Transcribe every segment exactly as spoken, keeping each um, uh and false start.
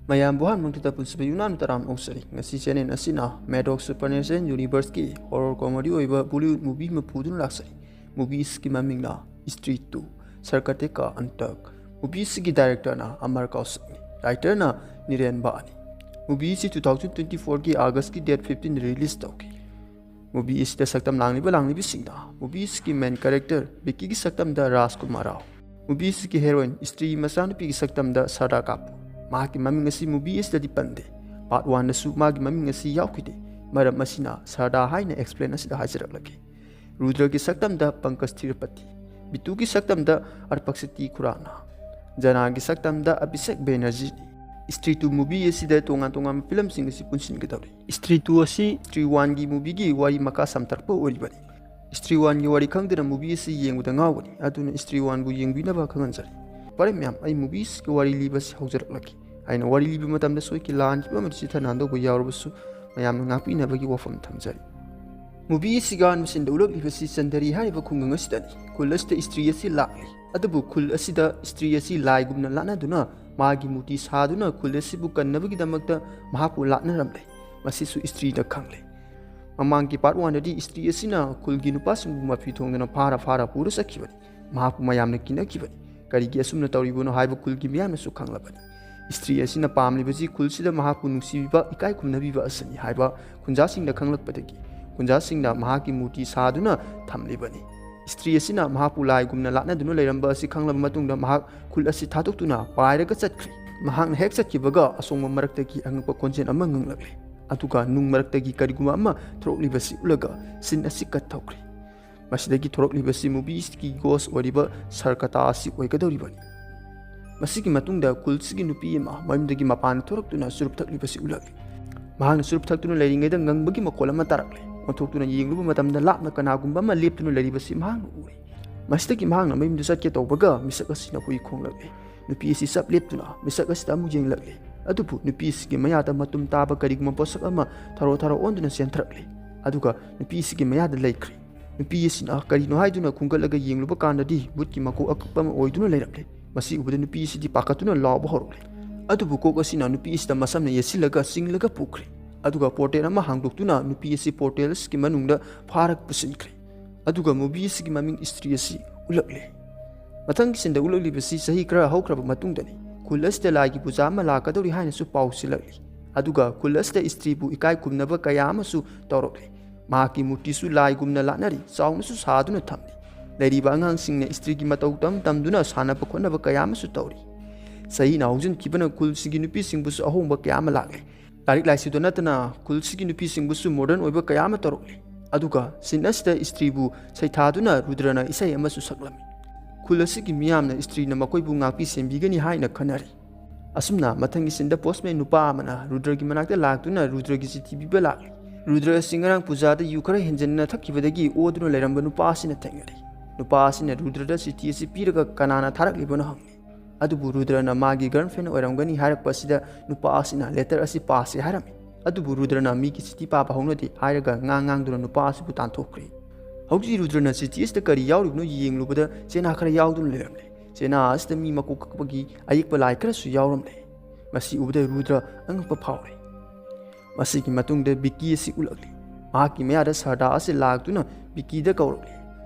ꯃꯌꯥꯝꯕꯨ ꯑꯍꯥꯟꯕ ꯃꯛꯇꯗ ꯄꯨꯟꯁꯤꯕ ꯌꯨꯝꯅꯥꯝ ꯇꯔꯥꯝ ꯑꯣꯛꯆꯔꯤ꯫ ꯉꯁꯤ channel ꯑꯁꯤꯅ Maddox Supernatural Universeꯀꯤ horror comedy ꯑꯣꯏꯕ Bollywood movie ꯑꯃ ꯄꯨꯗꯨꯅ ꯂꯥꯛꯆꯔꯤ꯫ Movieꯁꯤꯒꯤ ꯃꯃꯤꯡꯅ Stree two, Sarkate Ka Antak꯫ Movieꯁꯤꯒꯤ directorꯅ ꯑꯃꯔ ꯀꯧꯁꯤꯛꯅꯤ, writerꯅ ꯅꯤꯔꯦꯟ ꯕꯥꯅꯤ꯫ Movieꯁꯤ two thousand twenty fourꯒꯤ Augustꯀꯤ date fifteen release ꯇꯧꯈꯤ꯫ Movie ꯑꯁꯤꯗ ꯁꯛꯇꯝ ꯂꯥꯡꯂꯤꯕ ꯂꯥꯡꯂꯤꯕꯁꯤꯡꯅ Movieꯁꯤꯒꯤ main character ꯕꯤꯛꯀꯤꯒꯤ ꯁꯛꯇꯝꯗ ꯔꯥꯖꯀꯨꯃꯥꯔ ꯔꯥꯎ, Movieꯁꯤꯒꯤ heroine ꯏꯁꯇ꯭ꯔꯤ ꯃꯆꯥꯅꯨꯄꯤꯒꯤ ꯁꯛꯇꯝꯗ ꯁꯔꯗꯥ ꯀꯥꯄꯨꯔ꯫ ꯃꯍꯥꯛꯀꯤ ꯃꯃꯤꯡ ꯑꯁꯤ movie ꯑꯁꯤꯗꯗꯤ ꯄꯟꯗꯦ꯫ Part oneꯗꯁꯨ ꯃꯥꯒꯤ ꯃꯃꯤꯡ ꯑꯁꯤ ꯌꯥꯎꯈꯤꯗꯦ꯫ ꯃꯔꯝ ꯑꯁꯤꯅ ꯁꯔꯗꯥ ꯍꯥꯏꯅ explain ꯑꯁꯤꯗ ꯍꯥꯏꯖꯔꯛꯂꯒꯦ꯫ ꯔꯨꯗ꯭ꯔꯒꯤ ꯁꯛꯇꯝꯗ Pankaj ꯊꯤꯔꯨꯄꯇꯤ, ꯕꯤꯇꯨꯒꯤ ꯁꯛꯇꯝꯗ ꯑꯔꯄꯛꯁꯤꯇꯤ Khurrana, ꯖꯅꯥꯒꯤ ꯁꯛꯇꯝꯗ Abhishek ꯕꯦꯅꯔꯖꯤꯅꯤ꯫ Stree two movie ꯑꯁꯤꯗ ꯇꯣꯉꯥꯟ ꯇꯣꯉꯥꯟꯕ filmꯁꯤꯡ ꯑꯁꯤ ꯄꯨꯟꯁꯤꯟꯒꯗꯧꯔꯤ꯫ Stree two ꯑꯁꯤ Stree oneꯒꯤ movieꯒꯤ ꯋꯥꯔꯤ ꯃꯈꯥ ꯁꯝꯊꯔꯛꯄ ꯑꯣꯏꯔꯤꯕꯅꯤ꯫ Stree oneꯒꯤ ꯋꯥꯔꯤ ꯈꯪꯗꯅ movie ꯑꯁꯤ ꯌꯦꯡꯕꯗ ꯉꯥꯎꯒꯅꯤ, ꯑꯗꯨꯅ Stree oneꯕꯨ ꯌꯦꯡꯕꯤꯅꯕ ꯈꯪꯍꯟꯖꯔꯤ꯫ ꯐꯔꯦ ꯃꯌꯥꯝ, ꯑꯩ movieꯒꯤ ꯋꯥꯔꯤ ꯂꯤꯕꯁꯤ ꯍꯧꯖꯔꯛꯂꯒꯦ꯫ ꯑꯩꯅ ꯋꯥꯔꯤ ꯂꯤꯕ ꯃꯇꯝꯗ ꯁꯣꯏꯈꯤ ꯂꯥꯟꯈꯤꯕ ꯑꯃꯗꯤ ꯆꯤꯊ ꯅꯥꯟꯗꯧꯕ ꯌꯥꯎꯔꯕꯁꯨ ꯃꯌꯥꯝꯅ ꯉꯥꯛꯄꯤꯅꯕꯒꯤ ꯋꯥꯐꯝ ꯊꯝꯖꯔꯤ꯫ Movieꯁꯤꯒ ꯃꯁꯤꯗ ꯎꯠꯂꯛꯂꯤꯕꯁꯤ ꯆꯟꯗꯔꯤ ꯍꯥꯏꯔꯤꯕ ꯈꯨꯡꯒꯪ ꯑꯁꯤꯗꯅꯤ꯫ ꯈꯨꯜ ꯑꯁꯤꯗ ꯏꯁꯇ꯭ꯔꯤ ꯑꯁꯤ ꯂꯥꯛꯂꯤ꯫ ꯑꯗꯨꯕꯨ ꯈꯨꯜ ꯑꯁꯤꯗ ꯏꯁꯇ꯭ꯔꯤ ꯑꯁꯤ ꯂꯥꯏꯒꯨꯝꯅ ꯂꯥꯠꯅꯗꯨꯅ ꯃꯥꯒꯤ ꯃꯨꯔꯇꯤ ꯁꯥꯗꯨꯅ ꯈꯨꯜ ꯑꯁꯤꯕꯨ ꯀꯟꯅꯕꯒꯤꯗꯃꯛꯇ ꯃꯍꯥꯛꯄꯨ ꯂꯥꯠꯅꯔꯝꯂꯦ꯫ ꯃꯁꯤꯁꯨ ꯏꯁꯇ꯭ꯔꯤꯅ ꯈꯪꯂꯦ꯫ ꯃꯃꯥꯡꯒꯤ part oneꯗꯗꯤ ꯏꯁꯇ꯭ꯔꯤ ꯑꯁꯤꯅ ꯈꯨꯜꯒꯤ ꯅꯨꯄꯥꯁꯤꯡꯕꯨ ꯃꯐꯤ ꯊꯣꯡꯗꯨꯅ ꯐꯥꯔ ꯐꯥꯔ ꯄꯨꯔ ꯆꯠꯈꯤꯕꯅꯤ꯫ ꯃꯍꯥꯛꯄꯨ ꯃꯌꯥꯝꯅ ꯀꯤꯅꯈꯤꯕꯅꯤ꯫ ꯀꯔꯤꯒꯤ ꯑꯁꯨꯝꯅ ꯇꯧꯔꯤꯕꯅꯣ ꯍꯥꯏꯕ ꯈꯨꯜꯒꯤ ꯃꯤꯌꯥꯝꯅꯁꯨ ꯈꯪꯂꯕꯅꯤ꯫ ꯏꯁꯇ꯭ꯔꯤ ꯑꯁꯤꯅ ꯄꯥꯝꯂꯤꯕꯁꯤ ꯈꯨꯜꯁꯤꯗ ꯃꯍꯥꯛꯄꯨ ꯅꯨꯡꯁꯤꯕꯤꯕ, ꯏꯀꯥꯏ ꯈꯨꯝꯅꯕꯤꯕ ꯑꯁꯤꯅꯤ ꯍꯥꯏꯕ ꯈꯨꯟꯖꯥꯁꯤꯡꯅ ꯈꯪꯂꯛꯄꯗꯒꯤ ꯈꯨꯟꯖꯥꯁꯤꯡꯅ ꯃꯍꯥꯛꯀꯤ ꯃꯨꯔꯇꯤ ꯁꯥꯗꯨꯅ ꯊꯝꯂꯤꯕꯅꯤ꯫ ꯏꯁꯇ꯭ꯔꯤ ꯑꯁꯤꯅ ꯃꯍꯥꯛꯄꯨ ꯂꯥꯏꯒꯨꯝꯅ ꯂꯥꯠꯅꯗꯨꯅ ꯂꯩꯔꯝꯕ ꯑꯁꯤ ꯈꯪꯂꯕ ꯃꯇꯨꯡꯗ ꯃꯍꯥꯛ ꯈꯨꯜ ꯑꯁꯤ ꯊꯥꯗꯣꯛꯇꯨꯅ ꯄꯥꯏꯔꯒ ꯆꯠꯈ꯭ꯔꯤ꯫ ꯃꯍꯥꯛꯅ ꯍꯦꯛ ꯆꯠꯈꯤꯕꯒ ꯑꯁꯣꯡꯕ ꯃꯔꯛꯇꯒꯤ ꯑꯉꯛꯄ ꯈꯣꯟꯖꯦꯜ ꯑꯃ ꯉꯪꯂꯛꯂꯦ꯫ ꯑꯗꯨꯒ ꯅꯨꯡ ꯃꯔꯛꯇꯒꯤ ꯀꯔꯤꯒꯨꯝꯕ ꯑꯃ ꯊꯣꯔꯛꯂꯤꯕꯁꯤ ꯎꯠꯂꯒ scene ꯑꯁꯤ cut ꯇꯧꯈ꯭ꯔꯤ꯫ ꯃꯁꯤꯗꯒꯤ ꯊꯣꯔꯛꯂꯤꯕꯁꯤ movieꯒꯤ ghost ꯑꯣꯏꯔꯤꯕ ꯁꯔꯀꯇꯥ ꯑꯁꯤ ꯑꯣꯏꯒꯗꯧꯔꯤꯕꯅꯤ꯫ ꯃꯁꯤꯒꯤ ꯃꯇꯨꯡꯗ ꯈꯨꯜꯁꯤꯒꯤ ꯅꯨꯄꯤ ꯑꯃ ꯃꯌꯨꯝꯗꯒꯤ ꯃꯄꯥꯟ ꯊꯣꯔꯛꯇꯨꯅ ꯆꯨꯔꯨꯞ ꯊꯛꯂꯤꯕꯁꯤ ꯎꯠꯂꯛꯂꯤ꯫ ꯃꯍꯥꯛꯅ ꯆꯨꯔꯨꯞ ꯊꯛꯇꯨꯅ ꯂꯩꯔꯤꯉꯩꯗ ꯉꯪꯕꯒꯤ ꯃꯈꯣꯜ ꯑꯃ ꯇꯥꯔꯛꯂꯦ꯫ ꯑꯣꯟꯊꯣꯛꯇꯨꯅ ꯌꯦꯡꯂꯨꯕ ꯃꯇꯝꯗ ꯂꯥꯞꯅ ꯀꯅꯥꯒꯨꯝꯕ ꯑꯃ ꯂꯦꯞꯇꯨꯅ ꯂꯩꯔꯤꯕꯁꯤ ꯃꯍꯥꯛꯅ ꯎꯔꯦ꯫ ꯃꯁꯤꯗꯒꯤ ꯃꯍꯥꯛꯅ ꯃꯌꯨꯝꯗ ꯆꯠꯀꯦ ꯇꯧꯕꯒ ꯃꯤꯁꯛ ꯑꯁꯤꯅ ꯍꯨꯏ ꯈꯣꯡꯂꯛꯂꯦ꯫ ꯅꯨꯄꯤ ꯑꯁꯤ ꯆꯞ ꯂꯦꯞꯇꯨꯅ ꯃꯤꯁꯛ ꯑꯁꯤꯗ ꯑꯃꯨꯛ ꯌꯦꯡꯂꯛꯂꯦ꯫ ꯑꯗꯨꯕꯨ ꯅꯨꯄꯤ ꯑꯁꯤꯒꯤ ꯃꯌꯥꯗ ꯃꯇꯨꯝ ꯇꯥꯕ ꯀꯔꯤꯒꯨꯝꯕ ꯄꯣꯠꯁꯛ ꯑꯃ ꯊꯔꯣ ꯊꯔꯣ ꯑꯣꯟꯗꯨꯅ ꯆꯦꯟꯊꯔꯛꯂꯦ꯫ ꯑꯗꯨꯒ ꯅꯨꯄꯤ ꯑꯁꯤꯒꯤ ꯃꯌꯥꯗ ꯂꯩꯈ꯭ꯔꯦ꯫ ꯅꯨꯄꯤ ꯑꯁꯤꯅ ꯀꯔꯤꯅꯣ ꯍꯥꯏꯗꯨꯅ ꯈꯨꯝꯒꯠꯂꯒ ꯌꯦꯡꯂꯨꯕ ꯀꯥꯟꯗꯗꯤ ꯕꯨꯠꯀꯤ ꯃꯀꯣꯛ ꯑꯀꯛꯄ ꯑꯃ ꯑꯣꯏꯗꯨꯅ ꯂꯩꯔꯝꯂꯦ꯫ ꯃꯁꯤ ꯎꯕꯗ ꯅꯨꯄꯤ ꯑꯁꯤꯗꯤ ꯄꯥꯈꯠꯇꯨꯅ ꯂꯥꯎꯕ ꯍꯧꯔꯛꯂꯦ꯫ ꯑꯗꯨꯕꯨ ꯀꯣꯛ ꯑꯁꯤꯅ ꯅꯨꯄꯤ ꯑꯁꯤꯗ ꯃꯁꯝꯅ ꯌꯦꯠꯁꯤꯜꯂꯒ ꯆꯤꯡꯂꯒ ꯄꯨꯈ꯭ꯔꯦ꯫ ꯑꯗꯨꯒ ꯄꯣꯔꯇꯦꯜ ꯑꯃ ꯍꯥꯡꯗꯣꯛꯇꯨꯅ ꯅꯨꯄꯤ ꯑꯁꯤ ꯄꯣꯔꯇꯦꯜ ꯑꯁꯤꯒꯤ ꯃꯅꯨꯡꯗ ꯐꯥꯔꯒ ꯄꯨꯁꯤꯟꯈ꯭ꯔꯦ꯫ ꯑꯗꯨꯒ ꯃꯨꯚꯤ ꯑꯁꯤꯒꯤ ꯃꯃꯤꯡ ꯏꯁꯇ꯭ꯔꯤ ꯑꯁꯤ ꯎꯠꯂꯛꯂꯦ꯫ ꯃꯊꯪꯒꯤ ꯁꯤꯟꯗ ꯎꯠꯂꯛꯂꯤꯕꯁꯤ ꯆꯍꯤ ꯈꯔ ꯍꯧꯈ꯭ꯔꯕ ꯃꯇꯨꯡꯗꯅꯤ꯫ ꯈꯨꯜ ꯑꯁꯤꯗ ꯂꯥꯏꯒꯤ ꯄꯨꯖꯥ ꯑꯃ ꯂꯥꯛꯀꯗꯧꯔꯤ ꯍꯥꯏꯅꯁꯨ ꯄꯥꯎ ꯁꯤꯜꯂꯛꯂꯤ꯫ ꯑꯗꯨꯒ ꯈꯨꯜ ꯑꯁꯤꯗ ꯏꯁꯇ꯭ꯔꯤꯕꯨ ꯏꯀꯥꯏ ꯈꯨꯝꯅꯕ ꯀꯌꯥ ꯑꯃꯁꯨ ꯇꯧꯔꯛꯂꯤ꯫ ꯃꯍꯥꯛꯀꯤ ꯃꯨꯔꯇꯤꯁꯨ ꯂꯥꯏꯒꯨꯝꯅ ꯂꯥꯠꯅꯔꯤ, ꯆꯥꯎꯅꯁꯨ ꯁꯥꯗꯨꯅ ꯊꯝꯂꯤ꯫ ꯂꯩꯔꯤꯕ ꯑꯉꯥꯡꯁꯤꯡꯅ ꯏꯁꯇ꯭ꯔꯤꯒꯤ ꯃꯇꯧ ꯇꯝ ꯇꯝꯗꯨꯅ ꯁꯥꯟꯅꯕ ꯈꯣꯠꯅꯕ ꯀꯌꯥ ꯑꯃꯁꯨ ꯇꯧꯔꯤ꯫ ꯆꯍꯤꯅ ꯍꯧꯖꯤꯟꯈꯤꯕꯅ ꯈꯨꯜꯁꯤꯒꯤ ꯅꯨꯄꯤꯁꯤꯡꯕꯨꯁꯨ ꯑꯍꯣꯡꯕ ꯀꯌꯥ ꯑꯃ ꯂꯥꯛꯂꯤ꯫ ꯂꯥꯏꯔꯤꯛ ꯂꯥꯏꯁꯨꯗ ꯅꯠꯇꯅ ꯈꯨꯜꯁꯤꯒꯤ ꯅꯨꯄꯤꯁꯤꯡꯕꯨꯁꯨ ꯃꯣꯗꯔꯟ ꯑꯣꯏꯕ ꯀꯌꯥ ꯑꯃ ꯇꯧꯔꯛꯂꯤ꯫ ꯑꯗꯨꯒ ꯁꯤꯟ ꯑꯁꯤꯗ ꯏꯁꯇ꯭ꯔꯤꯕꯨ ꯁꯩꯊꯥꯗꯨꯅ ꯔꯨꯗ꯭ꯔꯅ ꯏꯁꯩ ꯑꯃꯁꯨ ꯁꯛꯂꯝꯃꯤ꯫ ꯈꯨꯜ ꯑꯁꯤꯒꯤ ꯃꯤꯌꯥꯝꯅ ꯏꯁꯇ꯭ꯔꯤꯅ ꯃꯈꯣꯏꯕꯨ ꯉꯥꯛꯄꯤ ꯁꯦꯟꯕꯤꯒꯅꯤ ꯍꯥꯏꯅ ꯈꯟꯅꯔꯤ꯫ ꯑꯁꯨꯝꯅ ꯃꯊꯪꯒꯤ ꯁꯤꯟꯗ ꯄꯣꯁꯃꯦꯟ ꯅꯨꯄꯥ ꯑꯃꯅ ꯔꯨꯗ꯭ꯔꯒꯤ ꯃꯅꯥꯛꯇ ꯂꯥꯛꯇꯨꯅ ꯔꯨꯗ꯭ꯔꯒꯤ ꯆꯤꯊꯤ ꯄꯤꯕ ꯂꯥꯛꯂꯤ꯫ ꯔꯨꯗ꯭ꯔ ꯑꯁꯤ ꯉꯔꯥꯡ ꯄꯨꯖꯥꯗ ꯌꯨ ꯈꯔ ꯍꯦꯟꯖꯤꯟꯅ ꯊꯛꯈꯤꯕꯗꯒꯤ ꯑꯣꯗꯨꯅ ꯂꯩꯔꯝꯕ ꯅꯨꯄꯥ ꯑꯁꯤꯅ ꯊꯦꯡꯅꯔꯤ꯫ ꯅꯨꯄꯥ ꯑꯁꯤꯅ ꯔꯨꯗ꯭ꯔꯗ ꯆꯤꯊꯤ ꯑꯁꯤ ꯄꯤꯔꯒ ꯀꯅꯥꯅ ꯊꯥꯔꯛꯂꯤꯕꯅꯣ ꯍꯪꯂꯤ꯫ ꯑꯗꯨꯕꯨ ꯔꯨꯗ꯭ꯔꯅ ꯃꯥꯒꯤ ꯒꯔꯜꯐ꯭ꯔꯦꯟ ꯑꯣꯏꯔꯝꯒꯅꯤ ꯍꯥꯏꯔꯛꯄ ꯑꯁꯤꯗ ꯅꯨꯄꯥ ꯑꯁꯤꯅ ꯂꯦꯇꯔ ꯑꯁꯤ ꯄꯥꯁꯤ ꯍꯥꯏꯔꯝꯃꯤ꯫ ꯑꯗꯨꯕꯨ ꯔꯨꯗ꯭ꯔꯅ ꯃꯤꯒꯤ ꯆꯤꯊꯤ ꯄꯥꯕ ꯍꯧꯅꯗꯦ ꯍꯥꯏꯔꯒ ꯉꯥꯡ ꯉꯥꯡꯗꯨꯅ ꯅꯨꯄꯥ ꯑꯁꯤꯕꯨ ꯇꯥꯟꯊꯣꯛꯈ꯭ꯔꯦ꯫ ꯍꯧꯖꯤꯛ ꯔꯨꯗ꯭ꯔꯅ ꯆꯤꯊꯤ ꯑꯁꯤꯗ ꯀꯔꯤ ꯌꯥꯎꯔꯤꯕꯅꯣ ꯌꯦꯡꯂꯨꯕꯗ ꯆꯦꯅꯥ ꯈꯔ ꯌꯥꯎꯗꯨꯅ ꯂꯩꯔꯝꯂꯦ꯫ ꯆꯦꯅꯥ ꯑꯁꯤꯗ ꯃꯤ ꯃꯀꯣꯛ ꯀꯛꯄꯒꯤ ꯑꯌꯦꯛꯄ ꯂꯥꯏ ꯈꯔꯁꯨ ꯌꯥꯎꯔꯝꯂꯦ꯫ ꯃꯁꯤ ꯎꯕꯗ ꯔꯨꯗ꯭ꯔ ꯑꯉꯛꯄ ꯐꯥꯎꯔꯦ꯫ ꯃꯁꯤꯒꯤ ꯃꯇꯨꯡꯗ ꯕꯤꯛꯀꯤ ꯑꯁꯤ ꯎꯠꯂꯛꯂꯤ꯫ ꯃꯍꯥꯛꯀꯤ ꯃꯌꯥꯗ ꯁꯔꯗꯥ ꯑꯁꯤ ꯂꯥꯛꯇꯨꯅ ꯕꯤꯛꯀꯤꯗ ꯀꯧꯔꯛꯂꯤ꯫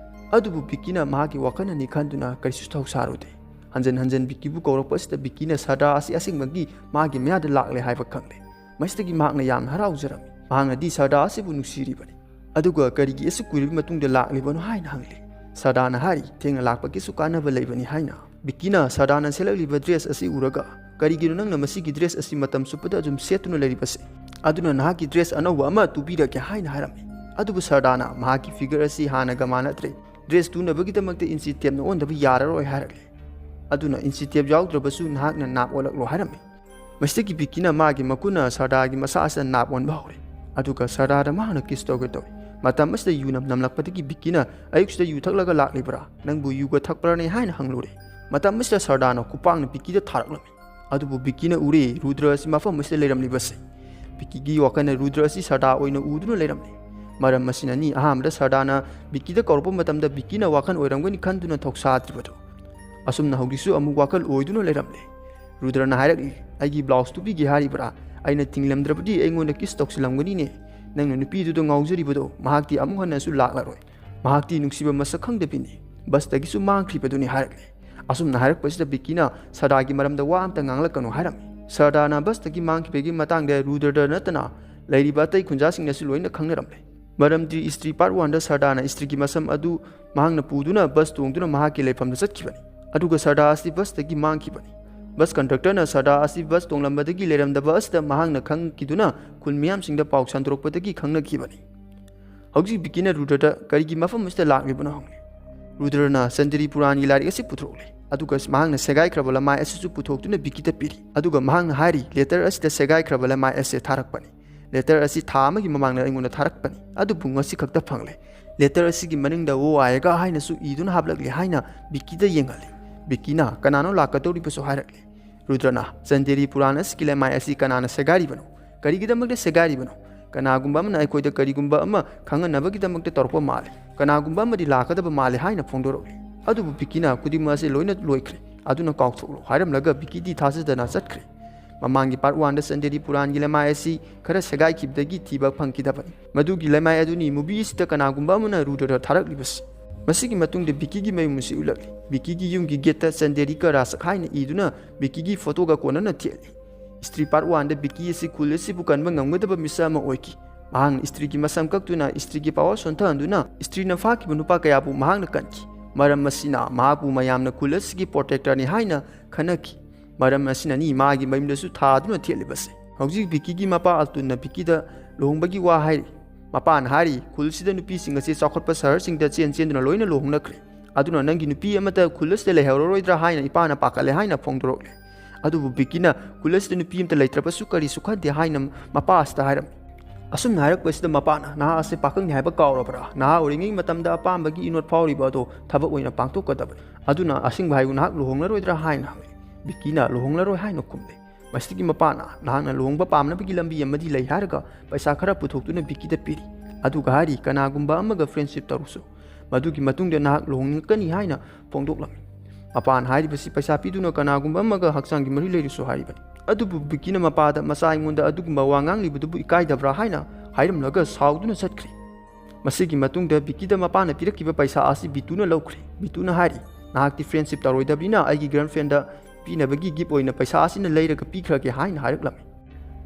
ꯑꯗꯨꯕꯨ ꯕꯤꯛꯀꯤꯅ ꯃꯍꯥꯛꯀꯤ ꯋꯥꯈꯜꯅꯅꯤ ꯈꯟꯗꯨꯅ ꯀꯔꯤꯁꯨ ꯊꯧꯁꯥꯔꯨꯗꯦ꯫ ꯍꯟꯖꯟ ꯍꯟꯖꯟ ꯕꯤꯛꯀꯤꯕꯨ ꯀꯧꯔꯛꯄ ꯑꯁꯤꯗ ꯕꯤꯛꯀꯤꯅ ꯁꯔꯗꯥ ꯑꯁꯤ ꯑꯁꯦꯡꯕꯒꯤ ꯃꯥꯒꯤ ꯃꯌꯥꯗ ꯂꯥꯛꯂꯦ ꯍꯥꯏꯕ ꯈꯪꯂꯦ꯫ ꯃꯁꯤꯗꯒꯤ ꯃꯍꯥꯛꯅ ꯌꯥꯝꯅ ꯍꯔꯥꯎꯖꯔꯝꯃꯤ꯫ ꯃꯍꯥꯛꯅꯗꯤ ꯁꯔꯗꯥ ꯑꯁꯤꯕꯨ ꯅꯨꯡꯁꯤꯔꯤꯕꯅꯤ꯫ ꯑꯗꯨꯒ ꯀꯔꯤꯒꯤ ꯑꯁꯨꯛ ꯀꯨꯏꯔꯕ ꯃꯇꯨꯡꯗ ꯂꯥꯛꯂꯤꯕꯅꯣ ꯍꯥꯏꯅ ꯍꯪꯂꯤ꯫ ꯁꯔꯗꯥꯅ ꯍꯥꯏꯔꯤ, "ꯊꯦꯡꯅ ꯂꯥꯛꯄꯒꯤꯁꯨ ꯀꯥꯟꯅꯕ ꯂꯩꯕꯅꯤ" ꯍꯥꯏꯅ꯫ ꯕꯤꯛꯀꯤꯅ ꯁꯔꯗꯥꯅ ꯁꯦꯠꯂꯛꯂꯤꯕ ꯗ꯭ꯔꯦꯁ ꯑꯁꯤ ꯎꯔꯒ, "ꯀꯔꯤꯒꯤꯅꯣ ꯅꯪꯅ ꯃꯁꯤꯒꯤ ꯗ꯭ꯔꯦꯁ ꯑꯁꯤ ꯃꯇꯝ ꯆꯨꯞꯄꯗ ꯑꯗꯨꯝ ꯁꯦꯠꯇꯨꯅ ꯂꯩꯔꯤꯕꯁꯦ? ꯑꯗꯨꯅ ꯅꯍꯥꯛꯀꯤ ꯗ꯭ꯔꯦꯁ ꯑꯅꯧꯕ ꯑꯃ ꯇꯨꯕꯤꯔꯒꯦ" ꯍꯥꯏꯅ ꯍꯥꯏꯔꯝꯃꯤ꯫ ꯑꯗꯨꯕꯨ ꯁꯔꯗꯥꯅ, "ꯃꯍꯥꯛꯀꯤ ꯐꯤꯒꯔ ꯑꯁꯤ ꯍꯥꯟꯅꯒ ꯃꯥꯟꯅꯗ꯭ꯔꯦ꯫ ꯗ꯭ꯔꯦꯁ ꯇꯨꯅꯕꯒꯤꯗꯃꯛꯇ ꯏꯟꯆꯤ ꯇꯦꯞꯅ ꯑꯣꯟꯗꯕ ꯌꯥꯔꯔꯣꯏ" ꯍꯥꯏꯔꯛꯂꯦ꯫ ꯑꯗꯨꯅ ꯏꯟꯆꯤ ꯇꯦꯞ ꯌꯥꯎꯗ꯭ꯔꯕꯁꯨ ꯅꯍꯥꯛꯅ ꯅꯥꯞ ꯑꯣꯜꯂꯛꯂꯣ ꯍꯥꯏꯔꯝꯃꯤ꯫ ꯃꯁꯤꯗꯒꯤ ꯕꯤꯛꯀꯤꯅ ꯃꯥꯒꯤ ꯃꯈꯨꯠꯅ ꯁꯔꯗꯥꯒꯤ ꯃꯁꯥ ꯑꯁꯤꯗ ꯅꯥꯞ ꯑꯣꯟꯕ ꯍꯧꯔꯦ꯫ ꯑꯗꯨꯒ ꯁꯔꯗꯥꯗ ꯃꯍꯥꯛꯅ ꯀꯤꯁ ꯇꯧꯒꯦ ꯇꯧꯏ꯫ ꯃꯇꯝ ꯑꯁꯤꯗ ꯌꯨ ꯅꯝ ꯅꯝꯂꯛꯄꯗꯒꯤ ꯕꯤꯛꯀꯤꯅ, "ꯑꯌꯨꯛꯁꯤꯗ ꯌꯨ ꯊꯛꯂꯒ ꯂꯥꯛꯂꯤꯕ꯭ꯔꯥ? ꯅꯪꯕꯨ ꯌꯨꯒ ꯊꯛꯄ꯭ꯔꯅꯦ?" ꯍꯥꯏꯅ ꯍꯪꯂꯨꯔꯦ꯫ ꯃꯇꯝ ꯑꯁꯤꯗ ꯁꯔꯗꯥꯅ ꯈꯨꯄꯥꯛꯅ ꯕꯤꯛꯀꯤꯗ ꯊꯥꯔꯛꯂꯝꯃꯤ꯫ ꯑꯗꯨꯕꯨ ꯕꯤꯛꯀꯤꯅ ꯎꯔꯦ ꯔꯨꯗ꯭ꯔ ꯑꯁꯤ ꯃꯐꯝ ꯑꯁꯤꯗ ꯂꯩꯔꯝꯂꯤꯕꯁꯦ꯫ ꯕꯤꯛꯀꯤꯒꯤ ꯋꯥꯈꯜꯅ ꯔꯨꯗ꯭ꯔ ꯑꯁꯤ ꯁꯔꯗꯥ ꯑꯣꯏꯅ ꯎꯗꯨꯅ ꯂꯩꯔꯝꯂꯦ꯫ ꯃꯔꯝ ꯑꯁꯤꯅꯅꯤ ꯑꯍꯥꯟꯕꯗ ꯁꯔꯗꯥꯅ ꯕꯤꯛꯀꯤꯗ ꯀꯧꯔꯛꯄ ꯃꯇꯝꯗ ꯕꯤꯛꯀꯤꯅ ꯋꯥꯈꯜ ꯑꯣꯏꯔꯝꯒꯅꯤ ꯈꯟꯗꯨꯅ ꯊꯧꯁꯥꯗ꯭ꯔꯤꯕꯗꯨ꯫ ꯑꯁꯨꯝꯅ ꯍꯧꯖꯤꯛꯁꯨ ꯑꯃꯨꯛ ꯋꯥꯈꯜ ꯑꯣꯏꯗꯨꯅ ꯂꯩꯔꯝꯂꯦ꯫ ꯔꯨꯗ꯭ꯔꯅ ꯍꯥꯏꯔꯛꯂꯤ, "ꯑꯩꯒꯤ ꯕ꯭ꯂꯥꯎꯁ ꯇꯨꯕꯤꯒꯦ ꯍꯥꯏꯔꯤꯕ꯭ꯔꯥ? ꯑꯩꯅ ꯊꯤꯡꯂꯝꯗ꯭ꯔꯕꯗꯤ ꯑꯩꯉꯣꯟꯗ ꯀꯤꯁ ꯇꯧꯁꯤꯜꯂꯝꯒꯅꯤꯅꯦ꯫ ꯅꯪꯅ ꯅꯨꯄꯤꯗꯨꯗ ꯉꯥꯎꯖꯔꯤꯕꯗꯣ ꯃꯍꯥꯛꯇꯤ ꯑꯃꯨꯛ ꯍꯟꯅꯁꯨ ꯂꯥꯛꯂꯔꯣꯏ꯫ ꯃꯍꯥꯛꯇꯤ ꯅꯨꯡꯁꯤꯕ ꯃꯁꯛ ꯈꯪꯗꯕꯤꯅꯤ꯫ ꯕꯁꯇꯒꯤꯁꯨ ꯃꯥꯡꯈ꯭ꯔꯤꯕꯗꯨꯅꯤ" ꯍꯥꯏꯔꯛꯂꯤ꯫ ꯑꯁꯨꯝꯅ ꯍꯥꯏꯔꯛꯄꯁꯤꯗ ꯕꯤꯀꯤꯅ ꯁꯔꯗꯥꯒꯤ ꯃꯔꯝꯗ ꯋꯥ ꯑꯝꯇ ꯉꯥꯡꯂꯛꯀꯅꯨ ꯍꯥꯏꯔꯝꯃꯤ꯫ ꯁꯔꯗꯥꯅ ꯕꯁꯇꯒꯤ ꯃꯥꯡꯈꯤꯕꯒꯤ ꯃꯇꯥꯡꯗ ꯔꯨꯗ꯭ꯔꯗ ꯅꯠꯇꯅ ꯂꯩꯔꯤꯕ ꯑꯇꯩ ꯈꯨꯟꯖꯥꯁꯤꯡꯅꯁꯨ ꯂꯣꯏꯅ ꯈꯪꯅꯔꯝꯂꯦ꯫ ꯃꯔꯝꯗꯤ ꯏꯁꯇ꯭ꯔꯤ ꯄꯥꯔꯠ ꯋꯥꯟꯗ ꯁꯔꯗꯥꯅ ꯏꯁꯇ꯭ꯔꯤꯒꯤ ꯃꯁꯝ ꯑꯗꯨ ꯃꯍꯥꯛꯅ ꯄꯨꯗꯨꯅ ꯕꯁ ꯇꯣꯡꯗꯨꯅ ꯃꯍꯥꯛꯀꯤ ꯂꯩꯐꯝꯗ ꯆꯠꯈꯤꯕꯅꯤ꯫ ꯑꯗꯨꯒ ꯁꯔꯗꯥ ꯑꯁꯤ ꯕꯁꯇꯒꯤ ꯃꯥꯡꯈꯤꯕꯅꯤ꯫ ꯕꯁ ꯀꯟꯗꯛꯇꯔꯅ ꯁꯔꯗꯥ ꯑꯁꯤ ꯕꯁ ꯇꯣꯡꯂꯝꯕꯗꯒꯤ ꯂꯩꯔꯝꯗꯕ ꯑꯁꯤꯗ ꯃꯍꯥꯛꯅ ꯈꯪꯈꯤꯗꯨꯅ ꯈꯨꯟ ꯃꯤꯌꯥꯝꯁꯤꯡꯗ ꯄꯥꯎ ꯁꯟꯗꯣꯔꯛꯄꯗꯒꯤ ꯈꯪꯅꯈꯤꯕꯅꯤ꯫ ꯍꯧꯖꯤꯛ ꯕꯤꯀꯤꯅ ꯔꯨꯗ꯭ꯔꯗ "ꯀꯔꯤꯒꯤ ꯃꯐꯝ ꯑꯁꯤꯗ ꯂꯥꯛꯂꯤꯕꯅꯣ?" ꯍꯪꯂꯤ꯫ ꯔꯨꯗ꯭ꯔꯅ ꯆꯟꯗꯦꯔꯤ ꯄꯨꯔꯥꯟꯒꯤ ꯂꯥꯏꯔꯤꯛ ꯑꯁꯤ ꯄꯨꯊꯣꯛꯂꯤ꯫ ꯑꯗꯨꯒ ꯃꯍꯥꯛꯅ ꯁꯦꯒꯥꯏꯈ꯭ꯔꯕ ꯂꯃꯥꯏ ꯑꯁꯤꯁꯨ ꯄꯨꯊꯣꯛꯇꯨꯅ ꯕꯤꯀꯤꯗ ꯄꯤꯔꯤ꯫ ꯑꯗꯨꯒ ꯃꯍꯥꯛꯅ ꯍꯥꯏꯔꯤ, "ꯂꯦꯇꯔ ꯑꯁꯤꯗ ꯁꯦꯒꯥꯏꯈ꯭ꯔꯕ ꯂꯃꯥꯏ ꯑꯁꯤ ꯊꯥꯔꯛꯄꯅꯤ꯫ ꯂꯦꯇꯔ ꯑꯁꯤ ꯊꯥ ꯑꯃꯒꯤ ꯃꯃꯥꯡꯗ ꯑꯩꯉꯣꯟꯗ ꯊꯥꯔꯛꯄꯅꯤ, ꯑꯗꯨꯕꯨ ꯉꯁꯤ ꯈꯛꯇ ꯐꯪꯂꯦ꯫ ꯂꯦꯇꯔ ꯑꯁꯤꯒꯤ ꯃꯅꯤꯡꯗ 'ꯋꯣ ꯑꯥꯌꯦꯒꯥ' ꯍꯥꯏꯅꯁꯨ ꯏꯗꯨꯅ ꯍꯥꯞꯂꯛꯂꯤ" ꯍꯥꯏꯅ ꯕꯤꯀꯤꯗ ꯌꯦꯡꯍꯜꯂꯤ꯫ ꯕꯤꯀꯤꯅ "ꯀꯅꯥꯅꯣ ꯂꯥꯛꯀꯗꯧꯔꯤꯕꯁꯨ?" ꯍꯥꯏꯔꯛꯂꯤ꯫ ꯔꯨꯗ꯭ꯔꯅ "ꯆꯟꯗꯦꯔꯤ ꯄꯨꯔꯥꯟ ꯑꯁꯤꯒꯤ ꯂꯩꯃꯥꯏ ꯑꯁꯤ ꯀꯅꯥꯅ ꯁꯦꯒꯥꯏꯔꯤꯕꯅꯣ? ꯀꯔꯤꯒꯤꯗꯃꯛꯇ ꯁꯦꯒꯥꯏꯔꯤꯕꯅꯣ? ꯀꯅꯥꯒꯨꯝꯕ ꯑꯃꯅ ꯑꯩꯈꯣꯏꯗ ꯀꯔꯤꯒꯨꯝꯕ ꯑꯃ ꯈꯪꯍꯟꯅꯕꯒꯤꯗꯃꯛꯇ ꯇꯧꯔꯛꯄ ꯃꯥꯜꯂꯤ꯫ ꯀꯅꯥꯒꯨꯝꯕ ꯑꯃꯗꯤ ꯂꯥꯛꯀꯗꯕ ꯃꯥꯜꯂꯤ" ꯍꯥꯏꯅ ꯐꯣꯡꯗꯣꯔꯛꯂꯤ꯫ ꯑꯗꯨꯕꯨ ꯕꯤꯀꯤꯅ "ꯈꯨꯗꯤꯡꯃꯛ ꯑꯁꯤ ꯂꯣꯏꯅ ꯂꯣꯏꯈ꯭ꯔꯦ, ꯑꯗꯨꯅ ꯀꯥꯎꯊꯣꯛꯂꯣ" ꯍꯥꯏꯔꯝꯂꯒ ꯕꯤꯀꯤꯗꯤ ꯊꯥꯖꯗꯅ ꯆꯠꯈ꯭ꯔꯦ꯫ ꯃꯃꯥꯡꯒꯤ ꯄꯥꯔꯠ ꯋꯥꯟꯗ ꯆꯟꯗꯦꯔꯤ ꯄꯨꯔꯥꯟꯒꯤ ꯂꯩꯃꯥꯏ ꯑꯁꯤ ꯈꯔ ꯁꯦꯒꯥꯏꯈꯤꯕꯗꯒꯤ ꯊꯤꯕ ꯐꯪꯈꯤꯗꯕꯅꯤ꯫ ꯃꯗꯨꯒꯤ ꯂꯩꯃꯥꯏ ꯑꯗꯨꯅꯤ ꯃꯨꯚꯤ ꯑꯁꯤꯗ ꯀꯅꯥꯒꯨꯝꯕ ꯑꯃꯅ ꯔꯨꯗ꯭ꯔꯗ ꯊꯥꯔꯛꯂꯤꯕꯁꯤ꯫ ꯃꯁꯤꯒꯤ ꯃꯇꯨꯡꯗ ꯕꯤꯀꯤꯒꯤ ꯃꯌꯨꯝ ꯑꯁꯤ ꯎꯠꯂꯛꯂꯤ꯫ ꯕꯤꯀꯤꯒꯤ ꯌꯨꯝꯒꯤ ꯒꯦꯠꯇ "ꯆꯟꯗꯦꯔꯤ ꯀ ꯔꯥꯁꯛ" ꯍꯥꯏꯅ ꯏꯗꯨꯅ ꯕꯤꯀꯤꯒꯤ ꯐꯣꯇꯣꯒ ꯀꯣꯟꯅꯅ ꯊꯦꯠꯂꯤ꯫ ꯏꯁꯇ꯭ꯔꯤ ꯄꯥꯔꯠ ꯋꯥꯟꯗ ꯕꯤꯀꯤ ꯑꯁꯤ ꯈꯨꯜ ꯑꯁꯤꯕꯨ ꯀꯟꯕ ꯉꯝꯒꯗꯕ ꯃꯤꯁꯛ ꯑꯃ ꯑꯣꯏꯈꯤ꯫ ꯃꯍꯥꯛꯅ ꯏꯁꯇ꯭ꯔꯤꯒꯤ ꯃꯁꯝ ꯀꯛꯇꯨꯅ ꯏꯁꯇ꯭ꯔꯤꯒꯤ ꯄꯥꯋꯔ ꯁꯣꯟꯊꯍꯟꯗꯨꯅ ꯏꯁꯇ꯭ꯔꯤꯅ ꯐꯥꯈꯤꯕ ꯅꯨꯄꯥ ꯀꯌꯥꯕꯨ ꯃꯍꯥꯛꯅ ꯀꯟꯈꯤ꯫ ꯃꯔꯝ ꯑꯁꯤꯅ ꯃꯍꯥꯛꯄꯨ ꯃꯌꯥꯝꯅ ꯈꯨꯜ ꯑꯁꯤꯒꯤ ꯄ꯭ꯔꯣꯇꯦꯛꯇꯔꯅꯤ ꯍꯥꯏꯅ ꯈꯟꯅꯈꯤ꯫ ꯃꯔꯝ ꯑꯁꯤꯅꯅꯤ ꯃꯥꯒꯤ ꯃꯌꯨꯝꯗꯁꯨ ꯊꯥꯗꯨꯅ ꯊꯦꯠꯂꯤꯕꯁꯦ꯫ ꯍꯧꯖꯤꯛ ꯕꯤꯀꯤꯒꯤ ꯃꯄꯥ ꯑꯜꯇꯨꯟꯅ ꯕꯤꯀꯤꯗ ꯂꯨꯍꯣꯡꯕꯒꯤ ꯋꯥ ꯍꯥꯏꯔꯤ꯫ ꯃꯄꯥꯅ ꯍꯥꯏꯔꯤ, "ꯈꯨꯜꯁꯤꯗ ꯅꯨꯄꯤꯁꯤꯡ ꯑꯁꯤ ꯆꯥꯎꯈꯠꯄ ꯁꯍꯔꯁꯤꯡꯗ ꯆꯦꯟ ꯆꯦꯟꯗꯨꯅ ꯂꯣꯏꯅ ꯂꯨꯍꯣꯡꯅꯈ꯭ꯔꯦ꯫ ꯑꯗꯨꯅ ꯅꯪꯒꯤ ꯅꯨꯄꯤ ꯑꯃꯠꯇ ꯈꯨꯜ ꯑꯁꯤꯗ ꯂꯩꯍꯧꯔꯔꯣꯏꯗ꯭ꯔꯥ ꯍꯥꯏꯅ ꯏꯄꯥꯅ ꯄꯥꯈꯠꯂꯦ" ꯍꯥꯏꯅ ꯐꯣꯡꯗꯣꯔꯛꯂꯦ꯫ ꯑꯗꯨꯕꯨ ꯕꯤꯀꯤꯅ "ꯈꯨꯜ ꯑꯁꯤꯗ ꯅꯨꯄꯤ ꯑꯃꯠꯇ ꯂꯩꯇ꯭ꯔꯕꯁꯨ ꯀꯔꯤꯁꯨ ꯈꯟꯗꯦ" ꯍꯥꯏꯅ ꯃꯄꯥ ꯑꯁꯤꯗ ꯍꯥꯏꯔꯝꯃꯤ꯫ ꯑꯁꯨꯝꯅ ꯍꯥꯏꯔꯛꯄꯁꯤꯗ ꯃꯄꯥꯅ, "ꯅꯍꯥ ꯑꯁꯤ ꯄꯥꯈꯪꯅꯤ ꯍꯥꯏꯕ ꯀꯥꯎꯔꯕ꯭ꯔꯥ? ꯅꯍꯥ ꯑꯣꯏꯔꯤꯉꯩ ꯃꯇꯝꯗ ꯑꯄꯥꯝꯕꯒꯤ ꯏꯅꯣꯠ ꯐꯥꯎꯔꯤꯕ ꯑꯗꯣ ꯊꯕꯛ ꯑꯣꯏꯅ ꯄꯥꯡꯊꯣꯛꯀꯗꯕꯅꯤ꯫ ꯑꯗꯨꯅ ꯑꯁꯦꯡꯕ ꯍꯥꯏꯌꯨ, ꯅꯍꯥꯛ ꯂꯨꯍꯣꯡꯂꯔꯣꯏꯗ꯭ꯔꯥ?" ꯍꯥꯏꯅ ꯍꯪꯂꯤ꯫ ꯕꯤꯀꯤꯅ "ꯂꯨꯍꯣꯡꯂꯔꯣꯏ" ꯍꯥꯏꯅ ꯈꯨꯝꯂꯦ꯫ ꯃꯁꯤꯒꯤ ꯃꯄꯥꯅ, "ꯅꯍꯥꯛꯅ ꯂꯨꯍꯣꯡꯕ ꯄꯥꯝꯅꯕꯒꯤ ꯂꯝꯕꯤ ꯑꯃꯗꯤ ꯂꯩ ꯍꯥꯏꯔꯒ ꯄꯩꯁꯥ ꯈꯔ ꯄꯨꯊꯣꯛꯇꯨꯅ ꯕꯤꯀꯤꯗ ꯄꯤꯔꯤ꯫ ꯑꯗꯨꯒ ꯍꯥꯏꯔꯤ, 'ꯀꯅꯥꯒꯨꯝꯕ ꯑꯃꯒ ꯐ꯭ꯔꯦꯟꯁꯤꯞ ꯇꯧꯔꯨꯁꯨ꯫ ꯃꯗꯨꯒꯤ ꯃꯇꯨꯡꯗ ꯅꯍꯥꯛ ꯂꯨꯍꯣꯡꯅꯤꯡꯉꯛꯀꯅꯤ' ꯍꯥꯏꯅ ꯐꯣꯡꯗꯣꯛꯂꯝꯃꯤ꯫ ꯃꯄꯥꯅ ꯍꯥꯏꯔꯤꯕꯁꯤ ꯄꯩꯁꯥ ꯄꯤꯗꯨꯅ ꯀꯅꯥꯒꯨꯝꯕ ꯑꯃꯒ ꯍꯛꯆꯥꯡꯒꯤ ꯃꯔꯤ ꯂꯩꯔꯁꯨ ꯍꯥꯏꯔꯤꯕꯅꯤ꯫ ꯑꯗꯨꯕꯨ ꯕꯤꯀꯤꯅ ꯃꯄꯥꯗ ꯃꯆꯥ ꯑꯩꯉꯣꯟꯗ ꯑꯗꯨꯒꯨꯝꯕ ꯋꯥ ꯉꯥꯡꯂꯤꯕꯗꯨꯕꯨ ꯏꯀꯥꯏꯗꯕ꯭ꯔꯥ ꯍꯥꯏꯅ ꯍꯥꯏꯔꯝꯂꯒ ꯁꯥꯎꯗꯨꯅ ꯆꯠꯈ꯭ꯔꯦ꯫ ꯃꯁꯤꯒꯤ ꯃꯇꯨꯡꯗ ꯕꯤꯀꯤꯗ ꯃꯄꯥꯅ ꯄꯤꯔꯛꯈꯤꯕ ꯄꯩꯁꯥ ꯑꯁꯤ ꯕꯤꯇꯨꯅ ꯂꯧꯈ꯭ꯔꯦ꯫ ꯕꯤꯇꯨꯅ ꯍꯥꯏꯔꯤ, "ꯅꯍꯥꯛꯇꯤ friendship ꯇꯧꯔꯣꯏꯗꯕꯅꯤꯅ ꯑꯩꯒꯤ girlfriendꯗ ꯄꯤꯅꯕꯒꯤ gift ꯑꯣꯏꯅ ꯄꯩꯁꯥ ꯑꯁꯤꯅ ꯂꯩꯔꯒ ꯄꯤꯈ꯭ꯔꯒꯦ" ꯍꯥꯏꯅ ꯍꯥꯏꯔꯛꯂꯝꯃꯤ꯫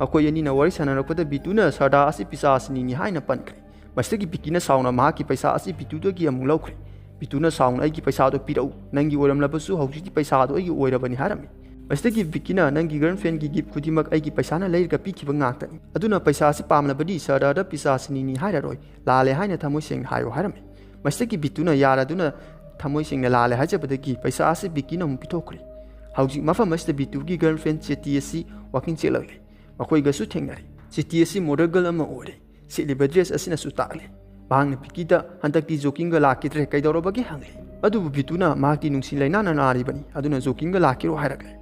ꯃꯈꯣꯏ ꯑꯅꯤꯅ ꯋꯥꯔꯤ ꯁꯥꯟꯅꯔꯛꯄꯗ ꯕꯤꯇꯨꯅ ꯁꯔꯗꯥ ꯑꯁꯤ ꯄꯤꯁꯥꯁꯤꯅꯤꯅꯤ ꯍꯥꯏꯅ ꯄꯟꯈ꯭ꯔꯦ꯫ ꯃꯁꯤꯗꯒꯤ ꯕꯤꯀꯤꯅ ꯁꯥꯎꯅ ꯃꯍꯥꯛꯀꯤ ꯄꯩꯁꯥ ꯑꯁꯤ ꯕꯤꯇꯨꯗꯒꯤ ꯑꯃꯨꯛ ꯂꯧꯈ꯭ꯔꯦ꯫ ꯕꯤꯇꯨꯅ ꯁꯥꯎꯅ, "ꯑꯩꯒꯤ ꯄꯩꯁꯥꯗꯣ ꯄꯤꯔꯛꯎ, ꯅꯪꯒꯤ ꯑꯣꯏꯔꯝꯂꯕꯁꯨ ꯍꯧꯖꯤꯛꯇꯤ ꯄꯩꯁꯥꯗꯣ ꯑꯩꯒꯤ ꯑꯣꯏꯔꯕꯅꯤ" ꯍꯥꯏꯔꯝꯃꯤ꯫ ꯃꯁꯤꯗꯒꯤ ꯕꯤꯀꯤꯅ, "ꯅꯪꯒꯤ girlfriendꯒꯤ gift ꯈꯨꯗꯤꯡꯃꯛ ꯑꯩꯒꯤ ꯄꯩꯁꯥꯅ ꯂꯩꯔꯒ ꯄꯤꯈꯤꯕ ꯉꯥꯛꯇꯅꯤ, ꯑꯗꯨꯅ ꯄꯩꯁꯥ ꯑꯁꯤ ꯄꯥꯝꯂꯕꯗꯤ ꯁꯔꯗꯥꯗ ꯄꯤꯁꯥꯁꯤꯅꯤꯅꯤ ꯍꯥꯏꯔꯔꯣꯏ, ꯂꯥꯜꯂꯦ ꯍꯥꯏꯅ ꯊꯃꯣꯏ ꯁꯦꯡꯅ ꯍꯥꯏꯌꯨ" ꯍꯥꯏꯔꯝꯃꯤ꯫ ꯃꯁꯤꯗꯒꯤ ꯕꯤꯇꯨꯅ ꯌꯥꯔꯗꯨꯅ ꯊꯃꯣꯏ ꯁꯦꯡꯅ ꯂꯥꯜꯂꯦ ꯍꯥꯏꯖꯕꯗꯒꯤ ꯄꯩꯁꯥ ꯑꯁꯤ ꯕꯤꯀꯤꯅ ꯑꯃꯨꯛ ꯄꯤꯊꯣꯛꯈ꯭ꯔꯦ꯫ ꯍꯧꯖꯤꯛ ꯃꯐꯝ ꯑꯁꯤꯗ ꯕꯤꯇꯨꯒꯤ girlfriend ꯆꯦꯇꯤ ꯑꯁꯤ walking ꯆꯦꯜꯂꯛꯂꯦ꯫ ꯃꯈꯣꯏꯒꯁꯨ ꯊꯦꯡꯅꯔꯦ꯫ ꯆꯦꯇꯤ ꯑꯁꯤ model girl ꯑꯃ ꯑꯣꯏꯔꯦ꯫ ꯁꯦꯠꯂꯤꯕ dress ꯑꯁꯤꯅꯁꯨ ꯇꯥꯛꯂꯦ꯫ ꯃꯍꯥꯛꯅ ꯕꯤꯀꯤꯗ, "ꯍꯟꯗꯛꯇꯤ joggingꯒ ꯂꯥꯛꯈꯤꯗ꯭ꯔꯦ, ꯀꯩꯗꯧꯔꯕꯒꯦ?" ꯍꯪꯂꯦ꯫ ꯑꯗꯨꯕꯨ ꯕꯤꯇꯨꯅ ꯃꯍꯥꯛꯇꯤ ꯅꯨꯡꯁꯤ ꯂꯩꯅꯥꯅ ꯅꯥꯔꯤꯕꯅꯤ, ꯑꯗꯨꯅ joggingꯒ ꯂꯥꯛꯈꯤꯔꯣ ꯍꯥꯏꯔꯛꯂꯦ꯫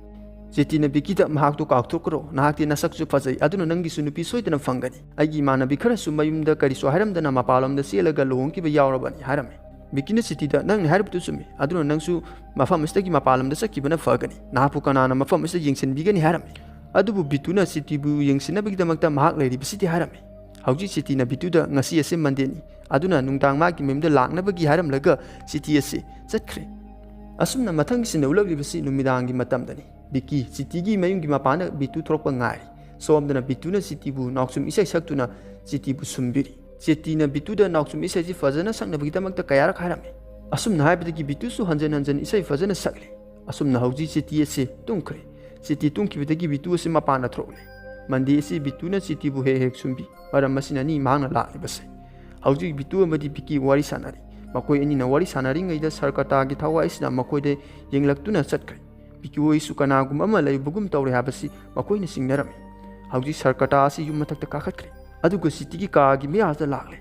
ꯆꯦꯇꯤꯅ ꯕꯤꯀꯤꯗ, "ꯃꯍꯥꯛꯇꯨ ꯀꯥꯎꯊꯣꯛꯈ꯭ꯔꯣ, ꯅꯍꯥꯛꯇꯤ ꯅꯁꯛꯁꯨ ꯐꯖꯩ, ꯑꯗꯨꯅ ꯅꯪꯒꯤꯁꯨ ꯅꯨꯄꯤ ꯁꯣꯏꯗꯅ ꯐꯪꯒꯅꯤ꯫ ꯑꯩꯒꯤ ꯏꯃꯥꯟꯅꯕꯤ ꯈꯔꯁꯨ ꯃꯌꯨꯝꯗ ꯀꯔꯤꯁꯨ ꯍꯥꯏꯔꯝꯗꯅ ꯃꯄꯥꯟꯂꯣꯝꯗ ꯆꯦꯜꯂꯒ ꯂꯨꯍꯣꯡꯈꯤꯕ ꯌꯥꯎꯔꯕꯅꯤ" ꯍꯥꯏꯔꯝꯃꯤ꯫ ꯕꯤꯀꯤꯅ ꯆꯦꯇꯤꯗ, "ꯅꯪꯅ ꯍꯥꯏꯔꯤꯕꯗꯨ ꯆꯨꯝꯃꯤ, ꯑꯗꯨꯅ ꯅꯪꯁꯨ ꯃꯐꯝ ꯑꯁꯤꯗꯒꯤ ꯃꯄꯥꯟꯂꯣꯝꯗ ꯆꯠꯈꯤꯕꯅ ꯐꯒꯅꯤ, ꯅꯍꯥꯛꯄꯨ ꯀꯅꯥꯅ ꯃꯐꯝ ꯑꯁꯤꯗ ꯌꯦꯡꯁꯤꯟꯕꯤꯒꯅꯤ?" ꯍꯥꯏꯔꯝꯃꯤ꯫ ꯑꯗꯨꯕꯨ ꯕꯤꯇꯨꯅ ꯆꯦꯇꯤꯕꯨ ꯌꯦꯡꯁꯤꯟꯅꯕꯒꯤꯗꯃꯛꯇ ꯃꯍꯥꯛ ꯂꯩꯔꯤꯕꯁꯤꯗꯤ ꯍꯥꯏꯔꯝꯃꯤ꯫ ꯍꯧꯖꯤꯛ ꯆꯦꯇꯤꯅ ꯕꯤꯇꯨꯗ, "ꯉꯁꯤ ꯑꯁꯤ Mondayꯅꯤ, ꯑꯗꯨꯅ ꯅꯨꯡꯗꯥꯡ ꯃꯥꯒꯤ ꯃꯌꯨꯝꯗ ꯂꯥꯛꯅꯕꯒꯤ" ꯍꯥꯏꯔꯝꯂꯒ ꯆꯦꯇꯤ ꯑꯁꯤ ꯆꯠꯈ꯭ꯔꯦ꯫ ꯑꯁꯨꯝꯅ ꯃꯊꯪꯁꯤꯅ ꯎꯠꯂꯛꯂꯤꯕꯁꯤ ꯅꯨꯃꯤꯗꯥꯡꯒꯤ ꯃꯇꯝꯗꯅꯤ꯫ ꯕꯤꯀꯤ ꯆꯦꯇꯤꯒꯤ ꯃꯌꯨꯝꯒꯤ ꯃꯄꯥꯟꯗ ꯕꯤꯇꯨ ꯊꯣꯛꯂꯛꯄ ꯉꯥꯏꯔꯤ꯫ ꯁꯣꯝꯗꯅ ꯕꯤꯇꯨꯅ ꯆꯦꯇꯤꯕꯨ ꯅꯥꯎꯁꯨꯝ ꯏꯁꯩ ꯁꯛꯇꯨꯅ ꯆꯦꯇꯤꯕꯨ ꯁꯨꯝꯕꯤꯔꯤ꯫ ꯆꯦꯇꯤꯅ ꯕꯤꯇꯨꯗ ꯅꯥꯎꯁꯨꯝ ꯏꯁꯩꯁꯤ ꯐꯖꯅ ꯁꯛꯅꯕꯒꯤꯗꯃꯛꯇ ꯀꯌꯥꯔꯛ ꯍꯥꯏꯔꯝꯃꯤ꯫ ꯑꯁꯨꯝꯅ ꯍꯥꯏꯕꯗꯒꯤ ꯕꯤꯇꯨꯁꯨ ꯍꯟꯖꯤꯟ ꯍꯟꯖꯤꯟ ꯏꯁꯩ ꯐꯖꯅ ꯁꯛꯂꯤ꯫ ꯑꯁꯨꯝꯅ ꯍꯧꯖꯤꯛ ꯆꯦꯇꯤ ꯑꯁꯤ ꯇꯨꯝꯈ꯭ꯔꯦ꯫ ꯆꯦꯇꯤ ꯇꯨꯝꯈꯤꯕꯗꯒꯤ ꯕꯤꯇꯨ ꯑꯁꯤ ꯃꯄꯥꯟꯗ ꯊꯣꯛꯂꯦ꯫ Monday ꯑꯁꯤ ꯕꯤꯇꯨꯅ ꯆꯦꯇꯤꯕꯨ ꯍꯦꯛ ꯍꯦꯛ ꯁꯨꯝꯕꯤ꯫ ꯃꯔꯝ ꯑꯁꯤꯅꯅꯤ ꯃꯍꯥꯛꯅ ꯂꯥꯛꯂꯤꯕꯁꯦ꯫ ꯍꯧꯖꯤꯛ ꯕꯤꯇꯨ ꯑꯃꯗꯤ ꯕꯤꯀꯤ ꯋꯥꯔꯤ ꯁꯥꯟꯅꯔꯤ꯫ ꯃꯈꯣꯏ ꯑꯅꯤꯅ ꯋꯥꯔꯤ ꯁꯥꯟꯅꯔꯤꯉꯩꯗ ꯁꯔꯀꯇꯥꯒꯤ ꯊꯋꯥꯏ ꯑꯁꯤꯅ ꯃꯈꯣꯏꯗ ꯌꯦꯡꯂꯛꯇꯨꯅ ꯆꯠꯈ꯭ꯔꯦ꯫ ꯕꯤꯀꯤ ꯍꯣꯏꯁꯨ ꯀꯅꯥꯒꯨꯝꯕ ꯑꯃ ꯂꯩꯕꯒꯨꯝ ꯇꯧꯔꯦ ꯍꯥꯏꯕꯁꯤ ꯃꯈꯣꯏꯅ ꯆꯤꯡꯅꯔꯝꯃꯤ꯫ ꯍꯧꯖꯤꯛ ꯁꯔꯀꯇꯥ ꯑꯁꯤ ꯌꯨꯝ ꯃꯊꯛꯇ ꯀꯥꯈꯠꯈ꯭ꯔꯦ꯫ ꯑꯗꯨꯒ ꯆꯦꯇꯤꯒꯤ ꯀꯥꯒꯤ ꯃꯌꯥꯗ ꯂꯥꯛꯂꯦ꯫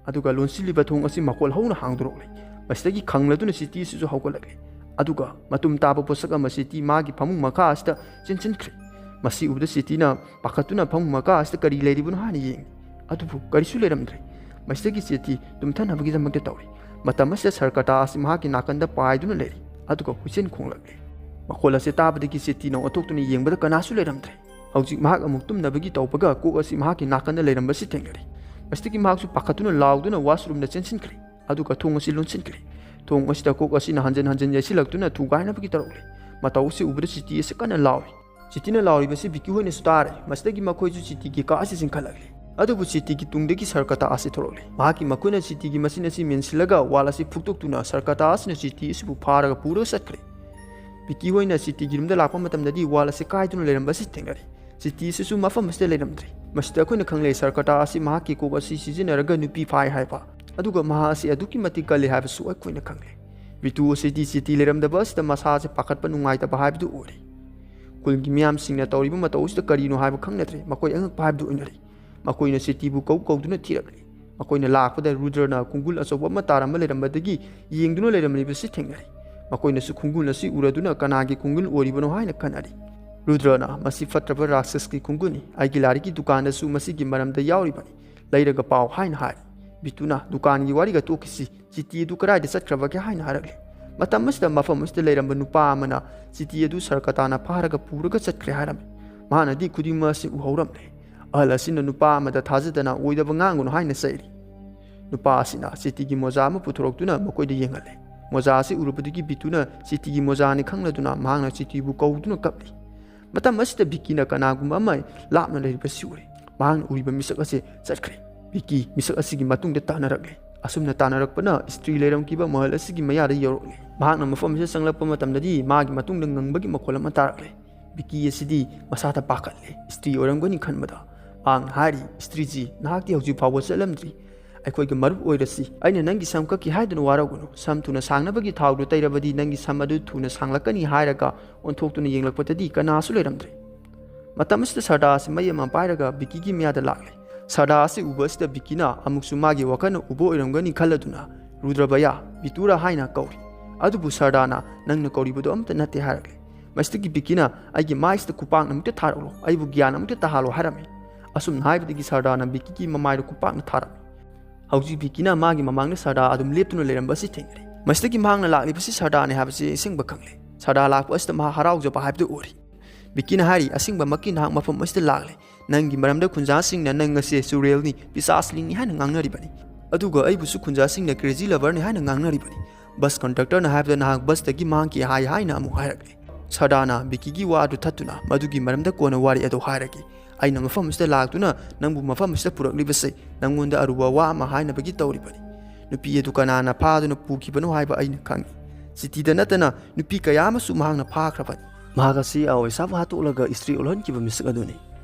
ꯑꯗꯨꯒ ꯂꯣꯟꯁꯤꯜꯂꯤꯕ ꯊꯣꯡ ꯑꯁꯤ ꯃꯈꯣꯜ ꯍꯧꯅ ꯍꯥꯡꯗꯣꯔꯛꯂꯦ꯫ ꯃꯁꯤꯗꯒꯤ ꯈꯪꯂꯗꯨꯅ ꯆꯦꯇꯤ ꯑꯁꯤꯁꯨ ꯍꯧꯒꯠꯂꯛꯂꯦ꯫ ꯑꯗꯨꯒ ꯃꯇꯨꯝ ꯇꯥꯕ ꯄꯣꯠꯁꯛ ꯑꯃ ꯆꯦꯇꯤ ꯃꯥꯒꯤ ꯐꯃꯨꯡ ꯃꯈꯥ ꯑꯁꯤꯗ ꯆꯦꯟꯁꯤꯟꯈ꯭ꯔꯦ꯫ ꯃꯁꯤ ꯎꯕꯗ ꯆꯦꯇꯤꯅ ꯄꯥꯈꯠꯇꯨꯅ ꯐꯃꯨꯡ ꯃꯈꯥ ꯑꯁꯤꯗ ꯀꯔꯤ ꯂꯩꯔꯤꯕꯅꯣ ꯍꯥꯏꯅ ꯌꯦꯡꯉꯤ꯫ ꯑꯗꯨꯕꯨ ꯀꯔꯤꯁꯨ ꯂꯩꯔꯝꯗ꯭ꯔꯦ꯫ ꯃꯁꯤꯗꯒꯤ ꯆꯦꯇꯤ ꯇꯨꯝꯊꯅꯕꯒꯤꯗꯃꯛꯇ ꯇꯧꯔꯤ꯫ ꯃꯇꯝ ꯑꯁꯤꯗ ꯁꯔꯀꯇꯥ ꯑꯁꯤ ꯃꯍꯥꯛꯀꯤ ꯅꯥꯀꯟꯗ ꯄꯥꯏꯗꯨꯅ ꯂꯩꯔꯤ꯫ ꯑꯗꯨꯒ ꯍꯨꯏꯁꯦꯟ ꯈꯣꯡꯂꯛꯂꯦ꯫ ꯃꯈꯣꯜ ꯑꯁꯤ ꯇꯥꯕꯗꯒꯤ ꯆꯤꯇꯤꯅ ꯑꯣꯟꯊꯣꯛꯇꯨꯅ ꯌꯦꯡꯕꯗ ꯀꯅꯥꯁꯨ ꯂꯩꯔꯝꯗ꯭ꯔꯦ꯫ ꯍꯧꯖꯤꯛ ꯃꯍꯥꯛ ꯑꯃꯨꯛ ꯇꯨꯝꯅꯕꯒꯤ ꯇꯧꯕꯒ ꯀꯣꯛ ꯑꯁꯤ ꯃꯍꯥꯛꯀꯤ ꯅꯥꯀꯟꯗ ꯂꯩꯔꯝꯕꯁꯤ ꯊꯦꯡꯅꯔꯦ꯫ ꯃꯁꯤꯗꯒꯤ ꯃꯍꯥꯛꯁꯨ ꯄꯥꯈꯠꯇꯨꯅ ꯂꯥꯎꯗꯨꯅ ꯋꯥꯁꯔꯨꯝꯗ ꯆꯦꯟꯁꯤꯟꯈ꯭ꯔꯦ꯫ ꯑꯗꯨꯒ ꯊꯣꯡ ꯑꯁꯤ ꯂꯣꯟꯁꯤꯟꯈ꯭ꯔꯦ꯫ ꯊꯣꯡ ꯑꯁꯤꯗ ꯀꯣꯛ ꯑꯁꯤꯅ ꯍꯟꯖꯤꯟ ꯍꯟꯖꯤꯟ ꯌꯩꯁꯤꯜꯂꯛꯇꯨꯅ ꯊꯨꯒꯥꯏꯅꯕꯒꯤ ꯇꯧꯔꯛꯂꯦ꯫ ꯃꯇꯧ ꯑꯁꯤ ꯎꯕꯗ ꯆꯤꯇꯤ ꯑꯁꯤ ꯀꯟꯅ ꯂꯥꯎꯔꯤ꯫ ꯆꯤꯇꯤꯅ ꯂꯥꯎꯔꯤꯕꯁꯤ ꯕꯤꯀꯤ ꯍꯣꯏꯅꯁꯨ ꯇꯥꯔꯦ꯫ ꯃꯁꯤꯗꯒꯤ ꯃꯈꯣꯏꯁꯨ ꯆꯤꯇꯤꯒꯤ ꯀꯥ ꯑꯁꯤ ꯆꯤꯡꯈꯠꯂꯛꯂꯦ꯫ ꯑꯗꯨꯕꯨ ꯆꯤꯇꯤꯒꯤ ꯇꯨꯡꯗꯒꯤ ꯁꯔꯀꯇꯥ ꯑꯁꯤ ꯊꯣꯛꯂꯛꯂꯦ꯫ ꯃꯍꯥꯛꯀꯤ ꯃꯈꯨꯠꯅ ꯆꯤꯇꯤꯒꯤ ꯃꯆꯤꯟ ꯑꯁꯤ ꯃꯦꯟꯁꯤꯜꯂꯒ ꯋꯥꯜ ꯑꯁꯤ ꯐꯨꯛꯇꯣꯛꯇꯨꯅ ꯁꯔꯀꯇꯥ ꯑꯁꯤꯅ ꯆꯤꯇꯤ ꯑꯁꯤꯕꯨ ꯐꯥꯔꯒ ꯄꯨꯔꯒ ꯆꯠꯈ꯭ꯔꯦ꯫ ꯕꯤꯀꯤ ꯍꯣꯏꯅ ꯆꯤꯇꯤꯒꯤ ꯔꯨꯝꯗ ꯂꯥꯛꯄ ꯃꯇꯝꯗꯗꯤ ꯋꯥꯜ ꯑꯁꯤ ꯀꯥꯏꯗꯨꯅ ꯂꯩꯔꯝꯕ ꯑꯁꯤ ꯊꯦꯡꯅꯔꯦ꯫ ꯆꯤꯇꯤ ꯑꯁꯤꯁꯨ ꯃꯐꯝ ꯑꯁꯤꯗ ꯂꯩꯔꯝꯗ꯭ꯔꯦ꯫ ꯃꯁꯤꯗ ꯑꯩꯈꯣꯏꯅ ꯈꯪꯂꯦ ꯁꯔꯀꯇꯥ ꯑꯁꯤ ꯃꯍꯥꯛꯀꯤ ꯀꯣꯛ ꯑꯁꯤ ꯁꯤꯖꯤꯟꯅꯔꯒ ꯅꯨꯄꯤ ꯐꯥꯏ ꯍꯥꯏꯕ꯫ ꯑꯗꯨꯒ ꯃꯍꯥꯛ ꯑꯁꯤ ꯑꯗꯨꯛꯀꯤ ꯃꯇꯤꯛ ꯀꯜꯂꯤ ꯍꯥꯏꯕꯁꯨ ꯑꯩꯈꯣꯏꯅ ꯈꯪꯂꯦ꯫ ꯕꯤꯇꯨ ꯑꯁꯤꯗꯤ ꯆꯤꯇꯤ ꯂꯩꯔꯝꯗꯕ ꯑꯁꯤꯗ ꯃꯁꯥꯁꯦ ꯄꯥꯈꯠꯄ ꯅꯨꯡꯉꯥꯏꯇꯕ ꯍꯥꯏꯕꯗꯨ ꯑꯣꯏꯔꯦ꯫ ꯈꯨꯜꯒꯤ ꯃꯤꯌꯥꯝꯁꯤꯡꯅ ꯇꯧꯔꯤꯕ ꯃꯇꯧ ꯑꯁꯤꯗ ꯀꯔꯤꯅꯣ ꯍꯥꯏꯕ ꯈꯪꯅꯗ꯭ꯔꯦ꯫ ꯃꯈꯣꯏ ꯑꯉꯛꯄ ꯍꯥꯏꯕꯗꯨ ꯑꯣꯏꯅꯔꯦ꯫ ꯃꯈꯣꯏꯅ ꯆꯤꯇꯤꯕꯨ ꯀꯧ ꯀꯧꯗꯨꯅ ꯊꯤꯔꯛꯂꯤ꯫ ꯃꯈꯣꯏꯅ ꯂꯥꯛꯄꯗ ꯔꯨꯗ꯭ꯔꯅ ꯈꯣꯡꯒꯨꯜ ꯑꯆꯧꯕ ꯑꯃ ꯇꯥꯔꯝꯕ ꯂꯩꯔꯝꯕꯗꯒꯤ ꯌꯦꯡꯗꯨꯅ ꯂꯩꯔꯝꯂꯤꯕꯁꯤ ꯊꯦꯡꯅꯔꯦ꯫ ꯃꯈꯣꯏꯅꯁꯨ ꯈꯣꯡꯒꯨꯜ ꯑꯁꯤ ꯎꯔꯗꯨꯅ ꯀꯅꯥꯒꯤ ꯈꯣꯡꯒꯨꯜ ꯑꯣꯏꯔꯤꯕꯅꯣ ꯍꯥꯏꯅ ꯈꯟꯅꯔꯤ꯫ ꯔꯨꯗ꯭ꯔꯅ, "ꯃꯁꯤ ꯐꯠꯇ꯭ꯔꯕ ꯔꯥꯛꯁꯁꯀꯤ ꯈꯣꯡꯒꯨꯜꯅꯤ꯫ ꯑꯩꯒꯤ ꯂꯥꯏꯔꯤꯛꯀꯤ ꯗꯨꯀꯥꯟꯗꯁꯨ ꯃꯁꯤꯒꯤ ꯃꯔꯝꯗ ꯌꯥꯎꯔꯤꯕꯅꯤ꯫ ꯂꯩꯔꯒ ꯄꯥꯎ" ꯍꯥꯏꯅ ꯍꯥꯏꯔꯤ꯫ ꯕꯤꯇꯨꯅ, "ꯗꯨꯀꯥꯟꯒꯤ ꯋꯥꯔꯤꯒ ꯇꯣꯛꯈꯤꯁꯤ, ꯆꯤꯇꯤ ꯑꯗꯨ ꯀꯗꯥꯏꯗ ꯆꯠꯈ꯭ꯔꯕꯒꯦ?" ꯍꯥꯏꯅ ꯍꯥꯏꯔꯛꯂꯤ꯫ ꯃꯇꯝ ꯑꯁꯤꯗ ꯃꯐꯝ ꯑꯁꯤꯗ ꯂꯩꯔꯝꯕ ꯅꯨꯄꯥ ꯑꯃꯅ ꯆꯤꯇꯤ ꯑꯗꯨ ꯁꯔꯀꯇꯥꯅ ꯐꯥꯔꯒ ꯄꯨꯔꯒ ꯆꯠꯈ꯭ꯔꯦ ꯍꯥꯏꯔꯝꯃꯤ꯫ ꯃꯍꯥꯛꯅꯗꯤ ꯈꯨꯗꯤꯡꯃꯛ ꯑꯁꯤ ꯎꯍꯧꯔꯝꯂꯦ꯫ ꯑꯍꯜ ꯑꯁꯤꯅ ꯅꯨꯄꯥ ꯑꯃꯗ ꯊꯥꯖꯗꯅ ꯑꯣꯏꯗꯕ ꯉꯥꯡꯒꯅꯨ ꯍꯥꯏꯅ ꯆꯩꯔꯤ꯫ ꯅꯨꯄꯥ ꯑꯁꯤꯅ ꯆꯤꯇꯤꯒꯤ ꯃꯣꯖꯥ ꯑꯃ ꯄꯨꯊꯣꯔꯛꯇꯨꯅ ꯃꯈꯣꯏꯗ ꯌꯦꯡꯍꯜꯂꯦ꯫ ꯃꯣꯖꯥ ꯑꯁꯤ ꯎꯔꯨꯕꯗꯒꯤ ꯕꯤꯇꯨꯅ ꯆꯤꯇꯤꯒꯤ ꯃꯣꯖꯥꯅꯤ ꯈꯪꯂꯗꯨꯅ ꯃꯍꯥꯛꯅ ꯆꯤꯇꯤꯕꯨ ꯀꯧꯗꯨꯅ ꯀꯞꯂꯤ꯫ ꯃꯇꯝ ꯑꯁꯤꯗ ꯕꯤꯀꯤꯅ ꯀꯅꯥꯒꯨꯝꯕ ꯑꯃ ꯂꯥꯞꯅ ꯂꯩꯔꯤꯕꯁꯤ ꯎꯔꯦ꯫ ꯃꯍꯥꯛꯅ ꯎꯔꯤꯕ ꯃꯤꯁꯛ ꯑꯁꯤ ꯆꯠꯈ꯭ꯔꯦ꯫ ꯕꯤꯀꯤ ꯃꯤꯁꯛ ꯑꯁꯤꯒꯤ ꯃꯇꯨꯡꯗ ꯇꯥꯟꯅꯔꯛꯂꯦ꯫ ꯑꯁꯨꯝꯅ ꯇꯥꯟꯅꯔꯛꯄꯅ ꯏꯁꯇ꯭ꯔꯤ ꯂꯩꯔꯝꯈꯤꯕ ꯃꯍꯜ ꯑꯁꯤꯒꯤ ꯃꯌꯥꯗ ꯌꯧꯔꯛꯂꯦ꯫ ꯃꯍꯥꯛꯅ ꯃꯐꯝ ꯑꯁꯤꯗ ꯆꯪꯂꯛꯄ ꯃꯇꯝꯗꯗꯤ ꯃꯥꯒꯤ ꯃꯇꯨꯡꯗ ꯉꯪꯕꯒꯤ ꯃꯈꯣꯜ ꯑꯃ ꯇꯥꯔꯛꯂꯦ꯫ ꯕꯤꯀꯤ ꯑꯁꯤꯗꯤ ꯃꯁꯥꯗ ꯄꯥꯈꯠꯂꯦ꯫ ꯏꯁꯇ꯭ꯔꯤ ꯑꯣꯏꯔꯝꯒꯅꯤ ꯈꯟꯕꯗ ꯃꯍꯥꯛꯅ ꯍꯥꯏꯔꯤ, "ꯏꯁꯇ꯭ꯔꯤꯖꯤ, ꯅꯍꯥꯛꯇꯤ ꯍꯧꯖꯤꯛ ꯐꯥꯎꯕ ꯆꯠꯂꯝꯗ꯭ꯔꯤ꯫ ꯑꯩꯈꯣꯏꯒ ꯃꯔꯨꯞ ꯑꯣꯏꯔꯁꯤ꯫ ꯑꯩꯅ ꯅꯪꯒꯤ ꯁꯝ ꯀꯛꯈꯤ ꯍꯥꯏꯗꯨꯅ ꯋꯥꯔꯧꯒꯅꯨ꯫ ꯁꯝ ꯊꯨꯅ ꯁꯥꯡꯅꯕꯒꯤ ꯊꯥꯎꯗꯨ ꯇꯩꯔꯕꯗꯤ ꯅꯪꯒꯤ ꯁꯝ ꯑꯗꯨ ꯊꯨꯅ ꯁꯥꯡꯂꯛꯀꯅꯤ" ꯍꯥꯏꯔꯒ ꯑꯣꯟꯊꯣꯛꯇꯨꯅ ꯌꯦꯡꯂꯛꯄꯗꯗꯤ ꯀꯅꯥꯁꯨ ꯂꯩꯔꯝꯗ꯭ꯔꯦ꯫ ꯃꯇꯝ ꯑꯁꯤꯗ ꯁꯔꯗꯥ ꯑꯁꯤ ꯃꯩ ꯑꯃ ꯄꯥꯏꯔꯒ ꯕꯤꯀꯤꯒꯤ ꯃꯌꯥꯗ ꯂꯥꯛꯂꯦ꯫ ꯁꯔꯗꯥ ꯑꯁꯤ ꯎꯕ ꯑꯁꯤꯗ ꯕꯤꯀꯤꯅ ꯑꯃꯨꯛꯁꯨ ꯃꯥꯒꯤ ꯋꯥꯈꯜꯅ ꯎꯕ ꯑꯣꯏꯔꯝꯒꯅꯤ ꯈꯜꯂꯗꯨꯅ, "ꯔꯨꯗ꯭ꯔꯕꯌꯥ, ꯕꯤꯇꯨꯔꯥ" ꯍꯥꯏꯅ ꯀꯧꯔꯤ꯫ ꯑꯗꯨꯕꯨ ꯁꯔꯗꯥꯅ, "ꯅꯪꯅ ꯀꯧꯔꯤꯕꯗꯨ ꯑꯃꯠꯇ ꯅꯠꯇꯦ" ꯍꯥꯏꯔꯛꯂꯦ꯫ ꯃꯁꯤꯗꯒꯤ ꯕꯤꯀꯤꯅ, "ꯑꯩꯒꯤ ꯃꯥꯏꯁꯤꯗ ꯈꯨꯄꯥꯛꯅ ꯑꯃꯨꯛꯇ ꯊꯥꯔꯛꯂꯣ, ꯑꯩꯕꯨ ꯒ꯭ꯌꯥꯟ ꯑꯃꯨꯛꯇ ꯇꯥꯍꯜꯂꯣ" ꯍꯥꯏꯔꯝꯃꯤ꯫ ꯑꯁꯨꯝꯅ ꯍꯥꯏꯕꯗꯒꯤ ꯁꯔꯗꯥꯅ ꯕꯤꯀꯤꯒꯤ ꯃꯃꯥꯏꯗ ꯈꯨꯄꯥꯛꯅ ꯊꯥꯔꯝꯃꯤ꯫ ꯍꯧꯖꯤꯛ ꯕꯤꯀꯤꯅ ꯃꯥꯒꯤ ꯃꯃꯥꯡꯗ ꯁꯔꯗꯥ ꯑꯗꯨꯝ ꯂꯦꯞꯇꯨꯅ ꯂꯩꯔꯝꯕ ꯑꯁꯤ ꯊꯦꯡꯅꯔꯦ꯫ ꯃꯁꯤꯗꯒꯤ ꯃꯍꯥꯛꯅ ꯂꯥꯛꯂꯤꯕꯁꯤ ꯁꯔꯗꯥꯅꯤ ꯍꯥꯏꯕꯁꯤ ꯑꯁꯦꯡꯕ ꯈꯪꯂꯦ꯫ ꯁꯔꯗꯥ ꯂꯥꯛꯄ ꯑꯁꯤꯗ ꯃꯍꯥꯛ ꯍꯔꯥꯎꯖꯕ ꯍꯥꯏꯕꯗꯨ ꯑꯣꯏꯔꯤ꯫ ꯕꯤꯀꯤꯅ ꯍꯥꯏꯔꯤ, "ꯑꯁꯦꯡꯕꯃꯛꯀꯤ ꯅꯍꯥꯛ ꯃꯐꯝ ꯑꯁꯤꯗ ꯂꯥꯛꯂꯦ꯫ ꯅꯪꯒꯤ ꯃꯔꯝꯗ ꯈꯨꯟꯖꯥꯁꯤꯡꯅ ꯅꯪ ꯑꯁꯦ ꯆꯨꯔꯦꯜꯅꯤ, ꯄꯤꯁꯥꯁꯂꯤꯡꯅꯤ ꯍꯥꯏꯅ ꯉꯥꯡꯅꯔꯤꯕꯅꯤ꯫ ꯑꯗꯨꯒ ꯑꯩꯕꯨꯁꯨ ꯈꯨꯟꯖꯥꯁꯤꯡꯅ crazy loverꯅꯤ ꯍꯥꯏꯅ ꯉꯥꯡꯅꯔꯤꯕꯅꯤ꯫ ꯕꯁ ꯀꯟꯗꯛꯇꯔꯅ ꯍꯥꯏꯕꯗ ꯅꯍꯥꯛ ꯕꯁꯇꯒꯤ ꯃꯥꯡꯈꯤ ꯍꯥꯏ" ꯍꯥꯏꯅ ꯑꯃꯨꯛ ꯍꯥꯏꯔꯛꯂꯦ꯫ ꯁꯔꯗꯥꯅ ꯕꯤꯀꯤꯒꯤ ꯋꯥ ꯑꯗꯨ ꯊꯠꯇꯨꯅ, "ꯃꯗꯨꯒꯤ ꯃꯔꯝꯗ ꯀꯣꯟꯅ ꯋꯥꯔꯤ ꯑꯗꯨ ꯍꯥꯏꯔꯒꯦ꯫ ꯑꯩꯅ ꯃꯐꯝ ꯑꯁꯤꯗ ꯂꯥꯛꯇꯨꯅ ꯅꯪꯕꯨ ꯃꯐꯝ ꯑꯁꯤꯗ ꯄꯨꯔꯛꯂꯤꯕꯁꯦ ꯅꯪꯉꯣꯟꯗ ꯑꯔꯨꯕ ꯋꯥ ꯑꯃ ꯍꯥꯏꯅꯕꯒꯤ ꯇꯧꯔꯤꯕꯅꯤ꯫ ꯅꯨꯄꯤ ꯑꯗꯨ ꯀꯅꯥꯅ ꯐꯥꯗꯨꯅ ꯄꯨꯈꯤꯕꯅꯣ ꯍꯥꯏꯕ ꯑꯩꯅ ꯈꯪꯏ꯫ ꯁꯤꯇꯤꯗ ꯅꯠꯇꯅ ꯅꯨꯄꯤ ꯀꯌꯥ ꯑꯃꯁꯨ ꯃꯍꯥꯛꯅ ꯐꯥꯈ꯭ꯔꯕꯅꯤ꯫ ꯃꯍꯥꯛ ꯑꯁꯤ ꯑꯋꯦꯁꯥꯕꯨ ꯍꯥꯠꯇꯣꯛꯂꯒ ꯏꯁꯇ꯭ꯔꯤ ꯑꯣꯜꯍꯟꯈꯤꯕ ꯃꯤꯁꯛ ꯑꯗꯨꯅꯤ꯫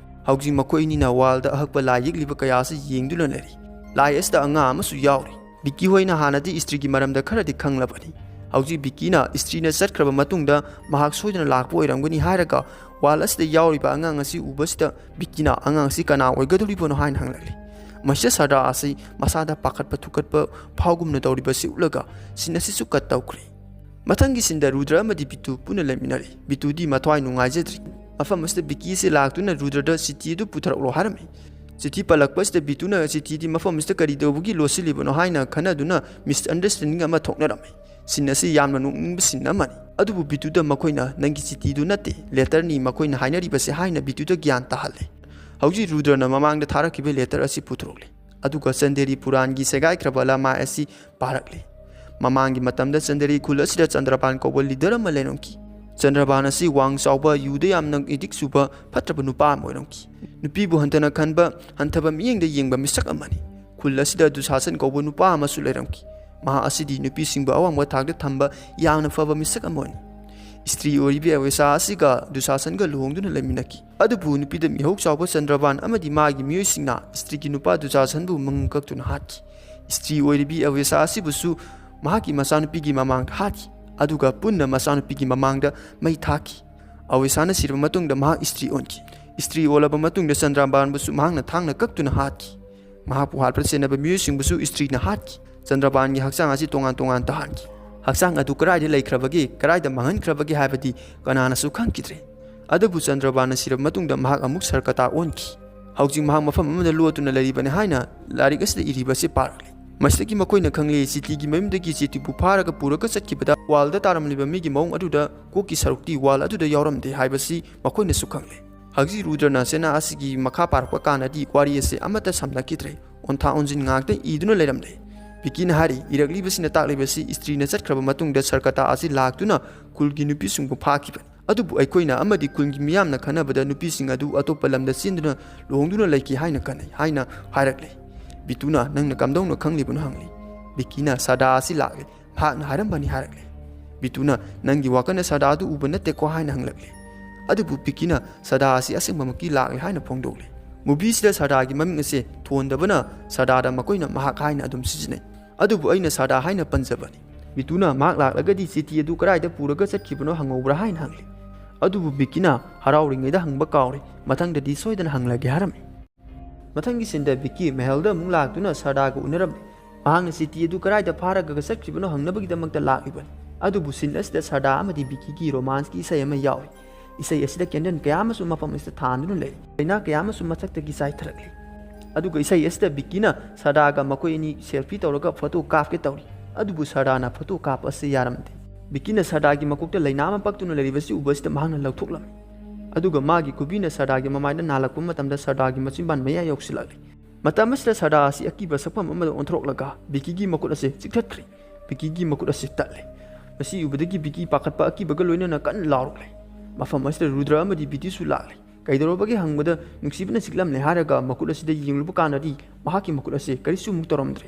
ꯍꯧꯖꯤꯛ ꯃꯈꯣꯏ ꯑꯅꯤꯅ ꯋꯥꯜꯗ ꯑꯍꯛꯄ ꯂꯥꯏ ꯌꯦꯛꯂꯤꯕ ꯀꯌꯥ ꯑꯁꯤ ꯌꯦꯡꯗꯨꯅ ꯂꯩꯔꯤ꯫ ꯂꯥꯏ ꯑꯁꯤꯗ ꯑꯉꯥ ꯑꯃꯁꯨ ꯌꯥꯎꯔꯤ꯫ ꯕꯤꯀꯤ ꯍꯣꯏꯅ ꯍꯥꯟꯅꯗꯤ ꯏꯁꯇ꯭ꯔꯤꯒꯤ ꯃꯔꯝꯗ ꯈꯔꯗꯤ ꯈꯪꯂꯕꯅꯤ꯫ ꯍꯧꯖꯤꯛ ꯕꯤꯀꯤꯅ ꯏꯁꯇ꯭ꯔꯤꯅ ꯆꯠꯈ꯭ꯔꯕ ꯃꯇꯨꯡꯗ ꯃꯍꯥꯛ ꯁꯣꯏꯗꯅ ꯂꯥꯛꯄ ꯑꯣꯏꯔꯝꯒꯅꯤ ꯍꯥꯏꯔꯒ ꯋꯥꯜ ꯑꯁꯤꯗ ꯌꯥꯎꯔꯤꯕ ꯑꯉꯥꯡ ꯑꯁꯤ ꯎꯕꯁꯤꯗ ꯕꯤꯀꯤꯅ ꯑꯉꯥꯡ ꯑꯁꯤ ꯀꯅꯥ ꯑꯣꯏꯒꯗꯧꯔꯤꯕꯅꯣ ꯍꯥꯏꯅ ꯍꯪꯂꯛꯂꯤ꯫ ꯃꯁꯤꯗ ꯁꯔꯗꯥ ꯑꯁꯤ ꯃꯁꯥꯗ ꯄꯥꯈꯠꯄ ꯊꯨꯀꯠꯄ ꯐꯥꯎꯒꯨꯝꯅ ꯇꯧꯔꯤꯕꯁꯤ ꯎꯠꯂꯒ ꯁꯤꯟ ꯑꯁꯤꯁꯨ ꯀꯠ ꯇꯧꯈ꯭ꯔꯦ꯫ ꯃꯊꯪꯒꯤ ꯁꯤꯟꯗ ꯔꯨꯗ꯭ꯔ ꯑꯃꯗꯤ ꯕꯤꯇꯨ ꯄꯨꯟꯅ ꯂꯩꯃꯤꯟꯅꯔꯤ꯫ ꯕꯤꯇꯨꯗꯤ ꯃꯊ꯭ꯋꯥꯏ ꯅꯨꯡꯉꯥꯏꯖꯗ꯭ꯔꯤ꯫ ꯃꯐꯝ ꯑꯁꯤꯗ ꯕꯤꯀꯤ ꯑꯁꯤ ꯂꯥꯛꯇꯨꯅ ꯔꯨꯗ꯭ꯔꯗ ꯆꯤꯊꯤ ꯑꯗꯨ ꯄꯨꯊꯔꯛꯂꯣ ꯍꯥꯏꯔꯝꯃꯤ꯫ ꯆꯤꯊꯤ ꯄꯜꯂꯛꯄ ꯑꯁꯤꯗ ꯕꯤꯇꯨꯅ ꯆꯤꯊꯤꯗꯤ ꯃꯐꯝ ꯑꯁꯤꯗ ꯀꯔꯤ ꯇꯧꯕꯒꯤ ꯂꯣꯠꯁꯤꯜꯂꯤꯕꯅꯣ ꯍꯥꯏꯅ ꯈꯟꯅꯗꯨꯅ misunderstanding ꯑꯃ ꯊꯣꯛꯅꯔꯝꯃꯤ꯫ ꯁꯤꯟ ꯑꯁꯤ ꯌꯥꯝꯅ ꯅꯣꯛꯅꯤꯡꯕ ꯁꯤꯟ ꯑꯃꯅꯤ꯫ ꯑꯗꯨꯕꯨ ꯕꯤꯇꯨꯗ ꯃꯈꯣꯏꯅ "ꯅꯪꯒꯤ ꯆꯤꯊꯤꯗꯨ ꯅꯠꯇꯦ, ꯂꯦꯇꯔꯅꯤ ꯃꯈꯣꯏꯅ ꯍꯥꯏꯅꯔꯤꯕꯁꯦ" ꯍꯥꯏꯅ ꯕꯤꯇꯨꯗ ꯒ꯭ꯌꯥꯟ ꯇꯥꯍꯜꯂꯦ꯫ ꯍꯧꯖꯤꯛ ꯔꯨꯗ꯭ꯔꯅ ꯃꯃꯥꯡꯗ ꯊꯥꯔꯛꯈꯤꯕ ꯂꯦꯇꯔ ꯑꯁꯤ ꯄꯨꯊꯣꯔꯛꯂꯦ꯫ ꯑꯗꯨꯒ ꯆꯟꯗꯦꯔꯤ ꯄꯨꯔꯥꯟꯒꯤ ꯁꯦꯒꯥꯏꯈ꯭ꯔꯕ ꯂꯃꯥꯏ ꯑꯁꯤ ꯄꯥꯔꯛꯂꯦ꯫ ꯃꯃꯥꯡꯒꯤ ꯃꯇꯝꯗ ꯆꯟꯗꯦꯔꯤ ꯈꯨꯜ ꯑꯁꯤꯗ ꯆꯟꯗ꯭ꯔꯕꯥꯟ ꯀꯧꯕ ꯂꯤꯗꯔ ꯑꯃ ꯂꯩꯔꯝꯈꯤ꯫ ꯆꯟꯗ꯭ꯔꯕꯥꯟ ꯑꯁꯤ ꯋꯥꯡ ꯆꯥꯎꯕ, ꯌꯨꯗ ꯌꯥꯝꯅ ꯑꯦꯗꯤꯛ ꯆꯨꯕ, ꯐꯠꯇ꯭ꯔꯕ ꯅꯨꯄꯥ ꯑꯃ ꯑꯣꯏꯔꯝꯈꯤ꯫ ꯅꯨꯄꯤꯕꯨ ꯍꯟꯊꯅ ꯈꯟꯕ, ꯍꯟꯊꯕ ꯃꯤꯠꯌꯦꯡꯗ ꯌꯦꯡꯕ ꯃꯤꯁꯛ ꯑꯃꯅꯤ꯫ ꯈꯨꯜ ꯑꯁꯤꯗ ꯗꯨꯁꯥꯁꯟ ꯀꯧꯕ ꯅꯨꯄꯥ ꯑꯃꯁꯨ ꯂꯩꯔꯝꯈꯤ꯫ ꯃꯍꯥꯛ ꯑꯁꯤꯗꯤ ꯅꯨꯄꯤꯁꯤꯡꯕꯨ ꯑꯋꯥꯡꯕ ꯊꯥꯛꯇ ꯊꯝꯕ ꯌꯥꯝꯅ ꯐꯕ ꯃꯤꯁꯛ ꯑꯃꯅꯤ꯫ ꯏꯁꯇ꯭ꯔꯤ ꯑꯣꯏꯔꯤꯕꯤ ꯑꯋꯦꯁꯥ ꯑꯁꯤꯒ ꯗꯨꯁꯥꯁꯟꯒ ꯂꯨꯍꯣꯡꯗꯨꯅ ꯂꯩꯃꯤꯟꯅꯈꯤ꯫ ꯑꯗꯨꯕꯨ ꯅꯨꯄꯤꯗ ꯃꯤꯍꯧ ꯆꯥꯎꯕ ꯆꯟꯗ꯭ꯔꯕꯥꯟ ꯑꯃꯗꯤ ꯃꯥꯒꯤ ꯃꯤꯑꯣꯏꯁꯤꯡꯅ ꯏꯁꯇ꯭ꯔꯤꯒꯤ ꯅꯨꯄꯥ ꯗꯨꯁꯥꯁꯟꯕꯨ ꯃꯉꯛ ꯀꯛꯇꯨꯅ ꯍꯥꯠꯈꯤ꯫ ꯏꯁꯇ꯭ꯔꯤ ꯑꯣꯏꯔꯤꯕꯤ ꯑꯋꯦꯁꯥ ꯑꯁꯤꯕꯨꯁꯨ ꯃꯍꯥꯛꯀꯤ ꯃꯆꯥꯅꯨꯄꯤꯒꯤ ꯃꯃꯥꯡꯗ ꯍꯥꯠꯈꯤ꯫ ꯑꯗꯨꯒ ꯄꯨꯟꯅ ꯃꯆꯥꯅꯨꯄꯤꯒꯤ ꯃꯃꯥꯡꯗ ꯃꯩ ꯊꯥꯈꯤ꯫ ꯑꯋꯦꯁꯥꯅ ꯁꯤꯔꯕ ꯃꯇꯨꯡꯗ ꯃꯍꯥꯛ ꯏꯁꯇ꯭ꯔꯤ ꯑꯣꯟꯈꯤ꯫ ꯏꯁꯇ꯭ꯔꯤ ꯑꯣꯜꯂꯕ ꯃꯇꯨꯡꯗ ꯆꯟꯗ꯭ꯔꯕꯥꯟꯕꯨꯁꯨ ꯃꯍꯥꯛꯅ ꯊꯥꯡꯅ ꯀꯛꯇꯨꯅ ꯍꯥꯠꯈꯤ꯫ ꯃꯍꯥꯛꯄꯨ ꯍꯥꯠꯄꯗ ꯆꯦꯟꯅꯕ ꯃꯤꯑꯣꯏꯁꯤꯡꯕꯨꯁꯨ ꯏꯁꯇ꯭ꯔꯤꯅ ꯍꯥꯠꯈꯤ꯫ ꯆꯟꯗ꯭ꯔꯕꯥꯟꯒꯤ ꯍꯛꯆꯥꯡ ꯑꯁꯤ ꯇꯣꯉꯥꯟ ꯇꯣꯉꯥꯟ ꯇꯥꯍꯟꯈꯤ꯫ ꯍꯛꯆꯥꯡ ꯑꯗꯨ ꯀꯗꯥꯏꯗ ꯂꯩꯈ꯭ꯔꯕꯒꯦ, ꯀꯗꯥꯏꯗ ꯃꯥꯡꯍꯟꯈ꯭ꯔꯕꯒꯦ ꯍꯥꯏꯕꯗꯤ ꯀꯅꯥꯅꯁꯨ ꯈꯪꯈꯤꯗ꯭ꯔꯦ꯫ ꯑꯗꯨꯕꯨ ꯆꯟꯗ꯭ꯔꯕꯥꯟꯅ ꯁꯤꯔꯕ ꯃꯇꯨꯡꯗ ꯃꯍꯥꯛ ꯑꯃꯨꯛ ꯁꯔꯀꯇꯥ ꯑꯣꯟꯈꯤ꯫ ꯍꯧꯖꯤꯛ ꯃꯍꯥꯛ ꯃꯐꯝ ꯑꯃꯗ ꯂꯣꯠꯇꯨꯅ ꯂꯩꯔꯤꯕꯅꯤ ꯍꯥꯏꯅ ꯂꯥꯏꯔꯤꯛ ꯑꯁꯤꯗ ꯏꯔꯤꯕ ꯑꯁꯤ ꯄꯥꯔꯛꯂꯤ꯫ ꯃꯁꯤꯗꯒꯤ ꯃꯈꯣꯏꯅ ꯈꯪꯂꯦ, ꯆꯤꯇꯤꯒꯤ ꯃꯌꯨꯝꯗꯒꯤ ꯆꯤꯇꯤꯕꯨ ꯐꯥꯔꯒ ꯄꯨꯔꯒ ꯆꯠꯈꯤꯕꯗ ꯋꯥꯜꯗ ꯇꯥꯔꯝꯂꯤꯕ ꯃꯤꯒꯤ ꯃꯑꯣꯡ ꯑꯗꯨꯗ ꯀꯣꯛꯀꯤ ꯁꯔꯨꯛꯇꯤ ꯋꯥꯜ ꯑꯗꯨꯗ ꯌꯥꯎꯔꯝꯗꯦ ꯍꯥꯏꯕꯁꯤ ꯃꯈꯣꯏꯅꯁꯨ ꯈꯪꯂꯦ꯫ ꯍꯧꯖꯤꯛ ꯔꯨꯗ꯭ꯔꯅ ꯆꯦꯅꯥ ꯑꯁꯤꯒꯤ ꯃꯈꯥ ꯄꯥꯔꯛꯄ ꯀꯥꯟꯗꯗꯤ ꯋꯥꯔꯤ ꯑꯁꯤ ꯑꯃꯠꯇ ꯁꯝꯅꯈꯤꯗ꯭ꯔꯦ꯫ ꯑꯣꯟꯊꯥ ꯑꯣꯟꯖꯤꯟ ꯉꯥꯛꯇ ꯏꯗꯨꯅ ꯂꯩꯔꯝꯂꯦ꯫ ꯕꯤꯀꯤꯅ ꯍꯥꯏꯔꯤ, ꯏꯔꯛꯂꯤꯕꯁꯤꯅ ꯇꯥꯛꯂꯤꯕꯁꯤ ꯏꯁꯇ꯭ꯔꯤꯅ ꯆꯠꯈ꯭ꯔꯕ ꯃꯇꯨꯡꯗ ꯁꯔꯀꯇꯥ ꯑꯁꯤ ꯂꯥꯛꯇꯨꯅ ꯈꯨꯜꯒꯤ ꯅꯨꯄꯤꯁꯤꯡꯕꯨ ꯐꯥꯈꯤꯕꯅꯤ꯫ ꯑꯗꯨꯕꯨ ꯑꯩꯈꯣꯏꯅ ꯑꯃꯗꯤ ꯈꯨꯜꯒꯤ ꯃꯤꯌꯥꯝꯅ ꯈꯟꯅꯕꯗ ꯅꯨꯄꯤꯁꯤꯡ ꯑꯗꯨ ꯑꯇꯣꯞꯄ ꯂꯝꯗ ꯆꯦꯟꯗꯨꯅ ꯂꯨꯍꯣꯡꯗꯨꯅ ꯂꯩꯈꯤ ꯍꯥꯏꯅ ꯈꯟꯅꯩ ꯍꯥꯏꯅ ꯍꯥꯏꯔꯛꯂꯦ꯫ ꯕꯤꯇꯨꯅ, "ꯅꯪꯅ ꯀꯝꯗꯧꯅ ꯈꯪꯂꯤꯕꯅꯣ?" ꯍꯪꯂꯤ꯫ ꯕꯤꯀꯤꯅ, "ꯁꯗꯥ ꯑꯁꯤ ꯂꯥꯛꯂꯦ, ꯃꯍꯥꯛꯅ ꯍꯥꯏꯔꯝꯕꯅꯤ" ꯍꯥꯏꯔꯛꯂꯦ꯫ ꯕꯤꯇꯨꯅ, "ꯅꯪꯒꯤ ꯋꯥꯈꯜꯅ ꯁꯗꯥ ꯑꯗꯨ ꯎꯕ ꯅꯠꯇꯦꯀꯣ?" ꯍꯥꯏꯅ ꯍꯪꯂꯛꯂꯦ꯫ ꯑꯗꯨꯕꯨ ꯕꯤꯀꯤꯅ, "ꯁꯗꯥ ꯑꯁꯤ ꯑꯁꯦꯡꯕꯃꯛꯀꯤ ꯂꯥꯛꯂꯦ" ꯍꯥꯏꯅ ꯐꯣꯡꯗꯣꯛꯂꯦ꯫ ꯃꯨꯚꯤꯁꯤꯗ ꯁꯗꯥꯒꯤ ꯃꯃꯤꯡ ꯑꯁꯦ ꯊꯣꯟꯗꯕꯅ ꯁꯗꯥꯗ ꯃꯈꯣꯏꯅ ꯃꯍꯥꯛ ꯍꯥꯏꯅ ꯑꯗꯨꯝ ꯁꯤꯖꯤꯟꯅꯩ꯫ ꯑꯗꯨꯕꯨ ꯑꯩꯅ ꯁꯗꯥ ꯍꯥꯏꯅ ꯄꯟꯖꯕꯅꯤ꯫ ꯕꯤꯇꯨꯅ, "ꯃꯍꯥꯛ ꯂꯥꯛꯂꯒꯗꯤ ꯆꯤꯇꯤ ꯑꯗꯨ ꯀꯗꯥꯏꯗ ꯄꯨꯔꯒ ꯆꯠꯈꯤꯕꯅꯣ ꯍꯪꯍꯧꯕ꯭ꯔꯥ?" ꯍꯥꯏꯅ ꯍꯪꯂꯤ꯫ ꯑꯗꯨꯕꯨ ꯕꯤꯀꯤꯅ, "ꯍꯔꯥꯎꯔꯤꯉꯩꯗ ꯍꯪꯕ ꯀꯥꯎꯔꯦ, ꯃꯊꯪꯗꯗꯤ ꯁꯣꯏꯗꯅ ꯍꯪꯂꯒꯦ" ꯍꯥꯏꯔꯝꯃꯤ꯫ ꯃꯊꯪꯒꯤ ꯁꯤꯟꯗ ꯕꯤꯀꯤ ꯃꯍꯜꯗ ꯑꯃꯨꯛ ꯂꯥꯛꯇꯨꯅ ꯁꯗꯥꯒ ꯎꯅꯔꯝꯃꯤ꯫ ꯃꯍꯥꯛꯅ ꯆꯤꯇꯤ ꯑꯗꯨ ꯀꯗꯥꯏꯗ ꯐꯥꯔꯒ ꯆꯠꯈꯤꯕꯅꯣ ꯍꯪꯅꯕꯒꯤꯗꯃꯛꯇ ꯂꯥꯛꯂꯤꯕꯅꯤ꯫ ꯑꯗꯨꯕꯨ ꯁꯤꯟ ꯑꯁꯤꯗ ꯁꯗꯥ ꯑꯃꯗꯤ ꯕꯤꯀꯤꯒꯤ ꯔꯣꯃꯥꯟꯁꯀꯤ ꯏꯁꯩ ꯑꯃ ꯌꯥꯎꯔꯤ꯫ ꯏꯁꯩ ꯑꯁꯤꯗ ꯀꯦꯟꯗꯜ ꯀꯌꯥ ꯑꯃꯁꯨ ꯃꯐꯝ ꯑꯁꯤꯗ ꯊꯥꯟꯗꯨꯅ ꯂꯩꯔꯤ꯫ ꯂꯥꯏꯅꯥ ꯀꯌꯥ ꯑꯃꯁꯨ ꯃꯊꯛꯇꯒꯤ ꯆꯥꯏꯊꯔꯛꯂꯤ꯫ ꯑꯗꯨꯒ ꯏꯁꯩ ꯑꯁꯤꯗ ꯕꯤꯀꯤꯅ ꯁꯗꯥꯒ ꯃꯈꯣꯏ ꯑꯅꯤ ꯁꯦꯜꯐꯤ ꯇꯧꯔꯒ ꯐꯣꯇꯣ ꯀꯥꯞꯀꯦ ꯇꯧꯔꯤ꯫ ꯑꯗꯨꯕꯨ ꯁꯗꯥꯅ ꯐꯣꯇꯣ ꯀꯥꯞꯄ ꯑꯁꯤ ꯌꯥꯔꯝꯗꯦ꯫ ꯕꯤꯀꯤꯅ ꯁꯗꯥꯒꯤ ꯃꯀꯣꯛꯇ ꯂꯥꯏꯅꯥ ꯑꯃ ꯄꯛꯇꯨꯅ ꯂꯩꯔꯤꯕꯁꯤ ꯎꯕꯁꯤꯗ ꯃꯍꯥꯛꯅ ꯂꯧꯊꯣꯛꯂꯝꯃꯤ꯫ ꯑꯗꯨꯒ ꯃꯥꯒꯤ ꯈꯨꯕꯤꯅ ꯁꯗꯥꯒꯤ ꯃꯃꯥꯏꯗ ꯅꯥꯜꯂꯛꯄ ꯃꯇꯝꯗ ꯁꯗꯥꯒꯤ ꯃꯆꯤꯟꯕꯥꯟ ꯃꯌꯥ ꯌꯧꯁꯤꯜꯂꯛꯂꯤ꯫ ꯃꯇꯝ ꯑꯁꯤꯗ ꯁꯗꯥ ꯑꯁꯤ ꯑꯀꯤꯕ ꯁꯛꯐꯝ ꯑꯃꯗ ꯑꯣꯟꯊꯣꯔꯛꯂꯒ ꯕꯤꯀꯤꯒꯤ ꯃꯈꯨꯠ ꯑꯁꯤ ꯆꯤꯛꯊꯠꯈ꯭ꯔꯦ꯫ ꯕꯤꯀꯤꯒꯤ ꯃꯈꯨꯠ ꯑꯁꯤ ꯇꯠꯂꯦ꯫ ꯃꯁꯤ ꯎꯕꯗꯒꯤ ꯕꯤꯀꯤ ꯄꯥꯈꯠꯄ ꯑꯀꯤꯕꯒ ꯂꯣꯏꯅꯅ ꯀꯟꯅ ꯂꯥꯎꯔꯛꯂꯦ꯫ ꯃꯐꯝ ꯑꯁꯤꯗ ꯔꯨꯗ꯭ꯔ ꯑꯃꯗꯤ ꯕꯤꯇꯤꯁꯨ ꯂꯥꯛꯂꯦ꯫ "ꯀꯩꯗꯧꯔꯕꯒꯦ?" ꯍꯪꯕꯗ, "ꯅꯨꯡꯁꯤꯕꯅ ꯆꯤꯛꯂꯝꯂꯦ" ꯍꯥꯏꯔꯒ ꯃꯈꯨꯠ ꯑꯁꯤꯗ ꯌꯦꯡꯂꯨꯕ ꯀꯥꯟꯗꯗꯤ ꯃꯍꯥꯛꯀꯤ ꯃꯈꯨꯠ ꯑꯁꯤ ꯀꯔꯤꯁꯨ ꯑꯃꯨꯛ ꯇꯧꯔꯝꯗ꯭ꯔꯦ꯫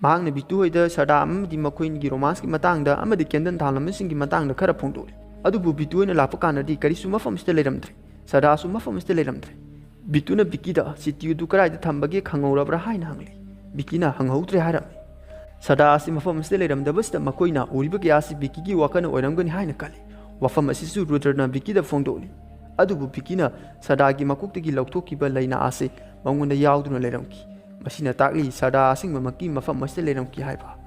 ꯃꯍꯥꯛꯅ ꯕꯤꯇꯨ ꯍꯣꯏꯗ ꯁꯗꯥ ꯑꯃꯗꯤ ꯃꯈꯣꯏꯒꯤ ꯔꯣꯃꯥꯟꯁꯀꯤ ꯃꯇꯥꯡꯗ ꯑꯃꯗꯤ ꯀꯦꯟꯗꯜ ꯊꯥꯜꯂꯝꯕꯁꯤꯡꯒꯤ ꯃꯇꯥꯡꯗ ꯈꯔ ꯐꯣꯡꯗꯣꯛꯂꯤ꯫ ꯑꯗꯨꯕꯨ ꯕꯤꯇꯨ ꯍꯣꯏꯅ ꯂꯥꯛꯄ ꯀꯥꯟꯗꯗꯤ ꯀꯔꯤꯁꯨ ꯃꯐꯝ ꯑꯁꯤꯗ ꯂꯩꯔꯝꯗ꯭ꯔꯦ꯫ ꯁꯗꯥꯁꯨ ꯃꯐꯝ ꯑꯁꯤꯗ ꯂꯩꯔꯝꯗ꯭ꯔꯦ꯫ ꯕꯤꯇꯨꯅ ꯕꯤꯀꯤꯗ, "ꯆꯤꯇꯤ ꯑꯗꯨ ꯀꯗꯥꯏꯗ ꯊꯝꯕꯒꯦ ꯈꯪꯍꯧꯔꯕ꯭ꯔꯥ?" ꯍꯥꯏꯅ ꯍꯪꯂꯤ꯫ ꯕꯤꯀꯤꯅ, "ꯍꯪꯍꯧꯗ꯭ꯔꯦ" ꯍꯥꯏꯔꯝꯃꯤ꯫ ꯁꯗꯥ ꯑꯁꯤ ꯃꯐꯝ ꯑꯁꯤꯗ ꯂꯩꯔꯝꯗꯕꯁꯤꯗ ꯃꯈꯣꯏꯅ ꯎꯔꯤꯕ ꯀꯌꯥ ꯑꯁꯤ ꯕꯤꯀꯤꯒꯤ ꯋꯥꯈꯜꯅ ꯑꯣꯏꯔꯝꯒꯅꯤ ꯍꯥꯏꯅ ꯈꯜꯂꯤ꯫ ꯋꯥꯐꯝ ꯑꯁꯤꯁꯨ ꯔꯨꯗ꯭ꯔꯅ ꯕꯤꯀꯤꯗ ꯐꯣꯡꯗꯣꯛꯂꯤ꯫ ꯑꯗꯨꯕꯨ ꯕꯤꯀꯤꯅ ꯁꯗꯥꯒꯤ ꯃꯀꯣꯛꯇꯒꯤ ꯂꯧꯊꯣꯛꯈꯤꯕ ꯂꯥꯏꯅꯥ ꯑꯁꯤ ꯃꯉꯣꯟꯗ ꯌꯥꯎꯗꯨꯅ ꯂꯩꯔꯝꯈꯤ꯫ ꯃꯁꯤꯅ ꯇꯥꯛꯂꯤ ꯁꯗꯥ ꯑꯁꯦꯡꯕꯃꯛꯀꯤ ꯃꯐꯝ ꯑꯁꯤꯗ ꯂꯩꯔꯝꯈꯤ ꯍꯥꯏꯕ꯫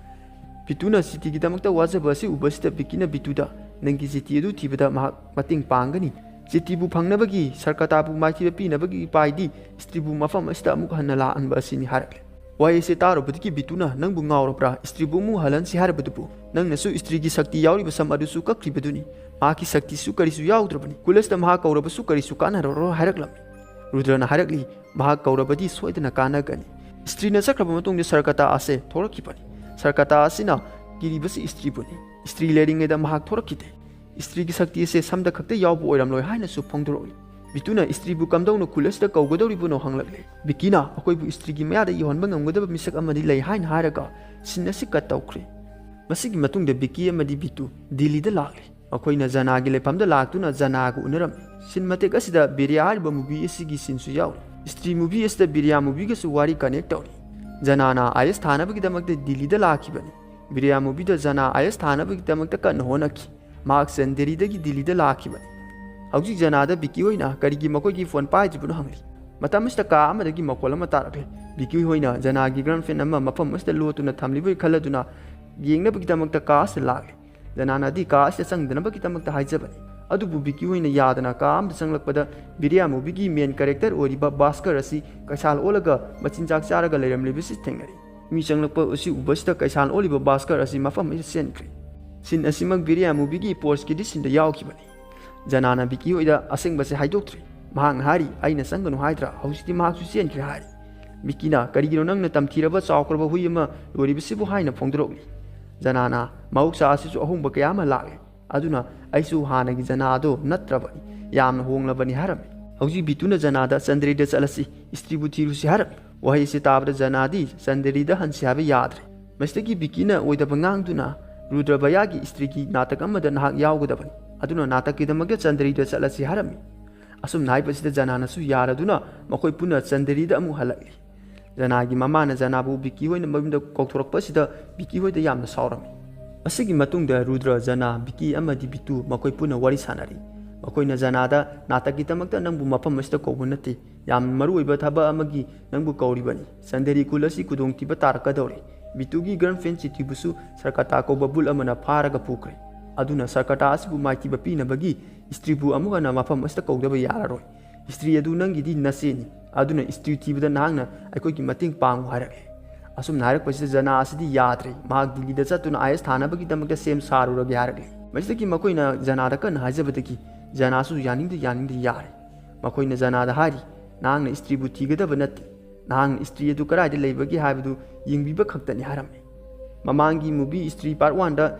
ꯕꯤꯇꯨꯅ ꯆꯤꯇꯤꯒꯤꯗꯃꯛꯇ ꯋꯥꯖꯕ ꯑꯁꯤ ꯎꯕꯁꯤꯗ ꯕꯤꯀꯤꯅ ꯕꯤꯇꯨꯗ, "ꯅꯪꯒꯤ ꯆꯤꯇꯤ ꯑꯗꯨ ꯊꯤꯕꯗ ꯃꯍꯥꯛ ꯃꯇꯦꯡ ꯄꯥꯡꯒꯅꯤ꯫ ꯆꯤꯇꯤꯕꯨ ꯐꯪꯅꯕꯒꯤ, ꯁꯔꯀꯇꯥꯕꯨ ꯃꯥꯏꯊꯤꯕ ꯄꯤꯅꯕꯒꯤ ꯎꯄꯥꯏꯗꯤ ꯏꯁꯇ꯭ꯔꯤꯕꯨ ꯃꯐꯝ ꯑꯁꯤꯗ ꯑꯃꯨꯛ ꯍꯟꯅ ꯂꯥꯛꯍꯟꯕ ꯑꯁꯤꯅꯤ" ꯍꯥꯏꯔꯛꯂꯦ꯫ ꯋꯥꯍꯩ ꯑꯁꯤ ꯇꯥꯔꯨꯕꯗꯒꯤ ꯕꯤꯇꯨꯅ, "ꯅꯪꯕꯨ ꯉꯥꯎꯔꯕ꯭ꯔꯥ? ꯏꯁꯇ꯭ꯔꯤꯕꯨ ꯑꯃꯨꯛ ꯍꯜꯍꯟꯁꯤ ꯍꯥꯏꯔꯕꯗꯨꯕꯨ? ꯅꯪꯅꯁꯨ ꯏꯁꯇ꯭ꯔꯤꯒꯤ ꯁꯛꯇꯤ ꯌꯥꯎꯔꯤꯕ ꯁꯝ ꯑꯗꯨꯁꯨ ꯀꯛꯈ꯭ꯔꯤꯕꯗꯨꯅꯤ꯫ ꯃꯍꯥꯛꯀꯤ ꯁꯛꯇꯤꯁꯨ ꯀꯔꯤꯁꯨ ꯌꯥꯎꯗ꯭ꯔꯕꯅꯤ꯫ ꯀꯨꯂꯁꯇ ꯃꯍꯥꯛ ꯀꯧꯔꯕꯁꯨ ꯀꯔꯤꯁꯨ ꯀꯥꯟꯅꯔꯔꯣꯏ" ꯍꯥꯏꯔꯛꯂꯝꯃꯤ꯫ ꯔꯨꯗ꯭ꯔꯅ ꯍꯥꯏꯔꯛꯂꯤ, "ꯃꯍꯥꯛ ꯀꯧꯔꯕꯗꯤ ꯁꯣꯏꯗꯅ ꯀꯥꯟꯅꯒꯅꯤ"꯫ ꯏꯁꯇ꯭ꯔꯤꯅ ꯆꯠꯈ꯭ꯔꯕ ꯃꯇꯨꯡꯗ ꯁꯔꯀꯇꯥ ꯑꯁꯦ ꯊꯣꯔꯛꯈꯤꯕꯅꯤ꯫ ꯁꯔꯀꯇꯥ ꯑꯁꯤꯅ ꯀꯤꯔꯤꯕꯁꯤ ꯏꯁꯇ꯭ꯔꯤꯕꯨꯅꯤ꯫ ꯏꯁꯇ꯭ꯔꯤ ꯂꯩꯔꯤꯉꯩꯗ ꯃꯍꯥꯛ ꯊꯣꯔꯛꯈꯤꯗꯦ꯫ ꯏꯁꯇ꯭ꯔꯤꯒꯤ ꯁꯛꯇꯤ ꯑꯁꯦ ꯁꯝꯗ ꯈꯛꯇ ꯌꯥꯎꯕ ꯑꯣꯏꯔꯝꯂꯣꯏ ꯍꯥꯏꯅꯁꯨ ꯐꯣꯡꯗꯣꯔꯛꯏ꯫ ꯕꯤꯇꯨꯅ ꯏꯁꯇ꯭ꯔꯤꯕꯨ ꯀꯝꯗꯧꯅ ꯀꯨꯂꯁꯇ ꯀꯧꯒꯗꯧꯔꯤꯕꯅꯣ ꯍꯪꯂꯛꯂꯦ꯫ ꯕꯤꯀꯤꯅ, "ꯑꯩꯈꯣꯏꯕꯨ ꯏꯁꯇ꯭ꯔꯤꯒꯤ ꯃꯌꯥꯗ ꯌꯧꯍꯟꯕ ꯉꯝꯒꯗꯕ ꯃꯤꯁꯛ ꯑꯃꯗꯤ ꯂꯩ" ꯍꯥꯏꯅ ꯍꯥꯏꯔꯒ ꯁꯤꯟ ꯑꯁꯤ ꯀꯠ ꯇꯧꯈ꯭ꯔꯦ꯫ ꯃꯁꯤꯒꯤ ꯃꯇꯨꯡꯗ ꯕꯤꯀꯤ ꯑꯃꯗꯤ ꯕꯤꯇꯨ ꯗꯤꯜꯂꯤꯗ ꯂꯥꯛꯂꯤ꯫ ꯃꯈꯣꯏꯅ ꯖꯅꯥꯒꯤ ꯂꯩꯐꯝꯗ ꯂꯥꯛꯇꯨꯅ ꯖꯅꯥꯒ ꯎꯅꯔꯝꯃꯤ꯫ ꯁꯤꯟ ꯃꯇꯦꯛ ꯑꯁꯤꯗ ꯕꯤꯔꯤꯌꯥ ꯍꯥꯏꯔꯤꯕ ꯃꯨꯚꯤ ꯑꯁꯤꯒꯤ ꯁꯤꯟꯁꯨ ꯌꯥꯎꯔꯤ꯫ ꯏꯁꯇ꯭ꯔꯤ ꯃꯨꯚꯤ ꯑꯁꯤꯗ ꯕꯤꯔꯤꯌꯥ ꯃꯨꯚꯤꯒꯁꯨ ꯋꯥꯔꯤ ꯀꯅꯦꯛ ꯇꯧꯔꯤ꯫ ꯖꯅꯥꯅ ꯑꯥꯏ ꯑꯦꯁ ꯊꯥꯅꯕꯒꯤꯗꯃꯛꯇ ꯗꯤꯜꯂꯤꯗ ꯂꯥꯛꯈꯤꯕꯅꯤ꯫ ꯕꯤꯔꯤꯌꯥ ꯃꯨꯚꯤꯗ ꯖꯅꯥ ꯑꯥꯏ ꯑꯦꯁ ꯊꯥꯅꯕꯒꯤꯗꯃꯛꯇ ꯀꯟꯅ ꯍꯣꯠꯅꯈꯤ꯫ ꯃꯍꯥꯛ ꯆꯟꯗꯦꯔꯤꯗꯒꯤ ꯗꯤꯜꯂꯤꯗ ꯂꯥꯛꯈꯤꯕꯅꯤ꯫ ꯍꯧꯖꯤꯛ ꯖꯅꯥꯗ ꯕꯤꯀꯤ ꯍꯣꯏꯅ ꯀꯔꯤꯒꯤ ꯃꯈꯣꯏꯒꯤ ꯐꯣꯟ ꯄꯥꯏꯗ꯭ꯔꯤꯕꯅꯣ ꯍꯪꯂꯤ꯫ ꯃꯇꯝ ꯑꯁꯤꯗ ꯀꯥ ꯑꯃꯗꯒꯤ ꯃꯈꯣꯜ ꯑꯃ ꯇꯥꯔꯛꯂꯦ꯫ ꯕꯤꯀꯤ ꯍꯣꯏꯅ ꯖꯅꯥꯒꯤ ꯒꯔꯜꯐ꯭ꯔꯦꯟ ꯑꯃ ꯃꯐꯝ ꯑꯁꯤꯗ ꯂꯣꯠꯇꯨꯅ ꯊꯝꯂꯤꯕꯣꯏ ꯈꯜꯂꯗꯨꯅ ꯌꯦꯡꯅꯕꯒꯤꯗꯃꯛꯇ ꯀꯥ ꯑꯁꯤꯗ ꯂꯥꯛꯂꯦ꯫ ꯖꯅꯥꯅꯗꯤ ꯀꯥ ꯑꯁꯤꯗ ꯆꯪꯗꯅꯕꯒꯤꯗꯃꯛꯇ ꯍꯥꯏꯖꯕꯅꯤ꯫ ꯑꯗꯨꯕꯨ ꯕꯤꯀꯤ ꯍꯣꯏꯅ ꯌꯥꯗꯅ ꯀꯥ ꯑꯃꯗ ꯆꯪꯂꯛꯄꯗ ꯕꯤꯔꯤꯌꯥ ꯃꯨꯚꯤꯒꯤ ꯃꯦꯟ ꯀꯦꯔꯦꯛꯇꯔ ꯑꯣꯏꯔꯤꯕ ꯚꯥꯁꯀꯔ ꯑꯁꯤ ꯀꯩꯁꯥꯜ ꯑꯣꯜꯂꯒ ꯃꯆꯤꯟꯖꯥꯛ ꯆꯥꯔꯒ ꯂꯩꯔꯝꯂꯤꯕꯁꯤ ꯊꯦꯡꯅꯔꯤ꯫ ꯃꯤ ꯆꯪꯂꯛꯄ ꯑꯁꯤ ꯎꯕꯁꯤꯗ ꯀꯩꯁꯥꯜ ꯑꯣꯜꯂꯤꯕ ꯚꯥꯁꯀꯔ ꯑꯁꯤ ꯃꯐꯝ ꯑꯁꯤꯗ ꯆꯦꯟꯈ꯭ꯔꯦ꯫ ꯁꯤꯟ ꯑꯁꯤꯃꯛ ꯕꯤꯔꯤꯌꯥ ꯃꯨꯚꯤꯒꯤ ꯄꯣꯁ ꯀ꯭ꯔꯦꯗꯤꯠ ꯁꯤꯟꯗ ꯌꯥꯎꯈꯤꯕꯅꯤ꯫ ꯖꯅꯥꯅ ꯕꯤꯀꯤ ꯍꯣꯏꯗ ꯑꯁꯦꯡꯕꯁꯦ ꯍꯥꯏꯗꯣꯛꯇ꯭ꯔꯤ꯫ ꯃꯍꯥꯛꯅ ꯍꯥꯏꯔꯤ, "ꯑꯩꯅ ꯆꯪꯒꯅꯨ ꯍꯥꯏꯗ꯭ꯔꯥ? ꯍꯧꯖꯤꯛꯇꯤ ꯃꯍꯥꯛꯁꯨ ꯆꯦꯟꯈ꯭ꯔꯦ" ꯍꯥꯏꯔꯤ꯫ ꯕꯤꯀꯤꯅ, "ꯀꯔꯤꯒꯤꯅꯣ ꯅꯪꯅ ꯇꯝꯊꯤꯔꯕ ꯆꯥꯎꯈ꯭ꯔꯕ ꯍꯨꯏ ꯑꯃ ꯂꯣꯏꯔꯤꯕꯁꯤꯕꯨ?" ꯍꯥꯏꯅ ꯐꯣꯡꯗꯣꯔꯛꯂꯤ꯫ ꯖꯅꯥꯅ, "ꯃꯍꯧꯁꯥ ꯑꯁꯤꯁꯨ ꯑꯍꯣꯡꯕ ꯀꯌꯥ ꯑꯃ ꯂꯥꯛꯂꯦ꯫ ꯑꯗꯨꯅ ꯑꯩꯁꯨ ꯍꯥꯟꯅꯒꯤ ꯖꯅꯥ ꯑꯗꯨ ꯅꯠꯇ꯭ꯔꯕꯅꯤ꯫ ꯌꯥꯝꯅ ꯍꯣꯡꯂꯕꯅꯤ" ꯍꯥꯏꯔꯝꯃꯤ꯫ ꯍꯧꯖꯤꯛ ꯕꯤꯇꯨꯅ ꯖꯅꯥꯗ "ꯆꯟꯗ꯭ꯔꯤꯗ ꯆꯠꯂꯁꯤ, ꯏꯁꯇ꯭ꯔꯤꯕꯨ ꯊꯤꯔꯨꯁꯤ" ꯍꯥꯏꯔꯝꯃꯤ꯫ ꯋꯥꯍꯩ ꯑꯁꯤ ꯇꯥꯕꯗ ꯖꯅꯥꯗꯤ ꯆꯟꯗ꯭ꯔꯤꯗ ꯍꯟꯁꯤ ꯍꯥꯏꯕ ꯌꯥꯗ꯭ꯔꯦ꯫ ꯃꯁꯤꯗꯒꯤ ꯕꯤꯀꯤꯅ ꯑꯣꯏꯗꯕ ꯉꯥꯡꯗꯨꯅ ꯔꯨꯗ꯭ꯔ ꯚꯌꯥꯒꯤ ꯏꯁꯇ꯭ꯔꯤꯒꯤ ꯅꯥꯇꯛ ꯑꯃꯗ ꯅꯍꯥꯛ ꯌꯥꯎꯒꯗꯕꯅꯤ꯫ ꯑꯗꯨꯅ ꯅꯥꯇꯛꯀꯤꯗꯃꯛꯇ ꯆꯟꯗ꯭ꯔꯤꯗ ꯆꯠꯂꯁꯤ ꯍꯥꯏꯔꯝꯃꯤ꯫ ꯑꯁꯨꯝꯅ ꯍꯥꯏꯕꯁꯤꯗ ꯖꯅꯥꯅꯁꯨ ꯌꯥꯔꯗꯨꯅ ꯃꯈꯣꯏ ꯄꯨꯟꯅ ꯆꯟꯗ꯭ꯔꯤꯗ ꯑꯃꯨꯛ ꯍꯜꯂꯛꯂꯤ꯫ ꯖꯅꯥꯒꯤ ꯃꯃꯥꯅ ꯖꯅꯥꯕꯨ ꯕꯤꯀꯤ ꯍꯣꯏꯅ ꯃꯌꯨꯝꯗ ꯀꯧꯊꯣꯔꯛꯄ ꯑꯁꯤꯗ ꯕꯤꯀꯤ ꯍꯣꯏꯗ ꯌꯥꯝꯅ ꯁꯥꯎꯔꯝꯃꯤ꯫ ꯑꯁꯤꯒꯤ ꯃꯇꯨꯡꯗ ꯔꯨꯗ꯭ꯔ, ꯖꯅꯥ, ꯕꯤꯀꯤ ꯑꯃꯗꯤ ꯕꯤꯇꯨ ꯃꯈꯣꯏ ꯄꯨꯟꯅ ꯋꯥꯔꯤ ꯁꯥꯟꯅꯔꯤ꯫ ꯃꯈꯣꯏꯅ ꯖꯅꯥꯗ "ꯅꯥꯇꯛꯀꯤꯗꯃꯛꯇ ꯅꯪꯕꯨ ꯃꯐꯝ ꯑꯁꯤꯗ ꯀꯧꯕ ꯅꯠꯇꯦ, ꯌꯥꯝꯅ ꯃꯔꯨꯑꯣꯏꯕ ꯊꯕꯛ ꯑꯃꯒꯤ ꯅꯪꯕꯨ ꯀꯧꯔꯤꯕꯅꯤ꯫ ꯆꯟꯗꯦꯔꯤ ꯈꯨꯜ ꯑꯁꯤ ꯈꯨꯗꯣꯡꯊꯤꯕ ꯇꯥꯔꯛꯀꯗꯧꯔꯦ꯫ ꯕꯤꯇꯨꯒꯤ ꯒꯔꯜꯐ꯭ꯔꯦꯟ ꯆꯤꯇꯤꯕꯨꯁꯨ ꯁꯔꯀꯇꯥ ꯀꯧꯕ ꯕꯨꯜ ꯑꯃꯅ ꯐꯥꯔꯒ ꯄꯨꯈ꯭ꯔꯦ꯫ ꯑꯗꯨꯅ ꯁꯔꯀꯇꯥ ꯑꯁꯤꯕꯨ ꯃꯥꯏꯊꯤꯕ ꯄꯤꯅꯕꯒꯤ ꯏꯁꯇ꯭ꯔꯤꯕꯨ ꯑꯃꯨꯛ ꯍꯟꯅ ꯃꯐꯝ ꯑꯁꯤꯗ ꯀꯧꯗꯕ ꯌꯥꯔꯔꯣꯏ꯫ ꯏꯁꯇ꯭ꯔꯤ ꯑꯗꯨ ꯅꯪꯒꯤꯗꯤ ꯅꯆꯦꯅꯤ꯫ ꯑꯗꯨꯅ ꯏꯁꯇ꯭ꯔꯤ ꯊꯤꯕꯗ ꯅꯍꯥꯛꯅ ꯑꯩꯈꯣꯏꯒꯤ ꯃꯇꯦꯡ ꯄꯥꯡꯉꯨ" ꯍꯥꯏꯔꯛꯂꯦ꯫ ꯑꯁꯨꯝꯅ ꯍꯥꯏꯔꯛꯄꯁꯤꯗ ꯖꯅꯥ ꯑꯁꯤꯗꯤ ꯌꯥꯗ꯭ꯔꯦ꯫ ꯃꯍꯥꯛ ꯗꯤꯜꯂꯤꯗ ꯆꯠꯇꯨꯅ ꯑꯥꯏ ꯑꯦꯁ ꯊꯥꯅꯕꯒꯤꯗꯃꯛꯇ ꯁꯦꯝ ꯁꯥꯔꯨꯔꯒꯦ ꯍꯥꯏꯔꯛꯂꯦ꯫ ꯃꯁꯤꯗꯒꯤ ꯃꯈꯣꯏꯅ ꯖꯅꯥꯗ ꯀꯟꯅ ꯍꯥꯏꯖꯕꯗꯒꯤ ꯖꯅꯥꯁꯨ ꯌꯥꯅꯤꯡꯗ ꯌꯥꯅꯤꯡꯗ ꯌꯥꯔꯦ꯫ ꯃꯈꯣꯏꯅ ꯖꯅꯥꯗ ꯍꯥꯏꯔꯤ, "ꯅꯍꯥꯛꯅ ꯏꯁꯇ꯭ꯔꯤꯕꯨ ꯊꯤꯒꯗꯕ ꯅꯠꯇꯦ, ꯅꯍꯥꯛꯅ ꯏꯁꯇ꯭ꯔꯤ ꯑꯗꯨ ꯀꯗꯥꯏꯗ ꯂꯩꯕꯒꯦ ꯍꯥꯏꯕꯗꯨ ꯌꯦꯡꯕꯤꯕ ꯈꯛꯇꯅꯤ" ꯍꯥꯏꯔꯝꯃꯤ꯫ ꯃꯃꯥꯡꯒꯤ movie ꯏꯁꯇ꯭ꯔꯤ part one ꯗ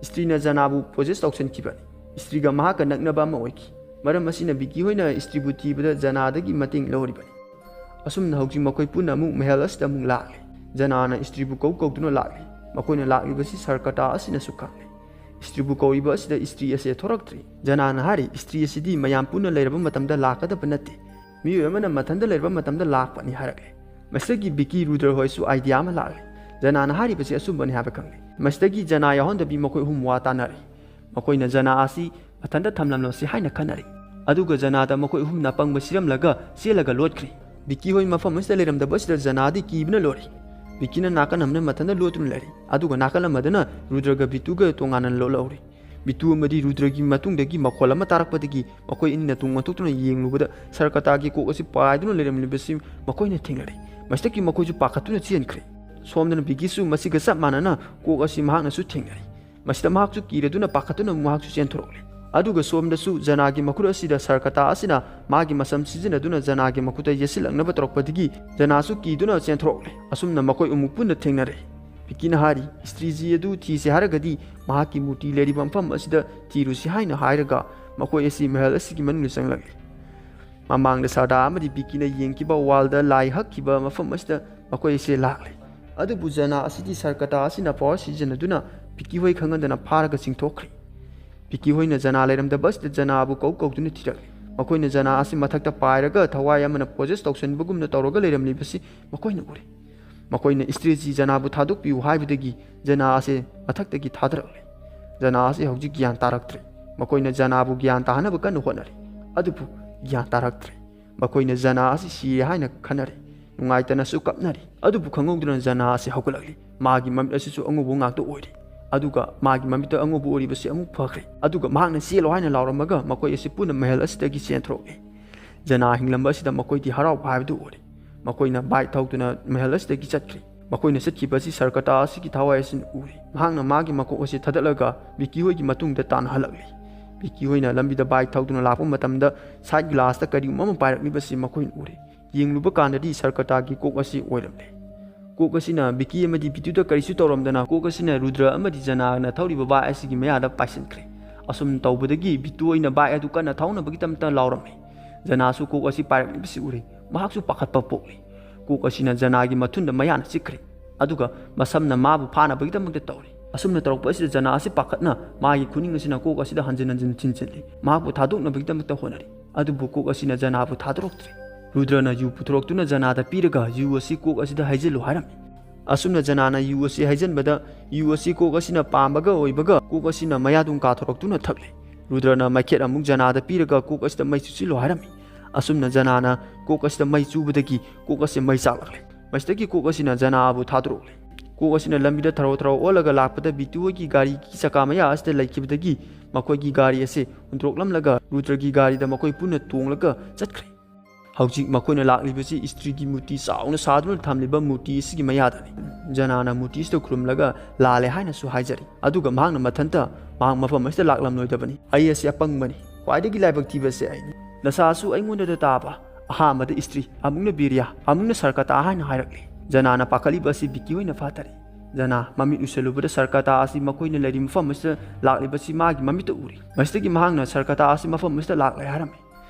ꯏꯁꯇ꯭ꯔꯤꯅ ꯖꯅꯥꯕꯨ possess ꯇꯧꯁꯤꯟꯈꯤꯕꯅꯤ꯫ ꯏꯁꯇ꯭ꯔꯤꯒ ꯃꯍꯥꯛꯀ ꯅꯛꯅꯕ ꯑꯃ ꯑꯣꯏꯈꯤ꯫ ꯃꯔꯝ ꯑꯁꯤꯅ ꯕꯤꯀꯤ ꯍꯣꯏꯅ ꯏꯁꯇ꯭ꯔꯤꯕꯨ ꯊꯤꯕꯗ ꯖꯅꯥꯗꯒꯤ ꯃꯇꯦꯡ ꯂꯧꯔꯤꯕꯅꯤ꯫ ꯑꯁꯨꯝꯅ ꯍꯧꯖꯤꯛ ꯃꯈꯣꯏ ꯄꯨꯟꯅ ꯑꯃꯨꯛ ꯃꯍꯜ ꯑꯁꯤꯗ ꯑꯃꯨꯛ ꯂꯥꯛꯂꯦ꯫ ꯖꯅꯥꯅ ꯏꯁꯇ꯭ꯔꯤꯕꯨ ꯀꯧ ꯀꯧꯗꯨꯅ ꯂꯥꯛꯂꯦ꯫ ꯃꯈꯣꯏꯅ ꯂꯥꯛꯂꯤꯕꯁꯤ ꯁꯔꯀꯇꯥ ꯑꯁꯤꯅꯁꯨ ꯈꯪꯂꯦ꯫ ꯏꯁꯇ꯭ꯔꯤꯕꯨ ꯀꯧꯔꯤꯕ ꯑꯁꯤꯗ ꯏꯁꯇ꯭ꯔꯤ ꯑꯁꯦ ꯊꯣꯔꯛꯇ꯭ꯔꯤ꯫ ꯖꯅꯥꯅ ꯍꯥꯏꯔꯤ, "ꯏꯁꯇ꯭ꯔꯤ ꯑꯁꯤꯗꯤ ꯃꯌꯥꯝ ꯄꯨꯟꯅ ꯂꯩꯔꯕ ꯃꯇꯝꯗ ꯂꯥꯛꯀꯗꯕ ꯅꯠꯇꯦ, ꯃꯤꯑꯣꯏ ꯑꯃꯅ ꯃꯊꯟꯇ ꯂꯩꯔꯕ ꯃꯇꯝꯗ ꯂꯥꯛꯄꯅꯤ" ꯍꯥꯏꯔꯛꯂꯦ꯫ ꯃꯁꯤꯗꯒꯤ ꯕꯤꯀꯤ, ꯔꯨꯗ꯭ꯔ ꯍꯣꯏꯁꯨ idea ꯑꯃ ꯂꯥꯛꯂꯦ꯫ ꯖꯅꯥꯅ ꯍꯥꯏꯔꯤꯕꯁꯤ ꯑꯆꯨꯝꯕꯅꯤ ꯍꯥꯏꯕ ꯈꯪꯂꯦ꯫ ꯃꯁꯤꯗꯒꯤ ꯖꯅꯥ ꯌꯥꯎꯍꯟꯗꯕꯤ ꯃꯈꯣꯏ ꯑꯍꯨꯝ ꯋꯥ ꯇꯥꯅꯔꯦ꯫ ꯃꯈꯣꯏꯅ ꯖꯅꯥ ꯑꯁꯤ ꯃꯊꯟꯇ ꯊꯝꯂꯝꯂꯁꯤ ꯍꯥꯏꯅ ꯈꯟꯅꯔꯦ꯫ ꯑꯗꯨꯒ ꯖꯅꯥꯗ ꯃꯈꯣꯏ ꯑꯍꯨꯝꯅ ꯑꯄꯪꯕ ꯁꯤꯔꯝꯂꯒ ꯆꯦꯜꯂꯒ ꯂꯣꯠꯈ꯭ꯔꯦ꯫ ꯕꯤꯀꯤ ꯍꯣꯏ ꯃꯐꯝ ꯑꯁꯤꯗ ꯂꯩꯔꯝꯗꯕ ꯑꯁꯤꯗ ꯖꯅꯥꯗꯤ ꯀꯤꯕꯅ ꯂꯣꯏꯔꯦ꯫ ꯕꯤꯀꯤꯅ ꯅꯥꯀꯟ ꯑꯃꯗ ꯃꯊꯟꯇ ꯂꯣꯠꯇꯨꯅ ꯂꯩꯔꯦ꯫ ꯑꯗꯨꯒ ꯅꯥꯀꯜ ꯑꯃꯗꯅ ꯔꯨꯗ꯭ꯔꯒ ꯕꯤꯇꯨꯒ ꯇꯣꯉꯥꯟꯅ ꯂꯣꯠꯍꯧꯔꯦ꯫ ꯕꯤꯇꯨ ꯑꯃꯗꯤ ꯔꯨꯗ꯭ꯔꯒꯤ ꯃꯇꯨꯡꯗꯒꯤ ꯃꯈꯣꯜ ꯑꯃ ꯇꯥꯔꯛꯄꯗꯒꯤ ꯃꯈꯣꯏ ꯑꯅꯤꯅ ꯇꯨꯡ ꯑꯣꯟꯊꯣꯛꯇꯨꯅ ꯌꯦꯡꯂꯨꯕꯗ ꯁꯔꯀꯇꯥꯒꯤ ꯀꯣꯛ ꯑꯁꯤ ꯄꯥꯏꯗꯨꯅ ꯂꯩꯔꯝꯂꯤꯕꯁꯤ ꯃꯈꯣꯏꯅ ꯊꯦꯡꯅꯔꯦ꯫ ꯃꯁꯤꯗꯒꯤ ꯃꯈꯣꯏꯁꯨ ꯄꯥꯈꯠꯇꯨꯅ ꯆꯦꯟꯈ꯭ꯔꯦ꯫ ꯁꯣꯝꯗꯅ ꯕꯤꯀꯤꯁꯨ ꯃꯁꯤꯒ ꯆꯞ ꯃꯥꯟꯅꯅ ꯀꯣꯛ ꯑꯁꯤ ꯃꯍꯥꯛꯅꯁꯨ ꯊꯦꯡꯅꯔꯦ꯫ ꯃꯁꯤꯗ ꯃꯍꯥꯛꯁꯨ ꯀꯤꯔꯗꯨꯅ ꯄꯥꯈꯠꯇꯨꯅ ꯃꯍꯥꯛꯁꯨ ꯆꯦꯟꯊꯣꯔꯛꯂꯦ꯫ ꯑꯗꯨꯒ ꯁꯣꯝꯗꯁꯨ ꯖꯅꯥꯒꯤ ꯃꯈꯨꯠ ꯑꯁꯤꯗ ꯁꯔꯀꯇꯥ ꯑꯁꯤꯅ ꯃꯥꯒꯤ ꯃꯁꯝ ꯁꯤꯖꯤꯟꯅꯗꯨꯅ ꯖꯅꯥꯒꯤ ꯃꯈꯨꯠꯇ ꯌꯦꯠꯁꯤꯜꯂꯛꯅꯕ ꯇꯧꯔꯛꯄꯗꯒꯤ ꯖꯅꯥꯁꯨ ꯀꯤꯗꯨꯅ ꯆꯦꯟꯊꯣꯔꯛꯂꯦ꯫ ꯑꯁꯨꯝꯅ ꯃꯈꯣꯏ ꯑꯃꯨꯛ ꯄꯨꯟꯅ ꯊꯦꯡꯅꯔꯦ꯫ ꯕꯤꯀꯤꯅ ꯍꯥꯏꯔꯤ, "ꯏꯁꯇ꯭ꯔꯤꯖꯤ ꯑꯗꯨ ꯊꯤꯁꯦ ꯍꯥꯏꯔꯒꯗꯤ ꯃꯍꯥꯛꯀꯤ ꯃꯨꯔꯇꯤ ꯂꯩꯔꯤꯕ ꯃꯐꯝ ꯑꯁꯤꯗ ꯊꯤꯔꯨꯁꯤ" ꯍꯥꯏꯅ ꯍꯥꯏꯔꯒ ꯃꯈꯣꯏ ꯑꯁꯤ ꯃꯍꯜ ꯑꯁꯤꯒꯤ ꯃꯅꯨꯡꯗ ꯆꯪꯂꯛꯂꯦ꯫ ꯃꯃꯥꯡꯗ ꯁꯔꯗꯥ ꯑꯃꯗꯤ ꯕꯤꯀꯤꯅ ꯌꯦꯡꯈꯤꯕ ꯋꯥꯜꯗ ꯂꯥꯏ ꯍꯛꯈꯤꯕ ꯃꯐꯝ ꯑꯁꯤꯗ ꯃꯈꯣꯏ ꯑꯁꯤ ꯂꯥꯛꯂꯦ꯫ ꯑꯗꯨꯕꯨ ꯖꯅꯥ ꯑꯁꯤꯗꯤ ꯁꯔꯀꯇꯥ ꯑꯁꯤꯅ power ꯁꯤꯖꯤꯟꯅꯗꯨꯅ ꯕꯤꯀꯤ ꯍꯣꯏ ꯈꯪꯍꯟꯗꯅ ꯐꯥꯔꯒ ꯆꯤꯡꯊꯣꯛꯈ꯭ꯔꯦ꯫ ꯕꯤꯀꯤ ꯍꯣꯏꯅ ꯖꯅꯥ ꯂꯩꯔꯝꯗꯕ ꯑꯁꯤꯗ ꯖꯅꯥꯕꯨ ꯀꯧ ꯀꯧꯗꯨꯅ ꯊꯤꯔꯛꯂꯦ꯫ ꯃꯈꯣꯏꯅ ꯖꯅꯥ ꯑꯁꯤ ꯃꯊꯛꯇ ꯄꯥꯏꯔꯒ ꯊꯋꯥꯏ ꯑꯃꯅ possess ꯇꯧꯁꯤꯟꯕꯒꯨꯝꯅ ꯇꯧꯔꯒ ꯂꯩꯔꯝꯂꯤꯕꯁꯤ ꯃꯈꯣꯏꯅ ꯎꯔꯦ꯫ ꯃꯈꯣꯏꯅ ꯏꯁꯇ꯭ꯔꯤꯖꯤ ꯖꯅꯥꯕꯨ ꯊꯥꯗꯣꯛꯄꯤꯌꯨ ꯍꯥꯏꯕꯗꯒꯤ ꯖꯅꯥ ꯑꯁꯤ ꯃꯊꯛꯇꯒꯤ ꯊꯥꯗꯔꯛꯂꯦ꯫ ꯖꯅꯥ ꯑꯁꯤ ꯍꯧꯖꯤꯛ ꯒ꯭ꯌꯥꯟ ꯇꯥꯔꯛꯇ꯭ꯔꯦ꯫ ꯃꯈꯣꯏꯅ ꯖꯅꯥꯕꯨ ꯒ꯭ꯌꯥꯟ ꯇꯥꯍꯟꯅꯕ ꯀꯟꯅ ꯍꯣꯠꯅꯔꯤ꯫ ꯑꯗꯨꯕꯨ ꯒ꯭ꯌꯥꯟ ꯇꯥꯔꯛꯇ꯭ꯔꯦ꯫ ꯃꯈꯣꯏꯅ ꯖꯅꯥ ꯑꯁꯤ ꯁꯤꯔꯦ ꯍꯥꯏꯅ ꯈꯟꯅꯔꯤ꯫ ꯅꯨꯡꯉꯥꯏꯇꯅꯁꯨ ꯀꯞꯅꯔꯤ꯫ ꯑꯗꯨꯕꯨ ꯈꯪꯍꯧꯗꯅ ꯖꯅꯥ ꯑꯁꯤ ꯍꯧꯒꯠꯂꯛꯂꯤ꯫ ꯃꯥꯒꯤ ꯃꯃꯤꯠ ꯑꯁꯤꯁꯨ ꯑꯉꯧꯕ ꯉꯥꯛꯇ ꯑꯣꯏꯔꯤ꯫ ꯑꯗꯨꯒ ꯃꯥꯒꯤ ꯃꯃꯤꯠꯇ ꯑꯉꯧꯕ ꯑꯣꯏꯔꯤꯕꯁꯤ ꯑꯃꯨꯛ ꯐꯈ꯭ꯔꯦ꯫ ꯑꯗꯨꯒ ꯃꯍꯥꯛꯅ "ꯆꯦꯜꯂꯣ" ꯍꯥꯏꯅ ꯂꯥꯎꯔꯝꯃꯒ ꯃꯈꯣꯏ ꯑꯁꯤ ꯄꯨꯟꯅ ꯃꯍꯜ ꯑꯁꯤꯗꯒꯤ ꯆꯦꯟꯊꯣꯔꯛꯂꯦ꯫ ꯖꯅꯥ ꯍꯤꯡꯂꯝꯕ ꯑꯁꯤꯗ ꯃꯈꯣꯏꯗꯤ ꯍꯔꯥꯎꯕ ꯍꯥꯏꯕꯗꯨ ꯑꯣꯏꯔꯦ꯫ ꯃꯈꯣꯏꯅ bike ꯊꯧꯗꯨꯅ ꯃꯍꯜ ꯑꯁꯤꯗꯒꯤ ꯆꯠꯈ꯭ꯔꯦ꯫ ꯃꯈꯣꯏꯅ ꯆꯠꯈꯤꯕ ꯑꯁꯤ ꯁꯔꯀꯇꯥ ꯑꯁꯤꯒꯤ ꯊꯋꯥꯏ ꯑꯁꯤꯅ ꯎꯔꯦ꯫ ꯃꯍꯥꯛꯅ ꯃꯥꯒꯤ ꯃꯀꯣꯛ ꯑꯁꯤ ꯊꯥꯗꯠꯂꯒ ꯕꯤꯀꯤ ꯍꯣꯏꯒꯤ ꯃꯇꯨꯡꯗ ꯇꯥꯟꯅꯍꯜꯂꯛꯂꯤ꯫ ꯕꯤꯀꯤ ꯍꯣꯏꯅ ꯂꯝꯕꯤꯗ ꯕꯥꯏꯛ ꯊꯧꯗꯨꯅ ꯂꯥꯛꯄ ꯃꯇꯝꯗ ꯁꯥꯏꯠ ꯒ꯭ꯂꯥꯁꯇ ꯀꯔꯤꯒꯨꯝꯕ ꯑꯃ ꯄꯥꯏꯔꯛꯂꯤꯕꯁꯤ ꯃꯈꯣꯏꯅ ꯎꯔꯦ꯫ ꯌꯦꯡꯂꯨꯕ ꯀꯥꯟꯗꯗꯤ ꯁꯔꯀꯇꯥꯒꯤ ꯀꯣꯛ ꯑꯁꯤ ꯑꯣꯏꯔꯝꯂꯦ꯫ ꯀꯣꯛ ꯑꯁꯤꯅ ꯕꯤꯀꯤ ꯑꯃꯗꯤ ꯕꯤꯇꯨꯗ ꯀꯔꯤꯁꯨ ꯇꯧꯔꯝꯗꯅ ꯀꯣꯛ ꯑꯁꯤꯅ ꯔꯨꯗ꯭ꯔ ꯑꯃꯗꯤ ꯖꯅꯥꯅ ꯊꯧꯔꯤꯕ ꯕꯥꯏꯛ ꯑꯁꯤꯒꯤ ꯃꯌꯥꯗ ꯄꯥꯏꯁꯤꯟꯈ꯭ꯔꯦ꯫ ꯑꯁꯨꯝ ꯇꯧꯕꯗꯒꯤ ꯕꯤꯇꯨ ꯍꯣꯏꯅ ꯕꯥꯏꯛ ꯑꯗꯨ ꯀꯟꯅ ꯊꯧꯅꯕꯒꯤꯗꯃꯛꯇ ꯂꯥꯎꯔꯝꯃꯤ꯫ ꯖꯅꯥꯁꯨ ꯀꯣꯛ ꯑꯁꯤ ꯄꯥꯏꯔꯛꯂꯤꯕꯁꯤ ꯎꯔꯦ꯫ ꯃꯍꯥꯛꯁꯨ ꯄꯥꯈꯠꯄ ꯄꯣꯛꯂꯤ꯫ ꯀꯣꯛ ꯑꯁꯤꯅ ꯖꯅꯥꯒꯤ ꯃꯊꯨꯟꯗ ꯃꯌꯥꯅ ꯆꯤꯛꯈ꯭ꯔꯦ꯫ ꯑꯗꯨꯒ ꯃꯁꯝꯅ ꯃꯥꯕꯨ ꯐꯥꯅꯕꯒꯤꯗꯃꯛꯇ ꯇꯧꯔꯤ꯫ ꯑꯁꯨꯝꯅ ꯇꯧꯔꯛꯄ ꯑꯁꯤꯗ ꯖꯅꯥ ꯑꯁꯤ ꯄꯥꯈꯠꯅ ꯃꯥꯒꯤ ꯈꯨꯅꯤꯡ ꯑꯁꯤꯅ ꯀꯣꯛ ꯑꯁꯤꯗ ꯍꯟꯖꯤꯟ ꯍꯟꯖꯤꯟ ꯊꯤꯟꯖꯤꯜꯂꯤ꯫ ꯃꯍꯥꯛꯄꯨ ꯊꯥꯗꯣꯛꯅꯕꯒꯤꯗꯃꯛꯇ ꯍꯣꯠꯅꯔꯤ꯫ ꯑꯗꯨꯕꯨ ꯀꯣꯛ ꯑꯁꯤꯅ ꯖꯅꯥꯕꯨ ꯊꯥꯗꯣꯔꯛꯇ꯭ꯔꯦ꯫ ꯔꯨꯗ꯭ꯔꯅ ꯌꯨ ꯄꯨꯊꯣꯔꯛꯇꯨꯅ ꯖꯅꯥꯗ ꯄꯤꯔꯒ ꯌꯨ ꯑꯁꯤ ꯀꯣꯛ ꯑꯁꯤꯗ ꯍꯩꯖꯤꯜꯂꯨ ꯍꯥꯏꯔꯝꯃꯤ꯫ ꯑꯁꯨꯝꯅ ꯖꯅꯥꯅ ꯌꯨ ꯑꯁꯤ ꯍꯩꯖꯤꯟꯕꯗ ꯌꯨ ꯑꯁꯤ ꯀꯣꯛ ꯑꯁꯤꯅ ꯄꯥꯝꯕꯒ ꯑꯣꯏꯕꯒ ꯀꯣꯛ ꯑꯁꯤꯅ ꯃꯌꯥꯗꯨꯝ ꯀꯥꯊꯣꯔꯛꯇꯨꯅ ꯊꯛꯂꯦ꯫ ꯔꯨꯗ꯭ꯔꯅ ꯃꯩꯈꯦꯠ ꯑꯃꯨꯛ ꯖꯅꯥꯗ ꯄꯤꯔꯒ ꯀꯣꯛ ꯑꯁꯤꯗ ꯃꯩ ꯆꯨꯁꯤꯜꯂꯨ ꯍꯥꯏꯔꯝꯃꯤ꯫ ꯑꯁꯨꯝꯅ ꯖꯅꯥꯅ ꯀꯣꯛ ꯑꯁꯤꯗ ꯃꯩ ꯆꯨꯕꯗꯒꯤ ꯀꯣꯛ ꯑꯁꯤ ꯃꯩ ꯆꯥꯛꯂꯛꯂꯦ꯫ ꯃꯁꯤꯗꯒꯤ ꯀꯣꯛ ꯑꯁꯤꯅ ꯖꯅꯥꯕꯨ ꯊꯥꯗꯣꯔꯛꯂꯦ꯫ ꯀꯣꯛ ꯑꯁꯤꯅ ꯂꯝꯕꯤꯗ ꯊꯔꯣ ꯊꯔꯣ ꯑꯣꯜꯂꯒ ꯂꯥꯛꯄꯗ ꯕꯤꯇꯨ ꯍꯣꯏꯒꯤ ꯒꯥꯔꯤꯒꯤ ꯆꯀꯥ ꯃꯌꯥ ꯑꯁꯤꯗ ꯂꯩꯈꯤꯕꯗꯒꯤ ꯃꯈꯣꯏꯒꯤ ꯒꯥꯔꯤ ꯑꯁꯤ ꯍꯨꯟꯗꯣꯔꯛꯂꯝꯂꯒ ꯔꯨꯗ꯭ꯔꯒꯤ ꯒꯥꯔꯤꯗ ꯃꯈꯣꯏ ꯄꯨꯟꯅ ꯇꯣꯡꯂꯒ ꯆꯠꯈ꯭ꯔꯦ꯫ ꯍꯧꯖꯤꯛ ꯃꯈꯣꯏꯅ ꯂꯥꯛꯂꯤꯕꯁꯤ ꯏꯁꯇ꯭ꯔꯤꯒꯤ ꯃꯨꯔꯇꯤ ꯆꯥꯎꯅ ꯁꯥꯗꯨꯅ ꯊꯝꯂꯤꯕ ꯃꯨꯔꯇꯤ ꯑꯁꯤꯒꯤ ꯃꯌꯥꯗꯅꯤ꯫ ꯖꯅꯥꯅ ꯃꯨꯔꯇꯤ ꯑꯁꯤꯗ ꯈꯨꯔꯨꯝꯂꯒ ꯂꯥꯜꯂꯦ ꯍꯥꯏꯅꯁꯨ ꯍꯥꯏꯖꯔꯤ꯫ ꯑꯗꯨꯒ ꯃꯍꯥꯛꯅ ꯃꯊꯟꯇ ꯃꯍꯥꯛ ꯃꯐꯝ ꯑꯁꯤꯗ ꯂꯥꯛꯂꯝꯂꯣꯏꯗꯕꯅꯤ꯫ "ꯑꯩ ꯑꯁꯤ ꯑꯄꯪꯕꯅꯤ꯫ ꯈ꯭ꯋꯥꯏꯗꯒꯤ ꯂꯥꯏꯕꯛ ꯊꯤꯕꯁꯦ ꯑꯩꯅꯤ꯫ ꯅꯁꯥꯁꯨ ꯑꯩꯉꯣꯟꯗꯗ ꯇꯥꯕ꯫ ꯑꯍꯥꯟꯕꯗ ꯏꯁꯇ꯭ꯔꯤ, ꯑꯃꯨꯛꯅ ꯕꯤꯔꯤꯌꯥ, ꯑꯃꯨꯛꯅ ꯁꯔꯀꯇꯥ" ꯍꯥꯏꯅ ꯍꯥꯏꯔꯛꯂꯤ꯫ ꯖꯅꯥꯅ ꯄꯥꯈꯠꯂꯤꯕ ꯑꯁꯤ ꯕꯤꯀꯤ ꯑꯣꯏꯅ ꯐꯥꯊꯔꯤ꯫ ꯖꯅꯥ ꯃꯃꯤꯠ ꯎꯁꯜꯂꯨꯕꯗ ꯁꯔꯀꯇꯥ ꯑꯁꯤ ꯃꯈꯣꯏꯅ ꯂꯩꯔꯤꯕ ꯃꯐꯝ ꯑꯁꯤꯗ ꯂꯥꯛꯂꯤꯕꯁꯤ ꯃꯥꯒꯤ ꯃꯃꯤꯠꯇ ꯎꯔꯤ꯫ ꯃꯁꯤꯗꯒꯤ ꯃꯍꯥꯛꯅ ꯁꯔꯀꯇꯥ ꯑꯁꯤ ꯃꯐꯝ ꯑꯁꯤꯗ ꯂꯥꯛꯂꯦ ꯍꯥꯏꯔꯝꯃꯤ꯫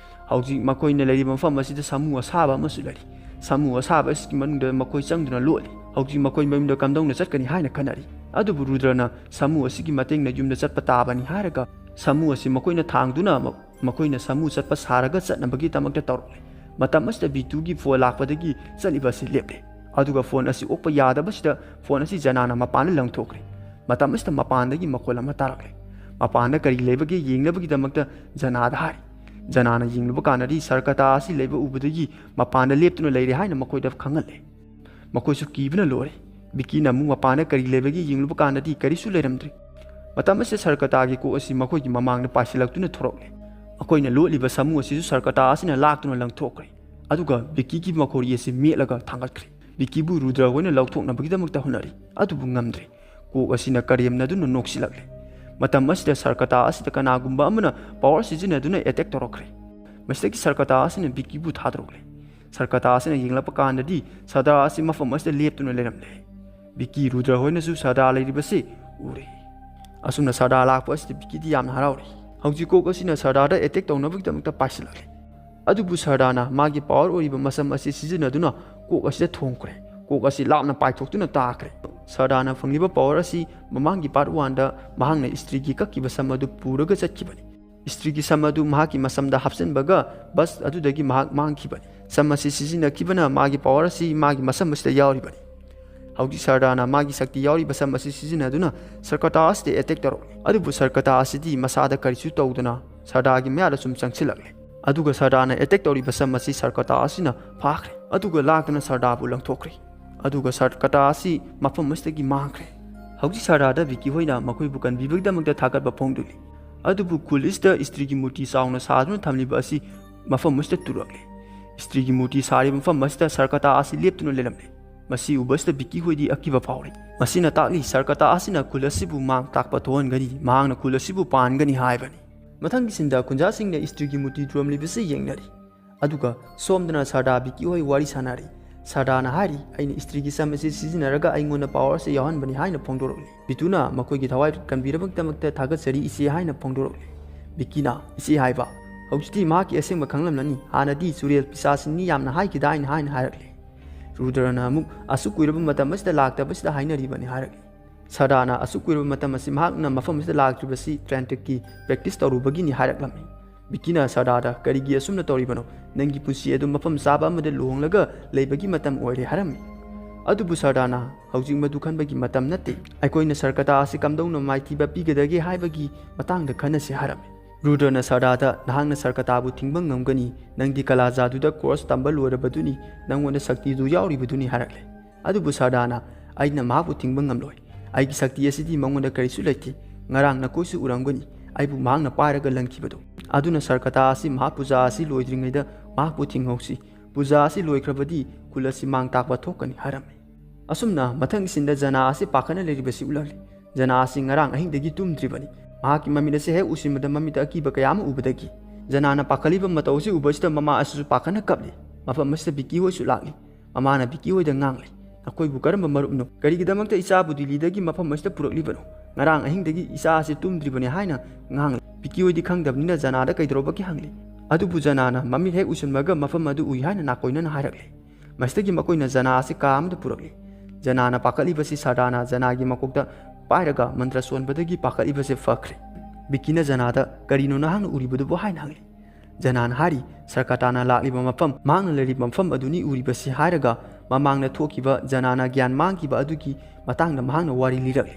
ꯍꯧꯖꯤꯛ ꯃꯈꯣꯏꯅ ꯂꯩꯔꯤꯕ ꯃꯐꯝ ꯑꯁꯤꯗ ꯁꯥꯃꯨ ꯑꯁꯥꯕ ꯑꯃꯁꯨ ꯂꯩꯔꯤ꯫ ꯁꯥꯃꯨ ꯑꯁꯥꯕ ꯑꯁꯤꯒꯤ ꯃꯅꯨꯡꯗ ꯃꯈꯣꯏ ꯆꯪꯗꯨꯅ ꯂꯣꯠꯂꯤ꯫ ꯍꯧꯖꯤꯛ ꯃꯈꯣꯏ ꯃꯌꯨꯝꯗ ꯀꯝꯗꯧꯅ ꯆꯠꯀꯅꯤ ꯍꯥꯏꯅ ꯈꯟꯅꯔꯤ꯫ ꯑꯗꯨꯕꯨ ꯔꯨꯗ꯭ꯔꯅ ꯁꯥꯃꯨ ꯑꯁꯤꯒꯤ ꯃꯇꯦꯡꯅ ꯌꯨꯝꯗ ꯆꯠꯄ ꯇꯥꯕꯅꯤ ꯍꯥꯏꯔꯒ ꯁꯥꯃꯨ ꯑꯁꯤ ꯃꯈꯣꯏꯅ ꯊꯥꯡꯗꯨꯅ ꯃ-, ꯃꯈꯣꯏꯅ ꯁꯥꯃꯨ ꯆꯠꯄ ꯁꯥꯔꯒ ꯆꯠꯅꯕꯒꯤꯗꯃꯛꯇ ꯇꯧꯔꯛꯂꯦ꯫ ꯃꯇꯝ ꯑꯁꯤꯗ ꯕꯤꯇꯨꯒꯤ ꯐꯣꯟ ꯂꯥꯛꯄꯗꯒꯤ ꯆꯠꯂꯤꯕ ꯑꯁꯤ ꯂꯦꯞꯂꯦ꯫ ꯑꯗꯨꯒ ꯐꯣꯟ ꯑꯁꯤ ꯑꯣꯛꯄ ꯌꯥꯗꯕꯁꯤꯗ ꯐꯣꯟ ꯑꯁꯤ ꯖꯅꯥꯅ ꯃꯄꯥꯟꯗ ꯂꯪꯊꯣꯛꯈ꯭ꯔꯦ꯫ ꯃꯇꯝ ꯑꯁꯤꯗ ꯃꯄꯥꯟꯗꯒꯤ ꯃꯈꯣꯜ ꯑꯃ ꯇꯥꯔꯛꯂꯦ꯫ ꯃꯄꯥꯟꯗ ꯀꯔꯤ ꯂꯩꯕꯒꯦ ꯌꯦꯡꯅꯕꯒꯤꯗꯃꯛꯇ ꯖꯅꯥꯗ ꯍꯥꯏꯔꯤ꯫ ꯖꯅꯥꯅ ꯌꯦꯡꯂꯨꯕ ꯀꯥꯟꯗꯗꯤ ꯁꯔꯀꯇꯥ ꯑꯁꯤ ꯂꯩꯕ ꯎꯕꯗꯒꯤ ꯃꯄꯥꯟꯗ ꯂꯦꯞꯇꯨꯅ ꯂꯩꯔꯦ ꯍꯥꯏꯅ ꯃꯈꯣꯏꯗ ꯈꯪꯍꯜꯂꯦ꯫ ꯃꯈꯣꯏꯁꯨ ꯀꯤꯕꯅ ꯂꯣꯏꯔꯦ꯫ ꯕꯤꯀꯤꯅ ꯑꯃꯨꯛ ꯃꯄꯥꯟꯗ ꯀꯔꯤ ꯂꯩꯕꯒꯦ ꯌꯦꯡꯂꯨꯕ ꯀꯥꯟꯗꯗꯤ ꯀꯔꯤꯁꯨ ꯂꯩꯔꯝꯗ꯭ꯔꯦ꯫ ꯃꯇꯝ ꯑꯁꯤꯗ ꯁꯔꯀꯇꯥꯒꯤ ꯀꯣꯛ ꯑꯁꯤ ꯃꯈꯣꯏꯒꯤ ꯃꯃꯥꯡꯗ ꯄꯥꯏꯁꯤꯜꯂꯛꯇꯨꯅ ꯊꯣꯔꯛꯂꯦ꯫ ꯃꯈꯣꯏꯅ ꯂꯣꯠꯂꯤꯕ ꯁꯥꯃꯨ ꯑꯁꯤꯁꯨ ꯁꯔꯀꯇꯥ ꯑꯁꯤꯅ ꯂꯥꯛꯇꯨꯅ ꯂꯪꯊꯣꯛꯈ꯭ꯔꯦ꯫ ꯑꯗꯨꯒ ꯕꯤꯀꯤꯒꯤ ꯃꯈꯣꯔꯤ ꯑꯁꯤ ꯃꯦꯠꯂꯒ ꯊꯥꯡꯒꯠꯈ꯭ꯔꯦ꯫ ꯕꯤꯀꯤꯕꯨ ꯔꯨꯗ꯭ꯔ ꯍꯣꯏꯅ ꯂꯧꯊꯣꯛꯅꯕꯒꯤꯗꯃꯛꯇ ꯍꯣꯠꯅꯔꯤ, ꯑꯗꯨꯕꯨ ꯉꯝꯗ꯭ꯔꯦ꯫ ꯀꯣꯛ ꯑꯁꯤꯅ ꯀꯔꯦꯝꯅꯗꯨꯅ ꯅꯣꯛꯁꯤꯜꯂꯛꯂꯦ꯫ ꯃꯇꯝ ꯑꯁꯤꯗ ꯁꯔꯀꯇꯥ ꯑꯁꯤꯗ ꯀꯅꯥꯒꯨꯝꯕ ꯑꯃꯅ ꯄꯋꯥꯔ ꯁꯤꯖꯤꯟꯅꯗꯨꯅ ꯑꯦꯇꯦꯛ ꯇꯧꯔꯛꯈ꯭ꯔꯦ꯫ ꯃꯁꯤꯗꯒꯤ ꯁꯔꯀꯇꯥ ꯑꯁꯤꯅ ꯕꯤꯀꯤꯕꯨ ꯊꯥꯗꯣꯔꯛꯂꯦ꯫ ꯁꯔꯀꯇꯥ ꯑꯁꯤꯅ ꯌꯦꯡꯂꯛꯄ ꯀꯥꯟꯗꯗꯤ ꯁꯔꯗꯥꯔ ꯑꯁꯤ ꯃꯐꯝ ꯑꯁꯤꯗ ꯂꯦꯞꯇꯨꯅ ꯂꯩꯔꯝꯂꯦ꯫ ꯕꯤꯀꯤ ꯔꯨꯗ꯭ꯔ ꯍꯣꯏꯅꯁꯨ ꯁꯔꯗꯥꯔ ꯂꯩꯔꯤꯕꯁꯤ ꯎꯔꯦ꯫ ꯑꯁꯨꯝꯅ ꯁꯔꯗꯥꯔ ꯂꯥꯛꯄ ꯑꯁꯤꯗ ꯕꯤꯀꯤꯗꯤ ꯌꯥꯝꯅ ꯍꯔꯥꯎꯔꯤ꯫ ꯍꯧꯖꯤꯛ ꯀꯣꯛ ꯑꯁꯤꯅ ꯁꯔꯗꯥꯔꯗ ꯑꯦꯇꯦꯛ ꯇꯧꯅꯕꯒꯤꯗꯃꯛꯇ ꯄꯥꯏꯁꯤꯜꯂꯛꯂꯦ꯫ ꯑꯗꯨꯕꯨ ꯁꯔꯗꯥꯔꯅ ꯃꯥꯒꯤ ꯄꯋꯥꯔ ꯑꯣꯏꯔꯤꯕ ꯃꯁꯝ ꯑꯁꯤ ꯁꯤꯖꯤꯟꯅꯗꯨꯅ ꯀꯣꯛ ꯑꯁꯤꯗ ꯊꯣꯝꯈ꯭ꯔꯦ꯫ ꯀꯣꯛ ꯑꯁꯤ ꯂꯥꯞꯅ ꯄꯥꯏꯊꯣꯛꯇꯨꯅ ꯇꯥꯈ꯭ꯔꯦ꯫ ꯁꯔꯗꯥꯔꯅ ꯐꯪꯂꯤꯕ ꯄꯋꯥꯔ ꯑꯁꯤ ꯃꯃꯥꯡꯒꯤ ꯄꯥꯔꯠ ꯋꯥꯟꯗ ꯃꯍꯥꯛꯅ ꯏꯁꯇ꯭ꯔꯤꯒꯤ ꯀꯛꯈꯤꯕ ꯁꯝ ꯑꯗꯨ ꯄꯨꯔꯒ ꯆꯠꯈꯤꯕꯅꯤ꯫ ꯏꯁꯇ꯭ꯔꯤꯒꯤ ꯁꯝ ꯑꯗꯨ ꯃꯍꯥꯛꯀꯤ ꯃꯁꯝꯗ ꯍꯥꯞꯆꯤꯟꯕꯒ ꯕꯁ ꯑꯗꯨꯗꯒꯤ ꯃꯍꯥꯛ ꯃꯥꯡꯈꯤꯕꯅꯤ꯫ ꯁꯝ ꯑꯁꯤ ꯁꯤꯖꯤꯟꯅꯈꯤꯕꯅ ꯃꯥꯒꯤ ꯄꯋꯥꯔ ꯑꯁꯤ ꯃꯥꯒꯤ ꯃꯁꯝ ꯑꯁꯤꯗ ꯌꯥꯎꯔꯤꯕꯅꯤ꯫ ꯍꯧꯖꯤꯛ ꯁꯔꯗꯥꯔꯅ ꯃꯥꯒꯤ ꯁꯛꯇꯤ ꯌꯥꯎꯔꯤꯕ ꯁꯝ ꯑꯁꯤ ꯁꯤꯖꯤꯟꯅꯗꯨꯅ ꯁꯔꯀꯇꯥ ꯑꯁꯤꯗ ꯑꯦꯇꯦꯛ ꯇꯧꯔꯛꯂꯤ꯫ ꯑꯗꯨꯕꯨ ꯁꯔꯀꯇꯥ ꯑꯁꯤꯗꯤ ꯃꯁꯥꯗ ꯀꯔꯤꯁꯨ ꯇꯧꯗꯅ ꯁꯔꯗꯥꯔꯒꯤ ꯃꯌꯥꯗ ꯁꯨꯝ ꯆꯪꯁꯤꯜꯂꯛꯂꯦ꯫ ꯑꯗꯨꯒ ꯁꯔꯗꯥꯔꯅ ꯑꯦꯇꯦꯛ ꯇꯧꯔꯤꯕ ꯁꯝ ꯑꯁꯤ ꯁꯔꯀꯇꯥ ꯑꯁꯤꯅ ꯐꯥꯈ꯭ꯔꯦ꯫ ꯑꯗꯨꯒ ꯂꯥꯛꯇꯨꯅ ꯁꯔꯗꯥꯔꯕꯨ ꯂꯪꯊꯣꯛꯈ꯭ꯔꯦ꯫ ꯑꯗꯨꯒ ꯁꯔꯀꯇꯥ ꯑꯁꯤ ꯃꯐꯝ ꯑꯁꯤꯗꯒꯤ ꯃꯥꯡꯈ꯭ꯔꯦ꯫ ꯍꯧꯖꯤꯛ ꯁꯔꯗꯥꯔꯗ ꯕꯤꯀꯤ ꯍꯣꯏꯅ ꯃꯈꯣꯏꯕꯨ ꯀꯟꯕꯤꯕꯒꯤꯗꯃꯛꯇ ꯊꯥꯒꯠꯄ ꯐꯣꯡꯗꯣꯛꯂꯤ꯫ ꯑꯗꯨꯕꯨ ꯈꯨꯜ ꯑꯁꯤꯗ ꯏꯁꯇ꯭ꯔꯤꯒꯤ ꯃꯨꯔꯇꯤ ꯆꯥꯎꯅ ꯁꯥꯗꯨꯅ ꯊꯝꯂꯤꯕ ꯑꯁꯤ ꯃꯐꯝ ꯑꯁꯤꯗ ꯇꯨꯔꯛꯂꯦ꯫ ꯏꯁꯇ꯭ꯔꯤꯒꯤ ꯃꯨꯔꯇꯤ ꯁꯥꯔꯤꯕ ꯃꯐꯝ ꯑꯁꯤꯗ ꯁꯔꯀꯇꯥ ꯑꯁꯤ ꯂꯦꯞꯇꯨꯅ ꯂꯩꯔꯝꯂꯦ꯫ ꯃꯁꯤ ꯎꯕꯁꯤꯗ ꯕꯤꯀꯤ ꯍꯣꯏꯗꯤ ꯑꯀꯤꯕ ꯐꯥꯎꯔꯦ꯫ ꯃꯁꯤꯅ ꯇꯥꯛꯂꯤ ꯁꯔꯀꯇꯥ ꯑꯁꯤꯅ ꯈꯨꯜ ꯑꯁꯤꯕꯨ ꯃꯥꯡ ꯇꯥꯛꯄ ꯊꯣꯛꯍꯟꯒꯅꯤ, ꯃꯍꯥꯛꯅ ꯈꯨꯜ ꯑꯁꯤꯕꯨ ꯄꯥꯟꯒꯅꯤ ꯍꯥꯏꯕꯅꯤ꯫ ꯃꯊꯪꯒꯤ ꯁꯤꯟꯗ ꯈꯨꯟꯖꯥꯁꯤꯡꯅ ꯏꯁꯇ꯭ꯔꯤꯒꯤ ꯃꯨꯔꯇꯤ ꯇꯨꯔꯝꯂꯤꯕꯁꯤ ꯌꯦꯡꯅꯔꯤ꯫ ꯑꯗꯨꯒ ꯁꯣꯝꯗꯅ ꯁꯔꯗꯥꯔ ꯕꯤꯀꯤ ꯍꯣꯏ ꯋꯥꯔꯤ ꯁꯥꯟꯅꯔꯤ꯫ ꯁꯔꯗꯥꯔꯅ ꯍꯥꯏꯔꯤ, "ꯑꯩꯅ ꯏꯁꯇ꯭ꯔꯤꯒꯤ ꯁꯝ ꯑꯁꯤ ꯁꯤꯖꯤꯟꯅꯔꯒ ꯑꯩꯉꯣꯟꯗ ꯄꯋꯥꯔ ꯑꯁꯤ ꯌꯥꯎꯍꯟꯕꯅꯤ" ꯍꯥꯏꯅ ꯐꯣꯡꯗꯣꯔꯛꯂꯤ꯫ ꯕꯤꯇꯨꯅ ꯃꯈꯣꯏꯒꯤ ꯊꯋꯥꯏ ꯀꯟꯕꯤꯔꯕꯒꯤꯗꯃꯛꯇ ꯊꯥꯒꯠꯆꯔꯤ ꯏꯆꯦ ꯍꯥꯏꯅ ꯐꯣꯡꯗꯣꯔꯛꯂꯤ꯫ ꯕꯤꯀꯤꯅ, "ꯏꯆꯦ" ꯍꯥꯏꯕ꯫ "ꯍꯧꯖꯤꯛꯇꯤ ꯃꯍꯥꯛꯀꯤ ꯑꯁꯦꯡꯕ ꯈꯪꯂꯝꯂꯅꯤ꯫ ꯍꯥꯟꯅꯗꯤ ꯆꯨꯔꯦꯜ ꯄꯤꯁꯥꯁꯤꯡꯅꯤ ꯌꯥꯝꯅ ꯍꯥꯏꯈꯤꯗꯥꯏꯅ" ꯍꯥꯏꯅ ꯍꯥꯏꯔꯛꯂꯤ꯫ ꯔꯨꯗ꯭ꯔꯅ ꯑꯃꯨꯛ, "ꯑꯁꯨꯛ ꯀꯨꯏꯔꯕ ꯃꯇꯝ ꯑꯁꯤꯗ ꯂꯥꯛꯇꯕꯁꯤꯗ ꯍꯥꯏꯅꯔꯤꯕꯅꯤ" ꯍꯥꯏꯔꯛꯂꯤ꯫ ꯁꯔꯗꯥꯔꯅ ꯑꯁꯨꯛ ꯀꯨꯏꯔꯕ ꯃꯇꯝ ꯑꯁꯤ ꯃꯍꯥꯛꯅ ꯃꯐꯝ ꯑꯁꯤꯗ ꯂꯥꯛꯇ꯭ꯔꯤꯕꯁꯤ ꯇ꯭ꯔꯦꯟꯇ꯭ꯔꯤꯛꯀꯤ ꯄ꯭ꯔꯦꯛꯇꯤꯁ ꯇꯧꯔꯨꯕꯒꯤꯅꯤ ꯍꯥꯏꯔꯛꯂꯝꯃꯤ꯫ ꯕꯤꯀꯤꯅ ꯁꯔꯗꯥꯔꯗ, "ꯀꯔꯤꯒꯤ ꯑꯁꯨꯝꯅ ꯇꯧꯔꯤꯕꯅꯣ? ꯅꯪꯒꯤ ꯄꯨꯟꯁꯤ ꯑꯗꯨ ꯃꯐꯝ ꯆꯥꯕ ꯑꯃꯗ ꯂꯨꯍꯣꯡꯂꯒ ꯂꯩꯕꯒꯤ ꯃꯇꯝ ꯑꯣꯏꯔꯦ" ꯍꯥꯏꯔꯝꯃꯤ꯫ ꯑꯗꯨꯕꯨ ꯁꯔꯗꯥꯔꯅ, "ꯍꯧꯖꯤꯛ ꯃꯗꯨ ꯈꯟꯕꯒꯤ ꯃꯇꯝ ꯅꯠꯇꯦ꯫ ꯑꯩꯈꯣꯏꯅ ꯁꯔꯀꯇꯥ ꯑꯁꯤ ꯀꯝꯗꯧꯅ ꯃꯥꯏꯊꯤꯕ ꯄꯤꯒꯗꯒꯦ ꯍꯥꯏꯕꯒꯤ ꯃꯇꯥꯡꯗ ꯈꯟꯅꯁꯤ" ꯍꯥꯏꯔꯝꯃꯤ꯫ ꯔꯨꯗ꯭ꯔꯅ ꯁꯔꯗꯥꯔꯗ, "ꯅꯍꯥꯛꯅ ꯁꯔꯀꯇꯥꯕꯨ ꯊꯤꯡꯕ ꯉꯝꯒꯅꯤ꯫ ꯅꯪꯗꯤ ꯀꯂꯥ ꯖꯥꯗꯨꯗ ꯀꯣꯔꯁ ꯇꯝꯕ ꯂꯣꯏꯔꯕꯗꯨꯅꯤ, ꯅꯪꯉꯣꯟꯗ ꯁꯛꯇꯤꯗꯨ ꯌꯥꯎꯔꯤꯕꯗꯨꯅꯤ" ꯍꯥꯏꯔꯛꯂꯦ꯫ ꯑꯗꯨꯕꯨ ꯁꯔꯗꯥꯔꯅ, "ꯑꯩꯅ ꯃꯍꯥꯛꯄꯨ ꯊꯤꯡꯕ ꯉꯝꯂꯣꯏ꯫ ꯑꯩꯒꯤ ꯁꯛꯇꯤ ꯑꯁꯤꯗꯤ ꯃꯉꯣꯟꯗ ꯀꯔꯤꯁꯨ ꯂꯩꯇꯦ꯫ ꯉꯔꯥꯡ ꯅꯈꯣꯏꯁꯨ ꯎꯔꯝꯒꯅꯤ, ꯑꯩꯕꯨ ꯃꯍꯥꯛꯅ ꯄꯥꯏꯔꯒ ꯂꯪꯈꯤꯕꯗꯨ꯫ ꯑꯗꯨꯅ ꯁꯔꯀꯇꯥ ꯑꯁꯤ ꯃꯍꯥꯛ ꯄꯨꯖꯥ ꯑꯁꯤ ꯂꯣꯏꯗ꯭ꯔꯤꯉꯩꯗ ꯃꯍꯥꯛꯄꯨ ꯊꯤꯡꯍꯧꯁꯤ꯫ ꯄꯨꯖꯥ ꯑꯁꯤ ꯂꯣꯏꯈ꯭ꯔꯕꯗꯤ ꯈꯨꯜ ꯑꯁꯤ ꯃꯥꯡ ꯇꯥꯛꯄ ꯊꯣꯛꯀꯅꯤ ꯍꯥꯏꯔꯝꯃꯤ꯫ ꯑꯁꯨꯝꯅ ꯃꯊꯪ ꯁꯤꯟꯗ ꯖꯅꯥ ꯑꯁꯤ ꯄꯥꯈꯠꯅ ꯂꯩꯔꯤꯕꯁꯤ ꯎꯠꯂꯛꯂꯤ꯫ ꯖꯅꯥ ꯑꯁꯤ ꯉꯔꯥꯡ ꯑꯍꯤꯡꯗꯒꯤ ꯇꯨꯝꯗ꯭ꯔꯤꯕꯅꯤ꯫ ꯃꯍꯥꯛꯀꯤ ꯃꯃꯤꯠ ꯑꯁꯤ ꯍꯦꯛ ꯎꯁꯤꯟꯕꯗ ꯃꯃꯤꯠꯇ ꯑꯀꯤꯕ ꯀꯌꯥ ꯑꯃ ꯎꯕꯗꯒꯤ ꯖꯅꯥꯅ ꯄꯥꯈꯠꯂꯤꯕ ꯃꯇꯧ ꯑꯁꯤ ꯎꯕꯁꯤꯗ ꯃꯃꯥ ꯑꯁꯤꯁꯨ ꯄꯥꯈꯠꯅ ꯀꯞꯂꯤ꯫ ꯃꯐꯝ ꯑꯁꯤꯗ ꯕꯤꯀꯤ ꯍꯣꯏꯁꯨ ꯂꯥꯛꯂꯤ꯫ ꯃꯃꯥꯅ ꯕꯤꯀꯤ ꯍꯣꯏꯗ ꯉꯥꯡꯂꯤ, "ꯅꯈꯣꯏꯕꯨ ꯀꯔꯝꯕ ꯃꯔꯨꯞꯅꯣ? ꯀꯔꯤꯒꯤꯗꯃꯛꯇ ꯏꯆꯥꯕꯨ ꯗꯤꯜꯂꯤꯗꯒꯤ ꯃꯐꯝ ꯑꯁꯤꯗ ꯄꯨꯔꯛꯂꯤꯕꯅꯣ? ꯉꯔꯥꯡ ꯑꯍꯤꯡꯗꯒꯤ ꯏꯆꯥ ꯑꯁꯤ ꯇꯨꯝꯗ꯭ꯔꯤꯕꯅꯤ" ꯍꯥꯏꯅ ꯉꯥꯡꯂꯤ꯫ ꯕꯤꯀꯤ ꯍꯣꯏꯗꯤ ꯈꯪꯗꯕꯅꯤꯅ ꯖꯅꯥꯗ ꯀꯩꯗꯧꯔꯕꯒꯦ ꯍꯪꯂꯤ꯫ ꯑꯗꯨꯕꯨ ꯖꯅꯥꯅ ꯃꯃꯤꯠ ꯍꯦꯛ ꯎꯁꯤꯟꯕꯒ ꯃꯐꯝ ꯑꯗꯨ ꯎꯏ ꯍꯥꯏꯅ ꯅꯥꯀꯣꯏꯅꯅ ꯍꯥꯏꯔꯛꯂꯤ꯫ ꯃꯁꯤꯗꯒꯤ ꯃꯈꯣꯏꯅ ꯖꯅꯥ ꯑꯁꯤ ꯀꯥ ꯑꯃꯗ ꯄꯨꯔꯛꯂꯤ꯫ ꯖꯅꯥꯅ ꯄꯥꯈꯠꯂꯤꯕꯁꯤ ꯁꯔꯗꯥꯅ ꯖꯅꯥꯒꯤ ꯃꯀꯣꯛꯇ ꯄꯥꯏꯔꯒ ꯃꯟꯇ꯭ꯔ ꯁꯣꯟꯕꯗꯒꯤ ꯄꯥꯈꯠꯂꯤꯕꯁꯤ ꯐꯈ꯭ꯔꯦ꯫ ꯕꯤꯀꯤꯅ ꯖꯅꯥꯗ, "ꯀꯔꯤꯅꯣ ꯅꯍꯥꯛꯅ ꯎꯔꯤꯕꯗꯨꯕꯨ?" ꯍꯥꯏꯅ ꯍꯪꯂꯤ꯫ ꯖꯅꯥꯅ ꯍꯥꯏꯔꯤ, "ꯁꯔꯀꯇꯥꯅ ꯂꯥꯛꯂꯤꯕ ꯃꯐꯝ, ꯃꯍꯥꯛꯅ ꯂꯩꯔꯤꯕ ꯃꯐꯝ ꯑꯗꯨꯅꯤ ꯎꯔꯤꯕꯁꯤ" ꯍꯥꯏꯔꯒ ꯃꯃꯥꯡꯗ ꯊꯣꯛꯈꯤꯕ ꯖꯅꯥꯅ ꯒ꯭ꯌꯥꯟ ꯃꯥꯡꯈꯤꯕ ꯑꯗꯨꯒꯤ ꯃꯇꯥꯡꯗ ꯃꯍꯥꯛꯅ ꯋꯥꯔꯤ ꯂꯤꯔꯛꯂꯤ꯫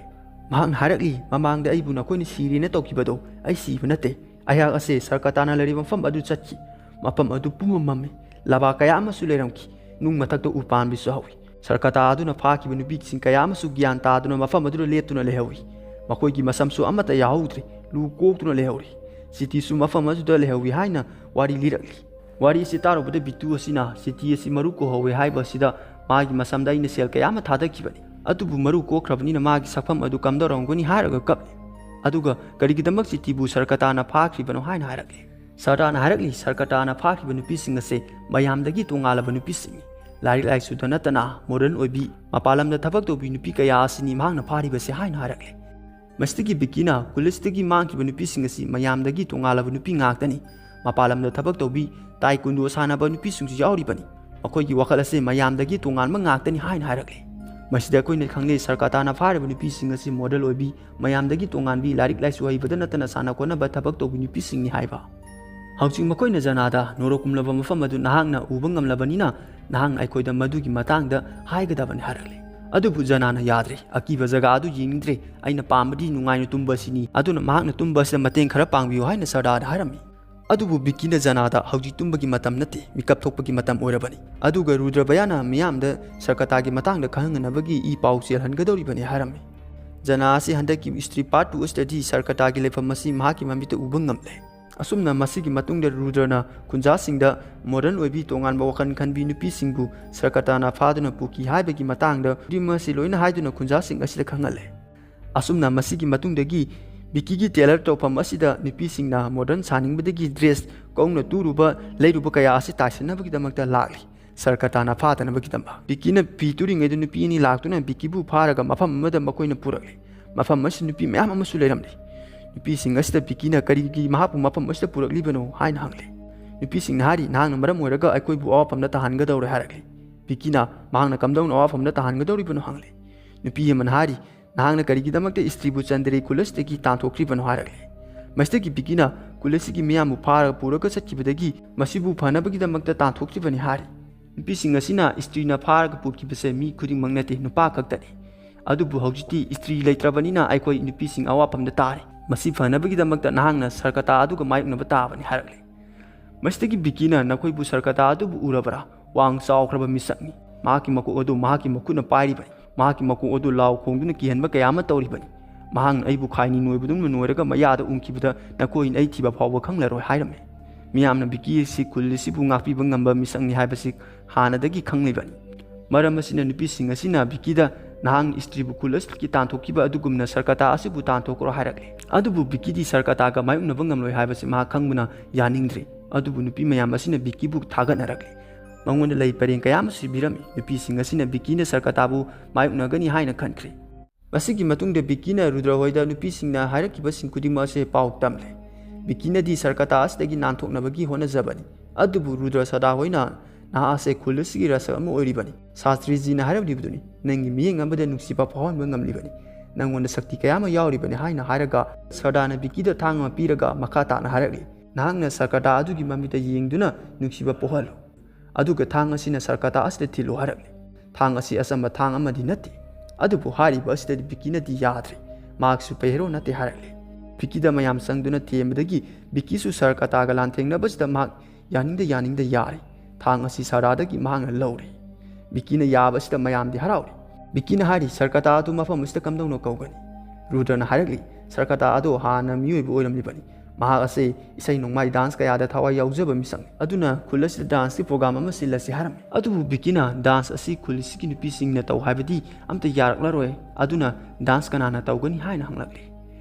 ꯃꯍꯥꯛꯅ ꯍꯥꯏꯔꯛꯂꯤ, "ꯃꯃꯥꯡꯗ ꯑꯩꯕꯨ ꯅꯈꯣꯏꯅ ꯁꯤꯔꯦꯅ ꯇꯧꯈꯤꯕꯗꯣ ꯑꯩ ꯁꯤꯕ ꯅꯠꯇꯦ꯫ ꯑꯩꯍꯥꯛ ꯑꯁꯦ ꯁꯔꯀꯇꯥꯅ ꯂꯩꯔꯤꯕ ꯃꯐꯝ ꯑꯗꯨ ꯆꯠꯈꯤ꯫ ꯃꯐꯝ ꯑꯗꯨ ꯄꯨꯝꯃ ꯃꯝꯃꯤ꯫ ꯂꯕꯥ ꯀꯌꯥ ꯑꯃꯁꯨ ꯂꯩꯔꯝꯈꯤ꯫ ꯅꯨꯡ ꯃꯊꯛꯇ ꯎ ꯄꯥꯟꯕꯤꯁꯨ ꯍꯧꯏ꯫ ꯁꯔꯀꯇꯥ ꯑꯗꯨꯅ ꯐꯥꯈꯤꯕ ꯅꯨꯄꯤꯁꯤꯡ ꯀꯌꯥ ꯑꯃꯁꯨ ꯒ꯭ꯌꯥꯟ ꯇꯥꯗꯨꯅ ꯃꯐꯝ ꯑꯗꯨꯗ ꯂꯦꯞꯇꯨꯅ ꯂꯩꯍꯧꯏ꯫ ꯃꯈꯣꯏꯒꯤ ꯃꯁꯝꯁꯨ ꯑꯃꯠꯇ ꯌꯥꯍꯧꯗ꯭ꯔꯦ꯫ ꯂꯨ ꯀꯣꯛꯇꯨꯅ ꯂꯩꯍꯧꯔꯤ꯫ ꯁꯤꯇꯤꯁꯨ ꯃꯐꯝ ꯑꯗꯨꯗ ꯂꯩꯍꯧꯏ" ꯍꯥꯏꯅ ꯋꯥꯔꯤ ꯂꯤꯔꯛꯂꯤ꯫ ꯋꯥꯔꯤ ꯑꯁꯤ ꯇꯥꯔꯨꯕꯗ ꯕꯤꯇꯨ ꯑꯁꯤꯅ ꯁꯤꯇꯤ ꯑꯁꯤ ꯃꯔꯨ ꯀꯣꯛꯍꯧꯋꯦ ꯍꯥꯏꯕ ꯑꯁꯤꯗ ꯃꯥꯒꯤ ꯃꯁꯝꯗ ꯑꯩꯅ ꯁꯦꯜ ꯀꯌꯥ ꯑꯃ ꯊꯥꯗꯈꯤꯕꯅꯤ, ꯑꯗꯨꯕꯨ ꯃꯔꯨ ꯀꯣꯛꯈ꯭ꯔꯕꯅꯤꯅ ꯃꯥꯒꯤ ꯁꯛꯐꯝ ꯑꯗꯨ ꯀꯝꯗꯧꯔꯝꯒꯅꯤ ꯍꯥꯏꯔꯒ ꯀꯞꯂꯤ꯫ ꯑꯗꯨꯒ ꯀꯔꯤꯒꯤꯗꯃꯛ ꯁꯤꯇꯤꯕꯨ ꯁꯔꯀꯇꯥꯅ ꯐꯥꯈ꯭ꯔꯤꯕꯅꯣ ꯍꯥꯏꯅ ꯍꯥꯏꯔꯛꯂꯤ꯫ ꯁꯔꯀꯇꯥꯅ ꯍꯥꯏꯔꯛꯂꯤ, ꯁꯔꯀꯇꯥꯅ ꯐꯥꯈꯤꯕ ꯅꯨꯄꯤꯁꯤꯡ ꯑꯁꯦ ꯃꯌꯥꯝꯗꯒꯤ ꯇꯣꯉꯥꯜꯂꯕ ꯅꯨꯄꯤꯁꯤꯡꯅꯤ꯫ ꯂꯥꯏꯔꯤꯛ ꯂꯥꯏꯁꯨꯗ ꯅꯠꯇꯅ ꯃꯣꯗꯔꯟ ꯑꯣꯏꯕꯤ, ꯃꯄꯥꯟ ꯂꯝꯗ ꯊꯕꯛ ꯇꯧꯕꯤ ꯅꯨꯄꯤ ꯀꯌꯥ ꯑꯁꯤꯅꯤ ꯃꯍꯥꯛꯅ ꯐꯥꯔꯤꯕꯁꯦ ꯍꯥꯏꯅ ꯍꯥꯏꯔꯛꯂꯤ꯫ ꯃꯁꯤꯗꯒꯤ ꯕꯤꯀꯤꯅ ꯈꯨꯜ ꯑꯁꯤꯗꯒꯤ ꯃꯥꯡꯈꯤꯕ ꯅꯨꯄꯤꯁꯤꯡ ꯑꯁꯤ ꯃꯌꯥꯝꯗꯒꯤ ꯇꯣꯉꯥꯜꯂꯕ ꯅꯨꯄꯤ ꯉꯥꯛꯇꯅꯤ꯫ ꯃꯄꯥꯟ ꯂꯝꯗ ꯊꯕꯛ ꯇꯧꯕꯤ, ꯇꯥꯏꯀꯨꯟꯗꯣ ꯁꯥꯟꯅꯕ ꯅꯨꯄꯤꯁꯤꯡꯁꯨ ꯌꯥꯎꯔꯤꯕꯅꯤ꯫ ꯃꯈꯣꯏꯒꯤ ꯋꯥꯈꯜ ꯑꯁꯤ ꯃꯌꯥꯝꯗꯒꯤ ꯇꯣꯉꯥꯟꯕ ꯉꯥꯛꯇꯅꯤ ꯍꯥꯏꯅ ꯍꯥꯏꯔꯛꯂꯤ꯫ ꯃꯁꯤꯗ ꯑꯩꯈꯣꯏꯅ ꯈꯪꯂꯦ, ꯁꯔꯀꯥꯇꯥꯅ ꯐꯥꯔꯤꯕ ꯅꯨꯄꯤꯁꯤꯡ ꯑꯁꯤ ꯃꯣꯗꯦꯜ ꯑꯣꯏꯕꯤ, ꯃꯌꯥꯝꯗꯒꯤ ꯇꯣꯉꯥꯟꯕꯤ, ꯂꯥꯏꯔꯤꯛ ꯂꯥꯏꯁꯨ ꯍꯩꯕꯗ ꯅꯠꯇꯅ ꯁꯥꯟꯅ ꯈꯣꯠꯅꯕ ꯊꯕꯛ ꯇꯧꯕꯤ ꯅꯨꯄꯤꯁꯤꯡꯅꯤ ꯍꯥꯏꯕ꯫ ꯍꯧꯖꯤꯛ ꯃꯈꯣꯏꯅ ꯖꯅꯥꯗ ꯅꯣꯔꯣꯛ ꯀꯨꯝꯂꯕ ꯃꯐꯝ ꯑꯗꯨ ꯅꯍꯥꯛꯅ ꯎꯕ ꯉꯝꯂꯕꯅꯤꯅ ꯅꯍꯥꯛꯅ ꯑꯩꯈꯣꯏꯗ ꯃꯗꯨꯒꯤ ꯃꯇꯥꯡꯗ ꯍꯥꯏꯒꯗꯕꯅꯤ ꯍꯥꯏꯔꯛꯂꯤ꯫ ꯑꯗꯨꯕꯨ ꯖꯅꯥꯅ ꯌꯥꯗ꯭ꯔꯦ, ꯑꯀꯤꯕ ꯖꯒꯥ ꯑꯗꯨ ꯌꯦꯡꯅꯤꯡꯗ꯭ꯔꯦ, ꯑꯩꯅ ꯄꯥꯝꯕꯗꯤ ꯅꯨꯡꯉꯥꯏꯅ ꯇꯨꯝꯕ ꯑꯁꯤꯅꯤ, ꯑꯗꯨꯅ ꯃꯍꯥꯛꯅ ꯇꯨꯝꯕ ꯑꯁꯤꯗ ꯃꯇꯦꯡ ꯈꯔ ꯄꯥꯡꯕꯤꯌꯨ ꯍꯥꯏꯅ ꯁꯔꯗꯥꯗ ꯍꯥꯏꯔꯝꯃꯤ꯫ ꯑꯗꯨꯕꯨ ꯕꯤꯀꯤꯅ ꯖꯅꯥꯗ ꯍꯧꯖꯤꯛ ꯇꯨꯝꯕꯒꯤ ꯃꯇꯝ ꯅꯠꯇꯦ, ꯃꯤꯀꯞ ꯊꯣꯛꯄꯒꯤ ꯃꯇꯝ ꯑꯣꯏꯔꯕꯅꯤ꯫ ꯑꯗꯨꯒ ꯔꯨꯗ꯭ꯔꯕꯌꯥꯅ ꯃꯤꯌꯥꯝꯗ ꯁꯔꯀꯇꯥꯒꯤ ꯃꯇꯥꯡꯗ ꯈꯪꯍꯟꯅꯕꯒꯤ ꯏ ꯄꯥꯎ ꯆꯦꯜꯍꯟꯒꯗꯧꯔꯤꯕꯅꯤ ꯍꯥꯏꯔꯝꯃꯤ꯫ ꯖꯅꯥ ꯑꯁꯤ ꯍꯟꯗꯛꯀꯤ ꯏꯁꯇ꯭ꯔꯤ ꯄꯥꯔꯠ ꯇꯨ ꯑꯁꯤꯗꯗꯤ ꯁꯔꯀꯇꯥꯒꯤ ꯂꯩꯐꯝ ꯑꯁꯤ ꯃꯍꯥꯛꯀꯤ ꯃꯃꯤꯠꯇ ꯎꯕ ꯉꯝꯂꯦ꯫ ꯑꯁꯨꯝꯅ ꯃꯁꯤꯒꯤ ꯃꯇꯨꯡꯗ ꯔꯨꯗ꯭ꯔꯅ ꯈꯨꯟꯖꯥꯁꯤꯡꯗ ꯃꯣꯗꯔꯟ ꯑꯣꯏꯕꯤ, ꯇꯣꯉꯥꯟꯕ ꯋꯥꯈꯜ ꯈꯟꯕꯤ ꯅꯨꯄꯤꯁꯤꯡꯕꯨ ꯁꯔꯀꯇꯥꯅ ꯐꯥꯗꯨꯅ ꯄꯨꯈꯤ ꯍꯥꯏꯕꯒꯤ ꯃꯇꯥꯡꯗ ꯈꯨꯗꯤꯡꯃꯛ ꯑꯁꯤ ꯂꯣꯏꯅ ꯍꯥꯏꯗꯨꯅ ꯈꯨꯟꯖꯥꯁꯤꯡ ꯑꯁꯤꯗ ꯈꯪꯍꯜꯂꯦ꯫ ꯑꯁꯨꯝꯅ ꯃꯁꯤꯒꯤ ꯃꯇꯨꯡꯗꯒꯤ ꯕꯤꯀꯤꯒꯤ ꯇꯦꯂꯔ ꯇꯧꯐꯝ ꯑꯁꯤꯗ ꯅꯨꯄꯤꯁꯤꯡꯅ ꯃꯣꯗꯔꯟ ꯁꯥꯅꯤꯡꯕꯗꯒꯤ ꯗ꯭ꯔꯦꯁ, ꯀꯧꯅ ꯇꯨꯔꯨꯕ, ꯂꯩꯔꯨꯕ ꯀꯌꯥ ꯑꯁꯤ ꯇꯥꯏꯁꯤꯟꯅꯕꯒꯤꯗꯃꯛꯇ ꯂꯥꯛꯂꯤ꯫ ꯁꯔꯀꯇꯥꯅ ꯐꯥꯗꯅꯕꯒꯤꯗꯃꯛ ꯕꯤꯀꯤꯅ ꯐꯤ ꯇꯨꯔꯤꯉꯩꯗ ꯅꯨꯄꯤ ꯑꯅꯤ ꯂꯥꯛꯇꯨꯅ ꯕꯤꯀꯤꯕꯨ ꯐꯥꯔꯒ ꯃꯐꯝ ꯑꯃꯗ ꯃꯈꯣꯏꯅ ꯄꯨꯔꯛꯂꯤ꯫ ꯃꯐꯝ ꯑꯁꯤꯗ ꯅꯨꯄꯤ ꯃꯌꯥꯝ ꯑꯃꯁꯨ ꯂꯩꯔꯝꯂꯤ꯫ ꯅꯨꯄꯤꯁꯤꯡ ꯑꯁꯤꯗ ꯕꯤꯀꯤꯅ ꯀꯔꯤꯒꯤ ꯃꯍꯥꯛꯄꯨ ꯃꯐꯝ ꯑꯁꯤꯗ ꯄꯨꯔꯛꯂꯤꯕꯅꯣ ꯍꯥꯏꯅ ꯍꯪꯂꯤ꯫ ꯅꯨꯄꯤꯁꯤꯡꯅ ꯍꯥꯏꯔꯤ, "ꯅꯍꯥꯛꯅ ꯃꯔꯝ ꯑꯣꯏꯔꯒ ꯑꯩꯈꯣꯏꯕꯨ ꯑꯋꯥꯐꯝꯗ ꯇꯥꯍꯟꯒꯗꯧꯔꯦ" ꯍꯥꯏꯔꯛꯂꯤ꯫ ꯕꯤꯀꯤꯅ ꯃꯍꯥꯛꯅ ꯀꯝꯗꯧꯅ ꯑꯋꯥꯐꯝꯗ ꯇꯥꯍꯟꯒꯗꯧꯔꯤꯕꯅꯣ ꯍꯪꯂꯤ꯫ ꯅꯨꯄꯤ ꯑꯃꯅ ꯍꯥꯏꯔꯤ, "ꯅꯍꯥꯛꯅ ꯀꯔꯤꯒꯤꯗꯃꯛꯇ ꯏꯁꯇ꯭ꯔꯤꯕꯨ ꯆꯟꯗ꯭ꯔꯦ ꯈꯨꯜ ꯑꯁꯤꯗꯒꯤ ꯇꯥꯟꯊꯣꯛꯈ꯭ꯔꯤꯕꯅꯣ?" ꯍꯥꯏꯔꯛꯂꯤ꯫ ꯃꯁꯤꯗꯒꯤ ꯕꯤꯀꯤꯅ ꯈꯨꯜ ꯑꯁꯤꯒꯤ ꯃꯤꯌꯥꯝꯕꯨ ꯐꯥꯔꯒ ꯄꯨꯔꯒ ꯆꯠꯈꯤꯕꯗꯒꯤ ꯃꯁꯤꯕꯨ ꯐꯅꯕꯒꯤꯗꯃꯛꯇ ꯇꯥꯟꯊꯣꯛꯈꯤꯕꯅꯤ ꯍꯥꯏꯔꯤ꯫ ꯅꯨꯄꯤꯁꯤꯡ ꯑꯁꯤꯅ ꯏꯁꯇ꯭ꯔꯤꯅ ꯐꯥꯔꯒ ꯄꯨꯈꯤꯕꯁꯦ ꯃꯤ ꯈꯨꯗꯤꯡꯃꯛ ꯅꯠꯇꯦ, ꯅꯨꯄꯥ ꯈꯛꯇꯅꯤ꯫ ꯑꯗꯨꯕꯨ ꯍꯧꯖꯤꯛꯇꯤ ꯏꯁꯇ꯭ꯔꯤ ꯂꯩꯇ꯭ꯔꯕꯅꯤꯅ ꯑꯩꯈꯣꯏ ꯅꯨꯄꯤꯁꯤꯡ ꯑꯋꯥꯐꯝꯗ ꯇꯥꯔꯦ꯫ ꯃꯁꯤ ꯐꯅꯕꯒꯤꯗꯃꯛꯇ ꯅꯍꯥꯛꯅ ꯁꯔꯀꯇꯥ ꯑꯗꯨꯒ ꯃꯥꯌꯣꯛꯅꯕ ꯇꯥꯕꯅꯤ ꯍꯥꯏꯔꯛꯂꯤ꯫ ꯃꯁꯤꯗꯒꯤ ꯕꯤꯀꯤꯅ, "ꯅꯈꯣꯏꯕꯨ ꯁꯔꯀꯇꯥ ꯑꯗꯨꯕꯨ ꯎꯔꯕ꯭ꯔꯥ? ꯋꯥꯡ ꯆꯥꯎꯈ꯭ꯔꯕ ꯃꯤꯁꯛꯅꯤ꯫ ꯃꯍꯥꯛꯀꯤ ꯃꯀꯣꯛ ꯑꯗꯨ ꯃꯍꯥꯛꯀꯤ ꯃꯈꯨꯠꯅ ꯄꯥꯏꯔꯤꯕꯅꯤ꯫ ꯃꯍꯥꯛꯀꯤ ꯃꯀꯣꯛ ꯑꯗꯨ ꯂꯥꯎ ꯈꯣꯡꯗꯨꯅ ꯀꯤꯍꯟꯕ ꯀꯌꯥ ꯑꯃ ꯇꯧꯔꯤꯕꯅꯤ꯫ ꯃꯍꯥꯛꯅ ꯑꯩꯕꯨ ꯈꯥꯏꯅꯤ ꯅꯣꯏꯕꯗꯧꯅ ꯅꯣꯏꯔꯒ ꯃꯌꯥꯗ ꯎꯪꯈꯤꯕꯗ ꯅꯈꯣꯏꯅ ꯑꯩ ꯊꯤꯕ ꯐꯥꯎꯕ ꯈꯪꯂꯔꯣꯏ" ꯍꯥꯏꯔꯝꯃꯤ꯫ ꯃꯤꯌꯥꯝꯅ ꯕꯤꯀꯤ ꯑꯁꯤ ꯈꯨꯜ ꯑꯁꯤꯕꯨ ꯉꯥꯛꯄꯤꯕ ꯉꯝꯕ ꯃꯤꯁꯛꯅꯤ ꯍꯥꯏꯕꯁꯤ ꯍꯥꯟꯅꯗꯒꯤ ꯈꯪꯂꯤꯕꯅꯤ꯫ ꯃꯔꯝ ꯑꯁꯤꯅ ꯅꯨꯄꯤꯁꯤꯡ ꯑꯁꯤꯅ ꯕꯤꯀꯤꯗ, "ꯅꯍꯥꯛꯅ ꯏꯁꯇ꯭ꯔꯤꯕꯨ ꯈꯨꯜ ꯑꯁꯤꯗꯒꯤ ꯇꯥꯟꯊꯣꯛꯈꯤꯕ ꯑꯗꯨꯒꯨꯝꯅ ꯁꯔꯀꯇꯥ ꯑꯁꯤꯕꯨ ꯇꯥꯟꯊꯣꯛꯈ꯭ꯔꯣ" ꯍꯥꯏꯔꯛꯂꯤ꯫ ꯑꯗꯨꯕꯨ ꯕꯤꯀꯤꯗꯤ ꯁꯔꯀꯇꯥꯒ ꯃꯥꯌꯣꯛꯅꯕ ꯉꯝꯂꯣꯏ ꯍꯥꯏꯕꯁꯤ ꯃꯍꯥꯛ ꯈꯪꯕꯅ ꯌꯥꯅꯤꯡꯗ꯭ꯔꯤ꯫ ꯑꯗꯨꯕꯨ ꯅꯨꯄꯤ ꯃꯌꯥꯝ ꯑꯁꯤꯅ ꯕꯤꯀꯤꯕꯨ ꯊꯥꯒꯠꯅꯔꯛꯂꯤ꯫ ꯃꯉꯣꯟꯗ ꯂꯩ ꯄꯔꯦꯡ ꯀꯌꯥ ꯑꯃꯁꯨ ꯄꯤꯔꯝꯃꯤ꯫ ꯅꯨꯄꯤꯁꯤꯡ ꯑꯁꯤꯅ ꯕꯤꯀꯤꯅ ꯁꯔꯀꯇꯥꯕꯨ ꯃꯥꯌꯣꯛꯅꯒꯅꯤ ꯍꯥꯏꯅ ꯈꯟꯈ꯭ꯔꯤ꯫ ꯃꯁꯤꯒꯤ ꯃꯇꯨꯡꯗ ꯕꯤꯀꯤꯅ ꯔꯨꯗ꯭ꯔ ꯍꯣꯏꯗ ꯅꯨꯄꯤꯁꯤꯡꯅ ꯍꯥꯏꯔꯛꯈꯤꯕꯁꯤꯡ ꯈꯨꯗꯤꯡꯃꯛ ꯑꯁꯦ ꯄꯥꯎ ꯇꯝꯂꯦ꯫ ꯕꯤꯀꯤꯅꯗꯤ ꯁꯔꯀꯇꯥ ꯑꯁꯤꯗꯒꯤ ꯅꯥꯟꯊꯣꯛꯅꯕꯒꯤ ꯍꯣꯠꯅꯖꯕꯅꯤ꯫ ꯑꯗꯨꯕꯨ ꯔꯨꯗ꯭ꯔ ꯁꯗꯥ ꯍꯣꯏꯅ, "ꯅꯍꯥꯛ ꯑꯁꯦ ꯈꯨꯜ ꯑꯁꯤꯒꯤ ꯔꯁꯛ ꯑꯃ ꯑꯣꯏꯔꯤꯕꯅꯤ꯫ ꯁꯥꯁꯇ꯭ꯔꯤꯖꯤꯅ ꯍꯥꯏꯔꯝꯂꯤꯕꯗꯨꯅꯤ, ꯅꯪꯒꯤ ꯃꯤꯠꯌꯦꯡ ꯑꯃꯗ ꯅꯨꯡꯁꯤꯕ ꯐꯥꯎꯍꯟꯕ ꯉꯝꯂꯤꯕꯅꯤ꯫ ꯅꯪꯉꯣꯟꯗ ꯁꯛꯇꯤ ꯀꯌꯥ ꯑꯃ ꯌꯥꯎꯔꯤꯕꯅꯤ" ꯍꯥꯏꯅ ꯍꯥꯏꯔꯒ ꯁꯗꯥꯅ ꯕꯤꯀꯤꯗ ꯊꯥꯡ ꯑꯃ ꯄꯤꯔꯒ ꯃꯈꯥ ꯇꯥꯅ ꯍꯥꯏꯔꯛꯂꯤ, "ꯅꯍꯥꯛꯅ ꯁꯔꯀꯇꯥ ꯑꯗꯨꯒꯤ ꯃꯃꯤꯠꯇ ꯌꯦꯡꯗꯨꯅ ꯅꯨꯡꯁꯤꯕ ꯄꯣꯛꯍꯜꯂꯨ꯫ ꯑꯗꯨꯒ ꯊꯥꯡ ꯑꯁꯤꯅ ꯁꯔꯀꯇꯥ ꯑꯁꯤꯗ ꯊꯤꯜꯂꯨ" ꯍꯥꯏꯔꯛꯂꯤ꯫ ꯊꯥꯡ ꯑꯁꯤ ꯑꯆꯝꯕ ꯊꯥꯡ ꯑꯃꯗꯤ ꯅꯠꯇꯦ꯫ ꯑꯗꯨꯕꯨ ꯍꯥꯏꯔꯤꯕ ꯑꯁꯤꯗꯗꯤ ꯕꯤꯀꯤꯅꯗꯤ ꯌꯥꯗ꯭ꯔꯦ꯫ ꯃꯍꯥꯛꯁꯨ ꯄꯩꯍꯦꯔꯣ ꯅꯠꯇꯦ ꯍꯥꯏꯔꯛꯂꯦ꯫ ꯕꯤꯀꯤꯗ ꯃꯌꯥꯝ ꯆꯪꯗꯨꯅ ꯊꯦꯝꯕꯗꯒꯤ ꯕꯤꯀꯤꯁꯨ ꯁꯔꯀꯇꯥꯒ ꯂꯥꯟꯊꯦꯡꯅꯕꯁꯤꯗ ꯃꯍꯥꯛ ꯌꯥꯅꯤꯡꯗ ꯌꯥꯅꯤꯡꯗ ꯌꯥꯔꯦ꯫ ꯊꯥꯡ ꯑꯁꯤ ꯁꯔꯗꯥꯗꯒꯤ ꯃꯍꯥꯛꯅ ꯂꯧꯔꯦ꯫ ꯕꯤꯀꯤꯅ ꯌꯥꯕ ꯑꯁꯤꯗ ꯃꯌꯥꯝꯗꯤ ꯍꯔꯥꯎꯔꯦ꯫ ꯕꯤꯀꯤꯅ ꯍꯥꯏꯔꯤ, "ꯁꯔꯀꯇꯥ ꯑꯗꯨ ꯃꯐꯝ ꯑꯁꯤꯗ ꯀꯝꯗꯧꯅ ꯀꯧꯒꯅꯤ?" ꯔꯨꯗ꯭ꯔꯅ ꯍꯥꯏꯔꯛꯂꯤ, "ꯁꯔꯀꯇꯥ ꯑꯗꯨ ꯍꯥꯟꯅ ꯃꯤꯑꯣꯏꯕ ꯑꯣꯏꯔꯝꯂꯤꯕꯅꯤ꯫ ꯃꯍꯥꯛ ꯑꯁꯤ ꯏꯁꯩ ꯅꯣꯡꯃꯥꯏ, ꯗꯥꯟꯁ ꯀꯌꯥꯗ ꯊꯋꯥꯏ ꯌꯥꯎꯖꯕ ꯃꯤꯁꯛꯅꯤ꯫ ꯑꯗꯨꯅ ꯈꯨꯜ ꯑꯁꯤꯗ ꯗꯥꯟꯁꯀꯤ ꯄ꯭ꯔꯣꯒ꯭ꯔꯥꯝ ꯑꯃ ꯁꯤꯜꯂꯁꯤ ꯍꯥꯏꯔꯝꯃꯤ꯫ ꯑꯗꯨꯕꯨ ꯕꯤꯀꯤꯅ ꯗꯥꯟꯁ ꯑꯁꯤ ꯈꯨꯜ ꯑꯁꯤꯒꯤ ꯅꯨꯄꯤꯁꯤꯡꯅ ꯇꯧ ꯍꯥꯏꯕꯗꯤ ꯑꯝꯇ ꯌꯥꯔꯛꯂꯔꯣꯏ, ꯑꯗꯨꯅ ꯗꯥꯟꯁ ꯀꯅꯥꯅ ꯇꯧꯒꯅꯤ ꯍꯥꯏꯅ ꯍꯪꯂꯛꯂꯤ꯫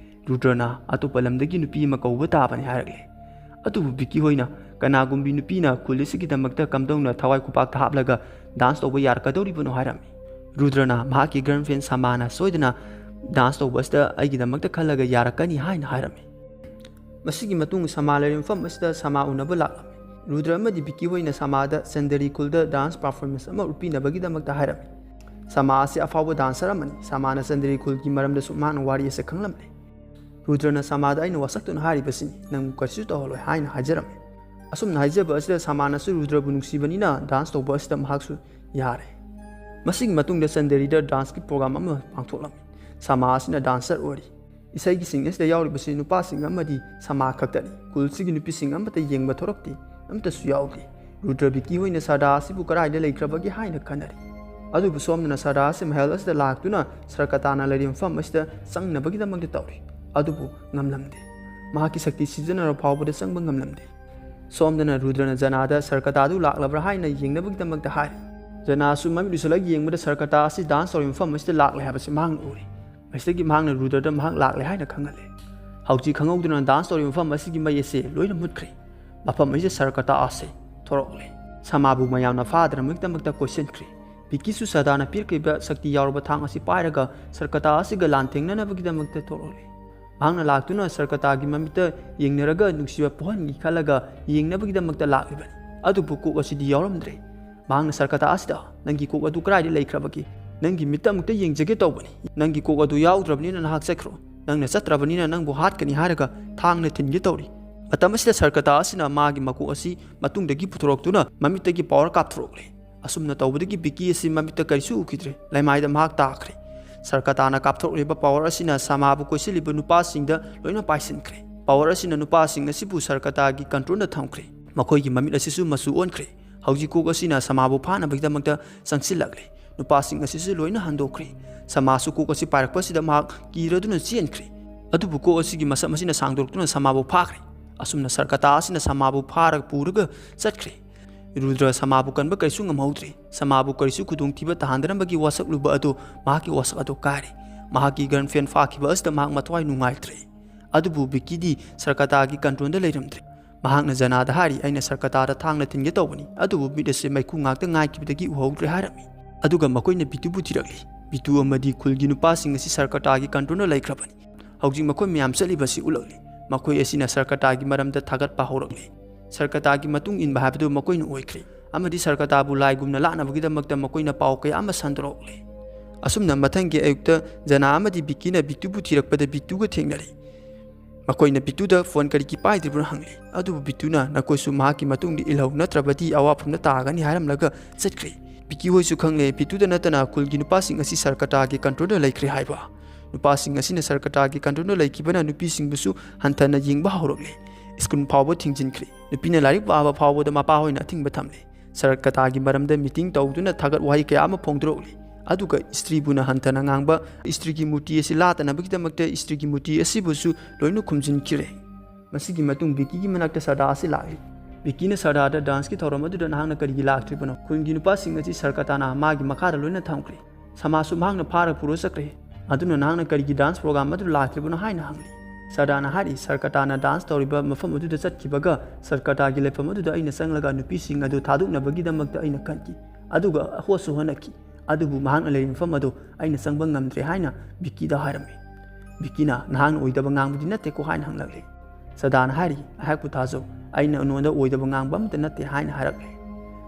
ꯔꯨꯗ꯭ꯔꯅ ꯑꯇꯣꯞꯄ ꯂꯝꯗꯒꯤ ꯅꯨꯄꯤ ꯑꯃ ꯀꯧꯕ ꯇꯥꯕꯅꯤ ꯍꯥꯏꯔꯛꯂꯦ꯫ ꯑꯗꯨꯕꯨ ꯕꯤꯀꯤ ꯍꯣꯏꯅ ꯀꯅꯥꯒꯨꯝꯕꯤ ꯅꯨꯄꯤꯅ ꯈꯨꯜ ꯑꯁꯤꯒꯤꯗꯃꯛꯇ ꯀꯝꯗꯧꯅ ꯊꯋꯥꯏ ꯈꯨꯄꯥꯛꯇ ꯍꯥꯞꯂꯒ ꯗꯥꯟꯁ ꯇꯧꯕ ꯌꯥꯔꯛꯀꯗꯧꯔꯤꯕꯅꯣ ꯍꯥꯏꯔꯝꯃꯤ꯫ ꯔꯨꯗ꯭ꯔꯅ ꯃꯍꯥꯛꯀꯤ ꯒꯔꯜꯐ꯭ꯔꯦꯟ ꯁꯃꯥꯅ ꯁꯣꯏꯗꯅ ꯗꯥꯟꯁ ꯇꯧꯕ ꯑꯁꯤꯗ ꯑꯩꯒꯤꯗꯃꯛꯇ ꯈꯜꯂꯒ ꯌꯥꯔꯛꯀꯅꯤ ꯍꯥꯏꯅ ꯍꯥꯏꯔꯝꯃꯤ꯫ ꯃꯁꯤꯒꯤ ꯃꯇꯨꯡ ꯁꯃꯥ ꯂꯩꯔꯤꯕ ꯃꯐꯝ ꯑꯁꯤꯗ ꯁꯃꯥ ꯎꯅꯕ ꯂꯥꯛꯂꯝꯃꯤ꯫ ꯔꯨꯗ꯭ꯔ ꯑꯃꯗꯤ ꯕꯤꯀꯤ ꯍꯣꯏꯅ ꯁꯃꯥꯗ ꯆꯟꯗꯔꯤ ꯈꯨꯜꯗ ꯗꯥꯟꯁ ꯄꯔꯐꯣꯔꯃꯦꯟꯁ ꯑꯃ ꯎꯠꯄꯤꯅꯕꯒꯤꯗꯃꯛꯇ ꯍꯥꯏꯔꯝꯃꯤ꯫ ꯁꯃꯥ ꯑꯁꯤ ꯑꯐꯥꯎꯕ ꯗꯥꯟꯁꯔ ꯑꯃꯅꯤ꯫ ꯁꯃꯥꯅ ꯆꯟꯗꯔꯤ ꯈꯨꯜꯒꯤ ꯃꯔꯝꯗꯁꯨ ꯃꯍꯥꯛꯅ ꯋꯥꯔꯤ ꯑꯁꯤ ꯈꯪꯂꯝꯂꯦ꯫ ꯔꯨꯗ꯭ꯔꯅ ꯁꯃꯥꯗ ꯑꯩꯅ ꯋꯥꯁꯛꯇꯨꯅ ꯍꯥꯏꯔꯤꯕꯁꯤꯅꯤ, ꯅꯪꯕꯨ ꯀꯔꯤꯁꯨ ꯇꯧꯍꯜꯂꯣꯏ ꯍꯥꯏꯅ ꯍꯥꯏꯖꯔꯝꯃꯤ꯫ ꯑꯁꯨꯝꯅ ꯍꯥꯏꯖꯕ ꯑꯁꯤꯗ ꯁꯃꯥꯅꯁꯨ ꯔꯨꯗ꯭ꯔꯕꯨ ꯅꯨꯡꯁꯤꯕꯅꯤꯅ ꯗꯥꯟꯁ ꯇꯧꯕ ꯑꯁꯤꯗ ꯃꯍꯥꯛꯁꯨ ꯌꯥꯔꯦ꯫ ꯃꯁꯤꯒꯤ ꯃꯇꯨꯡꯗ ꯆꯟꯗꯔꯤꯗ ꯗꯥꯟꯁꯀꯤ ꯄ꯭ꯔꯣꯒ꯭ꯔꯥꯝ ꯑꯃ ꯄꯥꯡꯊꯣꯛꯂꯝꯃꯤ꯫ ꯁꯃꯥ ꯑꯁꯤꯅ ꯗꯥꯟꯁꯔ ꯑꯣꯏꯔꯤ꯫ ꯏꯁꯩꯒꯤꯁꯤꯡ ꯑꯁꯤꯗ ꯌꯥꯎꯔꯤꯕꯁꯤ ꯅꯨꯄꯥꯁꯤꯡ ꯑꯃꯗꯤ ꯁꯃꯥ ꯈꯛꯇꯅꯤ꯫ ꯈꯨꯜꯁꯤꯒꯤ ꯅꯨꯄꯤꯁꯤꯡ ꯑꯃꯠꯇ ꯌꯦꯡꯕ ꯊꯣꯔꯛꯇꯦ, ꯑꯃꯠꯇꯁꯨ ꯌꯥꯎꯗꯦ꯫ ꯔꯨꯗ꯭ꯔ ꯕꯤꯀꯤ ꯍꯣꯏꯅ ꯁꯔꯗꯥ ꯑꯁꯤꯕꯨ ꯀꯗꯥꯏꯗ ꯂꯩꯈ꯭ꯔꯕꯒꯦ ꯍꯥꯏꯅ ꯈꯟꯅꯔꯤ꯫ ꯑꯗꯨꯕꯨ ꯁꯣꯝꯗꯅ ꯁꯔꯗꯥ ꯑꯁꯤ ꯃꯍꯜ ꯑꯁꯤꯗ ꯂꯥꯛꯇꯨꯅ ꯁꯔꯀꯇꯥꯅ ꯂꯩꯔꯤꯕ ꯃꯐꯝ ꯑꯁꯤꯗ ꯆꯪꯅꯕꯒꯤꯗꯃꯛꯇ ꯇꯧꯔꯤ꯫ ꯑꯗꯨꯕꯨ ꯉꯝꯂꯝꯗꯦ꯫ ꯃꯍꯥꯛꯀꯤ ꯁꯛꯇꯤ ꯁꯤꯖꯤꯟꯅꯔꯕ ꯐꯥꯎꯕꯗ ꯆꯪꯕ ꯉꯝꯂꯝꯗꯦ꯫ ꯁꯣꯝꯗꯅ ꯔꯨꯗ꯭ꯔꯅ ꯖꯅꯥꯗ ꯁꯔꯀꯇꯥꯗꯨ ꯂꯥꯛꯂꯕ꯭ꯔꯥ ꯍꯥꯏꯅ ꯌꯦꯡꯅꯕꯒꯤꯗꯃꯛꯇ ꯍꯥꯏꯔꯤ꯫ ꯖꯅꯥꯁꯨ ꯃꯃꯤꯠ ꯎꯏꯁꯤꯜꯂꯒ ꯌꯦꯡꯕꯗ ꯁꯔꯀꯇꯥ ꯑꯁꯤ ꯗꯥꯟꯁ ꯇꯧꯔꯤꯕ ꯃꯐꯝ ꯑꯁꯤꯗ ꯂꯥꯛꯂꯦ ꯍꯥꯏꯕꯁꯤ ꯃꯍꯥꯛꯅ ꯎꯔꯤ꯫ ꯃꯁꯤꯗꯒꯤ ꯃꯍꯥꯛꯅ ꯔꯨꯗ꯭ꯔꯗ ꯃꯍꯥꯛ ꯂꯥꯛꯂꯦ ꯍꯥꯏꯅ ꯈꯪꯍꯜꯂꯦ꯫ ꯍꯧꯖꯤꯛ ꯈꯪꯍꯧꯗꯅ ꯗꯥꯟꯁ ꯇꯧꯔꯤꯕ ꯃꯐꯝ ꯑꯁꯤꯒꯤ ꯃꯩ ꯑꯁꯤ ꯂꯣꯏꯅ ꯃꯨꯠꯈ꯭ꯔꯦ꯫ ꯃꯐꯝ ꯑꯁꯤꯗ ꯁꯔꯀꯇꯥ ꯑꯁꯤ ꯊꯣꯔꯛꯂꯦ꯫ ꯁꯃꯥꯕꯨ ꯃꯌꯥꯝꯅ ꯐꯥꯗꯅꯕꯒꯤꯗꯃꯛꯇ ꯀꯣꯏꯁꯤꯟꯈ꯭ꯔꯦ꯫ ꯕꯤꯀꯤꯁꯨ ꯁꯔꯗꯥꯅ ꯄꯤꯔꯛꯂꯤꯕ ꯁꯛꯇꯤ ꯌꯥꯎꯔꯕ ꯊꯥꯡ ꯑꯁꯤ ꯄꯥꯏꯔꯒ ꯁꯔꯀꯇꯥ ꯑꯁꯤꯒ ꯂꯥꯟꯊꯦꯡꯅꯅꯕꯒꯤꯗꯃꯛꯇ ꯊꯣꯔꯛꯂꯦ꯫ ꯃꯍꯥꯛꯅ ꯂꯥꯛꯇꯨꯅ ꯁꯔꯀꯇꯥꯒꯤ ꯃꯃꯤꯠꯇ ꯌꯦꯡꯅꯔꯒ ꯅꯨꯡꯁꯤꯕ ꯄꯣꯛꯍꯟꯒꯦ ꯈꯜꯂꯒ ꯌꯦꯡꯅꯕꯒꯤꯗꯃꯛꯇ ꯂꯥꯛꯂꯤꯕꯅꯤ꯫ ꯑꯗꯨꯕꯨ ꯀꯣꯛ ꯑꯁꯤꯗꯤ ꯌꯥꯎꯔꯝꯗ꯭ꯔꯦ꯫ ꯃꯍꯥꯛꯅ ꯁꯔꯀꯇꯥ ꯑꯁꯤꯗ, "ꯅꯪꯒꯤ ꯀꯣꯛ ꯑꯗꯨ ꯀꯗꯥꯏꯗ ꯂꯩꯈ꯭ꯔꯕꯒꯦ? ꯅꯪꯒꯤ ꯃꯤꯠꯇ ꯑꯃꯨꯛꯇ ꯌꯦꯡꯖꯒꯦ ꯇꯧꯕꯅꯤ꯫ ꯅꯪꯒꯤ ꯀꯣꯛ ꯑꯗꯨ ꯌꯥꯎꯗ꯭ꯔꯕꯅꯤꯅ ꯅꯍꯥꯛ ꯆꯠꯈ꯭ꯔꯣ꯫ ꯅꯪꯅ ꯆꯠꯇ꯭ꯔꯕꯅꯤꯅ ꯅꯪꯕꯨ ꯍꯥꯠꯀꯅꯤ ꯍꯥꯏꯔꯒ ꯊꯥꯡꯅ ꯊꯤꯟꯒꯦ ꯇꯧꯔꯤ꯫" ꯃꯇꯝ ꯑꯁꯤꯗ ꯁꯔꯀꯇꯥ ꯑꯁꯤꯅ ꯃꯥꯒꯤ ꯃꯀꯣꯛ ꯑꯁꯤ ꯃꯇꯨꯡꯗꯒꯤ ꯄꯨꯊꯣꯔꯛꯇꯨꯅ ꯃꯃꯤꯠꯇꯒꯤ ꯄꯥꯋꯔ ꯀꯥꯞꯊꯣꯔꯛꯂꯦ꯫ ꯑꯁꯨꯝꯅ ꯇꯧꯕꯗꯒꯤ ꯕꯤꯀꯤ ꯑꯁꯤ ꯃꯃꯤꯠꯇ ꯀꯔꯤꯁꯨ ꯎꯈꯤꯗ꯭ꯔꯦ꯫ ꯂꯩꯃꯥꯏꯗ ꯃꯍꯥꯛ ꯇꯥꯈ꯭ꯔꯦ꯫ ꯁꯔꯀꯇꯥꯅ ꯀꯥꯞꯊꯣꯔꯛꯂꯤꯕ ꯄꯥꯋꯔ ꯑꯁꯤꯅ ꯁꯃꯥꯕꯨ ꯀꯣꯏꯁꯤꯜꯂꯤꯕ ꯅꯨꯄꯥꯁꯤꯡꯗ ꯂꯣꯏꯅ ꯄꯥꯏꯁꯤꯟꯈ꯭ꯔꯦ꯫ ꯄꯥꯋꯔ ꯑꯁꯤꯅ ꯅꯨꯄꯥꯁꯤꯡ ꯑꯁꯤꯕꯨ ꯁꯔꯀꯇꯥꯒꯤ ꯀꯟꯇ꯭ꯔꯣꯜꯗ ꯊꯝꯈ꯭ꯔꯦ꯫ ꯃꯈꯣꯏꯒꯤ ꯃꯃꯤꯠ ꯑꯁꯤꯁꯨ ꯃꯆꯨ ꯑꯣꯟꯈ꯭ꯔꯦ꯫ ꯍꯧꯖꯤꯛ ꯀꯣꯛ ꯑꯁꯤꯅ ꯁꯃꯥꯕꯨ ꯐꯥꯅꯕꯒꯤꯗꯃꯛꯇ ꯆꯪꯁꯤꯜꯂꯛꯂꯦ꯫ ꯅꯨꯄꯥꯁꯤꯡ ꯑꯁꯤꯁꯨ ꯂꯣꯏꯅ ꯍꯟꯗꯣꯛꯈ꯭ꯔꯦ꯫ ꯁꯃꯥꯁꯨ ꯀꯣꯛ ꯑꯁꯤ ꯄꯥꯏꯔꯛꯄꯁꯤꯗ ꯃꯍꯥꯛ ꯀꯤꯔꯗꯨꯅ ꯆꯦꯟꯈ꯭ꯔꯦ꯫ ꯑꯗꯨꯕꯨ ꯀꯣ ꯑꯁꯤꯒꯤ ꯃꯁꯝ ꯑꯁꯤꯅ ꯁꯥꯡꯗꯣꯔꯛꯇꯨꯅ ꯁꯃꯥꯕꯨ ꯐꯥꯈ꯭ꯔꯦ꯫ ꯑꯁꯨꯝꯅ ꯁꯔꯀꯇꯥ ꯑꯁꯤꯅ ꯁꯃꯥꯕꯨ ꯐꯥꯔꯒ ꯄꯨꯔꯒ ꯆꯠꯈ꯭ꯔꯦ꯫ ꯔꯨꯗ꯭ꯔ ꯁꯃꯥꯕꯨ ꯀꯟꯕ ꯀꯔꯤꯁꯨ ꯉꯝꯍꯧꯗ꯭ꯔꯦ꯫ ꯁꯃꯥꯕꯨ ꯀꯔꯤꯁꯨ ꯈꯨꯗꯣꯡꯊꯤꯕ ꯇꯥꯍꯟꯗꯅꯕꯒꯤ ꯋꯥꯁꯛꯂꯨꯕ ꯑꯗꯨ ꯃꯍꯥꯛꯀꯤ ꯋꯥꯁꯛ ꯑꯗꯨ ꯀꯥꯏꯔꯦ꯫ ꯃꯍꯥꯛꯀꯤ ꯒꯔꯜꯐ꯭ꯔꯦꯟ ꯐꯥꯈꯤꯕ ꯑꯁꯤꯗ ꯃꯍꯥꯛ ꯃꯊ꯭ꯋꯥꯏ ꯅꯨꯡꯉꯥꯏꯇ꯭ꯔꯦ꯫ ꯑꯗꯨꯕꯨ ꯕꯤꯛꯀꯤꯗꯤ ꯁꯔꯀꯇꯥꯒꯤ ꯀꯟꯇ꯭ꯔꯣꯜꯗ ꯂꯩꯔꯝꯗ꯭ꯔꯦ꯫ ꯃꯍꯥꯛꯅ ꯖꯅꯥꯗ ꯍꯥꯏꯔꯤ, "ꯑꯩꯅ ꯁꯔꯀꯇꯥꯗ ꯊꯥꯡꯅ ꯊꯤꯟꯒꯦ ꯇꯧꯕꯅꯤ, ꯑꯗꯨꯕꯨ ꯃꯤꯠ ꯑꯁꯤ ꯃꯩꯈꯨ ꯉꯥꯛꯇ ꯉꯥꯏꯈꯤꯕꯗꯒꯤ ꯎꯍꯧꯗ꯭ꯔꯦ" ꯍꯥꯏꯔꯝꯃꯤ꯫ ꯑꯗꯨꯒ ꯃꯈꯣꯏꯅ ꯕꯤꯇꯨꯕꯨ ꯊꯤꯔꯛꯂꯤ꯫ ꯕꯤꯇꯨ ꯑꯃꯗꯤ ꯈꯨꯜꯒꯤ ꯅꯨꯄꯥꯁꯤꯡ ꯑꯁꯤ ꯁꯔꯀꯇꯥꯒꯤ ꯀꯟꯇ꯭ꯔꯣꯜꯗ ꯂꯩꯈ꯭ꯔꯕꯅꯤ꯫ ꯍꯧꯖꯤꯛ ꯃꯈꯣꯏ ꯃꯌꯥꯝ ꯆꯠꯂꯤꯕꯁꯤ ꯎꯠꯂꯛꯂꯤ꯫ ꯃꯈꯣꯏ ꯑꯁꯤꯅ ꯁꯔꯀꯇꯥꯒꯤ ꯃꯔꯝꯗ ꯊꯥꯒꯠꯄ ꯍꯧꯔꯛꯂꯤ꯫ ꯁꯔꯀꯇꯥꯒꯤ ꯃꯇꯨꯡ ꯏꯟꯕ ꯍꯥꯏꯕꯗꯨ ꯃꯈꯣꯏꯅ ꯑꯣꯏꯈ꯭ꯔꯦ꯫ ꯑꯃꯗꯤ ꯁꯔꯀꯇꯥꯕꯨ ꯂꯥꯏꯒꯨꯝꯅ ꯂꯥꯠꯅꯕꯒꯤꯗꯃꯛꯇ ꯃꯈꯣꯏꯅ ꯄꯥꯎ ꯀꯌꯥ ꯑꯃ ꯁꯟꯗꯣꯔꯛꯂꯤ꯫ ꯑꯁꯨꯝꯅ ꯃꯊꯪꯒꯤ ꯑꯌꯨꯛꯇ ꯖꯅꯥ ꯑꯃꯗꯤ ꯕꯤꯛꯀꯤꯅ ꯕꯤꯇꯨꯕꯨ ꯊꯤꯔꯛꯄꯗ ꯕꯤꯇꯨꯒ ꯊꯦꯡꯅꯔꯤ꯫ ꯃꯈꯣꯏꯅ ꯕꯤꯇꯨꯗ ꯐꯣꯟ ꯀꯔꯤꯒꯤ ꯄꯥꯏꯗ꯭ꯔꯤꯕꯅꯣ ꯍꯪꯂꯤ꯫ ꯑꯗꯨꯕꯨ ꯕꯤꯇꯨꯅ, "ꯅꯈꯣꯏꯁꯨ ꯃꯍꯥꯛꯀꯤ ꯃꯇꯨꯡꯗ ꯏꯜꯍꯧ, ꯅꯠꯇ꯭ꯔꯕꯗꯤ ꯑꯋꯥꯐꯝꯗ ꯇꯥꯒꯅꯤ" ꯍꯥꯏꯔꯝꯂꯒ ꯆꯠꯈ꯭ꯔꯦ꯫ ꯕꯤꯛꯀꯤ ꯍꯣꯏꯁꯨ ꯈꯪꯂꯦ ꯕꯤꯇꯨꯗ ꯅꯠꯇꯅ ꯈꯨꯜꯒꯤ ꯅꯨꯄꯥꯁꯤꯡ ꯑꯁꯤ ꯁꯔꯀꯇꯥꯒꯤ ꯀꯟꯇ꯭ꯔꯣꯜꯗ ꯂꯩꯈ꯭ꯔꯦ ꯍꯥꯏꯕ꯫ ꯅꯨꯄꯥꯁꯤꯡ ꯑꯁꯤꯅ ꯁꯔꯀꯇꯥꯒꯤ ꯀꯟꯇ꯭ꯔꯣꯜꯗ ꯂꯩꯈꯤꯕꯅ ꯅꯨꯄꯤꯁꯤꯡꯕꯨꯁꯨ ꯍꯟꯊꯅ ꯌꯦꯡꯕ ꯍꯧꯔꯛꯂꯦ꯫ ꯁ꯭ꯀꯨꯜ ꯐꯥꯎꯕ ꯊꯤꯡꯖꯤꯟꯈ꯭ꯔꯦ꯫ ꯅꯨꯄꯤꯅ ꯂꯥꯏꯔꯤꯛ ꯄꯥꯕ ꯐꯥꯎꯕꯗ ꯃꯄꯥ ꯍꯣꯏꯅ ꯑꯊꯤꯡꯕ ꯊꯝꯂꯦ꯫ ꯁꯔꯀꯇꯥꯒꯤ ꯃꯔꯝꯗ ꯃꯤꯇꯤꯡ ꯇꯧꯗꯨꯅ ꯊꯥꯒꯠ ꯋꯥꯍꯩ ꯀꯌꯥ ꯑꯃ ꯐꯣꯡꯗꯣꯔꯛꯂꯤ꯫ ꯑꯗꯨꯒ ꯏꯁꯇ꯭ꯔꯤꯕꯨꯅ ꯍꯟꯊꯅ ꯉꯥꯡꯕ ꯏꯁꯇ꯭ꯔꯤꯒꯤ ꯃꯨꯔꯇꯤ ꯑꯁꯤ ꯂꯥꯠꯇꯅꯕꯒꯤꯗꯃꯛꯇ ꯏꯁꯇ꯭ꯔꯤꯒꯤ ꯃꯨꯔꯇꯤ ꯑꯁꯤꯕꯨꯁꯨ ꯂꯣꯏꯅ ꯈꯨꯝꯖꯤꯟꯈꯤꯔꯦ꯫ ꯃꯁꯤꯒꯤ ꯃꯇꯨꯡ ꯕꯤꯛꯀꯤꯒꯤ ꯃꯅꯥꯛꯇ ꯁꯔꯗꯥ ꯑꯁꯤ ꯂꯥꯛꯂꯤ꯫ ꯕꯤꯛꯀꯤꯅ ꯁꯔꯗꯥꯗ, "ꯗꯥꯟꯁꯀꯤ ꯊꯧꯔꯝ ꯑꯗꯨꯗ ꯅꯍꯥꯛꯅ ꯀꯔꯤꯒꯤ ꯂꯥꯛꯇ꯭ꯔꯤꯕꯅꯣ? ꯈꯨꯟꯒꯤ ꯅꯨꯄꯥꯁꯤꯡ ꯑꯁꯤ ꯁꯔꯀꯇꯥꯅ ꯃꯥꯒꯤ ꯃꯈꯥꯗ ꯂꯣꯏꯅ ꯊꯝꯈ꯭ꯔꯦ꯫ ꯁꯃꯥꯁꯨ ꯃꯍꯥꯛꯅ ꯐꯥꯔꯒ ꯄꯨꯔ ꯆꯠꯈ꯭ꯔꯦ꯫ ꯑꯗꯨꯅ ꯅꯍꯥꯛꯅ ꯀꯔꯤꯒꯤ ꯗꯥꯟꯁ ꯄ꯭ꯔꯣꯒ꯭ꯔꯥꯝ ꯑꯗꯨꯗ ꯂꯥꯛꯇ꯭ꯔꯤꯕꯅꯣ?" ꯍꯥꯏꯅ ꯍꯪꯂꯤ꯫ ꯁꯔꯗꯥꯅ ꯍꯥꯏꯔꯤ, "ꯁꯔꯀꯇꯥꯅ ꯗꯥꯟꯁ ꯇꯧꯔꯤꯕ ꯃꯐꯝ ꯑꯗꯨꯗ ꯆꯠꯈꯤꯕꯒ ꯁꯔꯀꯇꯥꯒꯤ ꯂꯩꯐꯝ ꯑꯗꯨꯗ ꯑꯩꯅ ꯆꯪꯂꯒ ꯅꯨꯄꯤꯁꯤꯡ ꯑꯗꯨ ꯊꯥꯗꯣꯛꯅꯕꯒꯤꯗꯃꯛꯇ ꯑꯩꯅ ꯀꯟꯈꯤ, ꯑꯗꯨꯒ ꯍꯣꯠꯁꯨ ꯍꯣꯠꯅꯈꯤ, ꯑꯗꯨꯕꯨ ꯃꯍꯥꯛꯅ ꯂꯩꯔꯤꯕ ꯃꯐꯝ ꯑꯗꯨ ꯑꯩꯅ ꯆꯪꯕ ꯉꯝꯗ꯭ꯔꯦ" ꯍꯥꯏꯅ ꯕꯤꯛꯀꯤꯗ ꯍꯥꯏꯔꯝꯃꯤ꯫ ꯕꯤꯛꯀꯤꯅ, "ꯅꯍꯥꯛꯅ ꯑꯣꯏꯗꯕ ꯉꯥꯡꯕꯗꯤ ꯅꯠꯇꯦꯀꯣ?" ꯍꯥꯏꯅ ꯍꯪꯂꯛꯂꯤ꯫ ꯁꯔꯗꯥꯅ ꯍꯥꯏꯔꯤ, "ꯑꯩꯍꯥꯛꯄꯨ ꯊꯥꯖꯧ, ꯑꯩꯅ ꯅꯉꯣꯟꯗ ꯑꯣꯏꯗꯕ ꯉꯥꯡꯕ ꯑꯃꯠꯇ ꯅꯠꯇꯦ" ꯍꯥꯏꯅ ꯍꯥꯏꯔꯛꯂꯦ꯫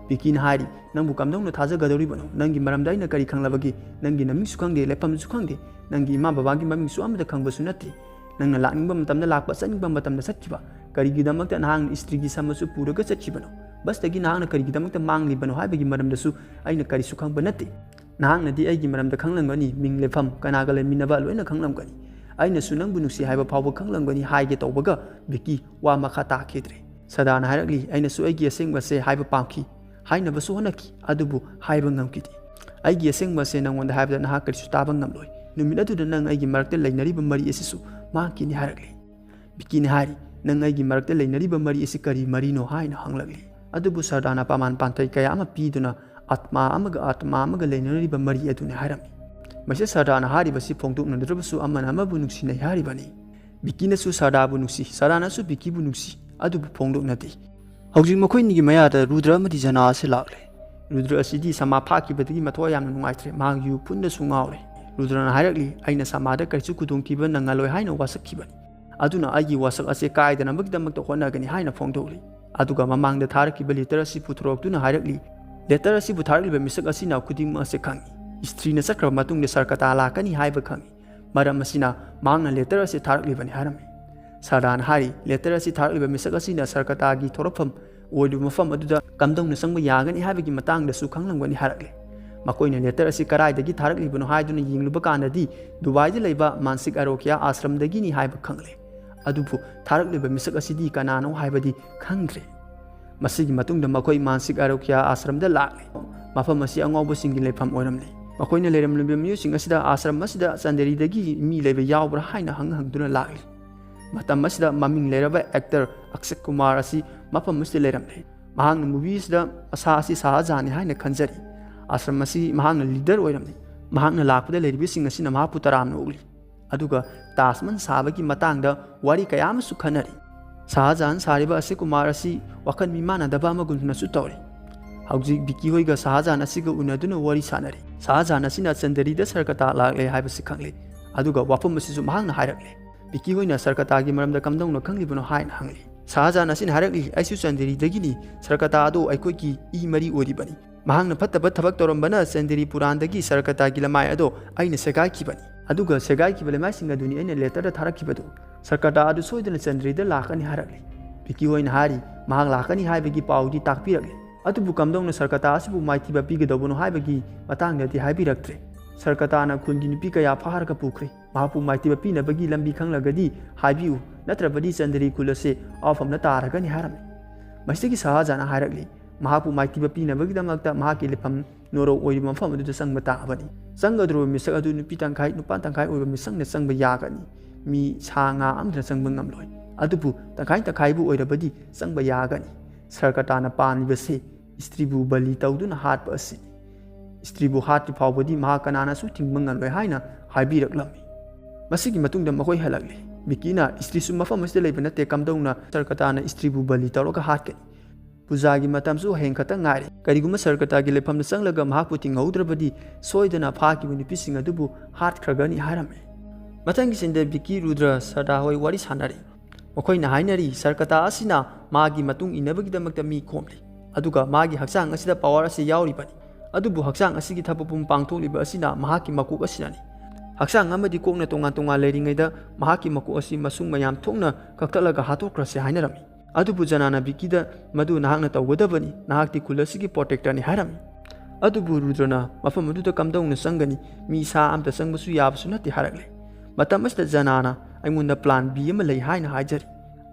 ꯕꯤꯛꯀꯤꯅ ꯍꯥꯏꯔꯤ, "ꯅꯪꯕꯨ ꯀꯝꯗꯧꯅ ꯊꯥꯖꯒꯗꯧꯔꯤꯕꯅꯣ? ꯅꯪꯒꯤ ꯃꯔꯝꯗ ꯑꯩꯅ ꯀꯔꯤ ꯈꯪꯂꯕꯒꯦ? ꯅꯪꯒꯤ ꯅꯃꯤꯡꯁꯨ ꯈꯪꯗꯦ, ꯂꯩꯐꯝꯁꯨ ꯈꯪꯗꯦ, ꯅꯪꯒꯤ ꯏꯃꯥ ꯕꯕꯥꯒꯤ ꯃꯃꯤꯡꯁꯨ ꯑꯃꯠꯇ ꯈꯪꯕꯁꯨ ꯅꯠꯇꯦ꯫ ꯅꯪꯅ ꯂꯥꯛꯅꯤꯡꯕ ꯃꯇꯝꯗ ꯂꯥꯛꯄ, ꯆꯠꯅꯤꯡꯕ ꯃꯇꯝꯗ ꯆꯠꯈꯤꯕ꯫ ꯀꯔꯤꯒꯤꯗꯃꯛꯇ ꯅꯍꯥꯛꯅ ꯏꯁꯇ꯭ꯔꯤꯒꯤ ꯁꯝ ꯑꯁꯨ ꯄꯨꯔꯒ ꯆꯠꯈꯤꯕꯅꯣ? ꯕꯁꯇꯒꯤ ꯅꯍꯥꯛꯅ ꯀꯔꯤꯒꯤꯗꯃꯛꯇ ꯃꯥꯡꯂꯤꯕꯅꯣ ꯍꯥꯏꯕꯒꯤ ꯃꯔꯝꯗꯁꯨ ꯑꯩꯅ ꯀꯔꯤꯁꯨ ꯈꯪꯕ ꯅꯠꯇꯦ꯫ ꯅꯍꯥꯛꯅꯗꯤ ꯑꯩꯒꯤ ꯃꯔꯝꯗ ꯈꯪꯂꯝꯒꯅꯤ, ꯃꯤꯡ, ꯂꯩꯐꯝ, ꯀꯅꯥꯒ ꯂꯩꯃꯤꯟꯅꯕ ꯂꯣꯏꯅ ꯈꯪꯂꯝꯒꯅꯤ꯫ ꯑꯩꯅꯁꯨ ꯅꯪꯕꯨ ꯅꯨꯡꯁꯤ ꯍꯥꯏꯕ ꯐꯥꯎꯕ ꯈꯪꯂꯝꯒꯅꯤ" ꯍꯥꯏꯒꯦ ꯇꯧꯕꯒ ꯕꯤꯛꯀꯤ ꯋꯥ ꯃꯈꯥ ꯇꯥꯈꯤꯗ꯭ꯔꯦ꯫ ꯁꯔꯗꯥꯅ ꯍꯥꯏꯔꯛꯂꯤ, "ꯑꯩꯅꯁꯨ ꯑꯩꯒꯤ ꯑꯁꯦꯡꯕꯁꯦ ꯍꯥꯏꯕ ꯄꯥꯝꯈꯤ, ꯍꯥꯏꯅꯕꯁꯨ ꯍꯣꯠꯅꯈꯤ, ꯑꯗꯨꯕꯨ ꯍꯥꯏꯕ ꯉꯝꯈꯤꯗꯦ꯫ ꯑꯩꯒꯤ ꯑꯁꯦꯡꯕꯁꯦ ꯅꯉꯣꯟꯗ ꯍꯥꯏꯕꯗ ꯅꯍꯥꯛ ꯀꯔꯤꯁꯨ ꯇꯥꯕ ꯉꯝꯂꯣꯏ꯫ ꯅꯨꯃꯤꯠ ꯑꯗꯨꯗ ꯅꯪ ꯑꯩꯒꯤ ꯃꯔꯛꯇ ꯂꯩꯅꯔꯤꯕ ꯃꯔꯤ ꯑꯁꯤꯁꯨ ꯃꯍꯥꯛꯀꯤꯅꯤ ꯍꯥꯏꯔꯛꯂꯤ꯫ ꯕꯤꯀꯤꯅ ꯍꯥꯏꯔꯤ, "ꯅꯪ ꯑꯩꯒꯤ ꯃꯔꯛꯇ ꯂꯩꯅꯔꯤꯕ ꯃꯔꯤ ꯑꯁꯤ ꯀꯔꯤ ꯃꯔꯤꯅꯣ?" ꯍꯥꯏꯅ ꯍꯪꯂꯛꯂꯤ꯫ ꯑꯗꯨꯕꯨ ꯁꯔꯗꯥꯅ ꯄ꯭ꯔꯃꯥꯟ ꯄꯥꯟꯊꯩ ꯀꯌꯥ ꯑꯃ ꯄꯤꯗꯨꯅ ꯑꯥꯠꯃꯥ ꯑꯃꯒ ꯑꯥꯠꯃꯥ ꯑꯃꯒ ꯂꯩꯅꯔꯤꯕ ꯃꯔꯤ ꯑꯗꯨꯅꯤ ꯍꯥꯏꯔꯝꯃꯤ꯫ ꯃꯁꯤꯗ ꯁꯔꯗꯥꯅ ꯍꯥꯏꯔꯤꯕꯁꯤ ꯐꯣꯡꯗꯣꯛꯅꯗ꯭ꯔꯕꯁꯨ ꯑꯃꯅ ꯑꯃꯕꯨ ꯅꯨꯡꯁꯤꯅꯩ ꯍꯥꯏꯔꯤꯕꯅꯤ꯫ ꯕꯤꯀꯤꯅꯁꯨ ꯁꯔꯗꯥꯕꯨ ꯅꯨꯡꯁꯤ, ꯁꯔꯗꯥꯅꯁꯨ ꯕꯤꯀꯤꯕꯨ ꯅꯨꯡꯁꯤ, ꯑꯗꯨꯕꯨ ꯐꯣꯡꯗꯣꯛꯅꯗꯦ꯫ ꯍꯧꯖꯤꯛ ꯃꯈꯣꯏꯅꯤꯒꯤ ꯃꯌꯥꯗ ꯔꯨꯗ꯭ꯔ ꯑꯃꯗꯤ ꯖꯅꯥ ꯑꯁꯤ ꯂꯥꯛꯂꯦ꯫ ꯔꯨꯗ꯭ꯔ ꯑꯁꯤꯗꯤ ꯁꯃꯥ ꯐꯥꯈꯤꯕꯗꯒꯤ ꯃꯊꯋꯥꯏ ꯌꯥꯝꯅ ꯅꯨꯡꯉꯥꯏꯇ꯭ꯔꯦ, ꯃꯍꯥꯛ ꯌꯨ ꯐꯨꯟꯗꯁꯨ ꯉꯥꯎꯔꯦ꯫ ꯔꯨꯗ꯭ꯔꯅ ꯍꯥꯏꯔꯛꯂꯤ, "ꯑꯩꯅ ꯁꯃꯥꯗ ꯀꯔꯤꯁꯨ ꯈꯨꯗꯣꯡꯊꯤꯕ ꯅꯪꯍꯜꯂꯣꯏ" ꯍꯥꯏꯅ ꯋꯥꯁꯛꯈꯤꯕꯅꯤ꯫ ꯑꯗꯨꯅ ꯑꯩꯒꯤ ꯋꯥꯁꯛ ꯑꯁꯤ ꯀꯥꯏꯗꯅꯕꯒꯤꯗꯃꯛꯇ ꯍꯣꯠꯅꯒꯅꯤ ꯍꯥꯏꯅ ꯐꯣꯡꯗꯣꯛꯂꯤ꯫ ꯑꯗꯨꯒ ꯃꯃꯥꯡꯗ ꯊꯥꯔꯛꯈꯤꯕ ꯂꯦꯇꯔ ꯑꯁꯤ ꯄꯨꯊꯣꯔꯛꯇꯨꯅ ꯍꯥꯏꯔꯛꯂꯤ, "ꯂꯦꯇꯔ ꯑꯁꯤꯕꯨ ꯊꯥꯔꯛꯂꯤꯕ ꯃꯤꯁꯛ ꯑꯁꯤꯅ ꯈꯨꯗꯤꯡꯃꯛ ꯑꯁꯤ ꯈꯪꯏ꯫ ꯏꯁꯇ꯭ꯔꯤꯅ ꯆꯠꯈ꯭ꯔꯕ ꯃꯇꯨꯡꯗ ꯁꯔꯀꯇꯥ ꯂꯥꯛꯀꯅꯤ ꯍꯥꯏꯕ ꯈꯪꯏ꯫ ꯃꯔꯝ ꯑꯁꯤꯅ ꯃꯍꯥꯛꯅ ꯂꯦꯇꯔ ꯑꯁꯤ ꯊꯥꯔꯛꯂꯤꯕꯅꯤ" ꯍꯥꯏꯔꯝꯃꯤ꯫ ꯁꯔꯗꯥꯅ ꯍꯥꯏꯔꯤ, "ꯂꯦꯇꯔ ꯑꯁꯤ ꯊꯥꯔꯛꯂꯤꯕ ꯃꯤꯁꯛ ꯑꯁꯤꯅ ꯁꯔꯀꯇꯥꯒꯤ ꯊꯣꯔꯛꯐꯝ ꯑꯣꯏꯔꯤꯕ ꯃꯐꯝ ꯑꯗꯨꯗ ꯀꯝꯗꯧꯅ ꯆꯪꯕ ꯌꯥꯒꯅꯤ ꯍꯥꯏꯕꯒꯤ ꯃꯇꯥꯡꯗꯁꯨ ꯈꯪꯂꯝꯒꯅꯤ" ꯍꯥꯏꯔꯛꯂꯤ꯫ ꯃꯈꯣꯏꯅ ꯂꯦꯇꯔ ꯑꯁꯤ ꯀꯗꯥꯏꯗꯒꯤ ꯊꯥꯔꯛꯂꯤꯕꯅꯣ ꯍꯥꯏꯗꯨꯅ ꯌꯦꯡꯂꯨꯕ ꯀꯥꯟꯗꯗꯤ ꯗꯨꯕꯥꯏꯗ ꯂꯩꯕ ꯃꯥꯟꯁꯤꯛ ꯑꯔꯣꯀ꯭ꯌꯥ ꯑꯥꯁ꯭ꯔꯝꯗꯒꯤꯅꯤ ꯍꯥꯏꯕ ꯈꯪꯂꯦ꯫ ꯑꯗꯨꯕꯨ ꯊꯥꯔꯛꯂꯤꯕ ꯃꯤꯁꯛ ꯑꯁꯤꯗꯤ ꯀꯅꯥꯅꯣ ꯍꯥꯏꯕꯗꯤ ꯈꯪꯗ꯭ꯔꯦ꯫ ꯃꯁꯤꯒꯤ ꯃꯇꯨꯡꯗ ꯃꯈꯣꯏ ꯃꯥꯟꯁꯤꯛ ꯑꯔꯣꯀ꯭ꯌꯥ ꯑꯥꯁ꯭ꯔꯝꯗ ꯂꯥꯛꯂꯦ꯫ ꯃꯐꯝ ꯑꯁꯤ ꯑꯉꯥꯎꯕꯁꯤꯡꯒꯤ ꯂꯩꯐꯝ ꯑꯣꯏꯔꯝꯂꯦ꯫ ꯃꯈꯣꯏꯅ ꯂꯩꯔꯝꯂꯤꯕ ꯃꯤꯑꯣꯏꯁꯤꯡ ꯑꯁꯤꯗ ꯑꯥꯁ꯭ꯔꯝ ꯑꯁꯤꯗ ꯆꯟꯗꯦꯔꯤꯗꯒꯤ ꯃꯤ ꯂꯩꯕ ꯌꯥꯎꯕ꯭ꯔꯥ ꯍꯥꯏꯅ ꯍꯪ ꯍꯪꯗꯨꯅ ꯂꯥꯛꯂꯤ꯫ ꯃꯇꯝ ꯑꯁꯤꯗ ꯃꯃꯤꯡ ꯂꯩꯔꯕ ꯑꯦꯛꯇꯔ ꯑꯛꯁꯦ ꯀꯨꯃꯥꯔ ꯑꯁꯤ ꯃꯐꯝ ꯑꯁꯤꯗ ꯂꯩꯔꯝꯂꯦ꯫ ꯃꯍꯥꯛꯅ ꯃꯨꯚꯤ ꯑꯁꯤꯗ ꯃꯁꯥ ꯑꯁꯤ ꯁꯥꯍꯖꯥꯟꯅꯤ ꯍꯥꯏꯅ ꯈꯟꯖꯔꯤ꯫ ꯑꯥꯁ꯭ꯔꯝ ꯑꯁꯤ ꯃꯍꯥꯛꯅ ꯂꯤꯗꯔ ꯑꯣꯏꯔꯝꯂꯤ꯫ ꯃꯍꯥꯛꯅ ꯂꯥꯛꯄꯗ ꯂꯩꯔꯤꯕꯁꯤꯡ ꯑꯁꯤꯅ ꯃꯍꯥꯛꯄꯨ ꯇꯔꯥꯝꯅ ꯑꯣꯛꯂꯤ꯫ ꯑꯗꯨꯒ ꯇꯥꯖ ꯃꯍꯜ ꯁꯥꯕꯒꯤ ꯃꯇꯥꯡꯗ ꯋꯥꯔꯤ ꯀꯌꯥ ꯑꯃꯁꯨ ꯈꯟꯅꯔꯤ꯫ ꯁꯥꯍꯖꯥꯟ ꯁꯥꯔꯤꯕ ꯑꯁꯤ ꯀꯨꯃꯥꯔ ꯑꯁꯤ ꯋꯥꯈꯜ ꯃꯤꯃꯥꯟꯅꯗꯕ ꯑꯃꯒꯨꯝꯅꯁꯨ ꯇꯧꯔꯤ꯫ ꯍꯧꯖꯤꯛ ꯕꯤꯀꯤ ꯍꯣꯏꯒ ꯁꯥꯍꯖꯥꯟ ꯑꯁꯤꯒ ꯎꯅꯗꯨꯅ ꯋꯥꯔꯤ ꯁꯥꯟꯅꯔꯤ꯫ ꯁꯥꯍꯖꯥꯟ ꯑꯁꯤꯅ ꯆꯟꯗꯔꯤꯗ ꯁꯔꯀꯇꯥ ꯂꯥꯛꯂꯦ ꯍꯥꯏꯕꯁꯤ ꯈꯪꯂꯤ꯫ ꯑꯗꯨꯒ ꯋꯥꯐꯝ ꯑꯁꯤꯁꯨ ꯃꯍꯥꯛꯅ ꯍꯥꯏꯔꯛꯂꯦ꯫ ꯕꯤꯀꯤ ꯍꯣꯏꯅ ꯁꯔꯀꯇꯥꯒꯤ ꯃꯔꯝꯗ ꯀꯝꯗꯧꯅ ꯈꯪꯂꯤꯕꯅꯣ ꯍꯥꯏꯅ ꯍꯪꯂꯤ꯫ ꯁꯥꯍꯖꯥꯟ ꯑꯁꯤꯅ ꯍꯥꯏꯔꯛꯂꯤ, "ꯑꯩꯁꯨ ꯆꯟꯗꯦꯔꯤꯗꯒꯤꯅꯤ꯫ ꯁꯔꯀꯇꯥ ꯑꯗꯣ ꯑꯩꯈꯣꯏꯒꯤ ꯏ ꯃꯔꯤ ꯑꯣꯏꯔꯤꯕꯅꯤ꯫ ꯃꯍꯥꯛꯅ ꯐꯠꯇꯕ ꯊꯕꯛ ꯇꯧꯔꯝꯕꯅ ꯆꯟꯗꯦꯔꯤ ꯄꯨꯔꯥꯟꯗꯒꯤ ꯁꯔꯀꯇꯥꯒꯤ ꯂꯃꯥꯏ ꯑꯗꯣ ꯑꯩꯅ ꯁꯦꯒꯥꯏꯈꯤꯕꯅꯤ꯫ ꯑꯗꯨꯒ ꯁꯦꯒꯥꯏꯈꯤꯕ ꯂꯩꯃꯥꯏꯁꯤꯡ ꯑꯗꯨꯅꯤ ꯑꯩꯅ ꯂꯦꯇꯔꯗ ꯊꯥꯔꯛꯈꯤꯕꯗꯨ꯫ ꯁꯔꯀꯇꯥ ꯑꯗꯨ ꯁꯣꯏꯗꯅ ꯆꯟꯗꯦꯔꯤꯗ ꯂꯥꯛꯀꯅꯤ ꯍꯥꯏꯔꯛꯂꯤ꯫" ꯕꯤꯀꯤ ꯍꯣꯏꯅ ꯍꯥꯏꯔꯤ, "ꯃꯍꯥꯛ ꯂꯥꯛꯀꯅꯤ ꯍꯥꯏꯕꯒꯤ ꯄꯥꯎꯗꯤ ꯇꯥꯛꯄꯤꯔꯛꯂꯤ꯫ ꯑꯗꯨꯕꯨ ꯀꯝꯗꯧꯅ ꯁꯔꯀꯇꯥ ꯑꯁꯤꯕꯨ ꯃꯥꯏꯊꯤꯕ ꯄꯤꯒꯗꯧꯕꯅꯣ ꯍꯥꯏꯕꯒꯤ ꯃꯇꯥꯡꯗꯗꯤ ꯍꯥꯏꯕꯤꯔꯛꯇ꯭ꯔꯦ꯫ ꯁꯔꯀꯇꯥꯅ ꯈꯨꯟꯒꯤ ꯅꯨꯄꯤ ꯀꯌꯥ ꯐꯥꯔꯒ ꯄꯨꯈ꯭ꯔꯦ꯫ ꯃꯍꯥꯛꯄꯨ ꯃꯥꯏꯊꯤꯕ ꯄꯤꯅꯕꯒꯤ ꯂꯝꯕꯤ ꯈꯪꯂꯒꯗꯤ ꯍꯥꯏꯕꯤꯌꯨ, ꯅꯠꯇ꯭ꯔꯕꯗꯤ ꯆꯟꯗꯦꯔꯤ ꯈꯨꯜ ꯑꯁꯤ ꯑꯋꯥꯐꯝꯗ ꯇꯥꯔꯒꯅꯤ" ꯍꯥꯏꯔꯝꯃꯤ꯫ ꯃꯁꯤꯗꯒꯤ ꯁꯥꯍꯖꯥꯟꯅ ꯍꯥꯏꯔꯛꯂꯤ, ꯃꯍꯥꯛꯄꯨ ꯃꯥꯏꯊꯤꯕ ꯄꯤꯅꯕꯒꯤꯗꯃꯛꯇ ꯃꯍꯥꯛꯀꯤ ꯂꯩꯐꯝ ꯅꯣꯔꯣꯛ ꯑꯣꯏꯔꯤꯕ ꯃꯐꯝ ꯑꯗꯨꯗ ꯆꯪꯕ ꯇꯥꯕꯅꯤ꯫ ꯆꯪꯒꯗꯧꯔꯤꯕ ꯃꯤꯁꯛ ꯑꯗꯨ ꯅꯨꯄꯤ ꯇꯪꯈꯥꯏ, ꯅꯨꯄꯥ ꯇꯪꯈꯥꯏ ꯑꯣꯏꯕ ꯃꯤꯁꯛꯅ ꯆꯪꯕ ꯌꯥꯒꯅꯤ꯫ ꯃꯤ ꯁꯥ ꯉꯥ ꯑꯃꯠꯇꯅ ꯆꯪꯕ ꯉꯝꯂꯣꯏ꯫ ꯑꯗꯨꯕꯨ ꯇꯪꯈꯥꯏ ꯇꯪꯈꯥꯏꯕꯨ ꯑꯣꯏꯔꯕꯗꯤ ꯆꯪꯕ ꯌꯥꯒꯅꯤ꯫ ꯁꯔꯀꯇꯥꯅ ꯄꯥꯝꯂꯤꯕꯁꯤ ꯏꯁꯇ꯭ꯔꯤꯕꯨ ꯕꯂꯤ ꯇꯧꯗꯨꯅ ꯍꯥꯠꯄ ꯑꯁꯤꯅꯤ꯫ ꯏꯁꯇ꯭ꯔꯤꯕꯨ ꯍꯥꯠꯇ꯭ꯔꯤ ꯐꯥꯎꯕꯗꯤ ꯃꯍꯥꯛ ꯀꯅꯥꯅꯁꯨ ꯊꯤꯡꯕ ꯉꯝꯂꯣꯏ ꯍꯥꯏꯅ ꯍꯥꯏꯕꯤꯔꯛꯂꯝꯃꯤ꯫ ꯃꯁꯤꯒꯤ ꯃꯇꯨꯡꯗ ꯃꯈꯣꯏ ꯍꯜꯂꯛꯂꯤ꯫ ꯕꯤꯀꯤꯅ ꯏꯁꯇ꯭ꯔꯤꯁꯨ ꯃꯐꯝ ꯑꯁꯤꯗ ꯂꯩꯕ ꯅꯠꯇꯦ, ꯀꯝꯗꯧꯅ ꯁꯔꯀꯇꯥꯅ ꯏꯁꯇ꯭ꯔꯤꯕꯨ ꯕꯂꯤ ꯇꯧꯔꯒ ꯍꯥꯠꯀꯅꯤ? ꯄꯨꯖꯥꯒꯤ ꯃꯇꯝꯁꯨ ꯍꯌꯦꯡ ꯈꯛꯇ ꯉꯥꯏꯔꯦ꯫ ꯀꯔꯤꯒꯨꯝꯕ ꯁꯔꯀꯇꯥꯒꯤ ꯂꯩꯐꯝꯗ ꯆꯪꯂꯒ ꯃꯍꯥꯛꯄꯨ ꯊꯤꯡꯍꯧꯗ꯭ꯔꯕꯗꯤ ꯁꯣꯏꯗꯅ ꯐꯥꯈꯤꯕ ꯅꯨꯄꯤꯁꯤꯡ ꯑꯗꯨꯕꯨ ꯍꯥꯠꯈ꯭ꯔꯒꯅꯤ ꯍꯥꯏꯔꯝꯃꯤ꯫ ꯃꯊꯪꯒꯤ ꯁꯤꯟꯗ ꯕꯤꯀꯤ, ꯔꯨꯗ꯭ꯔ, ꯁꯔꯗꯥ ꯍꯣꯏ ꯋꯥꯔꯤ ꯁꯥꯟꯅꯔꯤ꯫ ꯃꯈꯣꯏꯅ ꯍꯥꯏꯅꯔꯤ, ꯁꯔꯀꯇꯥ ꯑꯁꯤꯅ ꯃꯥꯒꯤ ꯃꯇꯨꯡ ꯏꯟꯅꯕꯒꯤꯗꯃꯛꯇ ꯃꯤ ꯈꯣꯝꯂꯤ, ꯑꯗꯨꯒ ꯃꯥꯒꯤ ꯍꯛꯆꯥꯡ ꯑꯁꯤꯗ ꯄꯋꯥꯔ ꯑꯁꯤ ꯌꯥꯎꯔꯤꯕꯅꯤ꯫ ꯑꯗꯨꯕꯨ ꯍꯛꯆꯥꯡ ꯑꯁꯤꯒꯤ ꯊꯕꯛ ꯄꯨꯝ ꯄꯥꯡꯊꯣꯛꯂꯤꯕ ꯑꯁꯤꯅ ꯃꯍꯥꯛꯀꯤ ꯃꯀꯣꯛ ꯑꯁꯤꯅꯅꯤ꯫ ꯍꯛꯆꯥꯡ ꯑꯃꯗꯤ ꯀꯣꯛꯅ ꯇꯣꯉꯥꯟ ꯇꯣꯉꯥꯟ ꯂꯩꯔꯤꯉꯩꯗ ꯃꯍꯥꯛꯀꯤ ꯃꯀꯣꯛ ꯑꯁꯤ ꯃꯁꯨꯡ ꯃꯌꯥꯝ ꯊꯣꯛꯅ ꯀꯛꯊꯠꯂꯒ ꯍꯥꯠꯇꯣꯛꯈ꯭ꯔꯁꯤ ꯍꯥꯏꯅꯔꯝꯃꯤ꯫ ꯑꯗꯨꯕꯨ ꯖꯅꯥꯅ ꯕꯤꯀꯤꯗ, "ꯃꯗꯨ ꯅꯍꯥꯛꯅ ꯇꯧꯒꯗꯕꯅꯤ, ꯅꯍꯥꯛꯇꯤ ꯈꯨꯜ ꯑꯁꯤꯒꯤ ꯄ꯭ꯔꯣꯇꯦꯛꯇꯔꯅꯤ" ꯍꯥꯏꯔꯝꯃꯤ꯫ ꯑꯗꯨꯕꯨ ꯔꯨꯗ꯭ꯔꯅ, "ꯃꯐꯝ ꯑꯗꯨꯗ ꯀꯝꯗꯧꯅ ꯆꯪꯒꯅꯤ? ꯃꯤ ꯁꯥ ꯑꯃꯇ ꯆꯪꯕꯁꯨ ꯌꯥꯕꯁꯨ ꯅꯠꯇꯦ" ꯍꯥꯏꯔꯛꯂꯦ꯫ ꯃꯇꯝ ꯑꯁꯤꯗ ꯖꯅꯥꯅ ꯑꯩꯉꯣꯟꯗ ꯄ꯭ꯂꯥꯟ ꯕꯤ ꯑꯃ ꯂꯩ ꯍꯥꯏꯅ ꯍꯥꯏꯖꯔꯤ꯫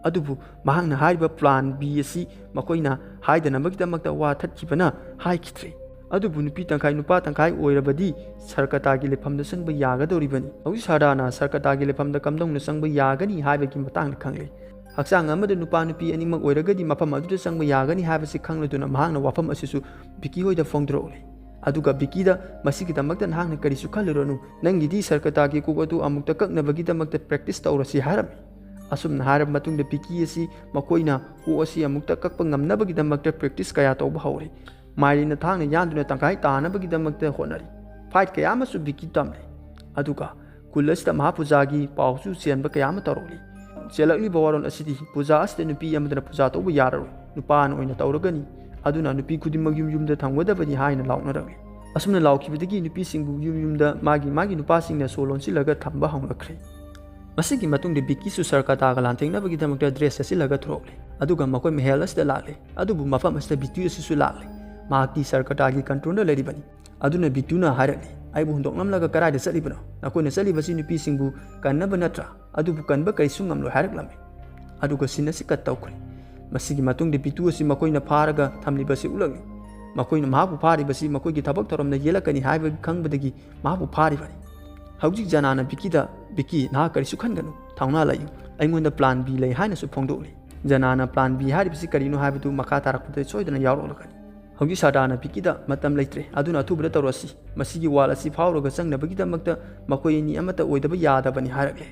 ꯑꯗꯨꯕꯨ ꯃꯍꯥꯛꯅ ꯍꯥꯏꯔꯤꯕ ꯄ꯭ꯂꯥꯟ ꯕꯤ ꯑꯁꯤ ꯃꯈꯣꯏꯅ ꯍꯥꯏꯗꯅꯕꯒꯤꯗꯃꯛꯇ ꯋꯥ ꯊꯠꯈꯤꯕꯅ ꯍꯥꯏꯈꯤꯗ꯭ꯔꯦ꯫ ꯑꯗꯨꯕꯨ ꯅꯨꯄꯤ ꯇꯪꯈꯥꯏ ꯅꯨꯄꯥ ꯇꯪꯈꯥꯏ ꯑꯣꯏꯔꯕꯗꯤ ꯁꯔꯀꯇꯥꯒꯤ ꯂꯩꯐꯝꯗ ꯆꯪꯕ ꯌꯥꯒꯗꯧꯔꯤꯕꯅꯤ꯫ ꯍꯧꯖꯤꯛ ꯁꯔꯗꯥꯅ ꯁꯔꯀꯇꯥꯒꯤ ꯂꯩꯐꯝꯗ ꯀꯝꯗꯧꯅ ꯆꯪꯕ ꯌꯥꯒꯅꯤ ꯍꯥꯏꯕꯒꯤ ꯃꯇꯥꯡꯗ ꯈꯪꯂꯦ꯫ ꯍꯛꯆꯥꯡ ꯑꯃꯗ ꯅꯨꯄꯥ ꯅꯨꯄꯤ ꯑꯅꯤꯃꯛ ꯑꯣꯏꯔꯒꯗꯤ ꯃꯐꯝ ꯑꯗꯨꯗ ꯆꯪꯕ ꯌꯥꯒꯅꯤ ꯍꯥꯏꯕꯁꯤ ꯈꯪꯂꯗꯨꯅ ꯃꯍꯥꯛꯅ ꯋꯥꯐꯝ ꯑꯁꯤꯁꯨ ꯕꯤꯀꯤ ꯍꯣꯏꯗ ꯐꯣꯡꯗꯣꯔꯛꯂꯦ꯫ ꯑꯗꯨꯒ ꯕꯤꯀꯤꯗ, "ꯃꯁꯤꯒꯤꯗꯃꯛꯇ ꯅꯍꯥꯛꯅ ꯀꯔꯤꯁꯨ ꯈꯜꯂꯨꯔꯅꯨ꯫ ꯅꯪꯒꯤꯗꯤ ꯁꯔꯀꯇꯥꯒꯤ ꯀꯣꯛ ꯑꯗꯨ ꯑꯃꯨꯛꯇ ꯀꯛꯅꯕꯒꯤꯗꯃꯛꯇ ꯄ꯭ꯔꯦꯛꯇꯤꯁ ꯇꯧꯔꯁꯤ" ꯍꯥꯏꯔꯝꯃꯤ꯫ ꯑꯁꯨꯝꯅ ꯍꯥꯏꯔꯕ ꯃꯇꯨꯡꯗ ꯕꯤꯀꯤ ꯑꯁꯤ ꯃꯈꯣꯏꯅ ꯀꯣꯛ ꯑꯁꯤ ꯑꯃꯨꯛꯇ ꯀꯛꯄ ꯉꯝꯅꯕꯒꯤꯗꯃꯛꯇ ꯄ꯭ꯔꯦꯛꯇꯤꯁ ꯀꯌꯥ ꯇꯧꯕ ꯍꯧꯔꯦ꯫ ꯃꯥꯏꯔꯦꯟꯅ ꯊꯥꯡꯅ ꯌꯥꯟꯗꯨꯅ ꯇꯪꯈꯥꯏ ꯇꯥꯅꯕꯒꯤꯗꯃꯛꯇ ꯍꯣꯠꯅꯔꯤ꯫ ꯐꯥꯏꯠ ꯀꯌꯥ ꯑꯃꯁꯨ ꯕꯤꯀꯤ ꯇꯝꯂꯦ꯫ ꯑꯗꯨꯒ ꯈꯨꯜ ꯑꯁꯤꯗ ꯃꯍꯥ ꯄꯨꯖꯥꯒꯤ ꯄꯥꯎꯁꯨ ꯆꯦꯟꯕ ꯀꯌꯥ ꯑꯃ ꯇꯧꯔꯛꯂꯤ꯫ ꯆꯦꯜꯂꯛꯂꯤꯕ ꯋꯥꯔꯣꯜ ꯑꯁꯤꯗꯤ, ꯄꯨꯖꯥ ꯑꯁꯤꯗ ꯅꯨꯄꯤ ꯑꯃꯗꯅ ꯄꯨꯖꯥ ꯇꯧꯕ ꯌꯥꯔꯔꯣꯏ, ꯅꯨꯄꯥꯅ ꯑꯣꯏꯅ ꯇꯧꯔꯒꯅꯤ, ꯑꯗꯨꯅ ꯅꯨꯄꯤ ꯈꯨꯗꯤꯡꯃꯛ ꯌꯨꯝ ꯌꯨꯝꯗ ꯊꯝꯒꯗꯕꯅꯤ ꯍꯥꯏꯅ ꯂꯥꯎꯅꯔꯛꯂꯤ꯫ ꯑꯁꯨꯝꯅ ꯂꯥꯎꯈꯤꯕꯗꯒꯤ ꯅꯨꯄꯤꯁꯤꯡꯕꯨ ꯌꯨꯝ ꯌꯨꯝꯗ ꯃꯥꯒꯤ ꯃꯥꯒꯤ ꯅꯨꯄꯥꯁꯤꯡꯅ ꯁꯣ ꯂꯣꯟꯁꯤꯜꯂꯒ ꯊꯝꯕ ꯍꯧꯅꯈ꯭ꯔꯦ꯫ ꯃꯁꯤꯒꯤ ꯃꯇꯨꯡꯗ ꯕꯤꯀꯤꯁꯨ ꯁꯔꯀꯇꯥꯒ ꯂꯥꯟꯊꯦꯡꯅꯕꯒꯤꯗꯃꯛꯇ ꯗ꯭ꯔꯦꯁ ꯁꯦꯠꯆꯤꯜꯂꯒ ꯊꯣꯔꯛꯂꯦ꯫ ꯑꯗꯨꯒ ꯃꯈꯣꯏ ꯃꯍꯦꯜ ꯑꯁꯤꯗ ꯂꯥꯛꯂꯦ꯫ ꯑꯗꯨꯕꯨ ꯃꯐꯝ ꯑꯁꯤꯗ ꯕꯤꯇꯨ ꯑꯁꯤꯁꯨ ꯂꯥꯛꯂꯦ꯫ ꯃꯍꯥꯛꯇꯤ ꯁꯔꯀꯇꯥꯒꯤ ꯀꯟꯇ꯭ꯔꯣꯜꯗ ꯂꯩꯔꯤꯕꯅꯤ꯫ ꯑꯗꯨꯅ ꯕꯤꯇꯨꯅ ꯍꯥꯏꯔꯛꯂꯤ, "ꯑꯩꯕꯨ ꯍꯨꯟꯗꯣꯛꯂꯝꯂꯒ ꯀꯗꯥꯏꯗ ꯆꯠꯂꯤꯕꯅꯣ? ꯅꯈꯣꯏꯅ ꯆꯠꯂꯤꯕꯁꯤ ꯅꯨꯄꯤꯁꯤꯡꯕꯨ ꯀꯟꯅꯕ ꯅꯠꯇ꯭ꯔꯥ? ꯑꯗꯨꯕꯨ ꯀꯟꯕ ꯀꯔꯤꯁꯨ ꯉꯝꯂꯣꯏ" ꯍꯥꯏꯔꯛꯂꯝꯃꯤ꯫ ꯑꯗꯨꯒ ꯁꯤꯟ ꯑꯁꯤ ꯀꯠ ꯇꯧꯈ꯭ꯔꯦ꯫ ꯃꯁꯤꯒꯤ ꯃꯇꯨꯡꯗ ꯕꯤꯇꯨ ꯑꯁꯤ ꯃꯈꯣꯏꯅ ꯐꯥꯔꯒ ꯊꯝꯂꯤꯕꯁꯤ ꯎꯠꯂꯛꯂꯤ꯫ ꯃꯈꯣꯏꯅ ꯃꯍꯥꯛꯄꯨ ꯐꯥꯔꯤꯕꯁꯤ ꯃꯈꯣꯏꯒꯤ ꯊꯕꯛ ꯊꯧꯔꯝꯗ ꯌꯦꯜꯂꯛꯀꯅꯤ ꯍꯥꯏꯕ ꯈꯪꯕꯗꯒꯤ ꯃꯍꯥꯛꯄꯨ ꯐꯥꯔꯤꯕꯅꯤ꯫ ꯍꯧꯖꯤꯛ ꯖꯅꯥꯅ ꯕꯤꯀꯤꯗ, "ꯕꯤꯀꯤ, ꯅꯍꯥꯛ ꯀꯔꯤꯁꯨ ꯈꯟꯒꯅꯨ, ꯊꯧꯅꯥ ꯂꯩꯌꯨ, ꯑꯩꯉꯣꯟꯗ plan B ꯂꯩ" ꯍꯥꯏꯅꯁꯨ ꯐꯣꯡꯗꯣꯛꯂꯤ꯫ ꯖꯅꯥꯅ plan B ꯍꯥꯏꯔꯤꯕꯁꯤ ꯀꯔꯤꯅꯣ ꯍꯥꯏꯕꯗꯨ ꯃꯈꯥ ꯇꯥꯔꯛꯄꯗ ꯁꯣꯏꯗꯅ ꯌꯥꯎꯔꯛꯂꯒꯅꯤ꯫ ꯍꯧꯖꯤꯛ ꯁꯔꯗꯥꯅ ꯕꯤꯀꯤꯗ, "ꯃꯇꯝ ꯂꯩꯇ꯭ꯔꯦ, ꯑꯗꯨꯅ ꯑꯊꯨꯕꯗ ꯇꯧꯔꯁꯤ꯫ ꯃꯁꯤꯒꯤ wall ꯑꯁꯤ ꯐꯥꯎꯔꯒ ꯆꯪꯅꯕꯒꯤꯗꯃꯛꯇ ꯃꯈꯣꯏ ꯑꯅꯤ ꯑꯃꯠꯇ ꯑꯣꯏꯗꯕ ꯌꯥꯗꯕꯅꯤ" ꯍꯥꯏꯔꯛꯂꯦ꯫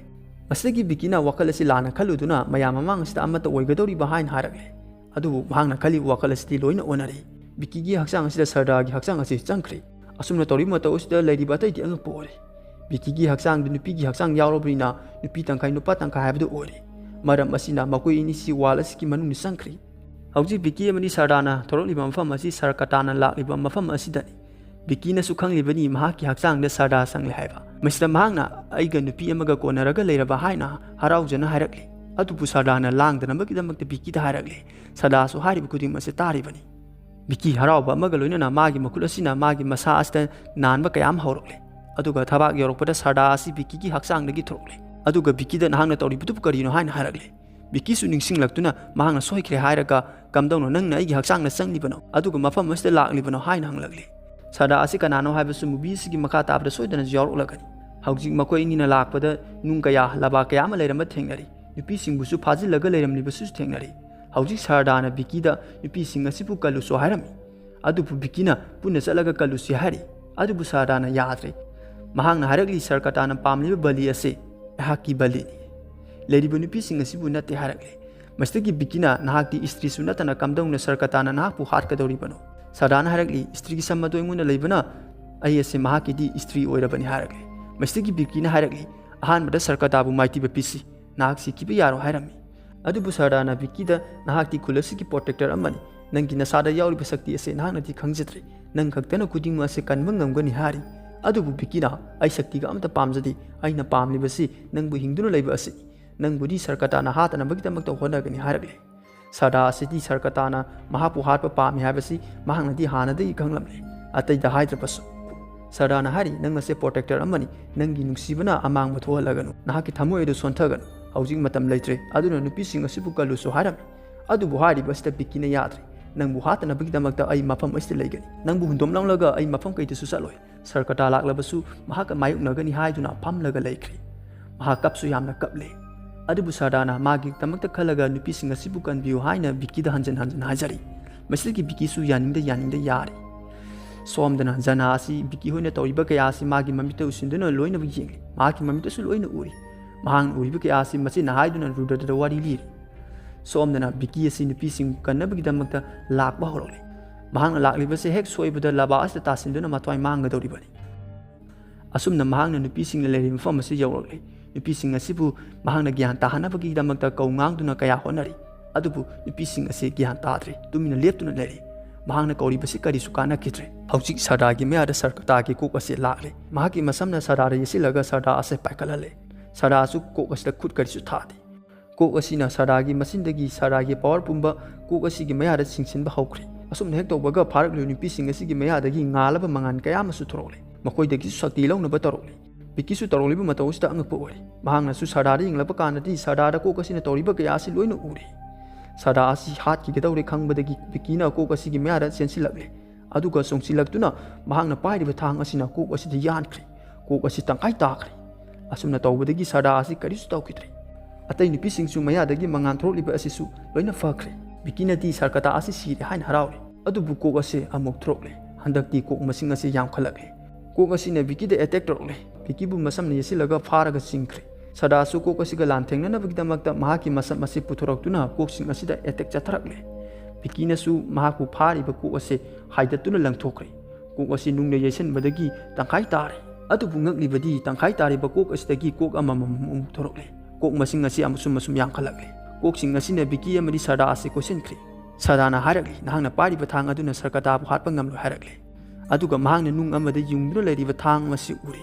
ꯃꯁꯤꯗꯒꯤ ꯕꯤꯀꯤꯅ ꯋꯥꯈꯜ ꯑꯁꯤ ꯂꯥꯟꯅ ꯈꯜꯂꯨꯗꯨꯅ ꯃꯌꯥꯝ ꯃꯃꯥꯡ ꯑꯁꯤꯗ ꯑꯃꯠꯇ ꯑꯣꯏꯒꯗꯧꯔꯤꯕ ꯍꯥꯏꯅ ꯍꯥꯏꯔꯛꯂꯦ꯫ ꯑꯗꯨꯕꯨ ꯃꯍꯥꯛꯅ ꯈꯜꯂꯤꯕ ꯋꯥꯈꯜ ꯑꯁꯤꯗꯤ ꯂꯣꯏꯅ ꯑꯣꯟꯅꯔꯦ꯫ ꯕꯤꯀꯤꯒꯤ ꯍꯛꯆꯥꯡ ꯑꯁꯤꯗ ꯁꯔꯗꯥꯒꯤ ꯍꯛꯆꯥꯡ ꯑꯁꯤ ꯆꯪꯈ꯭ꯔꯦ꯫ ꯑꯁꯨꯝꯅ ꯇꯧꯔꯤꯕ ꯃꯇꯧ ꯑꯁꯤꯗ ꯂꯩꯔꯤꯕ ꯑꯇꯩꯗꯤ ꯑꯉꯛꯄ ꯑꯣꯏꯔꯦ꯫ ꯕꯤꯀꯤꯒꯤ ꯍꯛꯆꯥꯡꯗꯨ ꯅꯨꯄꯤꯒꯤ ꯍꯛꯆꯥꯡ ꯌꯥꯎꯔꯕꯅꯤꯅ ꯅꯨꯄꯤ ꯇꯪꯈꯥꯏ ꯅꯨꯄꯥ ꯇꯪꯈꯥꯏ ꯍꯥꯏꯕꯗꯨ ꯑꯣꯏꯔꯦ꯫ ꯃꯔꯝ ꯑꯁꯤꯅ ꯃꯈꯣꯏ ꯑꯅꯤꯁꯤ wall ꯑꯁꯤꯒꯤ ꯃꯅꯨꯡꯗ ꯆꯪꯈ꯭ꯔꯦ꯫ ꯍꯧꯖꯤꯛ ꯕꯤꯀꯤ ꯑꯃꯗꯤ ꯁꯔꯗꯥꯅ ꯊꯣꯔꯛꯂꯤꯕ ꯃꯐꯝ ꯑꯁꯤ ꯁꯔꯀꯇꯥꯅ ꯂꯥꯛꯂꯤꯕ ꯃꯐꯝ ꯑꯁꯤꯗꯅꯤ꯫ ꯕꯤꯀꯤꯅꯁꯨ ꯈꯪꯂꯤꯕꯅꯤ ꯃꯍꯥꯛꯀꯤ ꯍꯛꯆꯥꯡꯗ ꯁꯔꯗꯥ ꯆꯪꯂꯦ ꯍꯥꯏꯕ꯫ ꯃꯁꯤꯗ ꯃꯍꯥꯛꯅ "ꯑꯩꯒ ꯅꯨꯄꯤ ꯑꯃꯒ ꯀꯣꯟꯅꯔꯒ ꯂꯩꯔꯕ" ꯍꯥꯏꯅ ꯍꯔꯥꯎꯖꯅ ꯍꯥꯏꯔꯛꯂꯤ꯫ ꯑꯗꯨꯕꯨ ꯁꯔꯗꯥꯅ ꯂꯥꯡꯗꯅꯕꯒꯤꯗꯃꯛꯇ ꯕꯤꯀꯤꯗ ꯍꯥꯏꯔꯛꯂꯤ꯫ ꯁꯔꯗꯥꯁꯨ ꯍꯥꯏꯔꯤꯕ ꯈꯨꯗꯤꯡꯃꯛ ꯑꯁꯤ ꯇꯥꯔꯤꯕꯅꯤ꯫ ꯕꯤꯀꯤ ꯍꯔꯥꯎꯕ ꯑꯃꯒ ꯂꯣꯏꯅꯅ ꯃꯥꯒꯤ ꯃꯈꯨꯠ ꯑꯁꯤꯅ ꯃꯥꯒꯤ ꯃꯁꯥ ꯑꯁꯤꯗ ꯅꯥꯟꯕ ꯀꯌꯥ ꯑꯃ ꯍꯧꯔꯛꯂꯦ꯫ ꯑꯗꯨꯒ ꯊꯕꯥꯛ ꯌꯧꯔꯛꯄꯗ ꯁꯔꯗꯥ ꯑꯁꯤ ꯕꯤꯀꯤꯒꯤ ꯍꯛꯆꯥꯡꯗꯒꯤ ꯊꯣꯔꯛꯂꯦ꯫ ꯑꯗꯨꯒ ꯕꯤꯀꯤꯗ "ꯅꯍꯥꯛꯅ ꯇꯧꯔꯤꯕꯗꯨꯕꯨ ꯀꯔꯤꯅꯣ?" ꯍꯥꯏꯅ ꯍꯥꯏꯔꯛꯂꯦ꯫ ꯕꯤꯀꯤꯁꯨ ꯅꯤꯡꯁꯤꯡꯂꯛꯇꯨꯅ ꯃꯍꯥꯛꯅ ꯁꯣꯏꯈ꯭ꯔꯦ ꯍꯥꯏꯔꯒ, "ꯀꯝꯗꯧꯅ ꯅꯪꯅ ꯑꯩꯒꯤ ꯍꯛꯆꯥꯡꯗ ꯆꯪꯂꯤꯕꯅꯣ? ꯑꯗꯨꯒ ꯃꯐꯝ ꯑꯁꯤꯗ ꯂꯥꯛꯂꯤꯕꯅꯣ?" ꯍꯥꯏꯅ ꯍꯪꯂꯛꯂꯦ꯫ ꯁꯔꯗꯥ ꯑꯁꯤ ꯀꯅꯥꯅꯣ ꯍꯥꯏꯕꯁꯨ movie ꯑꯁꯤꯒꯤ ꯃꯈꯥ ꯇꯥꯕꯗ ꯁꯣꯏꯗꯅ ꯌꯥꯎꯔꯛꯂꯒꯅꯤ꯫ ꯍꯧꯖꯤꯛ ꯃꯈꯣꯏ ꯑꯅꯤꯅ ꯂꯥꯛꯄꯗ ꯅꯨꯡ ꯀꯌꯥ, ꯂꯕꯥ ꯀꯌꯥ ꯑꯃ ꯂꯩꯔꯝꯕ ꯊꯦꯡꯅꯔꯤ꯫ ꯅꯨꯄꯤꯁꯤꯡꯕꯨꯁꯨ ꯐꯥꯖꯤꯜꯂꯒ ꯂꯩꯔꯝꯂꯤꯕꯁꯨ ꯊꯦꯡꯅꯔꯤ꯫ ꯍꯧꯖꯤꯛ ꯁꯔꯗꯥꯅ ꯕꯤꯀꯤꯗ ꯅꯨꯄꯤꯁꯤꯡ ꯑꯁꯤꯕꯨ ꯀꯜꯂꯨꯁꯨ ꯍꯥꯏꯔꯝꯃꯤ꯫ ꯑꯗꯨꯕꯨ ꯕꯤꯀꯤꯅ ꯄꯨꯟꯅ ꯆꯠꯂꯒ ꯀꯜꯂꯨꯁꯤ ꯍꯥꯏꯔꯤ꯫ ꯑꯗꯨꯕꯨ ꯁꯔꯗꯥꯅ ꯌꯥꯗ꯭ꯔꯦ꯫ ꯃꯍꯥꯛꯅ ꯍꯥꯏꯔꯛꯂꯤ, "ꯁꯔꯀꯇꯥꯅ ꯄꯥꯝꯂꯤꯕ ꯕꯂꯤ ꯑꯁꯤ ꯑꯩꯍꯥꯛꯀꯤ ꯕꯂꯤꯅꯤ꯫ ꯂꯩꯔꯤꯕ ꯅꯨꯄꯤꯁꯤꯡ ꯑꯁꯤꯕꯨ ꯅꯠꯇꯦ" ꯍꯥꯏꯔꯛꯂꯦ꯫ ꯃꯁꯤꯗꯒꯤ ꯕꯤꯀꯤꯅ, "ꯅꯍꯥꯛꯇꯤ ꯏꯁꯇ꯭ꯔꯤꯁꯨ ꯅꯠꯇꯅ ꯀꯝꯗꯧꯅ ꯁꯔꯀꯇꯥꯅ ꯅꯍꯥꯛꯄꯨ ꯍꯥꯠꯀꯗꯧꯔꯤꯕꯅꯣ?" ꯁꯔꯗꯥꯅ ꯍꯥꯏꯔꯛꯂꯤ, "ꯏꯁꯇ꯭ꯔꯤꯒꯤ ꯁꯝ ꯑꯗꯨ ꯑꯩꯉꯣꯟꯗ ꯂꯩꯕꯅ ꯑꯩ ꯑꯁꯤ ꯃꯍꯥꯛꯀꯤꯗꯤ ꯏꯁꯇ꯭ꯔꯤ ꯑꯣꯏꯔꯕꯅꯤ" ꯍꯥꯏꯔꯛꯂꯦ꯫ ꯃꯁꯤꯗꯒꯤ ꯕꯤꯀꯤꯅ ꯍꯥꯏꯔꯛꯂꯤ, "ꯑꯍꯥꯟꯕꯗ ꯁꯔꯀꯇꯥꯕꯨ ꯃꯥꯏꯊꯤꯕ ꯄꯤꯁꯤ, ꯅꯍꯥꯛ ꯁꯤꯈꯤꯕ ꯌꯥꯔꯣꯏ" ꯍꯥꯏꯔꯝꯃꯤ꯫ ꯑꯗꯨꯕꯨ ꯁꯔꯗꯥꯅ ꯕꯤꯀꯤꯗ, "ꯅꯍꯥꯛꯇꯤ ꯈꯨꯜ ꯑꯁꯤꯒꯤ protector ꯑꯃꯅꯤ, ꯅꯪꯒꯤ ꯅꯁꯥꯗ ꯌꯥꯎꯔꯤꯕ ꯁꯛꯇꯤ ꯑꯁꯤ ꯅꯍꯥꯛꯅꯗꯤ ꯈꯪꯖꯗ꯭ꯔꯦ, ꯅꯪ ꯈꯛꯇꯅ ꯈꯨꯗꯤꯡꯃꯛ ꯑꯁꯤ ꯀꯟꯕ ꯉꯝꯒꯅꯤ" ꯍꯥꯏꯔꯤ꯫ ꯑꯗꯨꯕꯨ ꯕꯤꯀꯤꯅ, "ꯑꯩ ꯁꯛꯇꯤꯒ ꯑꯃꯠꯇ ꯄꯥꯝꯖꯗꯦ, ꯑꯩꯅ ꯄꯥꯝꯂꯤꯕꯁꯤ ꯅꯪꯕꯨ ꯍꯤꯡꯗꯨꯅ ꯂꯩꯕ ꯑꯁꯤꯅꯤ, ꯅꯪꯕꯨꯗꯤ ꯁꯔꯀꯇꯥꯅ ꯍꯥꯠꯇꯅꯕꯒꯤꯗꯃꯛꯇ ꯍꯣꯠꯅꯒꯅꯤ" ꯍꯥꯏꯔꯛꯂꯦ꯫ ꯁꯔꯗꯥ ꯑꯁꯤꯗꯤ ꯁꯔꯀꯇꯥꯅ ꯃꯍꯥꯛꯄꯨ ꯍꯥꯠꯄ ꯄꯥꯝꯃꯤ ꯍꯥꯏꯕꯁꯤ ꯃꯍꯥꯛꯅꯗꯤ ꯍꯥꯟꯅꯗꯒꯤ ꯈꯪꯂꯝꯂꯦ, ꯑꯇꯩꯗ ꯍꯥꯏꯗ꯭ꯔꯕꯁꯨ꯫ ꯁꯔꯗꯥꯅ ꯍꯥꯏꯔꯤ, "ꯅꯪ ꯑꯁꯦ protector ꯑꯃꯅꯤ, ꯅꯪꯒꯤ ꯅꯨꯡꯁꯤꯕꯅ ꯑꯃꯥꯡꯕ ꯊꯣꯛꯍꯜꯂꯒꯅꯨ, ꯅꯍꯥꯛꯀꯤ ꯊꯃꯣꯏ ꯑꯗꯨ ꯁꯣꯟꯊꯒꯅꯨ, ꯍꯧꯖꯤꯛ ꯃꯇꯝ ꯂꯩꯇ꯭ꯔꯦ, ꯑꯗꯨꯅ ꯅꯨꯄꯤꯁꯤꯡ ꯑꯁꯤꯕꯨ ꯀꯜꯂꯨꯁꯨ" ꯍꯥꯏꯔꯝꯃꯤ꯫ ꯑꯗꯨꯕꯨ ꯍꯥꯏꯔꯤꯕ ꯑꯁꯤꯗ ꯕꯤꯀꯤꯅ ꯌꯥꯗ꯭ꯔꯦ꯫ "ꯅꯪꯕꯨ ꯍꯥꯠꯇꯅꯕꯒꯤꯗꯃꯛꯇ ꯑꯩ ꯃꯐꯝ ꯑꯁꯤꯗ ꯂꯩꯒꯅꯤ꯫ ꯅꯪꯕꯨ ꯍꯨꯟꯗꯣꯛꯂꯝꯂꯒ ꯑꯩ ꯃꯐꯝ ꯀꯩꯗꯁꯨ ꯆꯠꯂꯣꯏ꯫ ꯁꯔꯀꯇꯥ ꯂꯥꯛꯂꯕꯁꯨ ꯃꯍꯥꯛꯀ ꯃꯥꯌꯣꯛꯅꯒꯅꯤ" ꯍꯥꯏꯗꯨꯅ ꯐꯝꯂꯒ ꯂꯩꯈ꯭ꯔꯦ꯫ ꯃꯍꯥꯛ ꯀꯞꯁꯨ ꯌꯥꯝꯅ ꯀꯞꯂꯦ꯫ ꯑꯗꯨꯕꯨ ꯁꯔꯗꯥꯅ ꯃꯥꯒꯤꯗꯃꯛꯇ ꯈꯜꯂꯒ ꯅꯨꯄꯤꯁꯤꯡ ꯑꯁꯤꯕꯨ ꯀꯟꯕꯤꯌꯨ ꯍꯥꯏꯅ ꯕꯤꯀꯤꯗ ꯍꯟꯖꯤꯟ ꯍꯟꯖꯤꯟ ꯍꯥꯏꯖꯔꯤ꯫ ꯃꯁꯤꯒꯤ ꯕꯤꯀꯤ ꯁꯨ ꯌꯥꯅꯤꯡꯗ ꯌꯥꯅꯤꯡꯗ ꯌꯥꯔꯤ꯫ ꯁꯣꯝꯗꯅ ꯖꯅꯥ ꯑꯁꯤ ꯕꯤꯀꯤ ꯍꯣꯏꯅ ꯇꯧꯔꯤꯕ ꯀꯌꯥ ꯑꯁꯤ ꯃꯥꯒꯤ ꯃꯃꯤꯠꯇ ꯎꯁꯤꯟꯗꯨꯅ ꯂꯣꯏꯅꯃꯛ ꯌꯦꯡꯂꯤ꯫ ꯃꯍꯥꯛꯀꯤ ꯃꯃꯤꯠꯇꯁꯨ ꯂꯣꯏꯅ ꯎꯔꯤ꯫ ꯃꯍꯥꯛꯅ ꯎꯔꯤꯕ ꯀꯌꯥ ꯑꯁꯤ ꯃꯆꯤꯟꯅ ꯍꯥꯏꯗꯨꯅ ꯔꯨꯗ꯭ꯔꯗ ꯋꯥꯔꯤ ꯂꯤꯔꯤ꯫ ꯁꯣꯝꯗꯅ ꯕꯤꯀꯤ ꯑꯁꯤ ꯅꯨꯄꯤꯁꯤꯡ ꯀꯟꯅꯕꯒꯤꯗꯃꯛꯇ ꯂꯥꯛꯄ ꯍꯧꯔꯛꯂꯤ꯫ ꯃꯍꯥꯛꯅ ꯂꯥꯛꯂꯤꯕꯁꯤ ꯍꯦꯛ ꯁꯣꯏꯕꯗ ꯂꯕꯥ ꯑꯁꯤꯗ ꯇꯥꯁꯤꯟꯗꯨꯅ ꯃꯊ꯭ꯋꯥꯏ ꯃꯥꯡꯒꯗꯧꯔꯤꯕꯅꯤ꯫ ꯑꯁꯨꯝꯅ ꯃꯍꯥꯛꯅ ꯅꯨꯄꯤꯁꯤꯡꯅ ꯂꯩꯔꯤꯕ ꯃꯐꯝ ꯑꯁꯤ ꯌꯧꯔꯛꯂꯤ꯫ ꯅꯨꯄꯤꯁꯤꯡ ꯑꯁꯤꯕꯨ ꯃꯍꯥꯛꯅ ꯒ꯭ꯌꯥꯟ ꯇꯥꯍꯟꯅꯕꯒꯤꯗꯃꯛꯇ ꯀꯧ ꯉꯥꯡꯗꯨꯅ ꯀꯌꯥ ꯍꯣꯠꯅꯔꯤ꯫ ꯑꯗꯨꯕꯨ ꯅꯨꯄꯤꯁꯤꯡ ꯑꯁꯤ ꯒ꯭ꯌꯥꯟ ꯇꯥꯗ꯭ꯔꯦ, ꯇꯨꯃꯤꯟꯅ ꯂꯦꯞꯇꯨꯅ ꯂꯩꯔꯤ꯫ ꯃꯍꯥꯛꯅ ꯀꯧꯔꯤꯕꯁꯤ ꯀꯔꯤꯁꯨ ꯀꯥꯟꯅꯈꯤꯗ꯭ꯔꯦ꯫ ꯍꯧꯖꯤꯛ ꯁꯔꯗꯥꯒꯤ ꯃꯌꯥꯗ ꯁꯔꯀꯇꯥꯒꯤ ꯀꯣꯛ ꯑꯁꯤ ꯂꯥꯛꯂꯦ꯫ ꯃꯍꯥꯛꯀꯤ ꯃꯁꯝꯅ ꯁꯔꯗꯥꯗ ꯌꯩꯁꯤꯜꯂꯒ ꯁꯔꯗꯥ ꯑꯁꯤ ꯄꯥꯏꯈꯠꯍꯜꯂꯦ꯫ ꯁꯔꯗꯥꯁꯨ ꯀꯣꯛ ꯑꯁꯤꯗ ꯈꯨꯠ ꯀꯔꯤꯁꯨ ꯊꯥꯗꯦ꯫ ꯀꯣꯛ ꯑꯁꯤꯅ ꯁꯔꯗꯥꯒꯤ ꯃꯆꯤꯟꯗꯒꯤ ꯁꯔꯗꯥꯒꯤ ꯄꯋꯥꯔ ꯄꯨꯝꯕ ꯀꯣꯛ ꯑꯁꯤꯒꯤ ꯃꯌꯥꯗ ꯆꯤꯡꯁꯤꯟꯕ ꯍꯧꯈ꯭ꯔꯦ꯫ ꯑꯁꯨꯝꯅ ꯍꯦꯛ ꯇꯧꯕꯒ ꯐꯥꯔꯛꯂꯤꯕ ꯅꯨꯄꯤꯁꯤꯡ ꯑꯁꯤꯒꯤ ꯃꯌꯥꯗꯒꯤ ꯉꯥꯜꯂꯕ ꯃꯉꯥꯜ ꯀꯌꯥ ꯑꯃꯁꯨ ꯊꯣꯔꯛꯂꯦ꯫ ꯃꯈꯣꯏꯗꯒꯤꯁꯨ ꯁꯛꯇꯤ ꯂꯧꯅꯕ ꯇꯧꯔꯛꯂꯦ꯫ ꯕꯤꯀꯤꯁꯨ ꯇꯧꯔꯛꯂꯤꯕ ꯃꯇꯧ ꯑꯁꯤꯗ ꯑꯉꯛꯄ ꯑꯣꯏꯔꯦ꯫ ꯃꯍꯥꯛꯅꯁꯨ ꯁꯔꯗꯥꯗ ꯌꯦꯡꯂꯛꯄ ꯀꯥꯟꯗꯗꯤ ꯁꯔꯗꯥꯗ ꯀꯣꯛ ꯑꯁꯤꯅ ꯇꯧꯔꯤꯕ ꯀꯌꯥ ꯑꯁꯤ ꯂꯣꯏꯅ ꯎꯔꯦ꯫ ꯁꯔꯗꯥ ꯑꯁꯤ ꯍꯥꯠꯈꯤꯒꯗꯧꯔꯦ ꯈꯪꯕꯗꯒꯤ ꯕꯤꯀꯤꯅ ꯀꯣꯛ ꯑꯁꯤꯒꯤ ꯃꯌꯥꯗ ꯆꯦꯟꯁꯤꯜꯂꯛꯂꯦ꯫ ꯑꯗꯨꯒ ꯆꯣꯡꯁꯤꯜꯂꯛꯇꯨꯅ ꯃꯍꯥꯛꯅ ꯄꯥꯏꯔꯤꯕ ꯊꯥꯡ ꯑꯁꯤꯅ ꯀꯣꯛ ꯑꯁꯤꯗ ꯌꯥꯟꯈ꯭ꯔꯦ꯫ ꯀꯣꯛ ꯑꯁꯤ ꯇꯪꯈꯥꯏ ꯇꯥꯈ꯭ꯔꯦ꯫ ꯑꯁꯨꯝꯅ ꯇꯧꯕꯗꯒꯤ ꯁꯔꯗꯥ ꯑꯁꯤ ꯀꯔꯤꯁꯨ ꯇꯧꯈꯤꯗ꯭ꯔꯦ꯫ ꯑꯇꯩ ꯅꯨꯄꯤꯁꯤꯡꯁꯨ ꯃꯌꯥꯗꯒꯤ ꯃꯉꯥꯜ ꯊꯣꯛꯂꯛꯂꯤꯕ ꯑꯁꯤꯁꯨ ꯂꯣꯏꯅ ꯐꯈ꯭ꯔꯦ꯫ ꯕꯤꯀꯤꯅꯗꯤ ꯁꯔꯀꯇꯥ ꯑꯁꯤ ꯁꯤꯔꯦ ꯍꯥꯏꯅ ꯍꯔꯥꯎꯔꯦ꯫ ꯑꯗꯨꯕꯨ ꯀꯣꯛ ꯑꯁꯤ ꯑꯃꯨꯛ ꯊꯣꯔꯛꯂꯦ꯫ ꯍꯟꯗꯛꯇꯤ ꯀꯣꯛ ꯃꯁꯤꯡ ꯑꯁꯤ ꯌꯥꯝꯈꯠꯂꯛꯂꯦ꯫ ꯀꯣꯛ ꯑꯁꯤꯅ ꯕꯤꯀꯤꯗ ꯑꯦꯇꯦꯛ ꯇꯧꯔꯛꯂꯦ꯫ ꯕꯤꯀꯤꯕꯨ ꯃꯁꯝꯅ ꯌꯩꯁꯤꯜꯂꯒ ꯐꯥꯔꯒ ꯆꯤꯡꯈ꯭ꯔꯦ꯫ ꯁꯔꯗꯥꯁꯨ ꯀꯣꯛ ꯑꯁꯤꯒ ꯂꯥꯟꯊꯦꯡꯅꯅꯕꯒꯤꯗꯃꯛꯇ ꯃꯍꯥꯛꯀꯤ ꯃꯁꯝ ꯑꯁꯤ ꯄꯨꯊꯣꯔꯛꯇꯨꯅ ꯀꯣꯛꯁꯤꯡ ꯑꯁꯤꯗ ꯑꯦꯇꯦꯛ ꯆꯠꯊꯔꯛꯂꯦ꯫ ꯕꯤꯀꯤꯅꯁꯨ ꯃꯍꯥꯛꯄꯨ ꯐꯥꯔꯤꯕ ꯀꯣꯛ ꯑꯁꯤ ꯍꯥꯏꯗꯠꯇꯨꯅ ꯂꯪꯊꯣꯛꯈ꯭ꯔꯦ꯫ ꯀꯣꯛ ꯑꯁꯤ ꯅꯨꯡꯗ ꯌꯩꯁꯤꯟꯕꯗꯒꯤ ꯇꯪꯈꯥꯏ ꯇꯥꯔꯦ꯫ ꯑꯗꯨꯕꯨ ꯉꯛꯂꯤꯕꯗꯤ ꯇꯪꯈꯥꯏ ꯇꯥꯔꯤꯕ ꯀꯣꯛ ꯑꯁꯤꯗꯒꯤ ꯀꯣꯛ ꯑꯃꯃꯝ ꯑꯃꯨꯛ ꯊꯣꯔꯛꯂꯦ꯫ ꯀꯣꯛ ꯃꯁꯤꯡ ꯑꯁꯤ ꯑꯃꯁꯨꯝ ꯑꯃꯁꯨꯝ ꯌꯥꯝꯈꯠꯂꯛꯂꯦ꯫ ꯀꯣꯛꯁꯤꯡ ꯑꯁꯤꯅ ꯕꯤꯀꯤ ꯑꯃꯗꯤ ꯁꯔꯗꯥ ꯑꯁꯤ ꯀꯣꯏꯁꯤꯟꯈ꯭ꯔꯦ꯫ ꯁꯔꯗꯥꯅ ꯍꯥꯏꯔꯛꯂꯤ, "ꯅꯍꯥꯛꯅ ꯄꯥꯏꯔꯤꯕ ꯊꯥꯡ ꯑꯗꯨꯅ ꯁꯔꯀꯇꯥꯕꯨ ꯍꯥꯠꯄ ꯉꯝꯂꯣꯏ" ꯍꯥꯏꯔꯛꯂꯦ꯫ ꯑꯗꯨꯒ ꯃꯍꯥꯛꯅ ꯅꯨꯡ ꯑꯃꯗ ꯌꯨꯡꯗꯨꯅ ꯂꯩꯔꯤꯕ ꯊꯥꯡ ꯑꯃꯁꯤ ꯎꯔꯦ꯫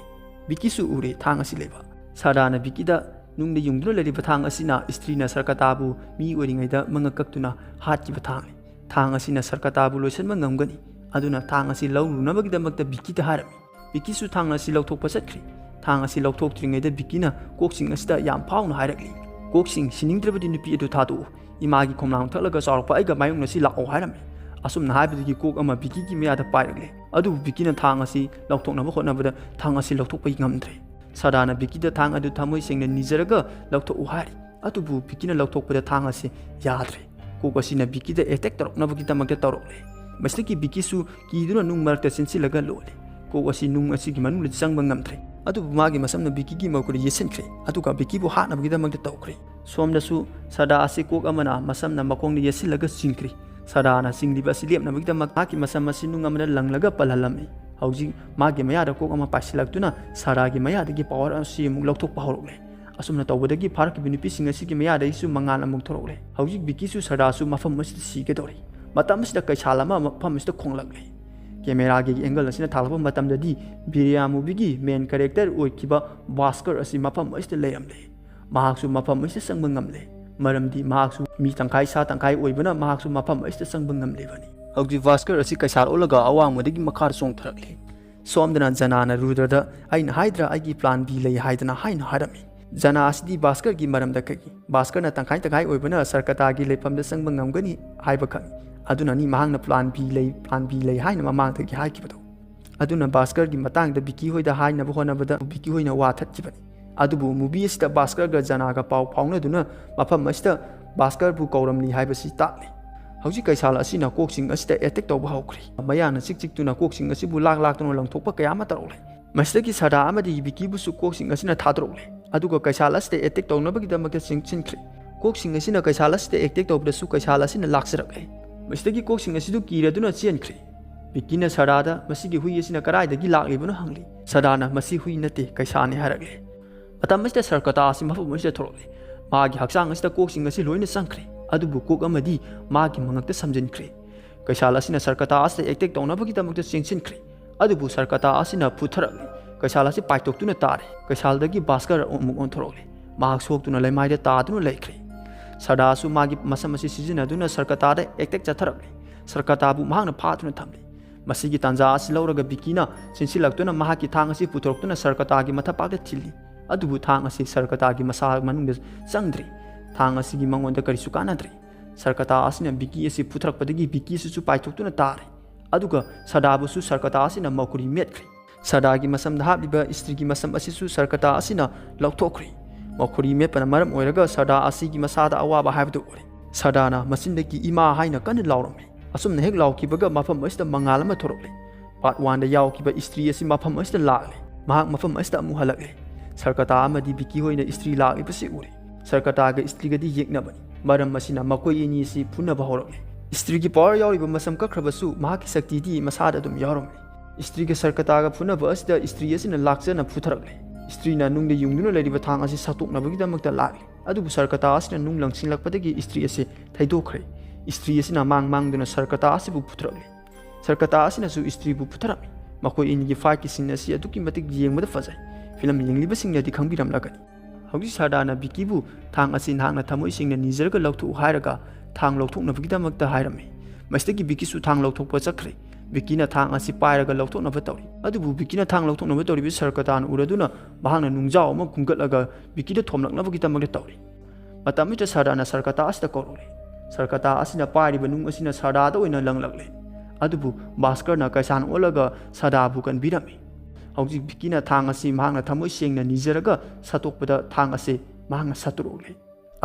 ꯕꯤꯀꯤꯁꯨ ꯎꯔꯦ ꯊꯥꯡ ꯑꯁꯤ ꯂꯩꯕ꯫ ꯁꯔꯗꯥꯅ ꯕꯤꯀꯤꯗ ꯅꯨꯡꯗ ꯌꯨꯡꯗꯨꯅ ꯂꯩꯔꯤꯕ ꯊꯥꯡ ꯑꯁꯤꯅ ꯏꯁꯇ꯭ꯔꯤꯅ ꯁꯔꯀꯇꯥꯕꯨ ꯃꯤ ꯑꯣꯏꯔꯤꯉꯩꯗ ꯃꯉꯛ ꯀꯛꯇꯨꯅ ꯍꯥꯠꯈꯤꯕ ꯊꯥꯡꯅꯤ꯫ ꯊꯥꯡ ꯑꯁꯤꯅ ꯁꯔꯀꯇꯥꯕꯨ ꯂꯣꯏꯁꯤꯟꯕ ꯉꯝꯒꯅꯤ꯫ ꯑꯗꯨꯅ ꯊꯥꯡ ꯑꯁꯤ ꯂꯧꯔꯨꯅꯕꯒꯤꯗꯃꯛꯇ ꯕꯤꯀꯤꯗ ꯍꯥꯏꯔꯝꯃꯤ꯫ ꯕꯤꯀꯤꯁꯨ ꯊꯥꯡ ꯑꯁꯤ ꯂꯧꯊꯣꯛꯄ ꯆꯠꯈ꯭ꯔꯦ꯫ ꯊꯥꯡ ꯑꯁꯤ ꯂꯧꯊꯣꯛꯇ꯭ꯔꯤꯉꯩꯗ ꯕꯤꯀꯤꯅ ꯀꯣꯛꯁꯤꯡ ꯑꯁꯤꯗ ꯌꯥꯝ ꯐꯥꯎꯅ ꯍꯥꯏꯔꯛꯂꯤ, "ꯀꯣꯛꯁꯤꯡ, ꯁꯤꯅꯤꯡꯗ꯭ꯔꯕꯗꯤ ꯅꯨꯄꯤ ꯑꯗꯨ ꯊꯥꯗꯣꯛꯎ꯫ "ꯏꯃꯥꯒꯤ ꯈꯣꯝꯂꯥꯡ ꯊꯛꯂꯒ ꯆꯥꯎꯔꯛꯄ ꯑꯩꯒ ꯃꯥꯌꯣꯛꯅꯁꯤ ꯂꯥꯛꯑꯣ" ꯍꯥꯏꯔꯝꯃꯤ꯫ ꯑꯁꯨꯝꯅ ꯍꯥꯏꯕꯗꯒꯤ ꯀꯣꯛ ꯑꯃ ꯕꯤꯀꯤꯒꯤ ꯃꯌꯥꯗ ꯄꯥꯏꯔꯛꯂꯦ꯫ ꯑꯗꯨꯕꯨ ꯕꯤꯀꯤꯅ ꯊꯥꯡ ꯑꯁꯤ ꯂꯧꯊꯣꯛꯅꯕ ꯍꯣꯠꯅꯕꯗ ꯊꯥꯡ ꯑꯁꯤ ꯂꯧꯊꯣꯛꯄ ꯉꯝꯗ꯭ꯔꯦ꯫ ꯁꯗꯥꯅ ꯕꯤꯀꯤꯗ ꯊꯥꯡ ꯑꯗꯨ ꯊꯃꯣꯏ ꯁꯦꯡꯅ ꯅꯤꯖꯔꯒ ꯂꯧꯊꯣꯛꯎ ꯍꯥꯏꯔꯤ꯫ ꯑꯗꯨꯕꯨ ꯕꯤꯀꯤꯅ ꯂꯧꯊꯣꯛꯄꯗ ꯊꯥꯡ ꯑꯁꯤ ꯌꯥꯗ꯭ꯔꯦ꯫ ꯀꯣꯛ ꯑꯁꯤꯅ ꯕꯤꯀꯤꯗ ꯑꯦꯇꯦꯛ ꯇꯧꯔꯛꯅꯕꯒꯤꯗꯃꯛꯇ ꯇꯧꯔꯛꯂꯦ꯫ ꯃꯁꯤꯗꯒꯤ ꯕꯤꯀꯤꯁꯨ ꯀꯤꯗꯨꯅ ꯅꯨꯡ ꯃꯔꯛꯇ ꯆꯦꯟꯁꯤꯜꯂꯒ ꯂꯣꯠꯂꯦ꯫ ꯀꯣꯛ ꯑꯁꯤ ꯅꯨꯡ ꯑꯁꯤꯒꯤ ꯃꯅꯨꯡꯗ ꯆꯪꯕ ꯉꯝꯗ꯭ꯔꯦ꯫ ꯑꯗꯨꯕꯨ ꯃꯥꯒꯤ ꯃꯁꯝꯅ ꯕꯤꯀꯤꯒꯤ ꯃꯈꯨꯠꯇ ꯌꯦꯠꯁꯤꯟꯈ꯭ꯔꯦ꯫ ꯑꯗꯨꯒ ꯕꯤꯀꯤꯕꯨ ꯍꯥꯠꯅꯕꯒꯤꯗꯃꯛꯇ ꯇꯧꯈ꯭ꯔꯦ꯫ ꯁꯣꯝꯗꯁꯨ ꯁꯗꯥ ꯑꯁꯤ ꯀꯣꯛ ꯑꯃꯅ ꯃꯁꯝꯅ ꯃꯈꯣꯡꯗ ꯌꯦꯠꯁꯤꯜꯂꯒ ꯆꯤꯡꯈ꯭ꯔꯦ꯫ ꯁꯗꯥꯅ ꯆꯤꯡꯂꯤꯕ ꯑꯁꯤ ꯂꯦꯞꯅꯕꯒꯤꯗꯃꯛ ꯃꯍꯥꯛꯀꯤ ꯃꯁꯝ ꯑꯁꯤ ꯅꯨꯡ ꯑꯃꯅ ꯂꯪꯂꯒ ꯄꯜꯍꯜꯂꯝꯃꯤ꯫ ꯍꯧꯖꯤꯛ ꯃꯥꯒꯤ ꯃꯌꯥꯗ ꯀꯣꯛ ꯑꯃ ꯄꯥꯏꯁꯤꯜꯂꯛꯇꯨꯅ ꯁꯗꯥꯒꯤ ꯃꯌꯥꯗꯒꯤ ꯄꯋꯥꯔ ꯑꯁꯤ ꯑꯃꯨꯛ ꯂꯧꯊꯣꯛꯄ ꯍꯧꯔꯛꯂꯦ꯫ ꯑꯁꯨꯝꯅ ꯇꯧꯕꯗꯒꯤ ꯐꯥꯔꯛꯈꯤꯕ ꯅꯨꯄꯤꯁꯤꯡ ꯑꯁꯤꯒꯤ ꯃꯌꯥꯗꯒꯤꯁꯨ ꯃꯉꯥꯜ ꯑꯃꯨꯛ ꯊꯣꯔꯛꯂꯦ꯫ ꯍꯧꯖꯤꯛ ꯕꯤꯀꯤꯁꯨ ꯁꯗꯥꯁꯨ ꯃꯐꯝ ꯑꯁꯤꯗ ꯁꯤꯒꯗꯧꯔꯤ꯫ ꯃꯇꯝ ꯑꯁꯤꯗ ꯀꯩꯁꯥꯜ ꯑꯃ ꯃꯐꯝ ꯑꯁꯤꯗ ꯈꯣꯡꯂꯛꯂꯦ꯫ ꯀꯦꯃꯦꯔꯥꯒꯤ ꯑꯦꯡꯒꯜ ꯑꯁꯤꯅ ꯊꯥꯜꯂꯛꯄ ꯃꯇꯝꯗꯗꯤ ꯕꯤꯔꯤꯌꯥ ꯃꯨꯚꯤꯒꯤ ꯃꯦꯟ ꯀꯦꯔꯦꯛꯇꯔ ꯑꯣꯏꯈꯤꯕ ꯚꯥꯁꯀꯔ ꯑꯁꯤ ꯃꯐꯝ ꯑꯁꯤꯗ ꯂꯩꯔꯝꯂꯦ꯫ ꯃꯍꯥꯛꯁꯨ ꯃꯐꯝ ꯑꯁꯤꯗ ꯆꯪꯕ ꯉꯝꯂꯦ, ꯃꯔꯝꯗꯤ ꯃꯍꯥꯛꯁꯨ ꯃꯤ ꯇꯪꯈꯥꯏ ꯁꯥ ꯇꯪꯈꯥꯏ ꯑꯣꯏꯕꯅ ꯃꯍꯥꯛꯁꯨ ꯃꯐꯝ ꯑꯁꯤꯗ ꯆꯪꯕ ꯉꯝꯂꯤꯕꯅꯤ꯫ ꯍꯧꯖꯤꯛ ꯚꯥꯁꯀꯔ ꯑꯁꯤ ꯀꯩꯁꯥꯜ ꯑꯣꯜꯂꯒ ꯑꯋꯥꯡꯕꯗꯒꯤ ꯃꯈꯥꯗ ꯆꯣꯡꯊꯔꯛꯂꯦ꯫ ꯁꯣꯝꯗꯅ ꯖꯅꯥꯅ ꯔꯨꯗ꯭ꯔꯗ, "ꯑꯩꯅ ꯍꯥꯏꯗ꯭ꯔꯥ ꯑꯩꯒꯤ ꯄ꯭ꯂꯥꯟ ꯕꯤ ꯂꯩ" ꯍꯥꯏꯗꯅ ꯍꯥꯏꯅ ꯍꯥꯏꯔꯝꯃꯤ꯫ ꯖꯅꯥ ꯑꯁꯤꯗꯤ ꯚꯥꯁꯀꯔꯒꯤ ꯃꯔꯝꯗ ꯈꯪꯏ꯫ ꯚꯥꯁꯀꯔꯅ ꯇꯪꯈꯥꯏ ꯇꯪꯈꯥꯏ ꯑꯣꯏꯕꯅ ꯁꯔꯀꯇꯥꯒꯤ ꯂꯩꯐꯝꯗ ꯆꯪꯕ ꯉꯝꯒꯅꯤ ꯍꯥꯏꯕ ꯈꯪꯏ꯫ ꯑꯗꯨꯅꯅꯤ ꯃꯍꯥꯛꯅ ꯄ꯭ꯂꯥꯟ ꯕꯤ ꯂꯩ, ꯄ꯭ꯂꯥꯟ ꯕꯤ ꯂꯩ ꯍꯥꯏꯅ ꯃꯃꯥꯡꯗꯒꯤ ꯍꯥꯏꯈꯤꯕꯗꯣ꯫ ꯑꯗꯨꯅ ꯚꯥꯁꯀꯔꯒꯤ ꯃꯇꯥꯡꯗ ꯕꯤꯀꯤ ꯍꯣꯏꯗ ꯍꯥꯏꯅꯕ ꯍꯣꯠꯅꯕꯗ ꯕꯤꯀꯤ ꯍꯣꯏꯅ ꯋꯥ ꯊꯠꯈꯤꯕꯅꯤ꯫ ꯑꯗꯨꯕꯨ movie ꯑꯁꯤꯗ ꯚꯥꯁꯀꯔꯒ ꯖꯅꯥꯒ ꯄꯥꯎ ꯐꯥꯎꯅꯗꯨꯅ ꯃꯐꯝ ꯑꯁꯤꯗ ꯚꯥꯁꯀꯔꯕꯨ ꯀꯧꯔꯝꯂꯤ ꯍꯥꯏꯕꯁꯤ ꯇꯥꯛꯂꯤ꯫ ꯍꯧꯖꯤꯛ ꯀꯩꯁꯥꯜ ꯑꯁꯤꯅ ꯀꯣꯛꯁꯤꯡ ꯑꯁꯤꯗ ꯑꯦꯇꯦꯛ ꯇꯧꯕ ꯍꯧꯈ꯭ꯔꯦ꯫ ꯃꯌꯥꯅ ꯆꯤꯛ ꯆꯤꯛꯇꯨꯅ ꯀꯣꯛꯁꯤꯡ ꯑꯁꯤꯕꯨ ꯂꯥꯛ ꯂꯥꯛꯇꯨꯅ ꯂꯪꯊꯣꯛꯄ ꯀꯌꯥ ꯑꯃ ꯇꯧꯔꯛꯂꯦ꯫ ꯃꯁꯤꯗꯒꯤ ꯁꯗꯥ ꯑꯃꯗꯤ ꯕꯤꯀꯤꯕꯨꯁꯨ ꯀꯣꯛꯁꯤꯡ ꯑꯁꯤꯅ ꯊꯥꯗꯣꯔꯛꯂꯦ꯫ ꯑꯗꯨꯒ ꯀꯩꯁꯥꯜ ꯑꯁꯤꯗ ꯑꯦꯇꯦꯛ ꯇꯧꯅꯕꯒꯤꯗꯃꯛꯇ ꯆꯦꯟꯁꯤꯟꯈ꯭ꯔꯦ꯫ ꯀꯣꯛꯁꯤꯡ ꯑꯁꯤꯅ ꯀꯩꯁꯥꯜ ꯑꯁꯤꯗ ꯑꯦꯇꯦꯛ ꯇꯧꯕꯗꯁꯨ ꯀꯩꯁꯥꯜ ꯑꯁꯤꯅ ꯂꯥꯛꯆꯔꯛꯂꯦ꯫ ꯃꯁꯤꯗꯒꯤ ꯀꯣꯛꯁꯤꯡ ꯑꯁꯤꯗꯨ ꯀꯤꯔꯗꯨꯅ ꯆꯦꯟꯈ꯭ꯔꯦ꯫ ꯕꯤꯀꯤꯅ ꯁꯗꯥꯗ ꯃꯁꯤꯒꯤ ꯍꯨꯏ ꯑꯁꯤꯅ ꯀꯗꯥꯏꯗꯒꯤ ꯂꯥꯛꯂꯤꯕꯅꯣ ꯍꯪꯂꯤ꯫ ꯁꯗꯥꯅ "ꯃꯁꯤ ꯍꯨꯏ ꯅꯠꯇꯦ, ꯀꯩꯁꯥꯅꯤ" ꯍꯥꯏꯔꯛꯂꯦ꯫ ꯃꯇꯝ ꯑꯁꯤꯗ ꯁꯔꯀꯇꯥ ꯑꯁꯤ ꯃꯐꯝ ꯑꯁꯤꯗ ꯊꯣꯔꯛꯂꯦ꯫ ꯃꯥꯒꯤ ꯍꯛꯆꯥꯡ ꯑꯁꯤꯗ ꯀꯣꯛꯁꯤꯡ ꯑꯁꯤ ꯂꯣꯏꯅ ꯆꯪꯈ꯭ꯔꯦ꯫ ꯑꯗꯨꯕꯨ ꯀꯣꯛ ꯑꯃꯗꯤ ꯃꯥꯒꯤ ꯃꯉꯛꯇ ꯁꯝꯖꯤꯟꯈ꯭ꯔꯦ꯫ ꯀꯩꯁꯥꯜ ꯑꯁꯤꯅ ꯁꯔꯀꯇꯥ ꯑꯁꯤꯗ ꯑꯦꯇꯦꯛ ꯇꯧꯅꯕꯒꯤꯗꯃꯛꯇ ꯆꯦꯟꯁꯤꯟꯈ꯭ꯔꯦ꯫ ꯑꯗꯨꯕꯨ ꯁꯔꯀꯇꯥ ꯑꯁꯤꯅ ꯐꯨꯊꯔꯛꯂꯦ꯫ ꯀꯩꯁꯥꯜ ꯑꯁꯤ ꯄꯥꯏꯊꯣꯛꯇꯨꯅ ꯇꯥꯔꯦ꯫ ꯀꯩꯁꯥꯜꯗꯒꯤ ꯚꯥꯁꯀꯔ ꯑꯃꯨꯛ ꯑꯣꯟꯊꯣꯔꯛꯂꯦ꯫ ꯃꯍꯥꯛ ꯁꯣꯛꯇꯨꯅ ꯂꯩꯃꯥꯏꯗ ꯇꯥꯗꯨꯅ ꯂꯩꯈ꯭ꯔꯦ꯫ ꯁꯗꯥꯁꯨ ꯃꯥꯒꯤ ꯃꯁꯝ ꯑꯁꯤ ꯁꯤꯖꯤꯟꯅꯗꯨꯅ ꯁꯔꯀꯇꯥꯗ ꯑꯦꯇꯦꯛ ꯆꯠꯊꯔꯛꯂꯦ꯫ ꯁꯔꯀꯇꯥꯕꯨ ꯃꯍꯥꯛꯅ ꯐꯥꯗꯨꯅ ꯊꯝꯂꯦ꯫ ꯃꯁꯤꯒꯤ ꯇꯥꯟꯖꯥ ꯑꯁꯤ ꯂꯧꯔꯒ ꯕꯤꯀꯤꯅ ꯆꯦꯟꯁꯤꯜꯂꯛꯇꯨꯅ ꯃꯍꯥꯛꯀꯤ ꯊꯥꯡ ꯑꯁꯤ ꯄꯨꯊꯣꯔꯛꯇꯨꯅ ꯁꯔꯀꯇꯥꯒꯤ ꯃꯊꯕꯥꯛꯇ ꯊꯤꯜꯂꯤ꯫ ꯑꯗꯨꯕꯨ ꯊꯥꯡ ꯑꯁꯤ ꯁꯔꯀꯇꯥꯒꯤ ꯃꯁꯥ ꯃꯅꯨꯡꯗ ꯆꯪꯗ꯭ꯔꯤ꯫ ꯊꯥꯡ ꯑꯁꯤꯒꯤ ꯃꯉꯣꯟꯗ ꯀꯔꯤꯁꯨ ꯀꯥꯟꯅꯗ꯭ꯔꯦ꯫ ꯁꯔꯀꯇꯥ ꯑꯁꯤꯅ ꯕꯤꯀꯤ ꯑꯁꯤ ꯐꯨꯊꯔꯛꯄꯗꯒꯤ ꯕꯤꯀꯤ ꯑꯁꯤꯁꯨ ꯄꯥꯏꯊꯣꯛꯇꯨꯅ ꯇꯥꯔꯦ꯫ ꯑꯗꯨꯒ ꯁꯗꯥꯕꯨꯁꯨ ꯁꯔꯀꯇꯥ ꯑꯁꯤꯅ ꯃꯧꯈꯨꯔꯤ ꯃꯦꯠꯈ꯭ꯔꯦ꯫ ꯁꯗꯥꯒꯤ ꯃꯁꯝꯗ ꯍꯥꯞꯂꯤꯕ ꯏꯁꯇ꯭ꯔꯤꯒꯤ ꯃꯁꯝ ꯑꯁꯤꯁꯨ ꯁꯔꯀꯇꯥ ꯑꯁꯤꯅ ꯂꯧꯊꯣꯛꯈ꯭ꯔꯦ꯫ ꯃꯧꯈꯨꯔꯤ ꯃꯦꯠꯄꯅ ꯃꯔꯝ ꯑꯣꯏꯔꯒ ꯁꯗꯥ ꯑꯁꯤꯒꯤ ꯃꯁꯥꯗ ꯑꯋꯥꯕ ꯍꯥꯏꯕꯗꯨ ꯑꯣꯏꯔꯦ꯫ ꯁꯗꯥꯅ ꯃꯆꯤꯟꯗꯒꯤ "ꯏꯃꯥ" ꯍꯥꯏꯅ ꯀꯟꯅ ꯂꯥꯎꯔꯝꯃꯤ꯫ ꯑꯁꯨꯝꯅ ꯍꯦꯛ ꯂꯥꯎꯈꯤꯕꯒ ꯃꯐꯝ ꯑꯁꯤꯗ ꯃꯉꯥꯜ ꯑꯃ ꯊꯣꯔꯛꯂꯦ꯫ ꯄꯥꯔꯠ ꯋꯥꯟꯗ ꯌꯥꯎꯈꯤꯕ ꯏꯁꯇ꯭ꯔꯤ ꯑꯁꯤ ꯃꯐꯝ ꯑꯁꯤꯗ ꯂꯥꯛꯂꯦ꯫ ꯃꯍꯥꯛ ꯃꯐꯝ ꯑꯁꯤꯗ ꯑꯃꯨꯛ ꯍꯜꯂꯛꯂꯦ꯫ ꯁꯔꯀꯇꯥ ꯑꯃꯗꯤ ꯕꯤꯀꯤ ꯍꯣꯏꯅ ꯏꯁꯇ꯭ꯔꯤ ꯂꯥꯛꯂꯤꯕꯁꯤ ꯎꯔꯦ꯫ ꯁꯔꯀꯇꯥꯒ ꯏꯁꯇ꯭ꯔꯤꯒꯗꯤ ꯌꯦꯛꯅꯕꯅꯤ꯫ ꯃꯔꯝ ꯑꯁꯤꯅ ꯃꯈꯣꯏ ꯑꯅꯤ ꯑꯁꯤ ꯐꯨꯅꯕ ꯍꯧꯔꯛꯂꯦ꯫ ꯏꯁꯇ꯭ꯔꯤꯒꯤ ꯄꯋꯥꯔ ꯌꯥꯎꯔꯤꯕ ꯃꯁꯝ ꯀꯛꯈ꯭ꯔꯕꯁꯨ ꯃꯍꯥꯛꯀꯤ ꯁꯛꯇꯤꯗꯤ ꯃꯁꯥꯗ ꯑꯗꯨꯝ ꯌꯥꯎꯔꯝꯂꯦ꯫ ꯏꯁꯇ꯭ꯔꯤꯒ ꯁꯔꯀꯇꯥꯒ ꯐꯨꯅꯕ ꯑꯁꯤꯗ ꯏꯁꯇ꯭ꯔꯤ ꯑꯁꯤꯅ ꯂꯥꯛꯆꯅ ꯐꯨꯊꯔꯛꯂꯦ꯫ ꯏꯁꯇ꯭ꯔꯤꯅ ꯅꯨꯡꯗ ꯌꯨꯡꯗꯨꯅ ꯂꯩꯔꯤꯕ ꯊꯥꯡ ꯑꯁꯤ ꯁꯠꯇꯣꯛꯅꯕꯒꯤꯗꯃꯛꯇ ꯂꯥꯛꯂꯦ꯫ ꯑꯗꯨꯕꯨ ꯁꯔꯀꯇꯥ ꯑꯁꯤꯅ ꯅꯨꯡ ꯂꯪꯁꯤꯜꯂꯛꯄꯗꯒꯤ ꯏꯁꯇ꯭ꯔꯤ ꯑꯁꯤ ꯊꯩꯗꯣꯛꯈ꯭ꯔꯦ꯫ ꯏꯁꯇ꯭ꯔꯤ ꯑꯁꯤꯅ ꯃꯥꯡ ꯃꯥꯡꯗꯨꯅ ꯁꯔꯀꯇꯥ ꯑꯁꯤꯕꯨ ꯐꯨꯊꯔꯛꯂꯦ꯫ ꯁꯔꯀꯇꯥ ꯑꯁꯤꯅꯁꯨ ꯏꯁꯇ꯭ꯔꯤꯕꯨ ꯐꯨꯊꯔꯝꯃꯤ꯫ ꯃꯈꯣꯏ ꯑꯅꯤꯒꯤ ꯐꯥꯏꯠꯀꯤ ꯁꯤꯟ ꯑꯁꯤ ꯑꯗꯨꯛꯀꯤ ꯃꯇꯤꯛ ꯌꯦꯡꯕꯗ ꯐꯖꯩ꯫ ꯐꯤꯂꯝ ꯌꯦꯡꯂꯤꯕꯁꯤꯡꯅꯗꯤ ꯈꯪꯕꯤꯔꯝꯂꯒꯅꯤ꯫ ꯍꯧꯖꯤꯛ ꯁꯔꯗꯥꯅ ꯕꯤꯀꯤꯕꯨ "ꯊꯥꯡ ꯑꯁꯤ ꯅꯍꯥꯛꯅ ꯊꯃꯣꯏ ꯁꯦꯡꯅ ꯅꯤꯖꯔꯒ ꯂꯧꯊꯣꯛꯎ" ꯍꯥꯏꯔꯒ ꯊꯥꯡ ꯂꯧꯊꯣꯛꯅꯕꯒꯤꯗꯃꯛꯇ ꯍꯥꯏꯔꯝꯃꯤ꯫ ꯃꯁꯤꯗꯒꯤ ꯕꯤꯀꯤꯁꯨ ꯊꯥꯡ ꯂꯧꯊꯣꯛꯄ ꯆꯠꯈ꯭ꯔꯦ꯫ ꯕꯤꯀꯤꯅ ꯊꯥꯡ ꯑꯁꯤ ꯄꯥꯏꯔꯒ ꯂꯧꯊꯣꯛꯅꯕ ꯇꯧꯔꯤ꯫ ꯑꯗꯨꯕꯨ ꯕꯤꯀꯤꯅ ꯊꯥꯡ ꯂꯧꯊꯣꯛꯅꯕ ꯇꯧꯔꯤꯕ ꯁꯔꯀꯇꯥꯅ ꯎꯔꯗꯨꯅ ꯃꯍꯥꯛꯅ ꯅꯨꯡꯖꯥꯎ ꯑꯃ ꯈꯨꯟꯒꯠꯂꯒ ꯕꯤꯀꯤꯗ ꯊꯣꯝꯂꯛꯅꯕꯒꯤꯗꯃꯛꯇ ꯇꯧꯔꯤ꯫ ꯃꯇꯝ ꯑꯁꯤꯗ ꯁꯔꯗꯥꯅ ꯁꯔꯀꯇꯥ ꯑꯁꯤꯗ ꯀꯧꯔꯛꯂꯦ꯫ ꯁꯔꯀꯇꯥ ꯑꯁꯤꯅ ꯄꯥꯏꯔꯤꯕ ꯅꯨꯡ ꯑꯁꯤꯅ ꯁꯔꯗꯥꯗ ꯑꯣꯏꯅ ꯂꯪꯂꯛꯂꯦ꯫ ꯑꯗꯨꯕꯨ ꯚꯥꯁꯀꯔꯅ ꯀꯩꯁꯥꯟ ꯑꯣꯜꯂꯒ ꯁꯔꯗꯥꯕꯨ ꯀꯟꯕꯤꯔꯝꯃꯤ꯫ ꯍꯧꯖꯤꯛ ꯕꯤꯀꯤꯅ ꯊꯥꯡ ꯑꯁꯤ ꯃꯍꯥꯛꯅ ꯊꯃꯣꯏ ꯁꯦꯡꯅ ꯅꯤꯖꯔꯒ ꯁꯠꯇꯣꯛꯄꯗ ꯊꯥꯡ ꯑꯁꯤ ꯃꯍꯥꯛꯅ ꯁꯠꯇꯣꯔꯛꯂꯦ꯫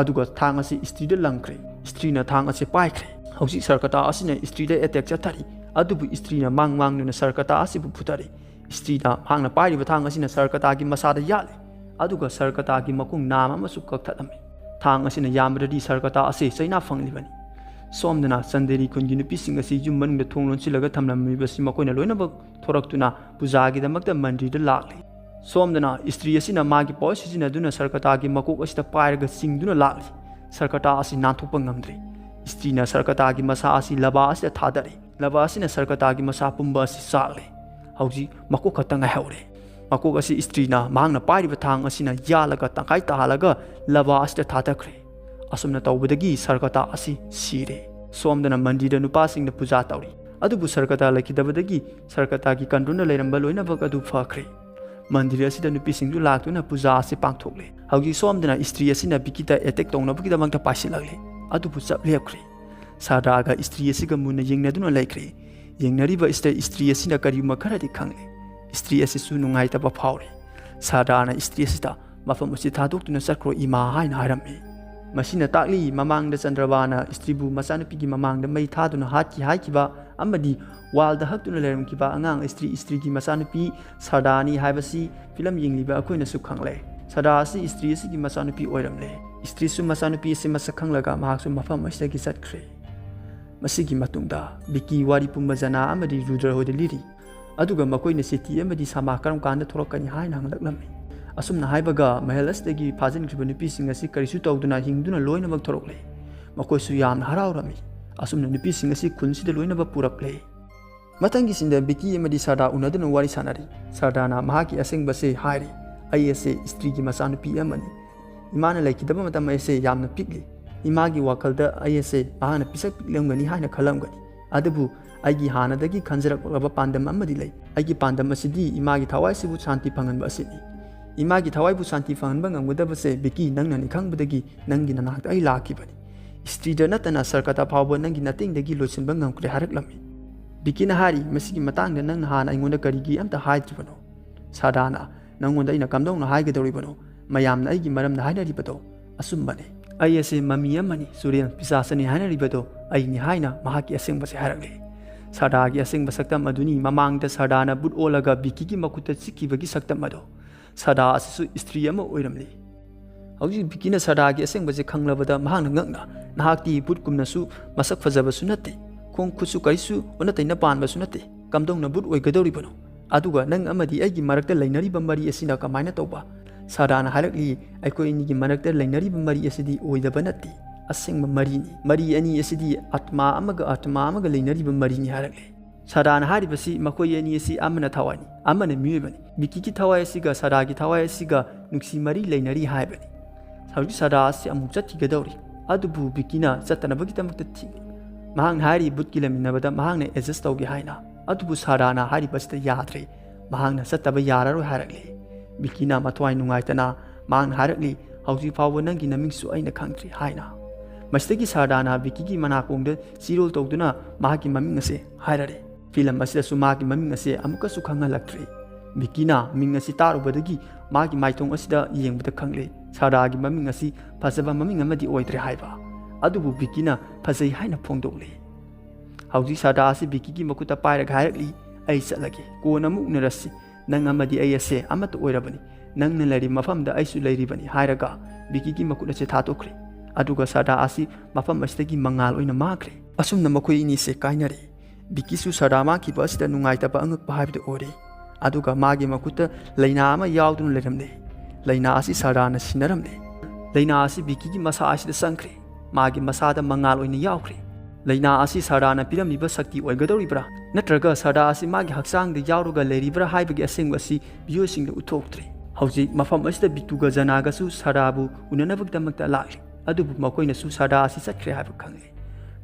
ꯑꯗꯨꯒ ꯊꯥꯡ ꯑꯁꯤ ꯏꯁꯇ꯭ꯔꯤꯗ ꯂꯪꯈ꯭ꯔꯦ꯫ ꯏꯁꯇ꯭ꯔꯤꯅ ꯊꯥꯡ ꯑꯁꯤ ꯄꯥꯏꯈ꯭ꯔꯦ꯫ ꯍꯧꯖꯤꯛ ꯁꯔꯀꯇꯥ ꯑꯁꯤꯅ ꯏꯁꯇ꯭ꯔꯤꯗ ꯑꯦꯇꯦꯛ ꯆꯠꯊꯔꯤ꯫ ꯑꯗꯨꯕꯨ ꯏꯁꯇ꯭ꯔꯤꯅ ꯃꯥꯡ ꯃꯥꯡꯗꯨꯅ ꯁꯔꯀꯇꯥ ꯑꯁꯤꯕꯨ ꯐꯨꯊꯔꯤ꯫ ꯏꯁꯇ꯭ꯔꯤꯅ ꯃꯍꯥꯛꯅ ꯄꯥꯏꯔꯤꯕ ꯊꯥꯡ ꯑꯁꯤꯅ ꯁꯔꯀꯇꯥꯒꯤ ꯃꯁꯥꯗ ꯌꯥꯜꯂꯤ꯫ ꯑꯗꯨꯒ ꯁꯔꯀꯇꯥꯒꯤ ꯃꯈꯣꯡ ꯅꯥꯝ ꯑꯃꯁꯨ ꯀꯛꯊꯠꯂꯝꯃꯤ꯫ ꯊꯥꯡ ꯑꯁꯤꯅ ꯌꯥꯝꯕꯗꯗꯤ ꯁꯔꯀꯇꯥ ꯑꯁꯤ ꯆꯩꯅꯥ ꯐꯪꯂꯤꯕꯅꯤ꯫ ꯁꯣꯝꯗꯅ ꯆꯟꯗꯦꯔꯤ ꯈꯨꯟꯒꯤ ꯅꯨꯄꯤꯁꯤꯡ ꯑꯁꯤ ꯌꯨꯝ ꯃꯅꯨꯡꯗ ꯊꯣꯡ ꯂꯣꯟꯁꯤꯜꯂꯒ ꯊꯝꯂꯝꯃꯤꯕꯁꯤ ꯃꯈꯣꯏꯅ ꯂꯣꯏꯅꯃꯛ ꯊꯣꯔꯛꯇꯨꯅ ꯄꯨꯖꯥꯒꯤꯗꯃꯛꯇ ꯃꯟꯗꯤꯔꯗ ꯂꯥꯛꯂꯤ꯫ ꯁꯣꯝꯗꯅ ꯏꯁꯇ꯭ꯔꯤ ꯑꯁꯤꯅ ꯃꯥꯒꯤ ꯄꯋꯥꯔ ꯁꯤꯖꯤꯟꯅꯗꯨꯅ ꯁꯔꯀꯇꯥꯒꯤ ꯃꯀꯣꯛ ꯑꯁꯤꯗ ꯄꯥꯏꯔꯒ ꯆꯤꯡꯗꯨꯅ ꯂꯥꯛꯂꯤ꯫ ꯁꯔꯀꯇꯥ ꯑꯁꯤ ꯅꯥꯟꯊꯣꯛꯄ ꯉꯝꯗ꯭ꯔꯦ꯫ ꯏꯁꯇ꯭ꯔꯤꯅ ꯁꯔꯀꯇꯥꯒꯤ ꯃꯁꯥ ꯑꯁꯤ ꯂꯕꯥ ꯑꯁꯤꯗ ꯊꯥꯗꯔꯦ꯫ ꯂꯕꯥ ꯑꯁꯤꯅ ꯁꯔꯀꯇꯥꯒꯤ ꯃꯁꯥ ꯄꯨꯝꯕ ꯑꯁꯤ ꯆꯥꯛꯂꯦ꯫ ꯍꯧꯖꯤꯛ ꯃꯀꯣꯛ ꯈꯛꯇ ꯉꯥꯏꯍꯧꯔꯦ꯫ ꯃꯀꯣꯛ ꯑꯁꯤ ꯏꯁꯇ꯭ꯔꯤꯅ ꯃꯍꯥꯛꯅ ꯄꯥꯏꯔꯤꯕ ꯊꯥꯡ ꯑꯁꯤꯅ ꯌꯥꯜꯂꯒ ꯇꯪꯈꯥꯏ ꯇꯥꯍꯜꯂꯒ ꯂꯕꯥ ꯑꯁꯤꯗ ꯊꯥꯗꯈ꯭ꯔꯦ꯫ ꯑꯁꯨꯝꯅ ꯇꯧꯕꯗꯒꯤ ꯁꯔꯀꯇꯥ ꯑꯁꯤ ꯁꯤꯔꯦ꯫ ꯁꯣꯝꯗꯅ ꯃꯟꯗꯤꯔꯗ ꯅꯨꯄꯥꯁꯤꯡꯅ ꯄꯨꯖꯥ ꯇꯧꯔꯤ꯫ ꯑꯗꯨꯕꯨ ꯁꯔꯀꯇꯥ ꯂꯩꯈꯤꯗꯕꯗꯒꯤ ꯁꯔꯀꯇꯥꯒꯤ ꯀꯟꯇ꯭ꯔꯣꯜꯗ ꯂꯩꯔꯝꯕ ꯂꯣꯏꯅꯃꯛ ꯑꯗꯨ ꯐꯈ꯭ꯔꯦ꯫ ꯃꯟꯗꯤꯔ ꯑꯁꯤꯗ ꯅꯨꯄꯤꯁꯤꯡꯁꯨ ꯂꯥꯛꯇꯨꯅ ꯄꯨꯖꯥ ꯑꯁꯤ ꯄꯥꯡꯊꯣꯛꯂꯦ꯫ ꯍꯧꯖꯤꯛ ꯁꯣꯝꯗꯅ ꯏꯁꯇ꯭ꯔꯤ ꯑꯁꯤꯅ ꯕꯤꯀꯤꯗ ꯑꯦꯇꯦꯛ ꯇꯧꯅꯕꯒꯤꯗꯃꯛꯇ ꯄꯥꯏꯁꯤꯜꯂꯛꯂꯦ꯫ ꯑꯗꯨꯕꯨ ꯆꯞ ꯂꯦꯞꯈ꯭ꯔꯦ꯫ ꯁꯥꯔꯗꯥꯒ ꯏꯁꯇ꯭ꯔꯤ ꯑꯁꯤꯒ ꯃꯨꯟꯅ ꯌꯦꯡꯅꯗꯨꯅ ꯂꯩꯈ꯭ꯔꯦ꯫ ꯌꯦꯡꯅꯔꯤꯕ ꯑꯁꯤꯗ ꯏꯁꯇ꯭ꯔꯤ ꯑꯁꯤꯅ ꯀꯔꯤꯒꯨꯝꯕ ꯈꯔꯗꯤ ꯈꯪꯂꯦ꯫ ꯏꯁꯇ꯭ꯔꯤ ꯑꯁꯤꯁꯨ ꯅꯨꯡꯉꯥꯏꯇꯕ ꯐꯥꯎꯔꯦ꯫ ꯁꯥꯔꯗꯥꯅ ꯏꯁꯇ꯭ꯔꯤ ꯑꯁꯤꯗ "ꯃꯐꯝ ꯑꯁꯤ ꯊꯥꯗꯣꯛꯇꯨꯅ ꯆꯠꯈ꯭ꯔꯣ ꯏꯃꯥ" ꯍꯥꯏꯅ ꯍꯥꯏꯔꯝꯃꯤ꯫ ꯃꯁꯤꯅ ꯇꯥꯛꯂꯤ ꯃꯃꯥꯡꯗ ꯆꯟꯗ꯭ꯔꯕꯥꯅ ꯏꯁꯇ꯭ꯔꯤꯕꯨ ꯃꯆꯥꯅꯨꯄꯤꯒꯤ ꯃꯃꯥꯡꯗ ꯃꯩ ꯊꯥꯗꯨꯅ ꯍꯥꯠꯈꯤ ꯍꯥꯏꯈꯤꯕ ꯑꯃꯗꯤ ꯋꯥꯜꯗ ꯍꯛꯇꯨꯅ ꯂꯩꯔꯝꯈꯤꯕ ꯑꯉꯥꯡ ꯏꯁꯇ꯭ꯔꯤ, ꯏꯁꯇ꯭ꯔꯤꯒꯤ ꯃꯆꯥꯅꯨꯄꯤ ꯁꯥꯔꯗꯥꯅꯤ ꯍꯥꯏꯕꯁꯤ ꯐꯤꯂꯝ ꯌꯦꯡꯂꯤꯕ ꯑꯩꯈꯣꯏꯅꯁꯨ ꯈꯪꯂꯦ꯫ ꯁꯥꯔꯗꯥ ꯑꯁꯤ ꯏꯁꯇ꯭ꯔꯤ ꯑꯁꯤꯒꯤ ꯃꯆꯥꯅꯨꯄꯤ ꯑꯣꯏꯔꯝꯂꯦ꯫ ꯏꯁꯇ꯭ꯔꯤꯁꯨ ꯃꯆꯥꯅꯨꯄꯤ ꯑꯁꯤ ꯃꯁꯛ ꯈꯪꯂꯒ ꯃꯍꯥꯛꯁꯨ ꯃꯐꯝ ꯑꯁꯤꯗꯒꯤ ꯆꯠꯈ꯭ꯔꯦ꯫ ꯃꯁꯤꯒꯤ ꯃꯇꯨꯡꯗ ꯕꯤꯀꯤ ꯋꯥꯔꯤ ꯄꯨꯝꯕ ꯖꯅꯥ ꯑꯃꯗꯤ ꯔꯨꯗ꯭ꯔ ꯍꯣꯏꯗ ꯂꯤꯔꯤ꯫ ꯑꯗꯨꯒ ꯃꯈꯣꯏꯅ ꯁꯤꯇꯤ ꯑꯃꯗꯤ ꯁꯃꯥ ꯀꯔꯝ ꯀꯥꯟꯗ ꯊꯣꯛꯂꯛꯀꯅꯤ ꯍꯥꯏꯅ ꯍꯪꯂꯛꯂꯝꯃꯤ꯫ ꯑꯁꯨꯝꯅ ꯍꯥꯏꯕꯒ ꯃꯍꯜ ꯑꯁꯤꯗꯒꯤ ꯐꯥꯖꯤꯟꯈ꯭ꯔꯤꯕ ꯅꯨꯄꯤꯁꯤꯡ ꯑꯁꯤ ꯀꯔꯤꯁꯨ ꯇꯧꯗꯅ ꯍꯤꯡꯗꯨꯅ ꯂꯣꯏꯅꯃꯛ ꯊꯣꯔꯛꯂꯦ꯫ ꯃꯈꯣꯏꯁꯨ ꯌꯥꯝꯅ ꯍꯔꯥꯎꯔꯝꯃꯤ꯫ ꯑꯁꯨꯝꯅ ꯅꯨꯄꯤꯁꯤꯡ ꯑꯁꯤ ꯈꯨꯟꯁꯤꯗ ꯂꯣꯏꯅꯃꯛ ꯄꯨꯔꯛꯂꯦ꯫ ꯃꯊꯪꯒꯤ ꯁꯤꯟꯗ ꯕꯤꯀꯤ ꯑꯃꯗꯤ ꯁꯥꯔꯗꯥ ꯎꯅꯗꯨꯅ ꯋꯥꯔꯤ ꯁꯥꯟꯅꯔꯤ꯫ ꯁꯥꯔꯗꯥꯅ ꯃꯍꯥꯛꯀꯤ ꯑꯁꯦꯡꯕꯁꯦ ꯍꯥꯏꯔꯤ, "ꯑꯩ ꯑꯁꯦ ꯏꯁꯇ꯭ꯔꯤꯒꯤ ꯃꯆꯥꯅꯨꯄꯤ ꯑꯃꯅꯤ꯫ ꯏꯃꯥꯅ ꯂꯩꯈꯤꯗꯕ ꯃꯇꯝ ꯑꯩꯁꯦ ꯌꯥꯝꯅ ꯄꯤꯛꯂꯤ꯫ ꯏꯃꯥꯒꯤ ꯋꯥꯈꯜꯗ ꯑꯩ ꯑꯁꯦ ꯃꯍꯥꯛꯅ ꯄꯤꯁꯛ ꯄꯤꯛꯂꯝꯒꯅꯤ ꯍꯥꯏꯅ ꯈꯜꯂꯝꯒꯅꯤ꯫ ꯑꯗꯨꯕꯨ ꯑꯩꯒꯤ ꯍꯥꯟꯅꯗꯒꯤ ꯈꯟꯖꯔꯛꯂꯕ ꯄꯥꯟꯗꯝ ꯑꯃꯗꯤ ꯂꯩ꯫ ꯑꯩꯒꯤ ꯄꯥꯟꯗꯝ ꯑꯁꯤꯗꯤ ꯏꯃꯥꯒꯤ ꯊꯋꯥꯏꯁꯤꯕꯨ ꯁꯥꯟꯇꯤ ꯐꯪꯍꯟꯕ ꯑꯁꯤꯅꯤ꯫ ꯏꯃꯥꯒꯤ ꯊꯋꯥꯏꯕꯨ ꯁꯥꯟꯇꯤ ꯐꯪꯍꯟꯕ ꯉꯝꯒꯗꯕꯁꯦ ꯕꯤꯀꯤ ꯅꯪꯅꯅꯤ ꯈꯪꯕꯗꯒꯤ ꯅꯪꯒꯤ ꯅꯅꯥꯛꯇ ꯑꯩ ꯂꯥꯛꯈꯤꯕꯅꯤ꯫ ꯏꯁꯇ꯭ꯔꯤꯗ ꯅꯠꯇꯅ ꯁꯔꯀꯇꯥ ꯐꯥꯎꯕ ꯅꯪꯒꯤ ꯅꯇꯦꯡꯗꯒꯤ ꯂꯣꯏꯁꯤꯟꯕ ꯉꯝꯈ꯭ꯔꯦ" ꯍꯥꯏꯔꯛꯂꯝꯃꯤ꯫ ꯕꯤꯀꯤꯅ ꯍꯥꯏꯔꯤ, "ꯃꯁꯤꯒꯤ ꯃꯇꯥꯡꯗ ꯅꯪꯅ ꯍꯥꯟꯅ ꯑꯩꯉꯣꯟꯗ ꯀꯔꯤꯒꯤ ꯑꯝꯇ ꯍꯥꯏꯗ꯭ꯔꯤꯕꯅꯣ?" ꯁꯥꯔꯗꯥꯅ, "ꯅꯪꯉꯣꯟꯗ ꯑꯩꯅ ꯀꯝꯗꯧꯅ ꯍꯥꯏꯒꯗꯧꯔꯤꯕꯅꯣ? ꯃꯌꯥꯝꯅ ꯑꯩꯒꯤ ꯃꯔꯝꯗ ꯍꯥꯏꯅꯔꯤꯕꯗꯣ ꯑꯆꯨꯝꯕꯅꯦ꯫ ꯑꯩ ꯑꯁꯤ ꯃꯃꯤ ꯑꯃꯅꯤ, ꯆꯨꯔꯦꯜ ꯄꯤꯁꯥꯆꯅꯤ ꯍꯥꯏꯅꯔꯤꯕꯗꯣ ꯑꯩꯅꯤ" ꯍꯥꯏꯅ ꯃꯍꯥꯛꯀꯤ ꯑꯁꯦꯡꯕꯁꯦ ꯍꯥꯏꯔꯛꯂꯦ꯫ ꯁꯥꯔꯗꯥꯒꯤ ꯑꯁꯦꯡꯕ ꯁꯛꯇꯝ ꯑꯗꯨꯅꯤ ꯃꯃꯥꯡꯗ ꯁꯥꯔꯗꯥꯅ ꯕꯨꯠ ꯑꯣꯜꯂꯒ ꯕꯤꯀꯤꯒꯤ ꯃꯈꯨꯠꯇ ꯆꯤꯛꯈꯤꯕꯒꯤ ꯁꯛꯇꯝ ꯑꯗꯣ꯫ ꯁꯥꯔꯗꯥ ꯑꯁꯤꯁꯨ ꯏꯁꯇ꯭ꯔꯤ ꯑꯃ ꯑꯣꯏꯔꯝꯂꯤ꯫ ꯍꯧꯖꯤꯛ ꯕꯤꯀꯤꯅ ꯁꯥꯔꯗꯥꯒꯤ ꯑꯁꯦꯡꯕꯁꯦ ꯈꯪꯂꯕꯗ ꯃꯍꯥꯛꯅ ꯉꯛꯅ, "ꯅꯍꯥꯛꯇꯤ ꯕꯨꯠꯀꯨꯝꯅꯁꯨ ꯃꯁꯛ ꯐꯖꯕꯁꯨ ꯅꯠꯇꯦ, ꯈꯣꯡ ꯈꯨꯠꯁꯨ ꯀꯔꯤꯁꯨ ꯑꯣꯟꯅ ꯇꯩꯅ ꯄꯥꯟꯕꯁꯨ ꯅꯠꯇꯦ, ꯀꯝꯗꯧꯅ ꯕꯨꯠ ꯑꯣꯏꯒꯗꯧꯔꯤꯕꯅꯣ? ꯑꯗꯨꯒ ꯅꯪ ꯑꯃꯗꯤ ꯑꯩꯒꯤ ꯃꯔꯛꯇ ꯂꯩꯅꯔꯤꯕ ꯃꯔꯤ ꯑꯁꯤꯅ ꯀꯃꯥꯏꯅ ꯇꯧꯕ?" ꯁꯥꯔꯗꯥꯅ ꯍꯥꯏꯔꯛꯂꯤ, "ꯑꯩꯈꯣꯏ ꯑꯅꯤꯒꯤ ꯃꯔꯛꯇ ꯂꯩꯅꯔꯤꯕ ꯃꯔꯤ ꯑꯁꯤꯗꯤ ꯑꯣꯏꯗꯕ ꯅꯠꯇꯦ, ꯑꯁꯦꯡꯕ ꯃꯔꯤꯅꯤ꯫ ꯃꯔꯤ ꯑꯅꯤ ꯑꯁꯤꯗꯤ ꯑꯥꯇꯃꯥ ꯑꯃꯒ ꯑꯥꯇꯃꯥ ꯑꯃꯒ ꯂꯩꯅꯔꯤꯕ ꯃꯔꯤꯅꯤ" ꯍꯥꯏꯔꯛꯂꯦ꯫ ꯁꯥꯔꯗꯥꯅ ꯍꯥꯏꯔꯤꯕꯁꯤ ꯃꯈꯣꯏ ꯑꯅꯤ ꯑꯁꯤ ꯑꯃꯅ ꯊꯋꯥꯏꯅꯤ, ꯑꯃꯅ ꯃꯤꯑꯣꯏꯕꯅꯤ꯫ ꯕꯤꯀꯤꯒꯤ ꯊꯋꯥꯏ ꯑꯁꯤꯒ ꯁꯥꯔꯗꯥꯒꯤ ꯊꯋꯥꯏ ꯑꯁꯤꯒ ꯅꯨꯡꯁꯤ ꯃꯔꯤ ꯂꯩꯅꯔꯤ ꯍꯥꯏꯕꯅꯤ꯫ ꯍꯧꯖꯤꯛ ꯁꯥꯔꯗꯥ ꯑꯁꯤ ꯑꯃꯨꯛ ꯆꯠꯈꯤꯒꯗꯧꯔꯤ, ꯑꯗꯨꯕꯨ ꯕꯤꯀꯤꯅ ꯆꯠꯇꯅꯕꯒꯤꯗꯃꯛꯇ ꯊꯤꯡꯏ꯫ ꯃꯍꯥꯛꯅ ꯍꯥꯏꯔꯤ ꯕꯨꯠꯀꯤ ꯂꯩꯃꯤꯟꯅꯕꯗ ꯃꯍꯥꯛꯅ ꯑꯦꯗꯖꯁ ꯇꯧꯒꯦ ꯍꯥꯏꯅ, ꯑꯗꯨꯕꯨ ꯁꯥꯔꯗꯥꯅ ꯍꯥꯏꯔꯤꯕꯁꯤꯗ ꯌꯥꯗ꯭ꯔꯦ꯫ ꯃꯍꯥꯛꯅ ꯆꯠꯇꯕ ꯌꯥꯔꯔꯣꯏ ꯍꯥꯏꯔꯛꯂꯤ꯫ ꯕꯤꯀꯤꯅ ꯃꯊ꯭ꯋꯥꯏ ꯅꯨꯡꯉꯥꯏꯇꯅ ꯃꯍꯥꯛꯅ ꯍꯥꯏꯔꯛꯂꯤ, "ꯍꯧꯖꯤꯛ ꯐꯥꯎꯕ ꯅꯪꯒꯤ ꯃꯃꯤꯡꯁꯨ ꯑꯩꯅ ꯈꯪꯗ꯭ꯔꯤ" ꯍꯥꯏꯅ꯫ ꯃꯁꯤꯗꯒꯤ ꯁꯔꯗꯥꯅ ꯕꯤꯀꯤꯒꯤ ꯃꯅꯥꯀꯣꯡꯗ ꯆꯤꯔꯣꯜ ꯇꯧꯗꯨꯅ ꯃꯍꯥꯛꯀꯤ ꯃꯃꯤꯡ ꯑꯁꯦ ꯍꯥꯏꯔꯔꯦ꯫ ꯐꯤꯂꯝ ꯑꯁꯤꯗꯁꯨ ꯃꯍꯥꯛꯀꯤ ꯃꯃꯤꯡ ꯑꯁꯦ ꯑꯃꯨꯛꯀꯁꯨ ꯈꯪꯍꯜꯂꯛꯇ꯭ꯔꯤ꯫ ꯕꯤꯀꯤꯅ ꯃꯤꯡ ꯑꯁꯤ ꯇꯥꯔꯨꯕꯗꯒꯤ ꯃꯥꯒꯤ ꯃꯥꯏꯊꯣꯡ ꯑꯁꯤꯗ ꯌꯦꯡꯕꯗ ꯈꯪꯂꯦ ꯁꯔꯗꯥꯒꯤ ꯃꯃꯤꯡ ꯑꯁꯤ ꯐꯖꯕ ꯃꯃꯤꯡ ꯑꯃꯗꯤ ꯑꯣꯏꯗ꯭ꯔꯦ ꯍꯥꯏꯕ꯫ ꯑꯗꯨꯕꯨ ꯕꯤꯀꯤꯅ ꯐꯖꯩ ꯍꯥꯏꯅ ꯐꯣꯡꯗꯣꯛꯂꯦ꯫ ꯍꯧꯖꯤꯛ ꯁꯔꯗꯥ ꯑꯁꯤ ꯕꯤꯀꯤꯒꯤ ꯃꯈꯨꯠꯇ ꯄꯥꯏꯔꯒ ꯍꯥꯏꯔꯛꯂꯤ, "ꯑꯩ ꯆꯠꯂꯒꯦ, ꯀꯣꯟꯅ ꯑꯃꯨꯛ ꯎꯅꯔꯁꯤ꯫ ꯅꯪ ꯑꯃꯗꯤ ꯑꯩ ꯑꯁꯦ ꯑꯃꯠꯇ ꯑꯣꯏꯔꯕꯅꯤ꯫ ꯅꯪꯅ ꯂꯩꯔꯤꯕ ꯃꯐꯝꯗ ꯑꯩꯁꯨ ꯂꯩꯔꯤꯕꯅꯤ" ꯍꯥꯏꯔꯒ ꯕꯤꯀꯤꯒꯤ ꯃꯈꯨꯠ ꯑꯁꯦ ꯊꯥꯗꯣꯛꯈ꯭ꯔꯦ꯫ ꯑꯗꯨꯒ ꯁꯔꯗꯥ ꯑꯁꯤ ꯃꯐꯝ ꯑꯁꯤꯗꯒꯤ ꯃꯉꯥꯜ ꯑꯣꯏꯅ ꯃꯥꯡꯈ꯭ꯔꯦ꯫ ꯑꯁꯨꯝꯅ ꯃꯈꯣꯏ ꯑꯅꯤꯁꯦ ꯀꯥꯏꯅꯔꯦ꯫ ꯕꯤꯀꯤꯁꯨ ꯁꯔꯗꯥ ꯃꯥꯡꯈꯤꯕ ꯑꯁꯤꯗ ꯅꯨꯡꯉꯥꯏꯇꯕ ꯑꯉꯛꯄ ꯍꯥꯏꯕꯗꯨ ꯑꯣꯏꯔꯦ꯫ ꯑꯗꯨꯒ ꯃꯥꯒꯤ ꯃꯈꯨꯠꯇ ꯂꯩꯅꯥ ꯑꯃ ꯌꯥꯎꯗꯨꯅ ꯂꯩꯔꯝꯂꯦ꯫ ꯂꯩꯅꯥ ꯑꯁꯤ ꯁꯔꯗꯥꯅ ꯁꯤꯟꯅꯔꯝꯂꯦ꯫ ꯂꯩꯅꯥ ꯑꯁꯤ ꯕꯤꯀꯤꯒꯤ ꯃꯁꯥ ꯑꯁꯤꯗ ꯆꯪꯈ꯭ꯔꯦ꯫ ꯃꯥꯒꯤ ꯃꯁꯥꯗ ꯃꯉꯥꯜ ꯑꯣꯏꯅ ꯌꯥꯎꯈ꯭ꯔꯦ꯫ ꯂꯩꯅꯥ ꯑꯁꯤ ꯁꯔꯗꯥꯅ ꯄꯤꯔꯝꯂꯤꯕ ꯁꯛꯇꯤ ꯑꯣꯏꯒꯗꯧꯔꯤꯕ꯭ꯔꯥ? ꯅꯠꯇ꯭ꯔꯒ ꯁꯔꯗꯥ ꯑꯁꯤ ꯃꯥꯒꯤ ꯍꯛꯆꯥꯡꯗ ꯌꯥꯎꯔꯒ ꯂꯩꯔꯤꯕ꯭ꯔꯥ ꯍꯥꯏꯕꯒꯤ ꯑꯁꯦꯡꯕ ꯑꯁꯤ ꯃꯤꯑꯣꯏꯁꯤꯡꯗ ꯎꯠꯊꯣꯛꯇ꯭ꯔꯦ꯫ ꯍꯧꯖꯤꯛ ꯃꯐꯝ ꯑꯁꯤꯗ ꯕꯤꯇꯨꯒ ꯖꯅꯥꯒꯁꯨ ꯁꯔꯗꯥꯕꯨ ꯎꯅꯅꯕꯒꯤꯗꯃꯛꯇ ꯂꯥꯛꯂꯤ꯫ ꯑꯗꯨꯕꯨ ꯃꯈꯣꯏꯅꯁꯨ ꯁꯔꯗꯥ ꯑꯁꯤ ꯆꯠꯈ꯭ꯔꯦ ꯍꯥꯏꯕ ꯈꯪꯂꯦ꯫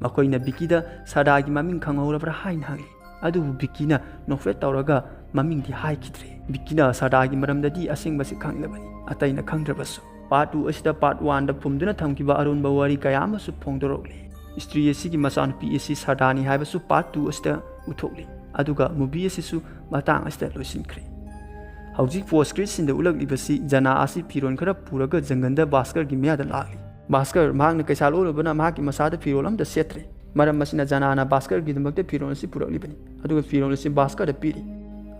ꯃꯈꯣꯏꯅ ꯕꯤꯀꯤꯗ ꯁꯔꯗꯥꯒꯤ ꯃꯃꯤꯡ ꯈꯪꯍꯧꯔꯕ꯭ꯔꯥ ꯍꯥꯏꯅ ꯍꯪꯂꯤ꯫ ꯑꯗꯨꯕꯨ ꯕꯤꯀꯤꯅ ꯅꯣꯛꯐꯦꯠ ꯇꯧꯔꯒ ꯃꯃꯤꯡꯗꯤ ꯍꯥꯏꯈꯤꯗ꯭ꯔꯦ꯫ ꯕꯤꯀꯤꯅ ꯁꯔꯗꯥꯒꯤ ꯃꯔꯝꯗꯗꯤ ꯑꯁꯦꯡꯕꯁꯤ ꯈꯪꯂꯕꯅꯤ, ꯑꯇꯩꯅ ꯈꯪꯗ꯭ꯔꯕꯁꯨ꯫ Part two ꯑꯁꯤꯗ Part Oneꯗ ꯐꯨꯝꯗꯨꯅ ꯊꯝꯈꯤꯕ ꯑꯔꯣꯟꯕ ꯋꯥꯔꯤ ꯀꯌꯥ ꯑꯃꯁꯨ ꯐꯣꯡꯗꯣꯔꯛꯂꯤ꯫ ꯁ꯭ꯇꯔꯤ ꯑꯁꯤꯒꯤ ꯃꯆꯥꯅꯨꯄꯤ ꯑꯁꯤ ꯁꯔꯗꯥꯅꯤ ꯍꯥꯏꯕꯁꯨ Part Two ꯑꯁꯤꯗ ꯎꯠꯊꯣꯛꯂꯤ꯫ ꯑꯗꯨꯒ movie ꯑꯁꯤꯁꯨ ꯃꯇꯥꯡ ꯑꯁꯤꯗ ꯂꯣꯏꯁꯤꯟꯈ꯭ꯔꯦ꯫ ꯍꯧꯖꯤꯛ post credit sceneꯗ ꯎꯠꯂꯛꯂꯤꯕꯁꯤ ꯖꯅꯥ ꯑꯁꯤ ꯐꯤꯔꯣꯜ ꯈꯔ ꯄꯨꯔꯒ ꯖꯪꯒꯜꯗ ꯚꯥꯁꯀꯔꯒꯤ ꯃꯌꯥꯗ ꯂꯥꯛꯂꯤ꯫ ꯚꯥꯁꯀꯔ ꯃꯍꯥꯛꯅ ꯀꯩꯁꯥ ꯂꯣꯜꯂꯨꯕꯅ ꯃꯍꯥꯛꯀꯤ ꯃꯁꯥꯗ ꯐꯤꯔꯣꯜ ꯑꯃꯠꯇ ꯁꯦꯠꯇ꯭ꯔꯦ꯫ ꯃꯔꯝ ꯑꯁꯤꯅ ꯖꯅꯥꯅ ꯚꯥꯁꯀꯔꯒꯤꯗꯃꯛꯇ ꯐꯤꯔꯣꯜ ꯑꯁꯤ ꯄꯨꯔꯛꯂꯤꯕꯅꯤ꯫ ꯑꯗꯨꯒ ꯐꯤꯔꯣꯜ ꯑꯁꯤ ꯚꯥꯁꯀꯔꯗ ꯄꯤꯔꯤ꯫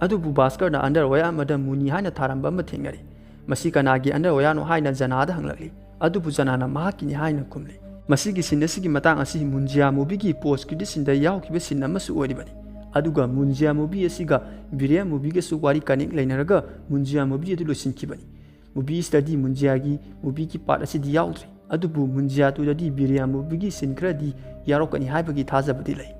ꯑꯗꯨꯕꯨ ꯚꯥꯁꯀꯔꯅ underwear ꯑꯃꯗ ꯃꯨꯅꯤ ꯍꯥꯏꯅ ꯊꯥꯔꯝꯕ ꯑꯃ ꯊꯦꯡꯅꯔꯤ꯫ "ꯃꯁꯤ ꯀꯅꯥꯒꯤ underwearꯅꯣ?" ꯍꯥꯏꯅ ꯖꯅꯥꯗ ꯍꯪꯂꯛꯂꯤ꯫ ꯑꯗꯨꯕꯨ ꯖꯅꯥꯅ ꯃꯍꯥꯛꯀꯤꯅꯤ ꯍꯥꯏꯅ ꯈꯨꯝꯂꯤ꯫ ꯃꯁꯤꯒꯤ scene ꯑꯁꯤꯒꯤ ꯃꯇꯥꯡ ꯑꯁꯤ ꯃꯨꯟꯖꯤꯌꯥ movieꯒꯤ post credit sceneꯗ ꯌꯥꯎꯈꯤꯕ scene ꯑꯃꯁꯨ ꯑꯣꯏꯔꯤꯕꯅꯤ꯫ ꯑꯗꯨꯒ ꯃꯨꯟꯖꯤꯌꯥ movie ꯑꯁꯤꯒ ꯕꯤꯔꯤꯌꯥ movieꯒꯁꯨ ꯋꯥꯔꯤ connect ꯂꯩꯅꯔꯒ ꯃꯨꯟꯖꯤꯌꯥ movie ꯑꯗꯨ ꯂꯣꯏꯁꯤꯟꯈꯤꯕꯅꯤ꯫ Movie ꯑꯁꯤꯗꯗꯤ ꯃꯨꯟꯖꯤꯌꯥꯒꯤ movieꯒꯤ part ꯑꯁꯤꯗꯤ ꯌꯥꯎꯗ꯭ꯔꯤ꯫ ꯑꯗꯨꯕꯨ ꯃꯨꯟꯖꯤꯌꯥ twoꯗꯗꯤ ꯕꯤꯔꯤꯌꯥ movieꯒꯤ scene ꯈꯔꯗꯤ ꯌꯥꯎꯔꯛꯀꯅꯤ ꯍꯥꯏꯕꯒꯤ ꯊꯥꯖꯕꯗꯤ ꯂꯩ꯫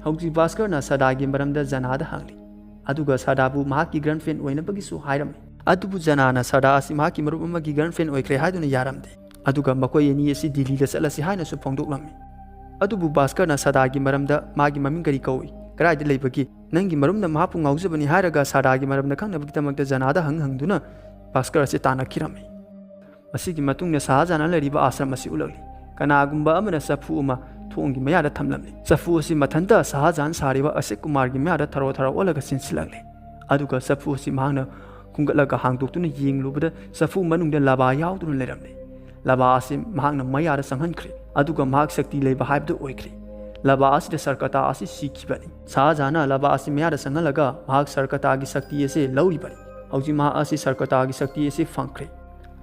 ꯍꯧꯖꯤꯛ ꯚꯥꯁꯀꯔꯅ ꯁꯔꯗꯥꯒꯤ ꯃꯔꯝꯗ ꯖꯅꯥꯗ ꯍꯪꯂꯤ꯫ ꯑꯗꯨꯒ ꯁꯔꯗꯥꯕꯨ ꯃꯍꯥꯛꯀꯤ girlfriend ꯑꯣꯏꯅꯕꯒꯤꯁꯨ ꯍꯥꯏꯔꯝꯃꯤ꯫ ꯑꯗꯨꯕꯨ ꯖꯅꯥꯅ ꯁꯔꯗꯥ ꯑꯁꯤ ꯃꯍꯥꯛꯀꯤ ꯃꯔꯨꯞ ꯑꯃꯒꯤ girlfriend ꯑꯣꯏꯈ꯭ꯔꯦ ꯍꯥꯏꯗꯨꯅ ꯌꯥꯔꯝꯗꯦ꯫ ꯑꯗꯨꯒ ꯃꯈꯣꯏ ꯑꯅꯤ ꯑꯁꯤ ꯗꯤꯜꯂꯤꯗ ꯆꯠꯂꯁꯤ ꯍꯥꯏꯅꯁꯨ ꯐꯣꯡꯗꯣꯛꯂꯝꯃꯤ꯫ ꯑꯗꯨꯕꯨ ꯚꯥꯁꯀꯔꯅ ꯁꯔꯗꯥꯒꯤ ꯃꯔꯝꯗ ꯃꯥꯒꯤ ꯃꯃꯤꯡ ꯀꯔꯤ ꯀꯧꯏ, ꯀꯗꯥꯏꯗ ꯂꯩꯕꯒꯦ, ꯅꯪꯒꯤ ꯃꯔꯨꯞꯅ ꯃꯍꯥꯛꯄꯨ ꯉꯥꯎꯖꯕꯅꯤ ꯍꯥꯏꯔꯒ ꯁꯥꯗꯥꯒꯤ ꯃꯔꯝꯗ ꯈꯪꯅꯕꯒꯤꯗꯃꯛꯇ ꯖꯅꯥꯗ ꯍꯪ ꯍꯪꯗꯨꯅ ꯚꯥꯁꯀꯔ ꯑꯁꯤ ꯇꯥꯟꯅꯈꯤꯔꯝꯃꯤ꯫ ꯃꯁꯤꯒꯤ ꯃꯇꯨꯡꯗ ꯁꯥꯍꯖꯥꯟꯅ ꯂꯩꯔꯤꯕ ꯑꯥꯁ꯭ꯔꯝ ꯑꯁꯤ ꯎꯠꯂꯛꯂꯤ꯫ ꯀꯅꯥꯒꯨꯝꯕ ꯑꯃꯅ ꯆꯐꯨ ꯑꯃ ꯊꯣꯡꯒꯤ ꯃꯌꯥꯗ ꯊꯝꯂꯝꯂꯤ꯫ ꯆꯐꯨ ꯑꯁꯤ ꯃꯊꯟꯇ ꯁꯥꯍꯖꯥꯟ ꯁꯥꯔꯤꯕ ꯑꯁꯤꯛ ꯀꯨꯃꯥꯔꯒꯤ ꯃꯌꯥꯗ ꯊꯔꯣ ꯊꯔꯣ ꯑꯣꯜꯂꯒ ꯆꯦꯟꯁꯤꯜꯂꯛꯂꯤ꯫ ꯑꯗꯨꯒ ꯆꯐꯨ ꯑꯁꯤ ꯃꯍꯥꯛꯅ ꯈꯨꯝꯒꯠꯂꯒ ꯍꯥꯡꯗꯣꯛꯇꯨꯅ ꯌꯦꯡꯂꯨꯕꯗ ꯆꯐꯨ ꯃꯅꯨꯡꯗ ꯂꯕꯥ ꯌꯥꯎꯗꯨꯅ ꯂꯩꯔꯝꯂꯤ꯫ ꯂꯕꯥ ꯑꯁꯤ ꯃꯍꯥꯛꯅ ꯃꯌꯥꯗ ꯆꯪꯍꯟꯈ꯭ꯔꯦ꯫ ꯑꯗꯨꯒ ꯃꯍꯥꯛ ꯁꯛꯇꯤ ꯂꯩꯕ ꯍꯥꯏꯕꯗꯨ ꯑꯣꯏꯈ꯭ꯔꯦ꯫ ꯂꯕꯥ ꯑꯁꯤꯗ ꯁꯔꯀꯇꯥ ꯑꯁꯤ ꯁꯤꯈꯤꯕꯅꯤ꯫ ꯁꯥꯍꯖꯥꯟꯅ ꯂꯕꯥ ꯑꯁꯤ ꯃꯌꯥꯗ ꯆꯪꯍꯜꯂꯒ ꯃꯍꯥꯛ ꯁꯔꯀꯇꯥꯒꯤ ꯁꯛꯇꯤ ꯑꯁꯤ ꯂꯧꯔꯤꯕꯅꯤ꯫ ꯍꯧꯖꯤꯛ ꯃꯍꯥꯛ ꯑꯁꯤ ꯁꯔꯀꯇꯥꯒꯤ ꯁꯛꯇꯤ ꯑꯁꯤ ꯐꯪꯈ꯭ꯔꯦ꯫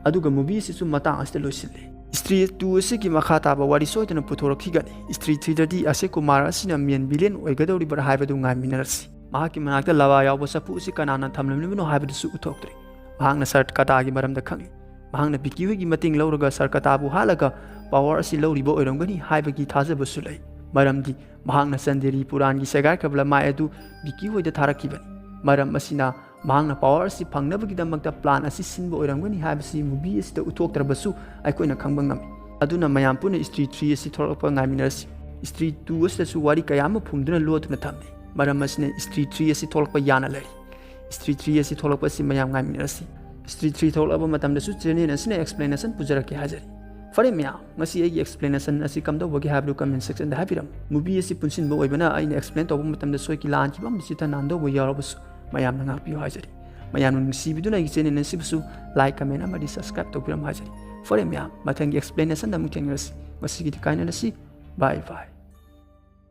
ꯑꯗꯨꯒ movie ꯑꯁꯤꯁꯨ ꯃꯇꯥꯡ ꯑꯁꯤꯗ ꯂꯣꯏꯁꯤꯜꯂꯤ꯫ ꯏꯁꯇ꯭ꯔꯤ ꯇꯨ ꯑꯁꯤꯒꯤ ꯃꯈꯥ ꯇꯥꯕ ꯋꯥꯔꯤ ꯁꯣꯏꯗꯅ ꯄꯨꯊꯣꯔꯛꯈꯤꯒꯅꯤ꯫ ꯏꯁꯇ꯭ꯔꯤ ꯊ꯭ꯔꯤꯗꯗꯤ ꯑꯁꯤꯛ ꯀꯨꯃꯥꯔ ꯑꯁꯤꯅ main villain ꯑꯣꯏꯒꯗꯧꯔꯤꯕ꯭ꯔꯥ ꯍꯥꯏꯕꯗꯨ ꯉꯥꯏꯃꯤꯟꯅꯔꯁꯤ꯫ ꯃꯍꯥꯛꯀꯤ ꯃꯅꯥꯛꯇ ꯂꯕꯥ ꯌꯥꯎꯕ ꯆꯐꯨ ꯑꯁꯤ ꯀꯅꯥꯅ ꯊꯝꯂꯝꯂꯤꯕꯅꯣ ꯍꯥꯏꯕꯗꯨꯁꯨ ꯎꯠꯊꯣꯛꯇ꯭ꯔꯤ꯫ ꯃꯍꯥꯛꯅ ꯁꯔꯀꯇꯥꯒꯤ ꯃꯔꯝꯗ ꯈꯪꯂꯤ꯫ ꯃꯍꯥꯛꯅ ꯕꯤꯀꯤ ꯍꯣꯏꯒꯤ ꯃꯇꯦꯡ ꯂꯧꯔꯒ ꯁꯔꯀꯇꯥꯕꯨ ꯍꯥꯠꯂꯒ power ꯑꯁꯤ ꯂꯧꯔꯤꯕ ꯑꯣꯏꯔꯝꯒꯅꯤ ꯍꯥꯏꯕꯒꯤ ꯊꯥꯖꯕꯁꯨ ꯂꯩ꯫ ꯃꯔꯝꯗꯤ ꯃꯍꯥꯛꯅ ꯆꯟꯗꯦꯔꯤ ꯄꯨꯔꯥꯟꯒꯤ ꯁꯦꯒꯥꯏꯈ꯭ꯔꯕ ꯂꯃꯥꯏ ꯑꯗꯨ ꯕꯤꯀꯤ ꯍꯣꯏꯗ ꯊꯥꯔꯛꯈꯤꯕꯅꯤ꯫ ꯃꯔꯝ ꯑꯁꯤꯅ ꯃꯍꯥꯛꯅ power ꯑꯁꯤ ꯐꯪꯅꯕꯒꯤꯗꯃꯛꯇ plan ꯑꯁꯤ ꯁꯤꯟꯕ ꯑꯣꯏꯔꯝꯒꯅꯤ ꯍꯥꯏꯕꯁꯤ movie ꯑꯁꯤꯗ ꯎꯠꯊꯣꯛꯇ꯭ꯔꯕꯁꯨ ꯑꯩꯈꯣꯏꯅ ꯈꯪꯕ ꯉꯝꯃꯤ꯫ ꯑꯗꯨꯅ ꯃꯌꯥꯝ ꯄꯨꯟꯅ ꯏꯁꯇ꯭ꯔꯤ ꯊ꯭ꯔꯤ ꯑꯁꯤ ꯊꯣꯛꯂꯛꯄ ꯉꯥꯏꯃꯤꯟꯅꯔꯁꯤ꯫ ꯏꯁꯇ꯭ꯔꯤ ꯇꯨ ꯑꯁꯤꯗꯁꯨ ꯋꯥꯔꯤ ꯀꯌꯥ ꯑꯃ ꯐꯨꯝꯗꯨꯅ ꯂꯣꯠꯇꯨꯅ ꯊꯝꯂꯤ꯫ ꯃꯔꯝ ꯑꯁꯤꯅ ꯏꯁꯇ꯭ꯔꯤ ꯊ꯭ꯔꯤ ꯑꯁꯤ ꯊꯣꯛꯂꯛꯄ ꯌꯥꯅ ꯂꯩꯔꯤ꯫ ꯏꯁꯇ꯭ꯔꯤ ꯊ꯭ꯔꯤ ꯑꯁꯤ ꯊꯣꯛꯂꯛꯄ ꯑꯁꯤ ꯃꯌꯥꯝ ꯉꯥꯏꯃꯤꯟꯅꯔꯁꯤ꯫ ꯏꯁꯇ꯭ꯔꯤ ꯊ꯭ꯔꯤ ꯊꯣꯛꯂꯛꯄ ꯃꯇꯝꯗꯁꯨ channel ꯑꯁꯤꯅ explanation ꯄꯨꯖꯔꯛꯀꯦ ꯍꯥꯏꯖꯔꯤ꯫ ꯐꯔꯦ ꯃꯌꯥꯝ, ꯉꯁꯤ ꯑꯩꯒꯤ explanation ꯑꯁꯤ ꯀꯝꯗꯧꯕꯒꯦ ꯍꯥꯏꯕꯗꯨ comment section ꯗ ꯍꯥꯏꯕꯤꯔꯝꯃꯨ꯫ Movie ꯑꯁꯤ ꯄꯨꯟꯁꯤꯟꯕ ꯑꯣꯏꯕꯅ ꯑꯩꯅ explain ꯇꯧꯕ ꯃꯇꯝꯗ ꯁꯣꯏꯈꯤ ꯂꯥꯟꯈꯤꯕ ꯑꯃꯗꯤ ꯆꯤꯠꯇ ꯅꯥꯟꯗꯧꯕ ꯌꯥꯎꯔꯕꯁꯨ ꯃꯌꯥꯝꯅ ꯉꯥꯛꯄꯤꯌꯨ ꯍꯥꯏꯖꯔꯤ꯫ ꯃꯌꯥꯝꯅ ꯅꯨꯡꯁꯤꯕꯤꯗꯨꯅ ꯑꯩꯒꯤ channel ꯑꯁꯤꯕꯨꯁꯨ like, comment ꯑꯃꯗꯤ subscribe ꯇꯧꯕꯤꯔꯝꯃꯨ ꯍꯥꯏꯖꯔꯤ꯫ ꯐꯔꯦ ꯃꯌꯥꯝ, ꯃꯊꯪꯒꯤ explanation ꯗ ꯑꯃꯨꯛ ꯊꯦꯡꯅꯔꯁꯤ꯫ ꯉꯁꯤꯒꯤꯗꯤ ꯀꯥꯏꯅꯔꯁꯤ꯫ Bye bye꯫